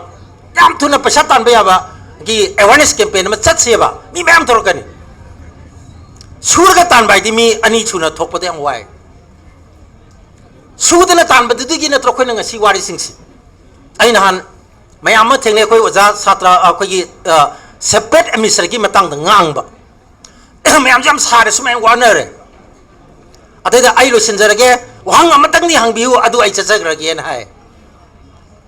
ꯌꯥꯝ ꯊꯨꯅ ꯄꯩꯁꯥ ꯇꯥꯟꯕ ꯌꯥꯕꯒꯤ awareness campaign ꯑꯃ ꯆꯠꯁꯦꯕ꯫ ꯃꯤ ꯃꯌꯥꯝ ꯊꯣꯛꯂꯛꯀꯅꯤ꯫ ꯁꯨꯔꯒ ꯇꯥꯟꯕ ꯍꯥꯏꯗꯤ ꯃꯤ ꯑꯅꯤ ꯁꯨꯅ ꯊꯣꯛꯄꯗ ꯌꯥꯝ ꯋꯥꯏ꯫ ꯁꯨꯗꯅ ꯇꯥꯟꯕꯗꯨꯗꯒꯤ ꯅꯠꯇ꯭ꯔꯣ ꯑꯩꯈꯣꯏꯅ ꯉꯁꯤ ꯋꯥꯔꯤꯁꯤꯡꯁꯤ? ꯑꯩ ꯅꯍꯥꯟ ꯃꯌꯥꯝ ꯑꯃ ꯊꯦꯡꯅꯩ, ꯑꯩꯈꯣꯏ ꯑꯣꯖꯥ ꯁꯥꯇ꯭ꯔ, ꯑꯩꯈꯣꯏꯒꯤ, ꯑ, separate administrationꯒꯤ ꯃꯇꯥꯡꯗ ꯉꯥꯡꯕ꯫ ꯃꯌꯥꯝꯁꯦ ꯌꯥꯝ ꯁꯥꯔꯦ, ꯁꯨꯃꯥꯏꯅ ꯋꯥꯅꯔꯦ꯫ ꯑꯗꯩꯗ ꯑꯩ ꯂꯣꯏꯁꯤꯟꯖꯔꯒꯦ, ꯋꯥꯍꯪ ꯑꯃꯇꯪꯗꯤ ꯍꯪꯕꯤꯌꯨ, ꯑꯗꯨ ꯑꯩ ꯆꯠꯆꯈ꯭ꯔꯒꯦꯅ ꯍꯥꯏ꯫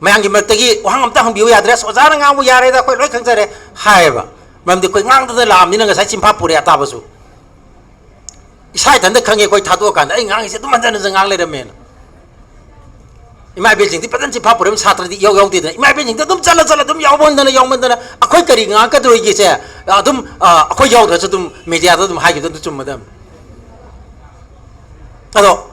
ꯃꯌꯥꯝꯒꯤ ꯃꯔꯛꯇꯒꯤ ꯋꯥꯍꯪ ꯑꯝꯇ ꯍꯪꯕꯤꯌꯨ ꯌꯥꯗ꯭ꯔꯦ? ꯑꯁ, ꯑꯣꯖꯥꯅ ꯉꯥꯡꯕ ꯌꯥꯔꯦꯗ, ꯑꯩꯈꯣꯏ ꯂꯣꯏ ꯈꯪꯖꯔꯦ ꯍꯥꯏꯌꯦꯕ꯫ ꯃꯔꯝꯗꯤ ꯑꯩꯈꯣꯏ ꯉꯥꯡꯗꯅ ꯂꯥꯛꯑꯕꯅꯤꯅ ꯉꯁꯥꯏ ꯆꯤꯟꯐꯥ ꯄꯨꯔꯦ ꯑꯇꯥꯕꯁꯨ꯫ ꯏꯁꯥ ꯏꯊꯟꯇ ꯈꯪꯉꯦ, ꯑꯩꯈꯣꯏ ꯊꯥꯗꯣꯛꯑꯀꯥꯟꯗ ꯑꯩ ꯉꯥꯡꯉꯤꯁꯦ ꯑꯗꯨꯝ ꯍꯟꯖꯟ ꯍꯟꯖꯟ ꯉꯥꯡ ꯂꯩꯔꯝꯃꯦꯅ꯫ ꯏꯃꯥ ꯏꯕꯦꯟꯁꯤꯡꯗꯤ ꯐꯖꯅ ꯆꯤꯟꯐꯥ ꯄꯨꯔꯦ, ꯁꯥꯇ꯭ꯔꯗꯤ ꯏꯌꯥꯎ ꯌꯥꯎꯗꯦꯗꯅ꯫ ꯏꯃꯥ ꯏꯕꯦꯟꯁꯤꯡꯗꯤ ꯑꯗꯨꯝ ꯆꯠꯂ ꯆꯠꯂ ꯑꯗꯨꯝ ꯌꯥꯎꯃꯟꯗꯅ ꯌꯥꯎꯃꯟꯗꯅ ꯑꯩꯈꯣꯏ ꯀꯔꯤ ꯉꯥꯡꯉꯛꯀꯗꯧꯔꯤꯒꯦꯁꯦ? ꯑꯗꯨꯝ, ꯑ, ꯑꯩꯈꯣꯏ ꯌꯥꯎꯗ꯭ꯔꯁꯨ ꯑꯗꯨꯝ ꯃꯦꯗꯤꯌꯥꯗ ꯑꯗꯨꯝ ꯍꯥꯏꯈꯤꯕꯗꯣ ꯑꯗꯨ ꯆꯨꯝꯃꯗꯕꯅꯤ꯫ ꯑꯗꯣ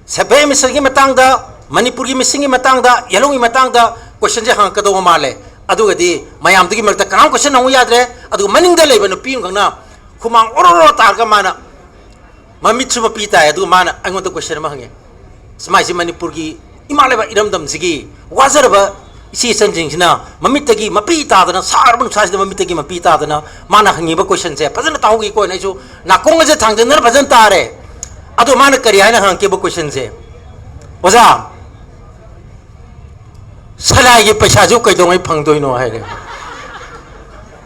ꯁꯦꯟꯐꯦ ꯃꯤꯁꯟꯒꯤ ꯃꯇꯥꯡꯗ, ꯃꯅꯤꯄꯨꯔꯒꯤ ꯃꯤꯁꯤꯡꯒꯤ ꯃꯇꯥꯡꯗ, ꯌꯦꯜꯍꯧꯒꯤ ꯃꯇꯥꯡꯗ ꯀꯣꯏꯁꯟꯁꯦ ꯍꯪꯉꯛꯀꯗꯧꯕ ꯃꯥꯜꯂꯦ꯫ ꯑꯗꯨꯒꯗꯤ ꯃꯌꯥꯝꯗꯨꯒꯤ ꯃꯔꯛꯇ ꯀꯅꯥꯝ ꯀꯣꯏꯁꯟ ꯍꯪꯉꯨ ꯌꯥꯗ꯭ꯔꯦ꯫ ꯑꯗꯨꯒ ꯃꯅꯤꯡꯗ ꯂꯩꯕ ꯅꯨꯄꯤ ꯑꯃꯈꯛꯅ ꯈꯨꯃꯥꯡ ꯑꯣꯔꯣ ꯑꯣꯔꯣ ꯇꯥꯔꯒ ꯃꯥꯅ ꯃꯃꯤꯠꯁꯨ ꯃꯄꯤ ꯇꯥꯏ꯫ ꯑꯗꯨꯒ ꯃꯥꯅ ꯑꯩꯉꯣꯟꯗ ꯀꯣꯏꯁꯟ ꯑꯃ ꯍꯪꯉꯦ, "ꯁꯨꯃꯥꯏꯁꯤ ꯃꯅꯤꯄꯨꯔꯒꯤ ꯏꯃꯥ ꯂꯩꯕꯥꯛ ꯏꯔꯝꯗꯝꯁꯤꯒꯤ ꯋꯥꯖꯔꯕ ꯏꯆꯦ ꯏꯆꯟꯁꯤꯡꯁꯤꯅ ꯃꯃꯤꯠꯇꯒꯤ ꯃꯄꯤ ꯇꯥꯗꯅ, ꯁꯥꯔꯕ ꯅꯨꯡꯁꯥꯁꯤꯗ ꯃꯃꯤꯠꯇꯒꯤ ꯃꯄꯤ ꯇꯥꯗꯅ ꯃꯥꯅ ꯍꯪꯉꯤꯕ ꯀꯣꯏꯁꯟꯁꯦ ꯐꯖꯅ ꯇꯥꯍꯧꯒꯦꯀꯣ" ꯍꯥꯏꯅ ꯑꯩꯁꯨ ꯅꯥꯀꯣꯡꯒꯁꯦ ꯊꯥꯡꯖꯟꯗꯅ ꯐꯖꯅ ꯇꯥꯔꯦ꯫ ꯑꯗꯣ ꯃꯥꯅ ꯀꯔꯤ ꯍꯥꯏꯅ ꯍꯪꯉꯛꯀꯦꯕ ꯀꯣꯏꯁꯟꯁꯦ? "ꯑꯣꯖꯥ, ꯁꯂꯥꯏꯒꯤ ꯄꯩꯁꯥꯁꯨ ꯀꯩꯗꯧꯉꯩ ꯐꯪꯗꯣꯏꯅꯣ?" ꯍꯥꯏꯔꯦ꯫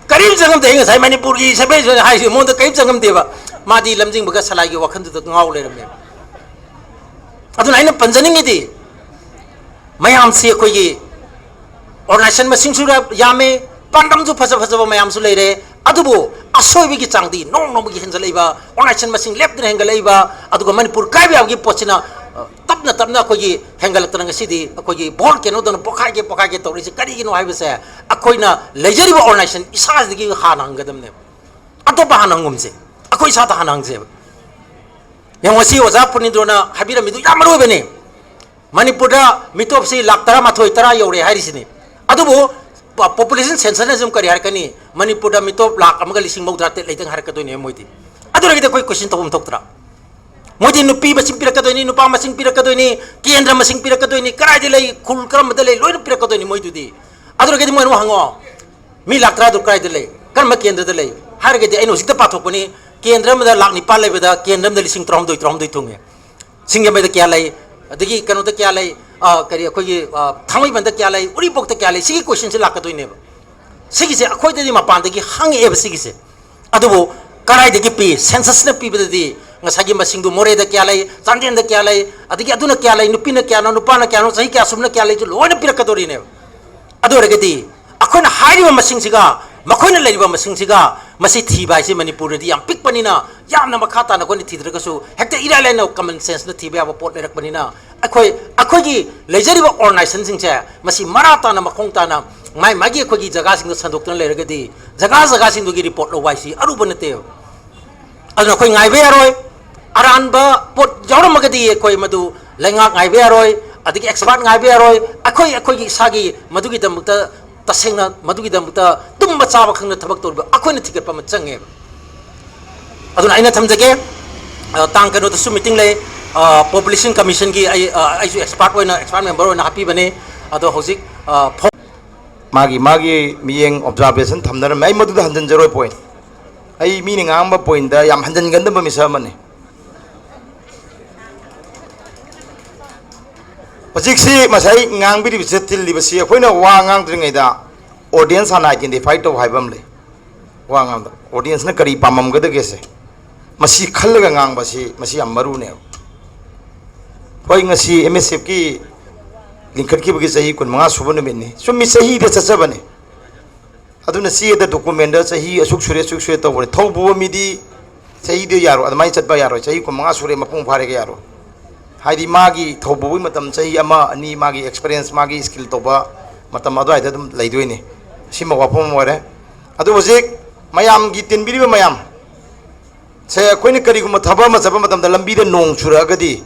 ꯀꯔꯤꯝ ꯆꯪꯉꯝꯗꯦ꯫ ꯑꯩ ꯉꯁꯥꯏ ꯃꯅꯤꯄꯨꯔꯒꯤ ꯁꯦꯟꯐꯦ ꯍꯥꯏꯁꯦ ꯃꯉꯣꯟꯗ ꯀꯔꯤꯝ ꯆꯪꯉꯝꯗꯦꯕ꯫ ꯃꯥꯗꯤ ꯂꯝꯖꯤꯡꯕꯒ ꯁꯂꯥꯏꯒꯤ ꯋꯥꯈꯜꯗꯨꯗ ꯉꯥꯎ ꯂꯩꯔꯝꯃꯦꯕ꯫ ꯑꯗꯨꯅ ꯑꯩꯅ ꯄꯟꯖꯅꯤꯡꯉꯤꯗꯤ, ꯃꯌꯥꯝꯁꯤ ꯑꯩꯈꯣꯏꯒꯤ organization ꯃꯁꯤꯡꯁꯨ ꯌꯥꯝꯃꯦ, ꯄꯥꯟꯗꯝꯁꯨ ꯐꯖ ꯐꯖꯕ ꯃꯌꯥꯝꯁꯨ ꯂꯩꯔꯦ꯫ ꯑꯗꯨꯕꯨ ꯑꯁꯣꯏꯕꯒꯤ ꯆꯥꯡꯗꯤ ꯅꯣꯡ ꯅꯣꯡꯃꯒꯤ ꯍꯦꯟꯖꯜꯂꯛꯏꯕ, organization ꯃꯁꯤꯡ ꯂꯦꯞꯇꯅ ꯍꯦꯟꯒꯠꯂꯛꯏꯕ, ꯑꯗꯨꯒ ꯃꯅꯤꯄꯨꯔ ꯀꯥꯏꯕ ꯌꯥꯕꯒꯤ ꯄꯣꯠꯁꯤꯅ, ꯑ, ꯇꯞꯅ ꯇꯞꯅ ꯑꯩꯈꯣꯏꯒꯤ ꯍꯦꯟꯒꯠꯂꯛꯇꯅ ꯉꯁꯤꯗꯤ ꯑꯩꯈꯣꯏꯒꯤ volcanoꯗꯧꯅ ꯄꯣꯈꯥꯏꯒꯦ ꯄꯣꯈꯥꯏꯒꯦ ꯇꯧꯔꯤꯁꯤ ꯀꯔꯤꯒꯤꯅꯣ ꯍꯥꯏꯕꯁꯦ ꯑꯩꯈꯣꯏꯅ ꯂꯩꯖꯔꯤꯕ organization ꯏꯁꯥꯁꯤꯗꯒꯤ ꯍꯥꯟꯅ ꯍꯪꯒꯗꯕꯅꯦꯕ꯫ ꯑꯇꯣꯞꯄ ꯍꯥꯟꯅ ꯍꯪꯒꯨꯝꯁꯦ, ꯑꯩꯈꯣꯏ ꯏꯁꯥꯗ ꯍꯥꯟꯅ ꯍꯪꯁꯦꯕ꯫ ꯌꯦꯡꯉꯣ, ꯉꯁꯤ ꯑꯣꯖꯥ ꯄꯨꯅꯤꯟꯗ꯭ꯔꯣꯅ ꯍꯥꯏꯕꯤꯔꯝꯃꯤꯗꯨ ꯌꯥꯝ ꯃꯔꯨ ꯑꯣꯏꯕꯅꯤ꯫ ꯃꯅꯤꯄꯨꯔꯗ ꯃꯤꯇꯣꯞꯁꯤ ꯂꯥꯛ ꯇꯔꯥꯃꯥꯊꯣꯏ, ꯇꯔꯥ ꯌꯧꯔꯦ ꯍꯥꯏꯔꯤꯁꯤꯅꯤ꯫ ꯑꯗꯨꯕꯨ ꯄ-, population censusꯅ ꯁꯨꯝ ꯀꯔꯤ ꯍꯥꯏꯔꯛꯀꯅꯤ? ꯃꯅꯤꯄꯨꯔꯗ ꯃꯤꯇꯣꯞ ꯂꯥꯛ ꯑꯃꯒ ꯂꯤꯁꯤꯡ ꯃꯧꯗ꯭ꯔꯥ ꯇꯔꯦꯠ ꯂꯩꯇꯪ ꯍꯥꯏꯔꯛꯀꯗꯣꯏꯅꯦ ꯃꯣꯏꯗꯤ꯫ ꯑꯗꯨ ꯑꯣꯏꯔꯒꯗꯤ ꯑꯩꯈꯣꯏ question ꯇꯧꯐꯝ ꯊꯣꯛꯇ꯭ꯔꯥ? ꯃꯣꯏꯗꯤ ꯅꯨꯄꯤ ꯃꯁꯤꯡ ꯄꯤꯔꯛꯀꯗꯣꯏꯅꯤ, ꯅꯨꯄꯥ ꯃꯁꯤꯡ ꯄꯤꯔꯛꯀꯗꯣꯏꯅꯤ, ꯀꯦꯟꯗ꯭ꯔ ꯃꯁꯤꯡ ꯄꯤꯔꯛꯀꯗꯣꯏꯅꯤ, ꯀꯗꯥꯏꯗ ꯂꯩ, ꯈꯨꯜ ꯀꯔꯝꯕꯗ ꯂꯩ, ꯂꯣꯏꯅ ꯄꯤꯔꯛꯀꯗꯣꯏꯅꯤ ꯃꯣꯏꯗꯨꯗꯤ꯫ ꯑꯗꯨ ꯑꯣꯏꯔꯒꯗꯤ ꯃꯣꯏꯅ ꯑꯃꯨꯛ ꯍꯪꯉꯣ, "ꯃꯤ ꯂꯥꯛ ꯇꯔꯥꯗꯨ ꯀꯗꯥꯏꯗ ꯂꯩ? ꯀꯔꯝꯕ ꯀꯦꯟꯗ꯭ꯔꯗ ꯂꯩ?" ꯍꯥꯏꯔꯒꯗꯤ ꯑꯩꯅ ꯍꯧꯖꯤꯛꯇ ꯄꯥꯊꯣꯛꯄꯅꯤ, ꯀꯦꯟꯗ꯭ꯔ ꯑꯃꯗ ꯂꯥꯛ ꯅꯤꯄꯥꯟ ꯂꯩꯕꯗ ꯀꯦꯟꯗ꯭ꯔ ꯑꯃꯗ ꯂꯤꯁꯤꯡ ꯇꯔꯥꯍꯨꯝꯗꯣꯏ, ꯇꯔꯥꯍꯨꯝꯗꯣꯏ ꯊꯨꯡꯉꯦ꯫ ꯁꯤꯡꯖꯃꯩꯗ ꯀꯌꯥ ꯂꯩ? ꯑꯗꯒꯤ ꯀꯩꯅꯣꯗ ꯀꯌꯥ ꯂꯩ? ꯑ, ꯀꯔꯤ, ꯑꯩꯈꯣꯏꯒꯤ, ꯑ, ꯊꯥꯡꯃꯩꯕꯟꯗ ꯀꯌꯥ ꯂꯩ? ꯎꯔꯤꯄꯣꯛꯇ ꯀꯌꯥ ꯂꯩ? ꯁꯤꯒꯤ questionꯁꯦ ꯂꯥꯛꯀꯗꯣꯏꯅꯦꯕ꯫ ꯁꯤꯒꯤꯁꯦ ꯑꯩꯈꯣꯏꯗꯗꯤ ꯃꯄꯥꯟꯗꯒꯤ ꯍꯪꯉꯛꯑꯦꯕ ꯁꯤꯒꯤꯁꯦ꯫ ꯑꯗꯨꯕꯨ ꯀꯗꯥꯏꯗꯒꯤ ꯄꯤ? Censusꯅ ꯄꯤꯕꯗꯗꯤ ꯉꯁꯥꯏꯒꯤ ꯃꯁꯤꯡꯗꯨ ꯃꯣꯔꯦꯗ ꯀꯌꯥ ꯂꯩ, ꯆꯥꯟꯗꯦꯜꯗ ꯀꯌꯥ ꯂꯩ, ꯑꯗꯒꯤ ꯑꯗꯨꯅ ꯀꯌꯥ ꯂꯩ, ꯅꯨꯄꯤꯅ ꯀꯌꯥꯅꯣ, ꯅꯨꯄꯥꯅ ꯀꯌꯥꯅꯣ, ꯆꯍꯤ ꯀꯌꯥ ꯁꯨꯝꯅ ꯀꯌꯥ ꯂꯩ, ꯂꯣꯏꯅ ꯄꯤꯔꯛꯀꯗꯣꯔꯤꯅꯦꯕ꯫ ꯑꯗꯨ ꯑꯣꯏꯔꯒꯗꯤ ꯑꯩꯈꯣꯏꯅ ꯍꯥꯏꯔꯤꯕ ꯃꯁꯤꯡꯁꯤꯒ ꯃꯈꯣꯏꯅ ꯂꯩꯔꯤꯕ ꯃꯁꯤꯡꯁꯤꯒ ꯃꯁꯤ ꯊꯤꯕ ꯍꯥꯏꯁꯤ ꯃꯅꯤꯄꯨꯔꯗꯗꯤ ꯌꯥꯝ ꯄꯤꯛꯄꯅꯤꯅ, ꯌꯥꯝꯅ ꯃꯈꯥ ꯇꯥꯅ ꯑꯩꯈꯣꯏꯅ ꯊꯤꯗ꯭ꯔꯒꯁꯨ ꯍꯦꯛꯇ ꯏꯔꯥꯏ ꯂꯥꯏꯅ common senseꯅ ꯊꯤꯕ ꯌꯥꯕ ꯄꯣꯠ ꯂꯩꯔꯛꯄꯅꯤꯅ, ꯑꯩꯈꯣꯏ, ꯑꯩꯈꯣꯏꯒꯤ ꯂꯩꯖꯔꯤꯕ organizationꯁꯤꯡꯁꯦ ꯃꯁꯤ ꯃꯔꯥ ꯇꯥꯅ, ꯃꯈꯣꯡ ꯇꯥꯅ ꯃꯥꯏ ꯃꯥꯒꯤ ꯑꯩꯈꯣꯏꯒꯤ ꯖꯒꯥꯁꯤꯡꯗ ꯁꯟꯗꯣꯛꯇꯨꯅ ꯂꯩꯔꯒꯗꯤ ꯖꯒꯥ ꯖꯒꯥꯁꯤꯡꯗꯨꯒꯤ report ꯂꯧꯕ ꯍꯥꯏꯁꯤ ꯑꯔꯨꯕ ꯅꯠꯇꯦꯕ꯫ ꯑꯗꯨꯅ ꯑꯩꯈꯣꯏ ꯉꯥꯏꯕ ꯌꯥꯔꯣꯏ꯫ ꯑꯔꯥꯟꯕ ꯄꯣꯠ ꯌꯥꯎꯔꯝꯃꯒꯗꯤ ꯑꯩꯈꯣꯏ ꯃꯗꯨ ꯂꯩꯉꯥꯛ ꯉꯥꯏꯕ ꯌꯥꯔꯣꯏ, ꯑꯗꯒꯤ expert ꯉꯥꯏꯕ ꯌꯥꯔꯣꯏ꯫ ꯑꯩꯈꯣꯏ, ꯑꯩꯈꯣꯏꯒꯤ ꯏꯁꯥꯒꯤ ꯃꯗꯨꯒꯤꯗꯃꯛꯇ, ꯇꯁꯦꯡꯅ ꯃꯗꯨꯒꯤꯗꯃꯛꯇ ꯇꯨꯝꯕ ꯆꯥꯕ ꯈꯪꯗꯅ ꯊꯕꯛ ꯇꯧꯔꯤꯕ ꯑꯩꯈꯣꯏꯅ ꯊꯤꯒꯠꯄ ꯑꯃ ꯆꯪꯉꯦꯕ꯫ ꯑꯗꯨꯅ ꯑꯩꯅ ꯊꯝꯖꯒꯦ, ꯑ, ꯇꯥꯡ ꯀꯩꯅꯣꯗꯁꯨ meeting ꯂꯩ, ꯑ, Population Commission ꯒꯤ ꯑꯩ, ꯑ, ꯑꯩꯁꯨ expert ꯑꯣꯏꯅ, expert member ꯑꯣꯏꯅ ꯍꯥꯞꯄꯤꯕꯅꯦ꯫ ꯑꯗꯣ ꯍꯧꯖꯤꯛ, ꯑ, ꯐꯣ- ꯃꯥꯒꯤ, ꯃꯥꯒꯤ ꯃꯤꯠꯌꯦꯡ observation ꯊꯝꯅꯔꯝꯃꯦ꯫ ꯑꯩ ꯃꯗꯨꯗ ꯍꯟꯖꯤꯟꯖꯔꯣꯏ point꯫ ꯑꯩ ꯃꯤꯅ ꯉꯥꯡꯕ point ꯗ ꯌꯥꯝ ꯍꯟꯖꯤꯟꯒꯟꯗꯕ ꯃꯤꯁꯛ ꯑꯃꯅꯤ꯫ ꯍꯧꯖꯤꯛꯁꯤ ꯉꯁꯥꯏ ꯉꯥꯡꯕꯤꯔꯤꯕꯁꯦ, ꯇꯤꯜꯂꯤꯕꯁꯤ, ꯑꯩꯈꯣꯏꯅ ꯋꯥ ꯉꯥꯡꯗ꯭ꯔꯤꯉꯩꯗ audience ꯍꯥꯟꯅ identify ꯇꯧ ꯍꯥꯏꯕ ꯑꯃ ꯂꯩ꯫ ꯋꯥ ꯉꯥꯡꯕꯗ audience ꯅ ꯀꯔꯤ ꯄꯥꯝꯃꯝꯒꯗꯒꯦꯁꯦ, ꯃꯁꯤ ꯈꯜꯂꯒ ꯉꯥꯡꯕꯁꯤ, ꯃꯁꯤ ꯌꯥꯝ ꯃꯔꯨꯅꯦꯕ꯫ ꯍꯣꯏ, ꯉꯁꯤ M S F ꯀꯤ ꯂꯤꯡꯈꯠꯈꯤꯕꯒꯤ ꯆꯍꯤ ꯀꯨꯟꯃꯉꯥ ꯁꯨꯕ ꯅꯨꯃꯤꯠꯅꯤ꯫ ꯆꯨꯝꯃꯤ, ꯆꯍꯤꯗ ꯆꯠꯆꯕꯅꯤ꯫ ꯑꯗꯨꯅ ꯆꯦꯗ, document ꯗ ꯆꯍꯤ ꯑꯁꯨꯛ ꯁꯨꯔꯦ, ꯑꯁꯨꯛ ꯁꯨꯔꯦ ꯇꯧꯕꯅꯤ꯫ ꯊꯧꯕꯨꯕ ꯃꯤꯗꯤ ꯆꯍꯤꯗꯨ ꯌꯥꯔꯣꯏ, ꯑꯗꯨꯃꯥꯏꯅ ꯆꯠꯄ ꯌꯥꯔꯣꯏ꯫ ꯆꯍꯤ ꯀꯨꯟꯃꯉꯥ ꯁꯨꯔꯦ, ꯃꯄꯨꯡ ꯐꯥꯔꯦꯒ ꯌꯥꯔꯣꯏ꯫ ꯍꯥꯏꯗꯤ ꯃꯥꯒꯤ ꯊꯧꯕꯨꯕꯒꯤ ꯃꯇꯝ ꯆꯍꯤ ꯑꯃ, ꯑꯅꯤ, ꯃꯥꯒꯤ experience, ꯃꯥꯒꯤ skill ꯇꯧꯕ ꯃꯇꯝ ꯑꯗꯨꯋꯥꯏꯗ ꯑꯗꯨꯝ ꯂꯩꯗꯣꯏꯅꯤ꯫ ꯁꯤꯃ ꯋꯥꯐꯝ ꯑꯃ ꯑꯣꯏꯔꯦ꯫ ꯑꯗꯨ ꯍꯧꯖꯤꯛ ꯃꯌꯥꯝꯒꯤ ꯇꯤꯟꯕꯤꯔꯤꯕ ꯃꯌꯥꯝ ꯁꯦ, ꯑꯩꯈꯣꯏꯅ ꯀꯔꯤꯒꯨꯝꯕ ꯊꯕꯛ ꯑꯃ ꯆꯠꯄ ꯃꯇꯝꯗ ꯂꯝꯕꯤꯗ ꯅꯣꯡ ꯆꯨꯔꯛꯑꯒꯗꯤ,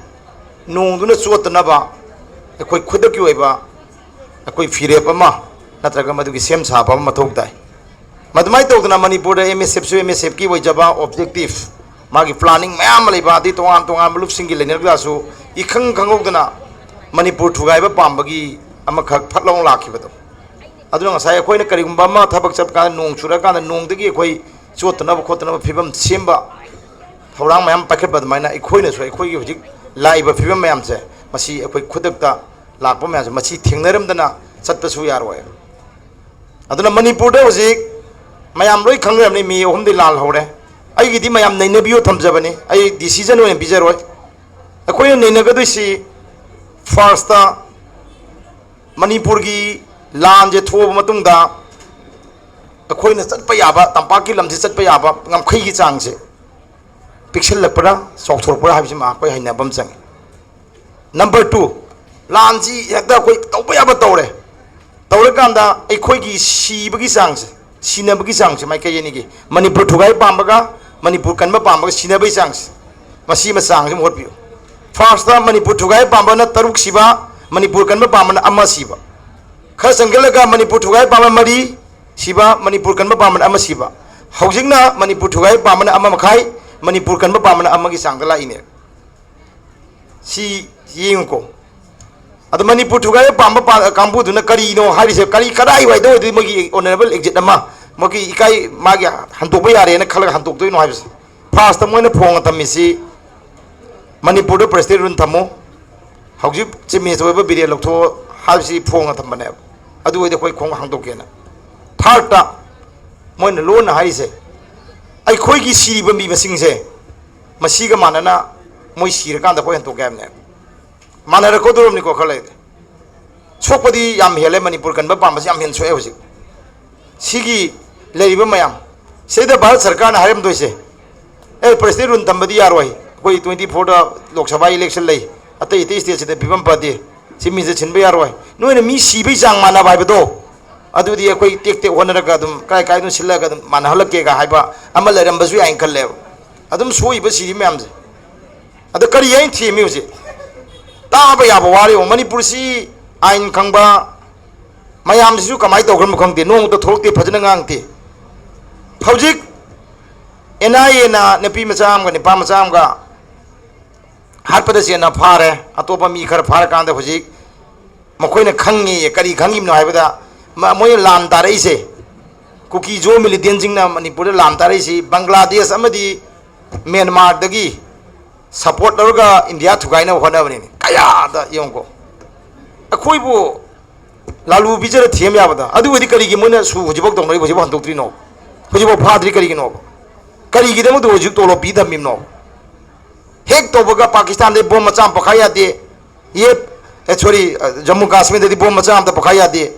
ꯅꯣꯡꯗꯨꯅ ꯆꯣꯠꯇꯅꯕ ꯑꯩꯈꯣꯏ ꯈꯨꯗꯛꯀꯤ ꯑꯣꯏꯕ ꯑꯩꯈꯣꯏ ꯐꯤꯔꯦꯞ ꯑꯃ ꯅꯠꯇ꯭ꯔꯒ ꯃꯗꯨꯒꯤ ꯁꯦꯝ ꯁꯥꯕ ꯑꯃ ꯃꯊꯧ ꯇꯥꯏ꯫ ꯃꯗꯨꯃꯥꯏꯅ ꯇꯧꯗꯅ ꯃꯅꯤꯄꯨꯔꯗ M S F ꯁꯨ M S F ꯀꯤ ꯑꯣꯏꯖꯕ objective, ꯃꯥꯒꯤ planning ꯃꯌꯥꯝ ꯑꯃ ꯂꯩꯕ, ꯑꯗꯩ ꯇꯣꯉꯥꯟ ꯇꯣꯉꯥꯟꯕ ꯂꯨꯞꯁꯤꯡꯒꯤ ꯂꯩꯅꯔꯛ ꯇꯥꯔꯁꯨ, ꯏꯈꯪ ꯈꯪꯍꯧꯗꯅ ꯃꯅꯤꯄꯨꯔ ꯊꯨꯒꯥꯏꯕ ꯄꯥꯝꯕꯒꯤ ꯑꯃꯈꯛ ꯐꯠ ꯂꯥꯎꯅ ꯂꯥꯛꯈꯤꯕꯗꯣ꯫ ꯑꯗꯨꯅ ꯉꯁꯥꯏ ꯑꯩꯈꯣꯏꯅ ꯀꯔꯤꯒꯨꯝꯕ ꯑꯃ ꯊꯕꯛ ꯆꯠꯄ ꯀꯥꯟꯗ, ꯅꯣꯡ ꯆꯨꯔꯀꯥꯟꯗ ꯅꯣꯡꯗꯒꯤ ꯑꯩꯈꯣꯏ ꯆꯣꯠꯇꯅꯕ ꯈꯣꯠꯇꯅꯕ ꯐꯤꯕꯝ ꯁꯦꯝꯕ, ꯊꯧꯔꯥꯡ ꯃꯌꯥꯝ ꯄꯥꯏꯈꯠꯄ ꯑꯗꯨꯃꯥꯏꯅ ꯑꯩꯈꯣꯏꯅꯁꯨ ꯑꯩꯈꯣꯏꯒꯤ ꯍꯧꯖꯤꯛ ꯂꯥꯛꯏꯕ ꯐꯤꯕꯝ ꯃꯌꯥꯝꯁꯦ, ꯃꯁꯤ ꯑꯩꯈꯣꯏ ꯈꯨꯗꯛꯇ ꯂꯥꯛꯄ ꯃꯌꯥꯝꯁꯦ, ꯃꯁꯤ ꯊꯦꯡꯅꯔꯝꯗꯅ ꯆꯠꯄꯁꯨ ꯌꯥꯔꯣꯏ꯫ ꯑꯗꯨꯅ ꯃꯅꯤꯄꯨꯔꯗ ꯍꯧꯖꯤꯛ ꯃꯌꯥꯝ ꯂꯣꯏ ꯈꯪꯅꯔꯝꯅꯤ, ꯃꯤ ꯑꯍꯨꯝꯗꯤ ꯂꯥꯜꯍꯧꯔꯦ꯫ ꯑꯩꯒꯤꯗꯤ ꯃꯌꯥꯝ ꯅꯩꯅꯕꯤꯌꯨ ꯊꯝꯖꯕꯅꯤ, ꯑꯩ decision ꯑꯣꯏꯅ ꯄꯤꯖꯔꯣꯏ꯫ ꯑꯩꯈꯣꯏꯅ ꯅꯩꯅꯒꯗꯣꯏꯁꯤ first ꯇ ꯃꯅꯤꯄꯨꯔꯒꯤ ꯂꯥꯟꯁꯦ ꯊꯣꯛꯑꯕ ꯃꯇꯨꯡꯗ ꯑꯩꯈꯣꯏꯅ ꯆꯠꯄ ꯌꯥꯕ, ꯇꯝꯄꯥꯛꯀꯤ ꯂꯝꯁꯤ ꯆꯠꯄ ꯌꯥꯕ ꯉꯝꯈꯩꯒꯤ ꯆꯥꯡꯁꯦ ꯄꯤꯛꯁꯤꯜꯂꯛꯄ꯭ꯔꯥ, ꯆꯥꯎꯊꯣꯔꯛꯄ꯭ꯔꯥ ꯍꯥꯏꯕꯁꯤꯃ ꯑꯩꯈꯣꯏ ꯍꯩꯅꯕ ꯑꯃ ꯆꯪꯉꯤ꯫ Number two, ꯂꯥꯟꯁꯤ ꯍꯦꯛꯇ ꯑꯩꯈꯣꯏ ꯇꯧꯕ ꯌꯥꯕ ꯇꯧꯔꯦ꯫ ꯇꯧꯔꯀꯥꯟꯗ ꯑꯩꯈꯣꯏꯒꯤ ꯁꯤꯕꯒꯤ ꯆꯥꯡꯁꯦ, ꯁꯤꯅꯕꯒꯤ ꯆꯥꯡꯁꯦ, ꯃꯥꯏꯀꯩ ꯑꯅꯤꯒꯤ, ꯃꯅꯤꯄꯨꯔ ꯊꯨꯒꯥꯏ ꯄꯥꯝꯕꯒ ꯃꯅꯤꯄꯨꯔ ꯀꯟꯕ ꯄꯥꯝꯕꯒ ꯁꯤꯅꯕꯒꯤ ꯆꯥꯡꯁꯦ, ꯃꯁꯤ ꯑꯃ ꯆꯥꯡꯁꯤ ꯑꯃ ꯍꯣꯠꯄꯤꯌꯨ꯫ ꯐꯥꯔꯁꯇ ꯃꯅꯤꯄꯨꯔ ꯊꯨꯒꯥꯏ ꯄꯥꯝꯕꯅ ꯇꯔꯨꯛ ꯁꯤꯕ, ꯃꯅꯤꯄꯨꯔ ꯀꯟꯕ ꯄꯥꯝꯕꯅ ꯑꯃ ꯁꯤꯕ꯫ ꯈꯔ ꯆꯪꯁꯤꯜꯂꯒ ꯃꯅꯤꯄꯨꯔ ꯊꯨꯒꯥꯏ ꯄꯥꯝꯕ ꯃꯔꯤ ꯁꯤꯕ, ꯃꯅꯤꯄꯨꯔ ꯀꯟꯕ ꯄꯥꯝꯕꯅ ꯑꯃ ꯁꯤꯕ꯫ ꯍꯧꯖꯤꯛꯅ ꯃꯅꯤꯄꯨꯔ ꯊꯨꯒꯥꯏ ꯄꯥꯝꯕꯅ ꯑꯃ ꯃꯈꯥꯏ, ꯃꯅꯤꯄꯨꯔ ꯀꯟꯕ ꯄꯥꯝꯕꯅ ꯑꯃꯒꯤ ꯆꯥꯡꯗ ꯂꯥꯛꯏꯅꯦ꯫ ꯁꯤ ꯌꯦꯡꯉꯨꯀꯣ꯫ ꯑꯗꯣ ꯃꯅꯤꯄꯨꯔ ꯊꯨꯒꯥꯏꯕ ꯄꯥꯝꯕ ꯄꯥ-, ꯀꯥꯡꯕꯨꯗꯨꯅ ꯀꯔꯤꯅꯣ ꯍꯥꯏꯔꯤꯁꯦ? ꯀꯔꯤ, ꯀꯗꯥꯏꯋꯥꯏꯗ ꯑꯣꯏꯗꯣꯏ ꯃꯣꯏꯒꯤ honourable exit ꯑꯃ, ꯃꯣꯏꯒꯤ ꯏꯀꯥꯏ, ꯃꯥꯒꯤ ꯍꯟꯗꯣꯛꯄ ꯌꯥꯔꯦꯅ ꯈꯜꯂꯒ ꯍꯟꯗꯣꯛꯇꯣꯏꯅꯣ ꯍꯥꯏꯕꯁꯦ? ꯐꯥꯔꯁꯇ ꯃꯣꯏꯅ ꯐꯣꯡꯅ ꯊꯝꯃꯤꯁꯤ, ꯃꯅꯤꯄꯨꯔꯗ president rule ꯊꯝꯃꯨ, ꯍꯧꯖꯤꯛ chief minister ꯑꯣꯏꯕ ꯕꯤꯔꯦꯟ ꯂꯧꯊꯣꯛꯑꯣ ꯍꯥꯏꯕꯁꯤ ꯐꯣꯡꯅ ꯊꯝꯕꯅꯦꯕ꯫ ꯑꯗꯨ ꯑꯣꯏꯔꯗꯤ ꯑꯩꯈꯣꯏ ꯈꯣꯡ ꯍꯥꯡꯗꯣꯛꯀꯦꯅ꯫ ꯊꯥꯔꯗꯇ ꯃꯣꯏꯅ ꯂꯣꯟꯅ ꯍꯥꯏꯔꯤꯁꯦ, ꯑꯩꯈꯣꯏꯒꯤ ꯁꯤꯔꯤꯕ ꯃꯤ ꯃꯁꯤꯡꯁꯦ ꯃꯁꯤꯒ ꯃꯥꯟꯅꯅ ꯃꯣꯏ ꯁꯤꯔꯀꯥꯟꯗ ꯑꯩꯈꯣꯏ ꯍꯟꯗꯣꯛꯀꯦ ꯍꯥꯏꯕꯅꯦꯕ꯫ ꯃꯥꯟꯅꯔꯛꯀꯗꯧꯔꯕꯅꯤꯀꯣ ꯈꯔ ꯂꯩꯔꯗꯤ꯫ ꯁꯣꯛꯄꯗꯤ ꯌꯥꯝ ꯍꯦꯜꯂꯦ, ꯃꯅꯤꯄꯨꯔ ꯀꯟꯕ ꯄꯥꯝꯕꯁꯤ ꯌꯥꯝ ꯍꯦꯟꯅ ꯁꯣꯛꯑꯦ ꯍꯧꯖꯤꯛ꯫ ꯁꯤꯒꯤ ꯂꯩꯔꯤꯕ ꯃꯌꯥꯝ ꯁꯤꯗ ꯚꯥꯔꯠ ꯁꯔꯀꯥꯔꯅ ꯍꯥꯏꯔꯝꯗꯣꯏꯁꯦ, ꯑꯦ, president rule ꯊꯝꯕꯗꯤ ꯌꯥꯔꯣꯏ, ꯑꯩꯈꯣꯏ twenty fourꯗ ꯂꯣꯛ ꯁꯚꯥ election ꯂꯩ, ꯑꯇꯩ ꯑꯇꯩ stateꯁꯤꯗ ꯐꯤꯕꯝ ꯐꯗꯦ, chief minister ꯁꯤꯟꯕ ꯌꯥꯔꯣꯏ, ꯅꯣꯏꯅ ꯃꯤ ꯁꯤꯕꯩ ꯆꯥꯡ ꯃꯥꯟꯅꯕ ꯍꯥꯏꯕꯗꯣ, ꯑꯗꯨꯗꯤ ꯑꯩꯈꯣꯏ ꯇꯦꯛ ꯇꯦꯛ ꯍꯣꯠꯅꯔꯒ ꯑꯗꯨꯝ ꯀꯥꯏ ꯀꯥꯏꯗꯅꯣ ꯁꯤꯜꯂꯒ ꯑꯗꯨꯝ ꯃꯥꯟꯅꯍꯜꯂꯛꯀꯦꯒ ꯍꯥꯏꯕ ꯑꯃ ꯂꯩꯔꯝꯕꯁꯨ ꯌꯥꯏꯅ ꯈꯜꯂꯦꯕ꯫ ꯑꯗꯨꯝ ꯁꯣꯛꯏꯕ ꯁꯤꯔꯤ ꯃꯌꯥꯝꯁꯦ꯫ ꯑꯗꯣ ꯀꯔꯤ ꯍꯥꯏꯅ ꯊꯦꯝꯃꯤ ꯍꯧꯖꯤꯛ? ꯇꯥꯕ ꯌꯥꯕ ꯋꯥꯔꯦ ꯌꯦꯡꯉꯣ꯫ ꯃꯅꯤꯄꯨꯔꯁꯤ ꯑꯥꯏꯟ ꯈꯪꯕ ꯃꯌꯥꯝꯁꯤꯁꯨ ꯀꯃꯥꯏꯅ ꯇꯧꯈ꯭ꯔꯕꯅꯣ ꯈꯪꯗꯦ, ꯅꯣꯡꯃꯇ ꯊꯣꯛꯂꯛꯇꯦ, ꯐꯖꯅ ꯉꯥꯡꯗꯦ꯫ ꯍꯧꯖꯤꯛ NIAꯅ ꯅꯨꯄꯤ ꯃꯆꯥ ꯑꯃꯒ ꯅꯨꯄꯥ ꯃꯆꯥ ꯑꯃꯒ ꯍꯥꯠꯄꯗ ꯆꯦꯟꯅ ꯐꯥꯔꯦ, ꯑꯇꯣꯞꯄ ꯃꯤ ꯈꯔ ꯐꯥꯔꯀꯥꯟꯗ ꯍꯧꯖꯤꯛ ꯃꯈꯣꯏꯅ ꯈꯪꯉꯤ꯫ ꯀꯔꯤ ꯈꯪꯉꯤꯕꯅꯣ ꯍꯥꯏꯕꯗ, ꯃ-, ꯃꯣꯏꯅ ꯂꯥꯟ ꯇꯥꯔꯛꯏꯁꯦ ꯀꯨꯀꯤ ꯖꯣ militantꯁꯤꯡꯅ ꯃꯅꯤꯄꯨꯔꯗ ꯂꯥꯟ ꯇꯥꯔꯛꯏꯁꯤ ꯕꯪꯒ꯭ꯂꯥꯗꯦꯁ ꯑꯃꯗꯤ ꯃ꯭ꯌꯥꯟꯃꯥꯔꯗꯒꯤ support ꯂꯧꯔꯒ ꯏꯟꯗꯤꯌꯥ ꯊꯨꯒꯥꯏꯅꯕ ꯍꯣꯠꯅꯕꯅꯤꯅꯦ꯫ ꯀꯌꯥꯗ ꯌꯦꯡꯉꯨꯀꯣ꯫ ꯑꯩꯈꯣꯏꯕꯨ ꯂꯥꯂꯨ ꯄꯤꯖꯔ ꯊꯦꯝ ꯌꯥꯕꯗ, ꯑꯗꯨ ꯑꯣꯏꯗꯤ ꯀꯔꯤꯒꯤ ꯃꯣꯏꯅ ꯁꯨ ꯍꯧꯖꯤꯛꯐꯥꯎ ꯇꯧꯅꯔꯤꯕ, ꯍꯧꯖꯤꯛꯐꯥꯎ ꯍꯟꯗꯣꯛꯇ꯭ꯔꯤꯅꯣ? ꯍꯧꯖꯤꯛꯐꯥꯎ ꯐꯥꯗ꯭ꯔꯤ ꯀꯔꯤꯒꯤꯅꯣꯕ? ꯀꯔꯤꯒꯤꯗꯃꯛꯇ ꯍꯧꯖꯤꯛ ꯇꯣꯂꯣꯞ ꯄꯤ ꯊꯝꯃꯤꯕꯅꯣ? ꯍꯦꯛ ꯇꯧꯕꯒ ꯄꯥꯀꯤꯁꯇꯥꯟꯗꯩ ꯕꯣꯝ ꯃꯆꯥ ꯑꯃ ꯄꯣꯈꯥꯏ ꯌꯥꯗꯦ꯫ ꯌꯦ, ꯑꯦ, sorry, ꯑ, ꯖꯝꯃꯨ ꯀꯥꯁꯃꯤꯔꯗꯗꯤ ꯕꯣꯝ ꯃꯆꯥ ꯑꯝꯇ ꯄꯣꯈꯥꯏ ꯌꯥꯗꯦ꯫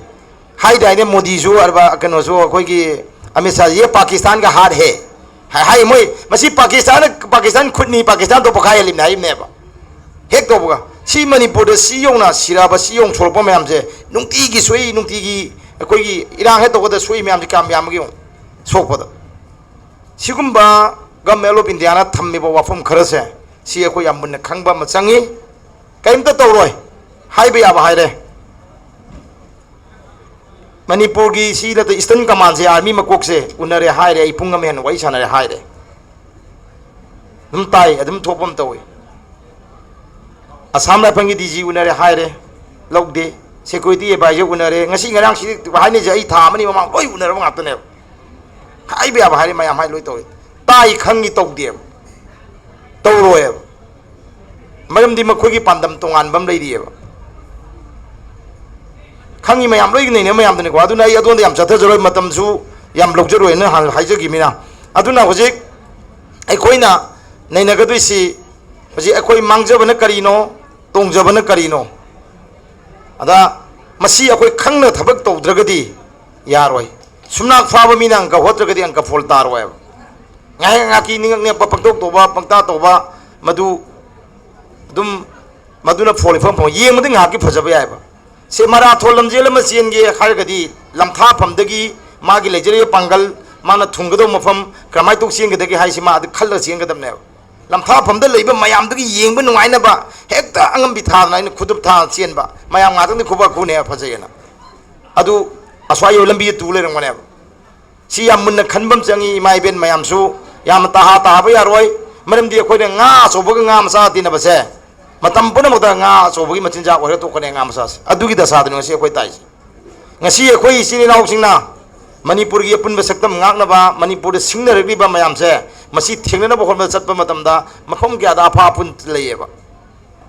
ꯍꯥꯏꯗꯥꯏꯅꯦ ꯃꯣꯗꯤꯁꯨ, ꯑꯔꯕ-, ꯀꯩꯅꯣꯁꯨ, ꯑꯩꯈꯣꯏꯒꯤ ꯑꯃꯤꯠ ꯁꯥꯍ, "ꯌꯦ ꯄꯥꯀꯤꯁꯇꯥꯟ ꯀꯥ ꯍꯥꯠ ꯍꯦ" ꯍꯥꯏ, ꯍꯥꯏ ꯃꯣꯏ꯫ ꯃꯁꯤ ꯄꯥꯀꯤꯁꯇꯥꯟꯅ, ꯄꯥꯀꯤꯁꯇꯥꯟ ꯈꯨꯠꯅꯤ, ꯄꯥꯀꯤꯁꯇꯥꯟꯗꯣ ꯄꯣꯈꯥꯏꯍꯜꯂꯤꯕꯅꯦ ꯍꯥꯏꯔꯤꯕꯅꯦꯕ꯫ ꯍꯦꯛ ꯇꯧꯕꯒ ꯁꯤ ꯃꯅꯤꯄꯨꯔꯗ ꯁꯤ ꯌꯧꯅ ꯁꯤꯔꯛꯑꯕ, ꯁꯤ ꯌꯧꯅ ꯁꯣꯛꯂꯛꯄ ꯃꯌꯥꯝꯁꯦ, ꯅꯨꯡꯇꯤꯒꯤ ꯁꯣꯛꯏ, ꯅꯨꯡꯇꯤꯒꯤ ꯑꯩꯈꯣꯏꯒꯤ ꯏꯔꯥꯡ ꯍꯦꯛ ꯇꯧꯕꯗ ꯁꯣꯛꯏ ꯃꯌꯥꯝꯁꯦ ꯀꯌꯥꯝ ꯌꯥꯝꯕꯒꯦ ꯌꯦꯡꯉꯨ, ꯁꯣꯛꯄꯗ꯫ ꯁꯤꯒꯨꯝꯕ Government of Indiaꯅ ꯊꯝꯃꯤꯕ ꯋꯥꯐꯝ ꯈꯔꯁꯦ ꯁꯤ ꯑꯩꯈꯣꯏ ꯌꯥꯝ ꯃꯨꯟꯅ ꯈꯪꯕ ꯑꯃ ꯆꯪꯉꯤ꯫ ꯀꯔꯤꯝꯇ ꯇꯧꯔꯣꯏ ꯍꯥꯏꯕ ꯌꯥꯕ ꯍꯥꯏꯔꯦ꯫ ꯃꯅꯤꯄꯨꯔꯒꯤ ꯁꯤ ꯅꯠꯇ Eastern Command ꯁꯦ, army ꯃꯀꯣꯛꯁꯦ ꯎꯅꯔꯦ ꯍꯥꯏꯔꯦ, ꯑꯩ ꯄꯨꯡ ꯑꯃ ꯍꯦꯟꯅ ꯋꯥꯔꯤ ꯁꯥꯟꯅꯔꯦ ꯍꯥꯏꯔꯦ꯫ ꯑꯗꯨꯝ ꯇꯥꯏ, ꯑꯗꯨꯝ ꯊꯣꯛꯄ ꯑꯃ ꯇꯧꯏ꯫ Assam Rifle ꯒꯤ D G ꯎꯅꯔꯦ ꯍꯥꯏꯔꯦ, ꯂꯧꯗꯦ꯫ Security advisor ꯎꯅꯔꯦ, ꯉꯁꯤ ꯉꯔꯥꯡ ꯁꯤ ꯍꯥꯏꯅꯩꯁꯦ ꯑꯩ ꯊꯥ ꯑꯃꯅꯤ ꯃꯃꯥꯡ ꯂꯣꯏ ꯎꯅꯔꯕ ꯉꯥꯛꯇꯅꯦꯕ꯫ ꯍꯥꯏꯕ ꯌꯥꯕ ꯍꯥꯏꯔꯦ, ꯃꯌꯥꯝ ꯍꯥꯏ ꯂꯣꯏ ꯇꯧꯏ꯫ ꯇꯥꯏ ꯈꯪꯉꯤ ꯇꯧꯗꯦꯕ, ꯇꯧꯔꯣꯏꯕ꯫ ꯃꯔꯝꯗꯤ ꯃꯈꯣꯏꯒꯤ ꯄꯥꯟꯗꯝ ꯇꯣꯉꯥꯟꯕ ꯑꯃ ꯂꯩꯔꯤꯑꯕ꯫ ꯈꯪꯉꯤ ꯃꯌꯥꯝ ꯂꯣꯏ ꯅꯩꯅꯕ ꯃꯌꯥꯝꯗꯨꯅꯤꯀꯣ꯫ ꯑꯗꯨꯅ ꯑꯩ ꯑꯗꯣꯝꯗ ꯌꯥꯝ ꯆꯠꯊꯖꯔꯣꯏ, ꯃꯇꯝꯁꯨ ꯌꯥꯝ ꯂꯧꯖꯔꯣꯏꯅ ꯍꯥꯟꯅ ꯍꯥꯏꯖꯈꯤꯕꯅꯤꯅ꯫ ꯑꯗꯨꯅ ꯍꯧꯖꯤꯛ ꯑꯩꯈꯣꯏꯅ ꯅꯩꯅꯒꯗꯣꯏꯁꯤ ꯍꯧꯖꯤꯛ ꯑꯩꯈꯣꯏ ꯃꯥꯡꯖꯕꯅ ꯀꯔꯤꯅꯣ, ꯇꯣꯡꯖꯕꯅ ꯀꯔꯤꯅꯣ? ꯑꯗ ꯃꯁꯤ ꯑꯩꯈꯣꯏ ꯈꯪꯅ ꯊꯕꯛ ꯇꯧꯗ꯭ꯔꯒꯗꯤ ꯌꯥꯔꯣꯏ꯫ ꯁꯨꯝꯅꯥꯛ ꯐꯥꯕ ꯃꯤꯅ ꯑꯪꯀ ꯍꯣꯠꯇ꯭ꯔꯒꯗꯤ ꯑꯪꯀ ꯐꯣꯜ ꯇꯥꯔꯣꯏꯕ꯫ ꯉꯥꯏꯍꯥꯛ ꯉꯥꯏꯍꯥꯛꯀꯤ ꯅꯤꯡꯉꯛ ꯅꯤꯡꯉꯛꯄ, ꯄꯪꯇꯧ ꯇꯧꯕ, ꯄꯪꯇꯥ ꯇꯧꯕ, ꯃꯗꯨ ꯑꯗꯨꯝ, ꯃꯗꯨꯅ ꯐꯣꯜ ꯏꯐꯝ ꯐꯪꯉꯣꯏ꯫ ꯌꯦꯡꯕꯗꯤ ꯉꯥꯏꯍꯥꯛꯀꯤ ꯐꯖꯕ ꯌꯥꯏꯕ꯫ ꯁꯦ ꯃꯔꯥꯊꯣꯟ ꯂꯝꯖꯦꯜ ꯑꯃ ꯆꯦꯟꯒꯦ ꯍꯥꯏꯔꯒꯗꯤ ꯂꯝꯊꯥꯐꯝꯗꯒꯤ ꯃꯥꯒꯤ ꯂꯩꯖꯔꯤꯕ ꯄꯥꯡꯒꯜ, ꯃꯥꯅ ꯊꯨꯡꯒꯗꯧꯕ ꯃꯐꯝ, ꯀꯔꯝꯍꯥꯏꯅ ꯇꯧ ꯆꯦꯟꯒꯗꯒꯦ ꯍꯥꯏꯁꯤ ꯃꯥ ꯑꯗꯨ ꯈꯜꯂꯒ ꯆꯦꯟꯒꯗꯕꯅꯦꯕ꯫ ꯂꯝꯊꯥꯐꯝꯗ ꯂꯩꯕ ꯃꯌꯥꯝꯗꯨꯒꯤ ꯌꯦꯡꯕ ꯅꯨꯡꯉꯥꯏꯅꯕ ꯍꯦꯛꯇ ꯑꯉꯝꯕꯤ ꯊꯥꯗꯅ ꯑꯩꯅ ꯈꯨꯗꯨꯞ ꯊꯥ ꯆꯦꯟꯕ, ꯃꯌꯥꯝ ꯉꯥꯛꯇꯪꯗꯤ ꯈꯨꯕꯥꯛ ꯈꯨꯅꯦꯕ ꯐꯖꯩꯌꯦꯅ꯫ ꯑꯗꯨ ꯑꯁ꯭ꯋꯥꯏ ꯌꯧ ꯂꯝꯕꯤꯗ ꯇꯨ ꯂꯩꯔꯝꯒꯅꯦꯕ꯫ ꯁꯤ ꯌꯥꯝ ꯃꯨꯟꯅ ꯈꯟꯕ ꯑꯃ ꯆꯪꯉꯤ, ꯏꯃꯥ ꯏꯕꯦꯟ ꯃꯌꯥꯝꯁꯨ꯫ ꯌꯥꯝꯅ ꯇꯍꯥ ꯇꯥꯕ ꯌꯥꯔꯣꯏ꯫ ꯃꯔꯝꯗꯤ ꯑꯩꯈꯣꯏꯅ ꯉꯥ ꯑꯆꯧꯕꯒ ꯉꯥ ꯃꯆꯥ ꯇꯤꯟꯅꯕꯁꯦ ꯃꯇꯝ ꯄꯨꯝꯅꯃꯛꯇ ꯉꯥ ꯑꯆꯧꯕꯒꯤ ꯃꯆꯤꯟꯖꯥꯛ ꯑꯣꯏꯔ ꯇꯣꯛꯀꯅꯤ, ꯉꯥ ꯃꯆꯥꯁꯦ꯫ ꯑꯗꯨꯒꯤ ꯗꯁꯥꯗꯨꯅꯤ ꯉꯁꯤ ꯑꯩꯈꯣꯏ ꯇꯥꯏꯁꯦ꯫ ꯉꯁꯤ ꯑꯩꯈꯣꯏ ꯏꯆꯤꯜ ꯏꯅꯥꯎꯁꯤꯡꯅ ꯃꯅꯤꯄꯨꯔꯒꯤ ꯑꯄꯨꯟꯕ ꯁꯛꯇꯝ ꯉꯥꯛꯅꯕ, ꯃꯅꯤꯄꯨꯔꯗ ꯁꯤꯡꯅꯔꯛꯂꯤꯕ ꯃꯌꯥꯝꯁꯦ, ꯃꯁꯤ ꯊꯦꯡꯅꯅꯕ ꯍꯣꯠꯅꯕꯗ ꯆꯠꯄ ꯃꯇꯝꯗ ꯃꯐꯝ ꯀꯌꯥꯗ ꯑꯐ ꯑꯄꯨꯟ ꯂꯩꯌꯦꯕ,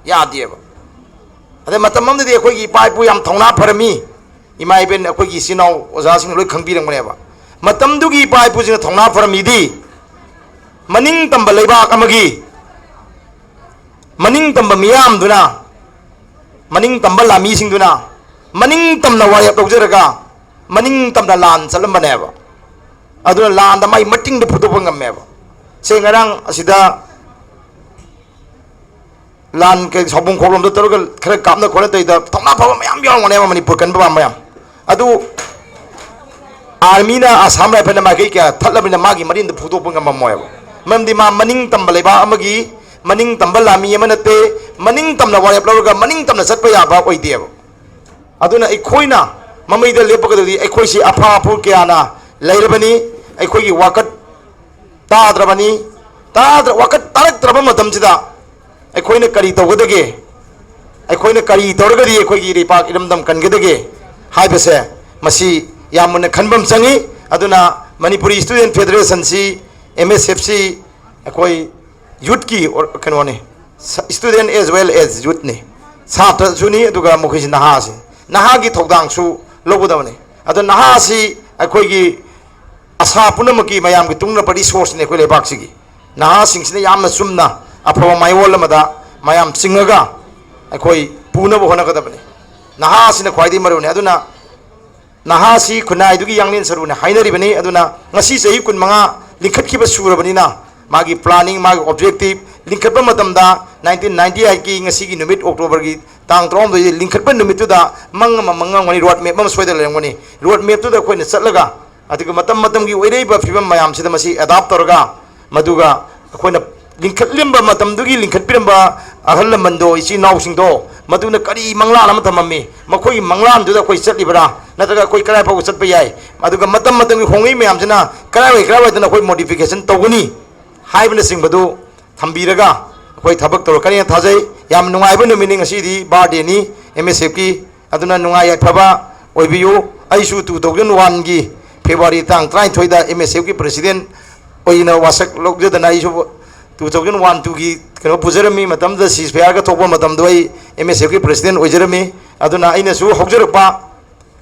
ꯌꯥꯗꯦꯕ꯫ ꯑꯗꯩ ꯃꯇꯝ ꯑꯃꯗꯗꯤ ꯑꯩꯈꯣꯏꯒꯤ ꯏꯄꯥ ꯏꯄꯨ ꯌꯥꯝ ꯊꯧꯅꯥ ꯐꯔꯝꯃꯤ꯫ ꯏꯃꯥ ꯏꯕꯦꯟ ꯑꯩꯈꯣꯏꯒꯤ ꯏꯆꯤꯟ ꯏꯅꯥꯎ ꯑꯣꯖꯥꯁꯤꯡꯅ ꯂꯣꯏ ꯈꯪꯕꯤꯔꯝꯒꯅꯦꯕ꯫ ꯃꯇꯝꯗꯨꯒꯤ ꯏꯄꯥ ꯏꯄꯨꯁꯤꯡꯅ ꯊꯧꯅꯥ ꯐꯔꯝꯃꯤꯗꯤ, ꯃꯅꯤꯡ ꯇꯝꯕ ꯂꯩꯕꯥꯛ ꯑꯃꯒꯤ, ꯃꯅꯤꯡ ꯇꯝꯕ ꯃꯤꯌꯥꯝꯗꯨꯅ, ꯃꯅꯤꯡ ꯇꯝꯕ ꯂꯥꯟꯃꯤꯁꯤꯡꯗꯨꯅ ꯃꯅꯤꯡ ꯇꯝꯅ ꯋꯥꯔꯦꯞ ꯂꯧꯖꯔꯒ ꯃꯅꯤꯡ ꯇꯝꯅ ꯂꯥꯟ ꯆꯠꯂꯝꯕꯅꯦꯕ꯫ ꯑꯗꯨꯅ ꯂꯥꯟꯗ ꯃꯥꯏ ꯃꯇꯤꯡꯗ ꯐꯨꯗꯣꯛꯄ ꯉꯝꯃꯦꯕ꯫ ꯁꯦ ꯉꯔꯥꯡ ꯑꯁꯤꯗ ꯂꯥꯟ ꯀꯩ ꯁꯥꯎꯕꯨꯡ ꯈꯣꯛꯂꯣꯝꯗ ꯇꯧꯔꯒ ꯈꯔ ꯀꯥꯞꯅ ꯈꯣꯠꯅ ꯇꯧꯔꯤꯗ ꯊꯧꯅꯥ ꯐꯕ ꯃꯌꯥꯝ ꯌꯥꯎꯔꯝꯒꯅꯦꯕ, ꯃꯅꯤꯄꯨꯔ ꯀꯟꯕ ꯄꯥꯝꯕ ꯃꯌꯥꯝ꯫ ꯑꯗꯨ army ꯅ Assam Rifle ꯅ ꯃꯥꯏꯀꯩ ꯀꯌꯥ ꯊꯠꯂꯕꯅꯤꯅ ꯃꯥꯒꯤ ꯃꯔꯤꯟꯗ ꯐꯨꯗꯣꯛꯄ ꯉꯝꯃꯝꯃꯣꯏꯕ꯫ ꯃꯔꯝꯗꯤ ꯃꯥ ꯃꯅꯤꯡ ꯇꯝꯕ ꯂꯩꯕꯥꯛ ꯑꯃꯒꯤ ꯃꯅꯤꯡ ꯇꯝꯕ ꯂꯥꯟꯃꯤ ꯑꯃ ꯅꯠꯇꯦ꯫ ꯃꯅꯤꯡ ꯇꯝꯅ ꯋꯥꯔꯦꯞ ꯂꯧꯔꯒ ꯃꯅꯤꯡ ꯇꯝꯅ ꯆꯠꯄ ꯌꯥꯕ ꯑꯣꯏꯗꯦꯕ꯫ ꯑꯗꯨꯅ ꯑꯩꯈꯣꯏꯅ ꯃꯃꯩꯗ ꯂꯦꯞꯄꯒꯗꯤ ꯑꯩꯈꯣꯏꯁꯤ ꯑꯐꯥ ꯑꯐꯨ ꯀꯌꯥꯅ ꯂꯩꯔꯕꯅꯤ꯫ ꯑꯩꯈꯣꯏꯒꯤ ꯋꯥꯀꯠ ꯇꯥꯗ꯭ꯔꯕꯅꯤ꯫ ꯇꯥꯗ꯭ꯔ ꯋꯥꯀꯠ ꯇꯥꯔꯛꯇ꯭ꯔꯕ ꯃꯇꯝꯁꯤꯗ ꯑꯩꯈꯣꯏꯅ ꯀꯔꯤ ꯇꯧꯒꯗꯒꯦ? ꯑꯩꯈꯣꯏꯅ ꯀꯔꯤ ꯇꯧꯔꯒꯗꯤ ꯑꯩꯈꯣꯏꯒꯤ ꯏꯔꯩꯄꯥꯛ ꯏꯔꯝꯗꯝ ꯀꯟꯒꯗꯒꯦ ꯍꯥꯏꯕꯁꯦ, ꯃꯁꯤ ꯌꯥꯝ ꯃꯨꯟꯅ ꯈꯟꯕ ꯑꯃ ꯆꯪꯉꯤ꯫ ꯑꯗꯨꯅ ꯃꯅꯤꯄꯨꯔꯤ ꯁ꯭ꯇꯨꯗꯦꯟ ꯐꯦꯗꯔꯦꯁꯟꯁꯤ, ꯑꯦꯝ ꯑꯦꯁ ꯑꯦꯐꯁꯤ, ꯑꯩꯈꯣꯏ ꯌꯨꯠꯀꯤ ꯑꯣꯔ-, ꯀꯩꯅꯣꯅꯤ, student as well as youthꯅꯤ, ꯁꯥꯇ꯭ꯔꯁꯨꯅꯤ, ꯑꯗꯨꯒ ꯃꯈꯣꯏꯁꯤ ꯅꯍꯥꯁꯤ, ꯅꯍꯥꯒꯤ ꯊꯧꯗꯥꯡꯁꯨ ꯂꯧꯒꯗꯕꯅꯤ꯫ ꯑꯗꯣ ꯅꯍꯥꯁꯤ ꯑꯩꯈꯣꯏꯒꯤ ꯑꯁꯥ ꯄꯨꯝꯅꯃꯛꯀꯤ ꯃꯌꯥꯝꯒꯤ ꯇꯨꯡꯂꯝꯕ resourceꯅꯤ ꯑꯩꯈꯣꯏ ꯂꯩꯕꯥꯛꯁꯤꯒꯤ꯫ ꯅꯍꯥꯁꯤꯡꯁꯤꯅ ꯌꯥꯝꯅ ꯆꯨꯝꯅ ꯑꯐꯕ ꯃꯥꯏꯑꯣꯟ ꯑꯃꯗ ꯃꯌꯥꯝ ꯆꯤꯡꯉꯒ ꯑꯩꯈꯣꯏ ꯄꯨꯅꯕ ꯍꯣꯠꯅꯒꯗꯕꯅꯤ꯫ ꯅꯍꯥꯁꯤꯅ ꯈ꯭ꯋꯥꯏꯗꯒꯤ ꯃꯔꯨꯅꯤ꯫ ꯑꯗꯨꯅ ꯅꯍꯥꯁꯤ ꯈꯨꯟꯅꯥꯏꯗꯨꯒꯤ ꯌꯥꯡꯂꯦꯟ ꯁꯔꯨꯅꯤ ꯍꯥꯏꯅꯔꯤꯕꯅꯤ꯫ ꯑꯗꯨꯅ ꯉꯁꯤ ꯆꯍꯤ ꯀꯨꯟꯃꯉꯥ ꯂꯤꯡꯈꯠꯈꯤꯕ ꯁꯨꯔꯕꯅꯤꯅ, ꯃꯥꯒꯤ planning, ꯃꯥꯒꯤ objective ꯂꯤꯡꯈꯠꯄ ꯃꯇꯝꯗ, nineteen ninety eightꯀꯤ ꯉꯁꯤꯒꯤ ꯅꯨꯃꯤꯠ, Octoberꯒꯤ ꯇꯥꯡ ꯇꯔꯥꯍꯨꯝꯗꯣꯏ ꯂꯤꯡꯈꯠꯄ ꯅꯨꯃꯤꯠꯇꯨꯗ ꯃꯪ ꯑꯃ ꯃꯪꯉꯝꯒꯅꯤ, road map ꯑꯃ ꯁꯣꯏꯗꯅ ꯂꯩꯔꯝꯒꯅꯤ꯫ Road mapꯇꯨꯗ ꯑꯩꯈꯣꯏꯅ ꯆꯠꯂꯒ, ꯑꯗꯨꯒ ꯃꯇꯝ ꯃꯇꯝꯒꯤ ꯑꯣꯏꯔꯛꯏꯕ ꯐꯤꯕꯝ ꯃꯌꯥꯝꯁꯤꯗ ꯃꯁꯤ adapt ꯇꯧꯔꯒ, ꯃꯗꯨꯒ ꯑꯩꯈꯣꯏꯅ ꯂꯤꯡꯈꯠꯂꯝꯕ ꯃꯇꯝꯗꯨꯒꯤ ꯂꯤꯡꯈꯠꯄꯤꯔꯝꯕ ꯑꯍꯜ ꯂꯃꯟꯗꯣ, ꯏꯆꯤꯜ ꯏꯅꯥꯎꯁꯤꯡꯗꯣ, ꯃꯗꯨꯅ ꯀꯔꯤ ꯃꯪꯂꯥꯟ ꯑꯃ ꯊꯝꯃꯝꯃꯤ, ꯃꯈꯣꯏꯒꯤ ꯃꯪꯂꯥꯟꯗꯨꯗ ꯑꯩꯈꯣꯏ ꯆꯠꯂꯤꯕ꯭ꯔꯥ, ꯅꯠꯇ꯭ꯔꯒ ꯑꯩꯈꯣꯏ ꯀꯗꯥꯏ ꯐꯥꯎꯕ ꯆꯠꯄ ꯌꯥꯏ, ꯑꯗꯨꯒ ꯃꯇꯝ ꯃꯇꯝꯒꯤ ꯍꯣꯡꯂꯛꯏ ꯃꯌꯥꯝꯁꯤꯅ ꯀꯗꯥꯏꯋꯥꯏ ꯀꯗꯥꯏꯋꯥꯏꯗꯅ ꯑꯩꯈꯣꯏ modification ꯇꯧꯒꯅꯤ ꯍꯥꯏꯕꯅꯆꯤꯡꯕꯗꯨ ꯊꯝꯕꯤꯔꯒ ꯑꯩꯈꯣꯏ ꯊꯕꯛ ꯇꯧꯔꯛꯀꯅꯤꯅ ꯊꯥꯖꯩ꯫ ꯌꯥꯝ ꯅꯨꯡꯉꯥꯏꯕ ꯅꯨꯃꯤꯠꯅꯤ ꯉꯁꯤꯗꯤ, birthdayꯅꯤ ꯑꯦꯝ ꯑꯦꯁ ꯑꯦꯐꯀꯤ꯫ ꯑꯗꯨꯅ ꯅꯨꯡꯉꯥꯏ ꯌꯥꯏꯐꯕ ꯑꯣꯏꯕꯤꯌꯨ꯫ ꯑꯩꯁꯨ two thousand oneꯒꯤ February ꯇꯥꯡ ꯇꯔꯥꯅꯤꯊꯣꯏꯗ ꯑꯦꯝ ꯑꯦꯁ ꯑꯦꯐꯀꯤ president ꯑꯣꯏꯅ ꯋꯥꯁꯛ ꯂꯧꯖꯗꯅ, ꯑꯩꯁꯨ two thousand one twoꯒꯤ ꯀꯩꯅꯣ ꯄꯨꯖꯔꯝꯃꯤ꯫ ꯃꯇꯝꯗꯨꯗ ceasefireꯒ ꯊꯣꯛꯄ ꯃꯇꯝꯗꯣ ꯑꯩ ꯑꯦꯝ ꯑꯦꯁ ꯑꯦꯐꯀꯤ president ꯑꯣꯏꯖꯔꯝꯃꯤ꯫ ꯑꯗꯨꯅ ꯑꯩꯅꯁꯨ ꯍꯧꯖꯔꯛꯄ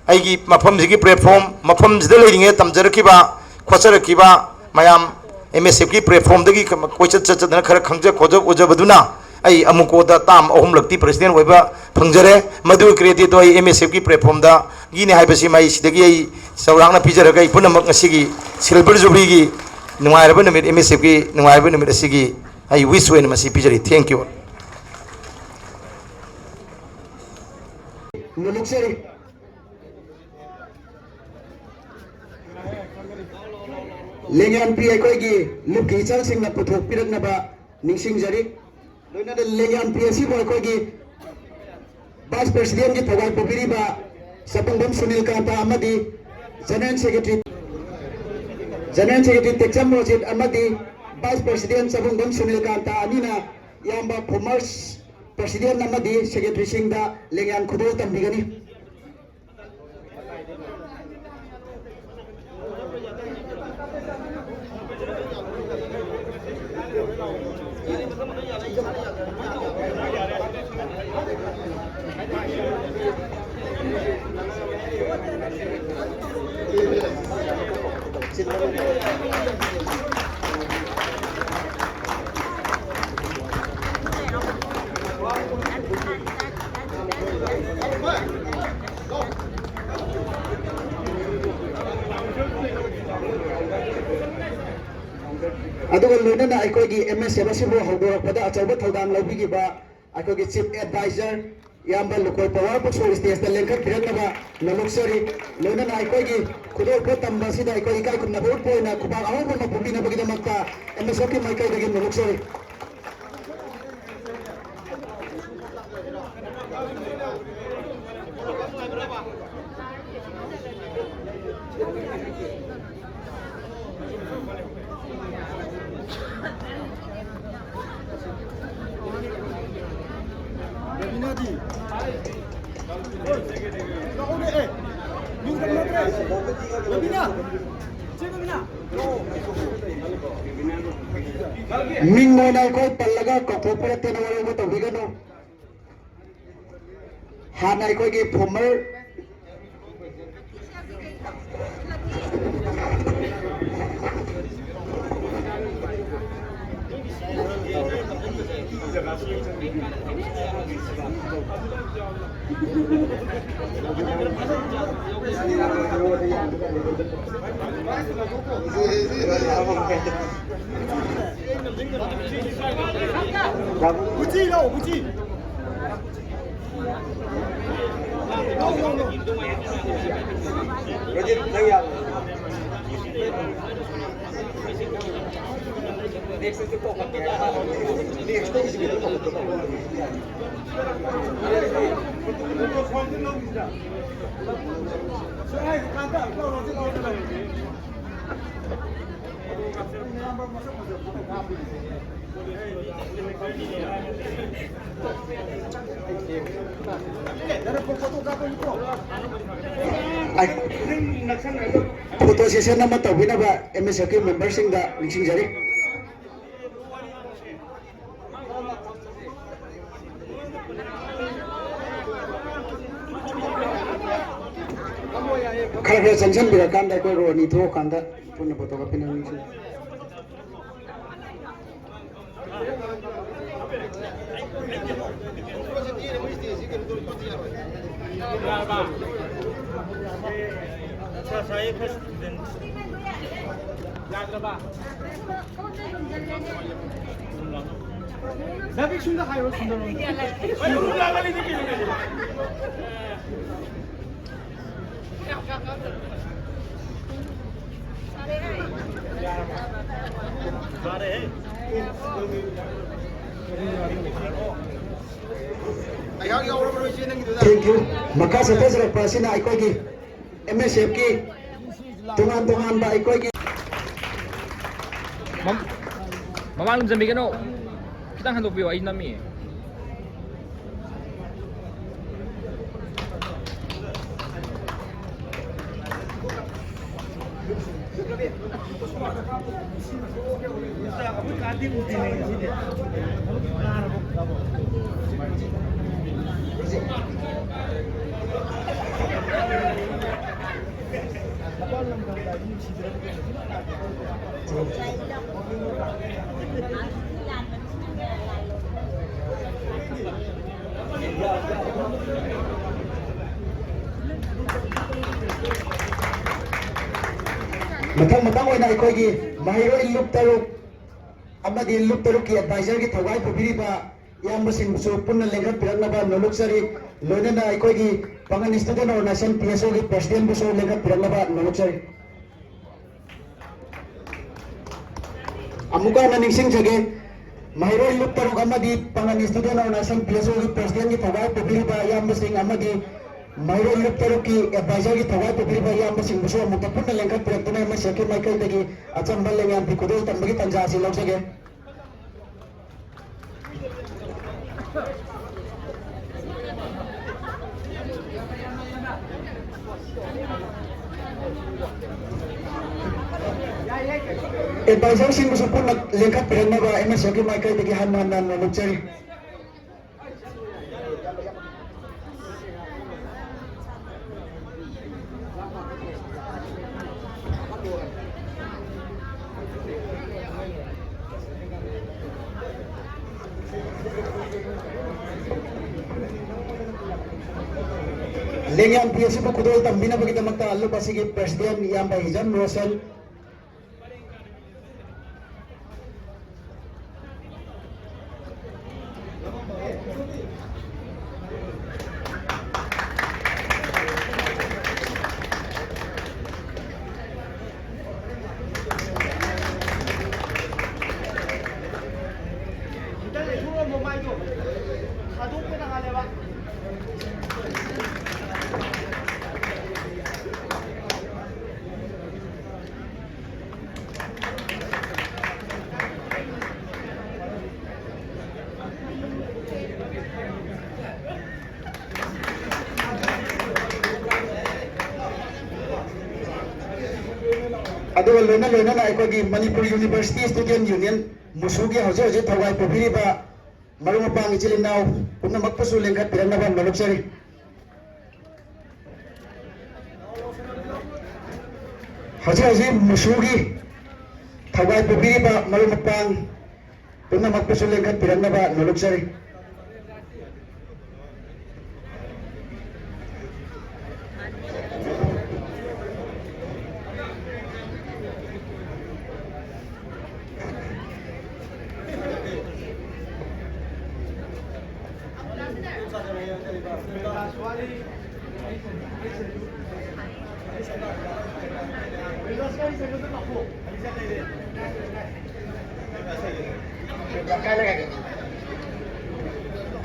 ꯑꯩꯒꯤ ꯃꯐꯝꯁꯤꯒꯤ platform, ꯃꯐꯝꯁꯤꯗ ꯂꯩꯔꯤꯉꯩ ꯇꯝꯖꯔꯛꯈꯤꯕ, ꯈꯣꯠꯆꯔꯛꯈꯤꯕ ꯃꯌꯥꯝ ꯑꯦꯝ ꯑꯦꯁ ꯑꯦꯐꯀꯤ platformꯗꯒꯤ ꯀꯣꯏꯆꯠ ꯆꯠꯆꯗꯅ ꯈꯔ ꯈꯪꯖ ꯈꯣꯠꯆ ꯎꯖꯕꯗꯨꯅ ꯑꯩ ꯑꯃꯨꯛꯀꯣꯗ term ꯑꯍꯨꯝꯂꯛꯇꯤ president ꯑꯣꯏꯕ ꯐꯪꯖꯔꯦ꯫ ꯃꯗꯨꯒꯤ creditꯇꯣ ꯑꯩ ꯑꯦꯝ ꯑꯦꯁ ꯑꯦꯐꯀꯤ platformꯗꯒꯤꯅꯤ ꯍꯥꯏꯕꯁꯤꯃ ꯑꯩ ꯁꯤꯗꯒꯤ ꯑꯩ ꯆꯥꯎꯔꯥꯛꯅ ꯄꯤꯖꯔꯒ, ꯑꯩ ꯄꯨꯝꯅꯃꯛ ꯉꯁꯤꯒꯤ silver jubileeꯒꯤ ꯅꯨꯡꯉꯥꯏꯔꯕ ꯅꯨꯃꯤꯠ, ꯑꯦꯝ ꯑꯦꯁ ꯑꯦꯐꯀꯤ ꯅꯨꯡꯉꯥꯏꯔꯕ ꯅꯨꯃꯤꯠ ꯑꯁꯤꯒꯤ ꯑꯩ wish ꯑꯣꯏꯅ ꯃꯁꯤ ꯄꯤꯖꯔꯤ꯫ Thank you꯫ ꯅꯣꯂꯨꯛꯆꯔꯤ꯫ ꯂꯦꯡꯌꯥꯟꯄꯤ ꯑꯩꯈꯣꯏꯒꯤ ꯂꯨꯞꯀꯤ ꯏꯆꯜꯁꯤꯡꯅ ꯄꯨꯊꯣꯛꯄꯤꯔꯛꯅꯕ ꯅꯤꯡꯁꯤꯡꯖꯔꯤ꯫ ꯂꯣꯏꯅꯅ ꯂꯦꯡꯌꯥꯟ ꯐꯤ ꯑꯁꯤꯕꯨ ꯑꯩꯈꯣꯏꯒꯤ Vice Presidentꯀꯤ ꯊꯧꯒꯜ ꯄꯨꯕꯤꯔꯤꯕ ꯆꯕꯨꯡꯕꯝ ꯁꯨꯅꯤꯜ ꯀꯥꯟꯇ ꯑꯃꯗꯤ General Secretary, General Secretary ꯇꯦꯛꯆꯝ Rojit ꯑꯃꯗꯤ Vice President ꯆꯕꯨꯡꯕꯝ ꯁꯨꯅꯤꯜ ꯀꯥꯟꯇ ꯑꯅꯤꯅ ꯏꯌꯥꯝꯕ former President ꯑꯃꯗꯤ Secretaryꯁꯤꯡꯗ ꯂꯦꯡꯌꯥꯟ ꯈꯨꯗꯣꯜ ꯇꯝꯕꯤꯒꯅꯤ꯫ ꯑꯗꯨꯒ ꯂꯣꯏꯅꯅ ꯑꯩꯈꯣꯏꯒꯤ M S F ꯑꯁꯤꯕꯨ ꯍꯧꯗꯣꯔꯛꯄꯗ ꯑꯆꯧꯕ ꯊꯧꯗꯥꯡ ꯂꯧꯕꯤꯈꯤꯕ ꯑꯩꯈꯣꯏꯒꯤ Chief Advisor ꯏꯌꯥꯝꯕ ꯂꯨꯀꯣꯏ ꯄꯋꯥꯔ ꯕꯨꯛꯁꯨ stageꯇ ꯂꯦꯡꯈꯠꯄꯤꯔꯛꯅꯕ ꯅꯣꯂꯨꯛꯆꯔꯤ꯫ ꯂꯣꯏꯅꯅ ꯑꯩꯈꯣꯏꯒꯤ ꯈꯨꯗꯣꯜꯄꯣꯠ ꯇꯝꯕ ꯑꯁꯤꯗ ꯑꯩꯈꯣꯏ ꯏꯀꯥꯏ ꯈꯨꯝꯅꯕ ꯎꯠꯄ ꯑꯣꯏꯅ ꯈꯨꯄꯥꯛ ꯑꯍꯧꯕ ꯑꯃ ꯄꯨꯕꯤꯅꯕꯒꯤꯗꯃꯛꯇ M S Fꯀꯤ ꯃꯥꯏꯀꯩꯗꯒꯤ ꯅꯣꯂꯨꯛꯆꯔꯤ꯫ ꯃꯤꯡ ꯑꯣꯏꯅ ꯑꯩꯈꯣꯏ ꯄꯜꯂꯒ ꯀꯧꯊꯣꯛꯄ ꯅꯠꯇꯦꯅ ꯋꯥꯔꯧꯕ ꯇꯧꯕꯤꯒꯅꯨ꯫ ꯍꯥꯟꯅ ꯑꯩꯈꯣꯏꯒꯤ former ꯐꯣꯇꯣ ꯁꯦꯁꯟ ꯑꯃ ꯇꯧꯕꯤꯅꯕ ꯑꯦꯝ ꯑꯦꯁ ꯑꯦꯐꯀꯤ ꯃꯦꯝꯕꯔꯁꯤꯡꯗ ꯅꯤꯡꯁꯤꯡꯖꯔꯤ꯫ ꯈꯔ ꯈꯔ ꯆꯪꯁꯤꯟꯕꯤꯔꯀꯥꯟꯗ ꯑꯩꯈꯣꯏ ꯔꯣ ꯑꯅꯤ ꯊꯣꯛꯑꯀꯥꯟꯗ ꯄꯨꯟꯅ ꯐꯣꯇꯣ ꯀꯥꯞꯄꯤꯅꯕ ꯅꯤꯡꯁꯤꯡꯖꯔꯤ꯫ Thank you. ꯃꯈꯥ ꯆꯠꯊꯖꯔꯛꯄ ꯑꯁꯤꯅ ꯑꯩꯈꯣꯏꯒꯤ ꯑꯦꯝ ꯑꯦꯁ ꯑꯦꯐꯀꯤ ꯇꯣꯉꯥꯟ ꯇꯣꯉꯥꯟꯕ ꯑꯩꯈꯣꯏꯒꯤ ꯃꯝ-, ꯃꯃꯥꯡ ꯂꯨꯝꯖꯟꯕꯤꯒꯅꯣ꯫ ꯈꯤꯇꯪ ꯍꯟꯗꯣꯛꯄꯤꯌꯣ, ꯑꯩ ꯅꯝꯃꯤ꯫ ꯃꯊꯪ ꯃꯊꯪ ꯑꯣꯏꯅ ꯑꯩꯈꯣꯏꯒꯤ ꯃꯍꯩꯔꯣꯏ ꯂꯨꯞ ꯇꯔꯨꯛ ꯑꯃꯗꯤ ꯂꯨꯞ ꯇꯔꯨꯛꯀꯤ ꯑꯦꯗꯚꯥꯏꯖꯔꯒꯤ ꯊꯧꯒꯥꯏ ꯄꯨꯕꯤꯔꯤꯕ ꯏꯌꯥꯝꯕꯁꯤꯡꯕꯨꯁꯨ ꯄꯨꯟꯅ ꯂꯦꯡꯈꯠꯄꯤꯔꯛꯅꯕ ꯅꯣꯂꯨꯛꯆꯔꯤ꯫ ꯂꯣꯏꯅꯅ ꯑꯩꯈꯣꯏꯒꯤ ꯄꯥꯉꯟ Student Organisation, ꯄꯤ ꯑꯦꯁ ꯑꯣꯒꯤ ꯄ꯭ꯔꯦꯁꯤꯗꯦꯟꯕꯨꯁꯨ ꯂꯦꯡꯈꯠꯄꯤꯔꯛꯅꯕ ꯅꯣꯂꯨꯛꯆꯔꯤ꯫ ꯑꯃꯨꯛꯀ ꯍꯟꯅ ꯅꯤꯡꯁꯤꯡꯖꯒꯦ, ꯃꯍꯩꯔꯣꯏ ꯂꯨꯞ ꯇꯔꯨꯛ ꯑꯃꯗꯤ ꯄꯥꯉꯟ Student Organization, P S O ꯒꯤ President ꯀꯤ ꯊꯧꯒꯥꯏ ꯄꯨꯕꯤꯔꯤꯕ ꯏꯌꯥꯝꯕꯁꯤꯡ ꯑꯃꯗꯤ ꯃꯍꯩꯔꯣꯏ ꯂꯨꯞ ꯇꯔꯨꯛꯀꯤ Advisor ꯒꯤ ꯊꯧꯒꯥꯏ ꯄꯨꯕꯤꯔꯤꯕ ꯏꯌꯥꯝꯕꯁꯤꯡꯕꯨꯁꯨ ꯑꯃꯨꯛꯇ ꯄꯨꯟꯅ ꯂꯦꯡꯈꯠꯄꯤꯔꯛꯇꯨꯅ M S F ꯀꯤ ꯃꯥꯏꯀꯩꯗꯒꯤ ꯑꯆꯝꯕ ꯂꯦꯡꯌꯥꯟ ꯐꯤ ꯈꯨꯗꯣꯜ ꯇꯝꯕꯒꯤ ꯇꯥꯟꯖꯥ ꯑꯁꯤ ꯂꯧꯖꯒꯦ꯫ Advisor ꯁꯤꯡꯕꯨꯁꯨ ꯄꯨꯟꯅ ꯂꯦꯡꯈꯠꯄꯤꯔꯛꯅꯕ M S F ꯀꯤ ꯃꯥꯏꯀꯩꯗꯒꯤ ꯍꯟꯅ ꯍꯟꯅ ꯅꯣꯛꯆꯔꯤ꯫ ꯂꯦꯡꯌꯥꯟ ꯐꯤ ꯑꯁꯤꯕꯨ ꯈꯨꯗꯣꯜ ꯇꯝꯕꯤꯅꯕꯒꯤꯗꯃꯛꯇ ꯂꯨꯞ ꯑꯁꯤꯒꯤ President ꯏꯌꯥꯝꯕ ꯍꯤꯖꯝ ꯔꯣꯁꯟ, ꯑꯗꯨꯒ ꯂꯣꯏꯅ ꯂꯣꯏꯅꯅ ꯑꯩꯈꯣꯏꯒꯤ ꯃꯅꯤꯄꯨꯔ University Student Union, ꯃꯨꯁꯨꯒꯤ ꯍꯧꯖꯤꯛ ꯍꯧꯖꯤꯛ ꯊꯧꯒꯥꯏ ꯄꯨꯕꯤꯔꯤꯕ ꯃꯔꯨꯞ ꯃꯄꯥꯡ ꯏꯆꯤꯜ ꯏꯅꯥꯎ ꯄꯨꯝꯅꯃꯛꯄꯨꯁꯨ ꯂꯦꯡꯈꯠꯄꯤꯔꯛꯅꯕ ꯅꯣꯂꯨꯛꯆꯔꯤ꯫ ꯍꯧꯖꯤꯛ ꯍꯧꯖꯤꯛ ꯃꯨꯁꯨꯒꯤ ꯊꯧꯒꯥꯏ ꯄꯨꯕꯤꯔꯤꯕ ꯃꯔꯨꯞ ꯃꯄꯥꯡ ꯄꯨꯝꯅꯃꯛꯄꯨꯁꯨ ꯂꯦꯡꯈꯠꯄꯤꯔꯛꯅꯕ ꯅꯣꯂꯨꯛꯆꯔꯤ꯫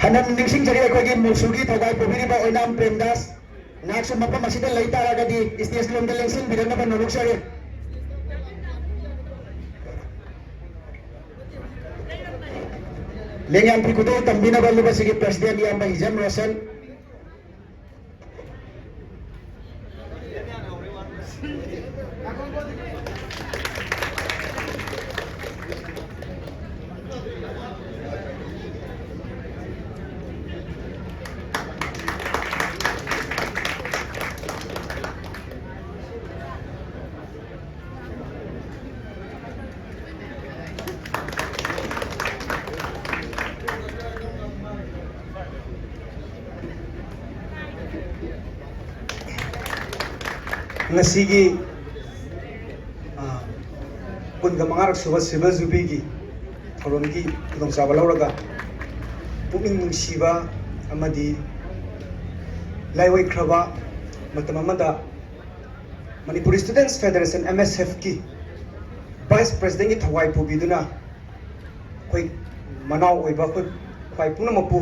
ꯍꯟꯅ ꯅꯤꯡꯁꯤꯡꯖꯔꯤ ꯑꯩꯈꯣꯏꯒꯤ ꯃꯨꯁꯨꯒꯤ ꯊꯧꯒꯥꯏ ꯄꯨꯕꯤꯔꯤꯕ ꯑꯣꯏꯅꯥꯝ ꯄ꯭ꯔꯦꯝꯗꯥꯁ꯫ ꯉꯥꯏꯍꯥꯛꯁꯨ ꯃꯐꯝ ꯑꯁꯤꯗ ꯂꯩ ꯇꯥꯔꯒꯗꯤ stage ꯂꯣꯝꯗ ꯂꯦꯡꯁꯤꯟꯕꯤꯔꯛꯅꯕ ꯅꯣꯂꯨꯛꯆꯔꯤ꯫ ꯂꯦꯡꯌꯥꯟ ꯐꯤ ꯈꯨꯗꯣꯜ ꯇꯝꯕꯤꯅꯕ ꯂꯨꯞ ꯑꯁꯤꯒꯤ president ꯏꯌꯥꯝꯕ ꯍꯤꯖꯝ ꯔꯣꯁꯟ꯫ ꯉꯁꯤꯒꯤ, ꯑ, ꯀꯨꯟꯒ ꯃꯉꯥꯔꯛ ꯁꯨꯕ Silver Jubilee ꯒꯤ ꯊꯧꯔꯝꯒꯤ ꯈꯨꯗꯣꯡꯆꯥꯕ ꯂꯧꯔꯒ, ꯄꯨꯛꯅꯤꯡ ꯅꯨꯡꯁꯤꯕ ꯑꯃꯗꯤ ꯂꯥꯏꯑꯣꯏꯈ꯭ꯔꯕ ꯃꯇꯝ ꯑꯃꯗ Manipur Students Federation, M S F ꯀꯤ vice president ꯀꯤ ꯊꯧꯋꯥꯏ ꯄꯨꯕꯤꯗꯨꯅ, ꯑꯩꯈꯣꯏ ꯃꯅꯥꯎ ꯑꯣꯏꯕ ꯑꯩꯈꯣꯏ ꯈ꯭ꯋꯥꯏ ꯄꯨꯝꯅꯃꯛꯄꯨ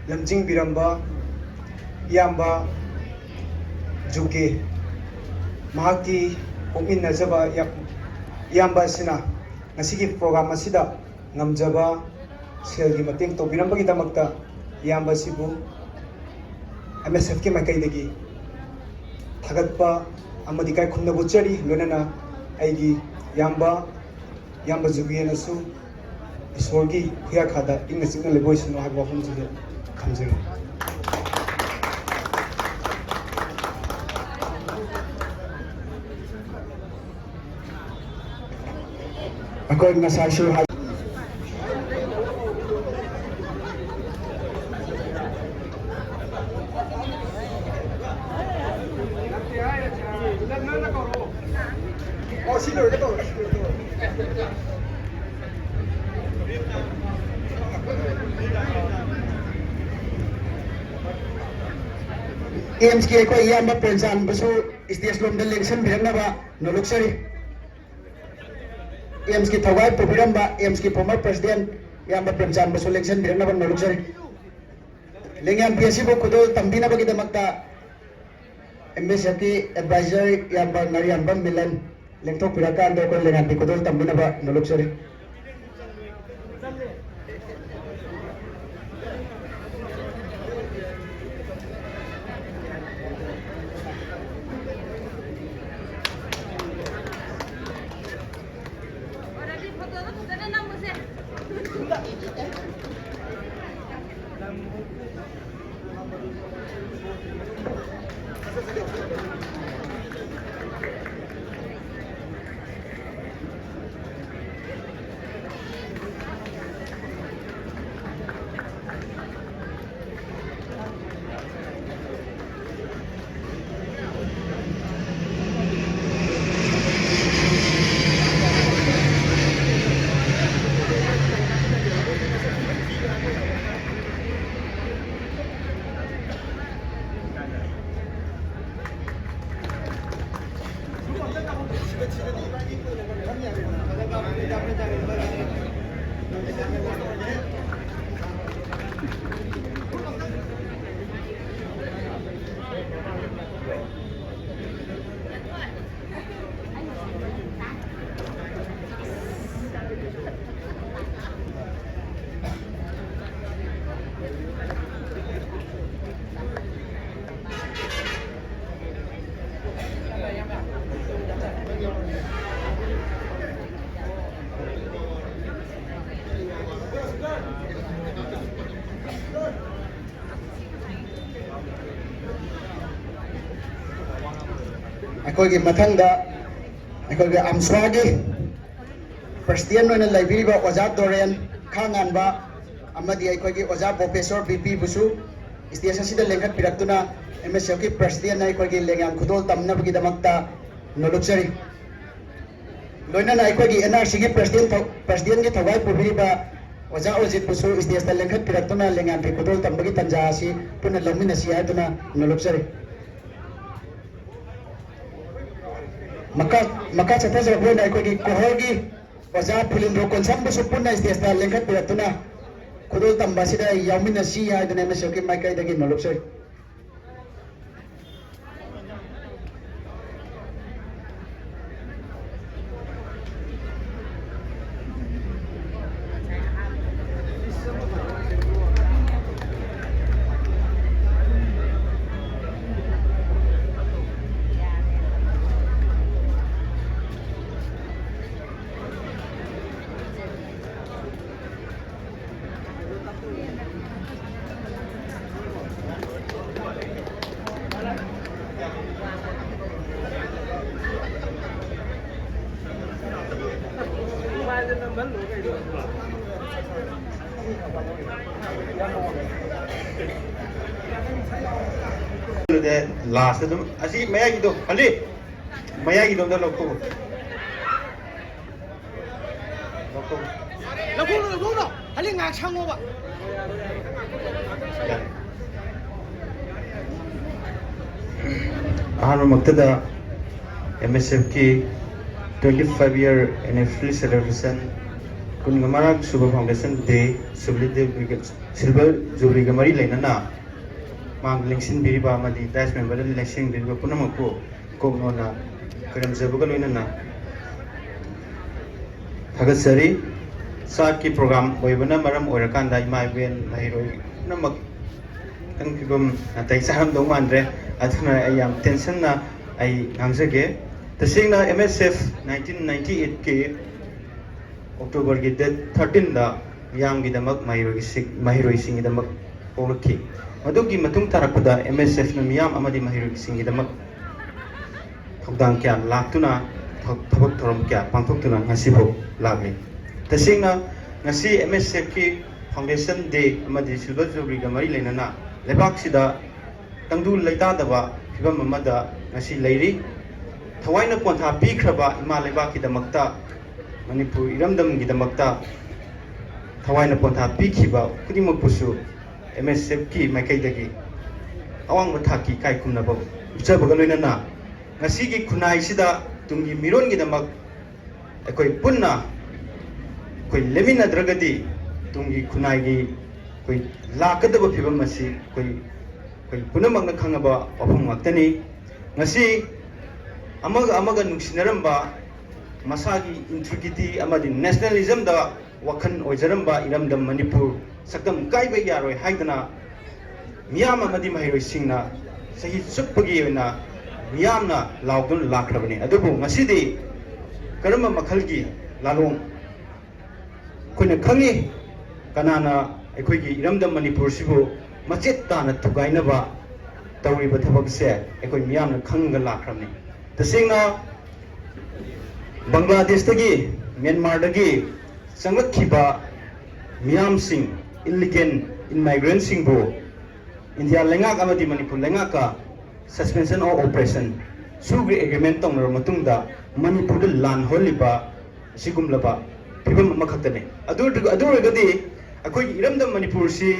ꯂꯝꯖꯤꯡꯕꯤꯔꯝꯕ ꯏꯌꯥꯝꯕ ꯖꯨꯒꯦ, ꯃꯍꯥꯛꯀꯤ ꯄꯣꯛꯃꯤꯟꯅꯖꯕ ꯏꯌꯥ-, ꯏꯌꯥꯝꯕ ꯑꯁꯤꯅ ꯉꯁꯤꯒꯤ program ꯑꯁꯤꯗ ꯉꯝꯖꯕ ꯁꯦꯜꯒꯤ ꯃꯇꯦꯡ ꯇꯧꯕꯤꯔꯝꯕꯒꯤꯗꯃꯛꯇ ꯏꯌꯥꯝꯕ ꯑꯁꯤꯕꯨ M S F ꯀꯤ ꯃꯥꯏꯀꯩꯗꯒꯤ ꯊꯥꯒꯠꯄ ꯑꯃꯗꯤ ꯏꯀꯥꯏ ꯈꯨꯝꯅꯕ ꯎꯠꯆꯔꯤ꯫ ꯂꯣꯏꯅꯅ ꯑꯩꯒꯤ ꯏꯌꯥꯝꯕ, ꯏꯌꯥꯝꯕ ꯖꯨꯒꯦꯅꯁꯨ ꯏꯁꯣꯔꯒꯤ ꯈꯨꯌꯥꯈꯥꯗ ꯏꯪꯅ ꯆꯤꯛꯅ ꯂꯩꯕ ꯑꯣꯏꯁꯅꯨ ꯍꯥꯏꯕ ꯋꯥꯐꯝꯁꯤꯁꯨ ꯊꯝꯖꯒꯦ꯫ ꯑꯩꯈꯣꯏ ꯉꯁꯥꯏꯁꯨ ꯍꯥꯏ-, ꯑꯣ, ꯁꯤ ꯂꯣꯏꯔꯒ ꯇꯧꯔꯣ, ꯁꯤ ꯂꯣꯏꯔꯒ ꯇꯧꯔꯣ꯫ ꯑꯦꯝꯁꯀꯤ ꯑꯩꯈꯣꯏ ꯏꯌꯥꯝꯕ ꯄ꯭ꯔꯦꯝꯆꯥꯟꯕꯁꯨ stage ꯂꯣꯝꯗ ꯂꯦꯡꯁꯤꯟꯕꯤꯔꯛꯅꯕ ꯅꯣꯂꯨꯛꯆꯔꯤ꯫ ꯑꯦꯝꯁꯀꯤ ꯊꯧꯒꯥꯏ ꯄꯨꯕꯤꯔꯝꯕ ꯑꯦꯝꯁꯀꯤ former president ꯏꯌꯥꯝꯕ ꯄ꯭ꯔꯦꯝꯆꯥꯟꯕꯁꯨ ꯂꯦꯡꯁꯤꯟꯕꯤꯔꯛꯅꯕ ꯅꯣꯂꯨꯛꯆꯔꯤ꯫ ꯂꯦꯡꯌꯥꯟꯄꯤ ꯑꯁꯤꯕꯨ ꯈꯨꯗꯣꯜ ꯇꯝꯕꯤꯅꯕꯒꯤꯗꯃꯛꯇ ꯑꯦꯝ ꯑꯦꯁ ꯑꯦꯐꯀꯤ advisor ꯏꯌꯥꯝꯕ ꯉꯥꯔꯤꯌꯥꯟꯕꯝ ꯃꯤꯂꯟ ꯂꯦꯡꯊꯣꯛꯄꯤꯔꯀꯥꯟꯗ ꯑꯩꯈꯣꯏ ꯂꯦꯡꯌꯥꯟꯄꯤ ꯈꯨꯗꯣꯜ ꯇꯝꯕꯤꯅꯕ ꯅꯣꯂꯨꯛꯆꯔꯤ꯫ ꯑꯩꯈꯣꯏꯒꯤ ꯃꯊꯪꯗ ꯑꯩꯈꯣꯏꯒꯤ ꯑꯝꯁ꯭ꯋꯥꯒꯤ president ꯑꯣꯏꯅ ꯂꯩꯕꯤꯔꯤꯕ ꯑꯣꯖꯥ ꯗꯣꯔꯦꯟ ꯈꯥꯉꯥꯟꯕ ꯑꯃꯗꯤ ꯑꯩꯈꯣꯏꯒꯤ ꯑꯣꯖꯥ ꯕꯣꯄꯦꯁꯣꯔ ꯕꯤ ꯄꯤꯕꯨꯁꯨ stage ꯑꯁꯤꯗ ꯂꯦꯡꯈꯠꯄꯤꯔꯛꯇꯨꯅ ꯑꯦꯝ ꯑꯦꯁ ꯑꯦꯐꯀꯤ presidentꯅ ꯑꯩꯈꯣꯏꯒꯤ ꯂꯦꯡꯌꯥꯟ ꯈꯨꯗꯣꯜ ꯇꯝꯅꯕꯒꯤꯗꯃꯛꯇ ꯅꯣꯂꯨꯛꯆꯔꯤ꯫ ꯂꯣꯏꯅꯅ ꯑꯩꯈꯣꯏꯒꯤ ꯑꯦꯟ ꯑꯥꯔ ꯁꯤꯒꯤ president ꯊꯧ-, presidentꯀꯤ ꯊꯧꯒꯥꯏ ꯄꯨꯕꯤꯔꯤꯕ ꯑꯣꯖꯥ ꯑꯣꯖꯤꯠꯄꯨꯁꯨ stageꯇ ꯂꯦꯡꯈꯠꯄꯤꯔꯛꯇꯨꯅ ꯂꯦꯡꯌꯥꯟ ꯐꯤ ꯈꯨꯗꯣꯜ ꯇꯝꯕꯒꯤ ꯇꯥꯟꯖꯥ ꯑꯁꯤ ꯄꯨꯟꯅ ꯂꯧꯃꯤꯟꯅꯁꯤ ꯍꯥꯏꯗꯨꯅ ꯅꯣꯂꯨꯛꯆꯔꯤ꯫ ꯃꯈꯥ, ꯃꯈꯥ ꯆꯠꯊꯖꯔꯛꯄ ꯑꯣꯏꯅ ꯑꯩꯈꯣꯏꯒꯤ ꯀꯣꯍꯣꯔꯒꯤ ꯑꯣꯖꯥ ꯐꯤꯂꯤꯟꯗ꯭ꯔꯣ ꯀꯣꯟꯁꯝꯕꯨꯁꯨ ꯄꯨꯟꯅ ꯁ꯭ꯇꯦꯖꯇ ꯂꯦꯡꯈꯠꯄꯤꯔꯛꯇꯨꯅ ꯈꯨꯗꯣꯜ ꯇꯝꯕ ꯑꯁꯤꯗ ꯌꯥꯎꯃꯤꯟꯅꯁꯤ ꯍꯥꯏꯗꯨꯅ ꯑꯦꯝ ꯑꯦꯁ ꯑꯦꯐꯀꯤ ꯃꯥꯏꯀꯩꯗꯒꯤ ꯅꯣꯂꯨꯛꯆꯔꯤ꯫ ꯑꯗꯨꯗꯤ ꯂꯥꯁꯇ ꯑꯗꯨꯝ ꯑꯁꯤ ꯃꯌꯥꯏꯒꯤꯗꯣ, ꯈꯜꯂꯤ, ꯃꯌꯥꯏꯒꯤꯗꯣ ꯑꯝꯇ ꯂꯧꯊꯣꯛꯎ꯫ ꯂꯧꯊꯣꯛꯎ꯫ ꯂꯧꯊꯣꯛꯎ, ꯂꯧꯊꯣꯛꯎ꯫ ꯈꯜꯂꯤ, ꯉꯥꯏꯍꯥꯛ ꯁꯪꯉꯣꯕ꯫ ꯌꯥꯔꯦ꯫ ꯑꯍꯥꯟꯕꯃꯛꯇꯗ ꯑꯦꯝ ꯑꯦꯁ ꯑꯦꯐꯀꯤ twenty five year anniversary celebration, ꯀꯨꯟꯒ ꯃꯉꯥ ꯁꯨꯕ foundation day, ꯁꯨꯕꯂꯤꯗꯦꯕ ꯁꯤꯜꯚꯔ ꯖꯨꯕꯤꯂꯤꯒ ꯃꯔꯤ ꯂꯩꯅꯅ ꯃꯥꯡꯗ ꯂꯦꯡꯁꯤꯟꯕꯤꯔꯤꯕ ꯑꯃꯗꯤ ꯗꯥꯏꯁ ꯃꯦꯝꯕꯔꯗ ꯂꯦꯡꯁꯤꯟꯕꯤꯔꯤꯕ ꯄꯨꯝꯅꯃꯛꯄꯨ ꯀꯣꯛꯅꯣꯟꯅ ꯈꯣꯏꯔꯝꯖꯕꯒ ꯂꯣꯏꯅꯅ ꯊꯥꯒꯠꯆꯔꯤ꯫ ꯆꯥꯛꯀꯤ program ꯑꯣꯏꯕꯅ ꯃꯔꯝ ꯑꯣꯏꯔꯀꯥꯟꯗ ꯏꯃꯥ ꯏꯕꯦꯟ ꯃꯍꯩꯔꯣꯏ ꯄꯨꯝꯅꯃꯛ ꯈꯤꯇꯪ ꯐꯤꯕꯝ ꯅꯥꯇꯩ ꯆꯥꯔꯝꯗꯧ ꯃꯥꯟꯗ꯭ꯔꯦ, ꯑꯗꯨꯅ ꯑꯩ ꯌꯥꯝ tensionꯅ ꯑꯩ ꯉꯥꯡꯖꯒꯦ꯫ ꯇꯁꯦꯡꯅ ꯑꯦꯝ ꯑꯦꯁ ꯑꯦꯐ nineteen ninety eightꯀꯤ Octoberꯒꯤ date thirteenꯗ ꯃꯤꯌꯥꯝꯒꯤꯗꯃꯛ ꯃꯍꯩꯔꯣꯏꯒꯤ-, ꯃꯍꯩꯔꯣꯏꯁꯤꯡꯒꯤꯗꯃꯛ ꯄꯣꯛꯂꯛꯈꯤ꯫ ꯃꯗꯨꯒꯤ ꯃꯇꯨꯡ ꯇꯥꯔꯛꯄꯗ ꯑꯦꯝ ꯑꯦꯁ ꯑꯦꯐꯅ ꯃꯤꯌꯥꯝ ꯑꯃꯗꯤ ꯃꯍꯩꯔꯣꯏꯁꯤꯡꯒꯤꯗꯃꯛ ꯊꯧꯗꯥꯡ ꯀꯌꯥ ꯂꯥꯛꯇꯨꯅ, ꯊ-, ꯊꯕꯛ ꯊꯧꯔꯝ ꯀꯌꯥ ꯄꯥꯡꯊꯣꯛꯇꯨꯅ ꯉꯁꯤꯐꯥꯎ ꯂꯥꯛꯂꯤ꯫ ꯇꯁꯦꯡꯅ ꯉꯁꯤ ꯑꯦꯝ ꯑꯦꯁ ꯑꯦꯐꯀꯤ foundation day ꯑꯃꯗꯤ silver jubileeꯒ ꯃꯔꯤ ꯂꯩꯅꯅ ꯂꯩꯕꯥꯛꯁꯤꯗ ꯇꯪꯗꯨ ꯂꯩꯇꯥꯗꯕ ꯐꯤꯕꯝ ꯑꯃꯗ ꯉꯁꯤ ꯂꯩꯔꯤ꯫ ꯊꯋꯥꯏꯅ ꯄꯣꯟꯊꯥ ꯄꯤꯈ꯭ꯔꯕ ꯏꯃꯥ ꯂꯩꯕꯥꯛꯀꯤꯗꯃꯛꯇ, ꯃꯅꯤꯄꯨꯔ ꯏꯔꯝꯗꯝꯒꯤꯗꯃꯛꯇ ꯊꯋꯥꯏꯅ ꯄꯣꯟꯊꯥ ꯄꯤꯈꯤꯕ ꯈꯨꯗꯤꯡꯃꯛꯄꯨꯁꯨ ꯑꯦꯝ ꯑꯦꯁ ꯑꯦꯐꯀꯤ ꯃꯥꯏꯀꯩꯗꯒꯤ ꯑꯋꯥꯡꯕ ꯊꯥꯛꯀꯤ ꯏꯀꯥꯏ ꯈꯨꯝꯅꯕ ꯎꯠꯆꯕꯒ ꯂꯣꯏꯅꯅ ꯉꯁꯤꯒꯤ ꯈꯨꯟꯅꯥꯏꯁꯤꯗ ꯇꯨꯡꯒꯤ ꯃꯤꯔꯣꯟꯒꯤꯗꯃꯛ ꯑꯩꯈꯣꯏ ꯄꯨꯟꯅ ꯑꯩꯈꯣꯏ ꯂꯦꯞꯃꯤꯟꯅꯗ꯭ꯔꯒꯗꯤ ꯇꯨꯡꯒꯤ ꯈꯨꯟꯅꯥꯏꯒꯤ ꯑꯩꯈꯣꯏ ꯂꯥꯛꯀꯗꯕ ꯐꯤꯕꯝ ꯑꯁꯤ ꯑꯩꯈꯣꯏ ꯑꯩꯈꯣꯏ ꯄꯨꯝꯅꯃꯛꯅ ꯈꯪꯉꯕ ꯋꯥꯐꯝ ꯉꯥꯛꯇꯅꯤ꯫ ꯉꯁꯤ ꯑꯃꯒ ꯑꯃꯒ ꯅꯨꯡꯁꯤꯅꯔꯝꯕ, ꯃꯁꯥꯒꯤ ꯏꯟꯇ꯭ꯔꯤꯒꯤꯇꯤ ꯑꯃꯗꯤ ꯅꯦꯁꯅꯦꯂꯤꯖꯝꯗ ꯋꯥꯈꯜ ꯑꯣꯏꯖꯔꯝꯕ ꯏꯔꯝꯗꯝ ꯃꯅꯤꯄꯨꯔ ꯁꯛꯇꯝ ꯀꯥꯏꯕ ꯌꯥꯔꯣꯏ ꯍꯥꯏꯗꯅ ꯃꯤꯌꯥꯝ ꯑꯃꯗꯤ ꯃꯍꯩꯔꯣꯏꯁꯤꯡꯅ ꯆꯍꯤ ꯆꯨꯞꯄꯒꯤ ꯑꯣꯏꯅ ꯃꯤꯌꯥꯝꯅ ꯂꯥꯎꯗꯨꯅ ꯂꯥꯛꯈ꯭ꯔꯕꯅꯤ꯫ ꯑꯗꯨꯕꯨ ꯉꯁꯤꯗꯤ ꯀꯔꯝꯕ ꯃꯈꯜꯒꯤ ꯂꯥꯂꯣꯡ ꯑꯩꯈꯣꯏꯅ ꯈꯪꯉꯤ, ꯀꯅꯥꯅ ꯑꯩꯈꯣꯏꯒꯤ ꯏꯔꯝꯗꯝ ꯃꯅꯤꯄꯨꯔꯁꯤꯕꯨ ꯃꯆꯦꯠ ꯇꯥꯅ ꯊꯨꯒꯥꯏꯅꯕ ꯇꯧꯔꯤꯕ ꯊꯕꯛꯁꯦ ꯑꯩꯈꯣꯏ ꯃꯤꯌꯥꯝꯅ ꯈꯪꯉꯒ ꯂꯥꯛꯈ꯭ꯔꯕꯅꯤ꯫ ꯇꯁꯦꯡꯅ ꯕꯪꯒ꯭ꯂꯥꯗꯦꯁꯇꯒꯤ, ꯃ꯭ꯌꯥꯟꯃꯥꯔꯗꯒꯤ ꯆꯪꯂꯛꯈꯤꯕ ꯃꯤꯌꯥꯝꯁꯤꯡ, ꯏꯂꯤꯒꯦꯜ ꯏꯃꯥꯏꯒ꯭ꯔꯦꯟꯁꯤꯡꯕꯨ ꯏꯟꯗꯤꯌꯥ ꯂꯩꯉꯥꯛ ꯑꯃꯗꯤ ꯃꯅꯤꯄꯨꯔ ꯂꯩꯉꯥꯛꯀ suspension of operation ꯁꯤꯒꯤ ꯑꯦꯒ꯭ꯔꯤꯃꯦꯟ ꯇꯧꯅꯔꯕ ꯃꯇꯨꯡꯗ ꯃꯅꯤꯄꯨꯔꯗ ꯂꯥꯟ ꯍꯧꯍꯜꯂꯤꯕ ꯑꯁꯤꯒꯨꯝꯂꯕ ꯐꯤꯕꯝ ꯑꯃꯈꯛꯇꯅꯤ꯫ ꯑꯗꯨ ꯑꯗꯨ ꯑꯣꯏꯔꯒꯗꯤ ꯑꯩꯈꯣꯏꯒꯤ ꯏꯔꯝꯗꯝ ꯃꯅꯤꯄꯨꯔꯁꯤ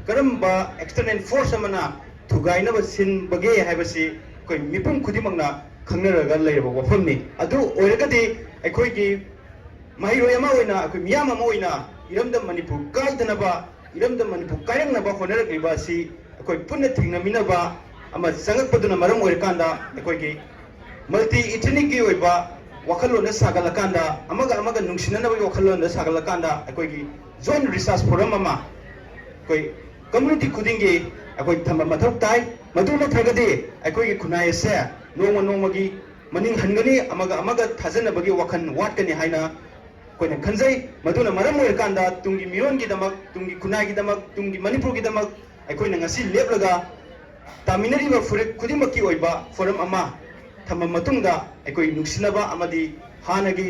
ꯀꯔꯝꯕ external force ꯑꯃꯅ ꯊꯨꯒꯥꯏꯅꯕ ꯁꯤꯟꯕꯒꯦ ꯍꯥꯏꯕꯁꯤ ꯑꯩꯈꯣꯏ ꯃꯤꯄꯨꯝ ꯈꯨꯗꯤꯡꯃꯛꯅ ꯈꯪꯅꯔꯒ ꯂꯩꯔꯕ ꯋꯥꯐꯝꯅꯤ꯫ ꯑꯗꯨ ꯑꯣꯏꯔꯒꯗꯤ ꯑꯩꯈꯣꯏꯒꯤ ꯃꯍꯩꯔꯣꯏ ꯑꯃ ꯑꯣꯏꯅ, ꯑꯩꯈꯣꯏ ꯃꯤꯌꯥꯝ ꯑꯃ ꯑꯣꯏꯅ ꯏꯔꯝꯗꯝ ꯃꯅꯤꯄꯨꯔ ꯀꯥꯏꯗꯅꯕ, ꯏꯔꯝꯗꯝ ꯃꯅꯤꯄꯨꯔ ꯀꯥꯏꯔꯛꯅꯕ ꯍꯣꯠꯅꯔꯛꯂꯤꯕ ꯑꯁꯤ ꯑꯩꯈꯣꯏ ꯄꯨꯟꯅ ꯊꯦꯡꯅꯃꯤꯟꯅꯕ ꯑꯃ ꯆꯪꯉꯛꯄꯗꯨꯅ ꯃꯔꯝ ꯑꯣꯏꯔꯀꯥꯟꯗ ꯑꯩꯈꯣꯏꯒꯤ multi ethnicꯀꯤ ꯑꯣꯏꯕ ꯋꯥꯈꯜꯂꯣꯟꯗ ꯁꯥꯒꯠꯂꯀꯥꯟꯗ, ꯑꯃꯒ ꯑꯃꯒ ꯅꯨꯡꯁꯤꯅꯅꯕꯒꯤ ꯋꯥꯈꯜꯂꯣꯟꯗ ꯁꯥꯒꯠꯂꯀꯥꯟꯗ ꯑꯩꯈꯣꯏꯒꯤ joint research forum ꯑꯃ ꯑꯩꯈꯣꯏ community ꯈꯨꯗꯤꯡꯒꯤ ꯑꯩꯈꯣꯏ ꯊꯝꯕ ꯃꯊꯧ ꯇꯥꯏ꯫ ꯃꯗꯨ ꯅꯠꯇ꯭ꯔꯒꯗꯤ ꯑꯩꯈꯣꯏꯒꯤ ꯈꯨꯟꯅꯥꯏ ꯑꯁꯦ ꯅꯣꯡꯃ ꯅꯣꯡꯃꯒꯤ ꯃꯅꯤꯡ ꯍꯟꯒꯅꯤ, ꯑꯃꯒ ꯑꯃꯒ ꯊꯥꯖꯅꯕꯒꯤ ꯋꯥꯈꯜ ꯋꯥꯠꯀꯅꯤ ꯍꯥꯏꯅ ꯑꯩꯈꯣꯏꯅ ꯈꯟꯖꯩ꯫ ꯃꯗꯨꯅ ꯃꯔꯝ ꯑꯣꯏꯔꯀꯥꯟꯗ ꯇꯨꯡꯒꯤ ꯃꯤꯔꯣꯟꯒꯤꯗꯃꯛ, ꯇꯨꯡꯒꯤ ꯈꯨꯟꯅꯥꯏꯒꯤꯗꯃꯛ, ꯇꯨꯡꯒꯤ ꯃꯅꯤꯄꯨꯔꯒꯤꯗꯃꯛ ꯑꯩꯈꯣꯏꯅ ꯉꯁꯤ ꯂꯦꯞꯂꯒ ꯇꯥꯃꯤꯟꯅꯔꯤꯕ ꯐꯨꯔꯨꯞ ꯈꯨꯗꯤꯡꯃꯛꯀꯤ ꯑꯣꯏꯕ ꯐꯣꯔꯝ ꯑꯃ ꯊꯝꯃ ꯃꯇꯨꯡꯗ ꯑꯩꯈꯣꯏ ꯅꯨꯡꯁꯤꯅꯕ ꯑꯃꯗꯤ ꯍꯥꯟꯅꯒꯤ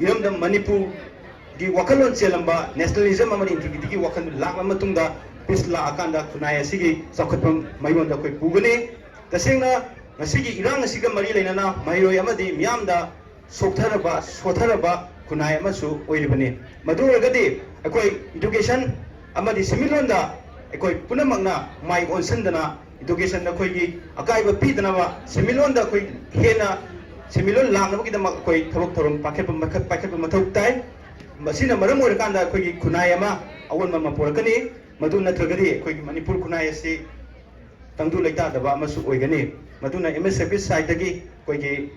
ꯏꯔꯝꯗꯝ ꯃꯅꯤꯄꯨꯔꯒꯤ ꯋꯥꯈꯜꯂꯣꯟ ꯆꯦꯜꯂꯝꯕ nationalism ꯑꯃꯗꯤ integrityꯒꯤ ꯋꯥꯈꯜ ꯂꯥꯛꯂꯕ ꯃꯇꯨꯡꯗ peace ꯂꯥꯛꯑꯀꯥꯟꯗ ꯈꯨꯟꯅꯥꯏ ꯑꯁꯤꯒꯤ ꯆꯥꯎꯈꯠꯄ ꯃꯥꯏꯌꯣꯟꯗ ꯑꯩꯈꯣꯏ ꯄꯨꯒꯅꯤ꯫ ꯇꯁꯦꯡꯅ ꯉꯁꯤꯒꯤ ꯏꯔꯥꯡ ꯑꯁꯤꯒ ꯃꯔꯤ ꯂꯩꯅꯅ ꯃꯍꯩꯔꯣꯏ ꯑꯃꯗꯤ ꯃꯤꯌꯥꯝꯗ ꯁꯣꯛꯊꯔꯕ, ꯁꯣꯠꯊꯔꯕ ꯈꯨꯟꯅꯥꯏ ꯑꯃꯁꯨ ꯑꯣꯏꯔꯤꯕꯅꯤ꯫ ꯃꯗꯨ ꯑꯣꯏꯔꯒꯗꯤ ꯑꯩꯈꯣꯏ education ꯑꯃꯗꯤ ꯁꯦꯟꯃꯤꯠꯂꯣꯟꯗ ꯑꯩꯈꯣꯏ ꯄꯨꯝꯅꯃꯛꯅ ꯃꯥꯏ ꯑꯣꯟꯁꯤꯟꯗꯅ educationꯗ ꯑꯩꯈꯣꯏꯒꯤ ꯑꯀꯥꯏꯕ ꯄꯤꯗꯅꯕ, ꯁꯦꯟꯃꯤꯠꯂꯣꯟꯗ ꯑꯩꯈꯣꯏ ꯍꯦꯟꯅ ꯁꯦꯟꯃꯤꯠꯂꯣꯟ ꯂꯥꯛꯅꯕꯒꯤꯗꯃꯛ ꯑꯩꯈꯣꯏ ꯊꯕꯛ ꯊꯧꯔꯝ ꯄꯥꯏꯈꯠꯄ ꯃꯈ-, ꯄꯥꯏꯈꯠꯄ ꯃꯊꯧ ꯇꯥꯏ꯫ ꯃꯁꯤꯅ ꯃꯔꯝ ꯑꯣꯏꯔꯀꯥꯟꯗ ꯑꯩꯈꯣꯏꯒꯤ ꯈꯨꯟꯅꯥꯏ ꯑꯃ ꯑꯑꯣꯟꯕ ꯑꯃ ꯄꯨꯔꯛꯀꯅꯤ꯫ ꯃꯗꯨ ꯅꯠꯇ꯭ꯔꯒꯗꯤ ꯑꯩꯈꯣꯏꯒꯤ ꯃꯅꯤꯄꯨꯔ ꯈꯨꯟꯅꯥꯏ ꯑꯁꯤ ꯇꯪꯗꯨ ꯂꯩꯇꯥꯗꯕ ꯑꯃꯁꯨ ꯑꯣꯏꯒꯅꯤ꯫ ꯃꯗꯨꯅ M S F ꯀꯤ side ꯇꯒꯤ ꯑꯩꯈꯣꯏꯒꯤ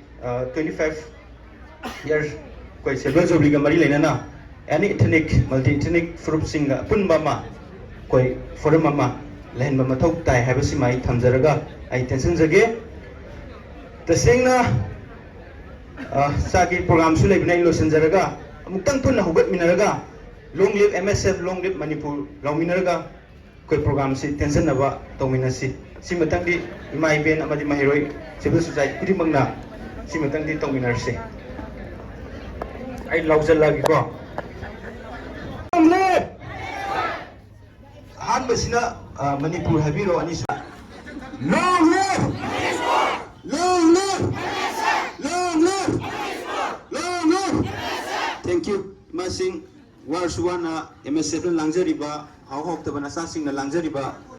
twenty five years ꯑꯩꯈꯣꯏ silver jubilee ꯒ ꯃꯔꯤ ꯂꯩꯅꯅ any ethnic, multi ethnic ꯐꯨꯔꯨꯞꯁꯤꯡꯒ ꯑꯄꯨꯟꯕ ꯑꯃ ꯑꯩꯈꯣꯏ forum ꯑꯃ ꯂꯩꯍꯟꯕ ꯃꯊꯧ ꯇꯥꯏ ꯍꯥꯏꯕꯁꯤꯃ ꯑꯩ ꯊꯝꯖꯔꯒ ꯑꯩ ꯇꯦꯟꯁꯤꯟꯖꯒꯦ꯫ ꯇꯁꯦꯡꯅ ꯆꯥꯛꯀꯤ program ꯁꯨ ꯂꯩꯕꯅ ꯑꯩ ꯂꯣꯏꯁꯤꯟꯖꯔꯒ ꯑꯃꯨꯛꯇꯪ ꯄꯨꯟꯅ ꯍꯧꯒꯠꯃꯤꯟꯅꯔꯒ long live M S F, long live Manipur ꯂꯥꯎꯃꯤꯟꯅꯔꯒ ꯑꯩꯈꯣꯏ program ꯁꯤ ꯇꯦꯟꯁꯤꯟꯅꯕ ꯇꯧꯃꯤꯟꯅꯁꯤ꯫ ꯁꯤꯃꯇꯪꯗꯤ ꯏꯃꯥ ꯏꯕꯦꯟ ꯑꯃꯗꯤ ꯃꯍꯩꯔꯣꯏ civil society ꯈꯨꯗꯤꯡꯃꯛꯅ ꯁꯤꯃꯇꯪꯗꯤ ꯇꯧꯃꯤꯟꯅꯔꯁꯤ꯫ ꯑꯩ ꯂꯥꯎꯖꯜꯂꯛꯑꯒꯦꯀꯣ꯫ Long live! ꯑꯍꯥꯟꯕꯁꯤꯅ ꯃꯅꯤꯄꯨꯔ ꯍꯥꯏꯕꯤꯔꯣ꯫ ꯑꯅꯤꯁꯨ long live! Long live! Long live! Long live! Thank you꯫ ꯏꯃꯥꯁꯤꯡ, ꯋꯥꯔꯁꯨ ꯋꯥꯅ M S F ꯅ ꯂꯥꯡꯖꯔꯤꯕ, ꯍꯥꯎ ꯍꯥꯎꯇꯕ ꯅꯆꯥꯁꯤꯡꯅ ꯂꯥꯡꯖꯔꯤꯕ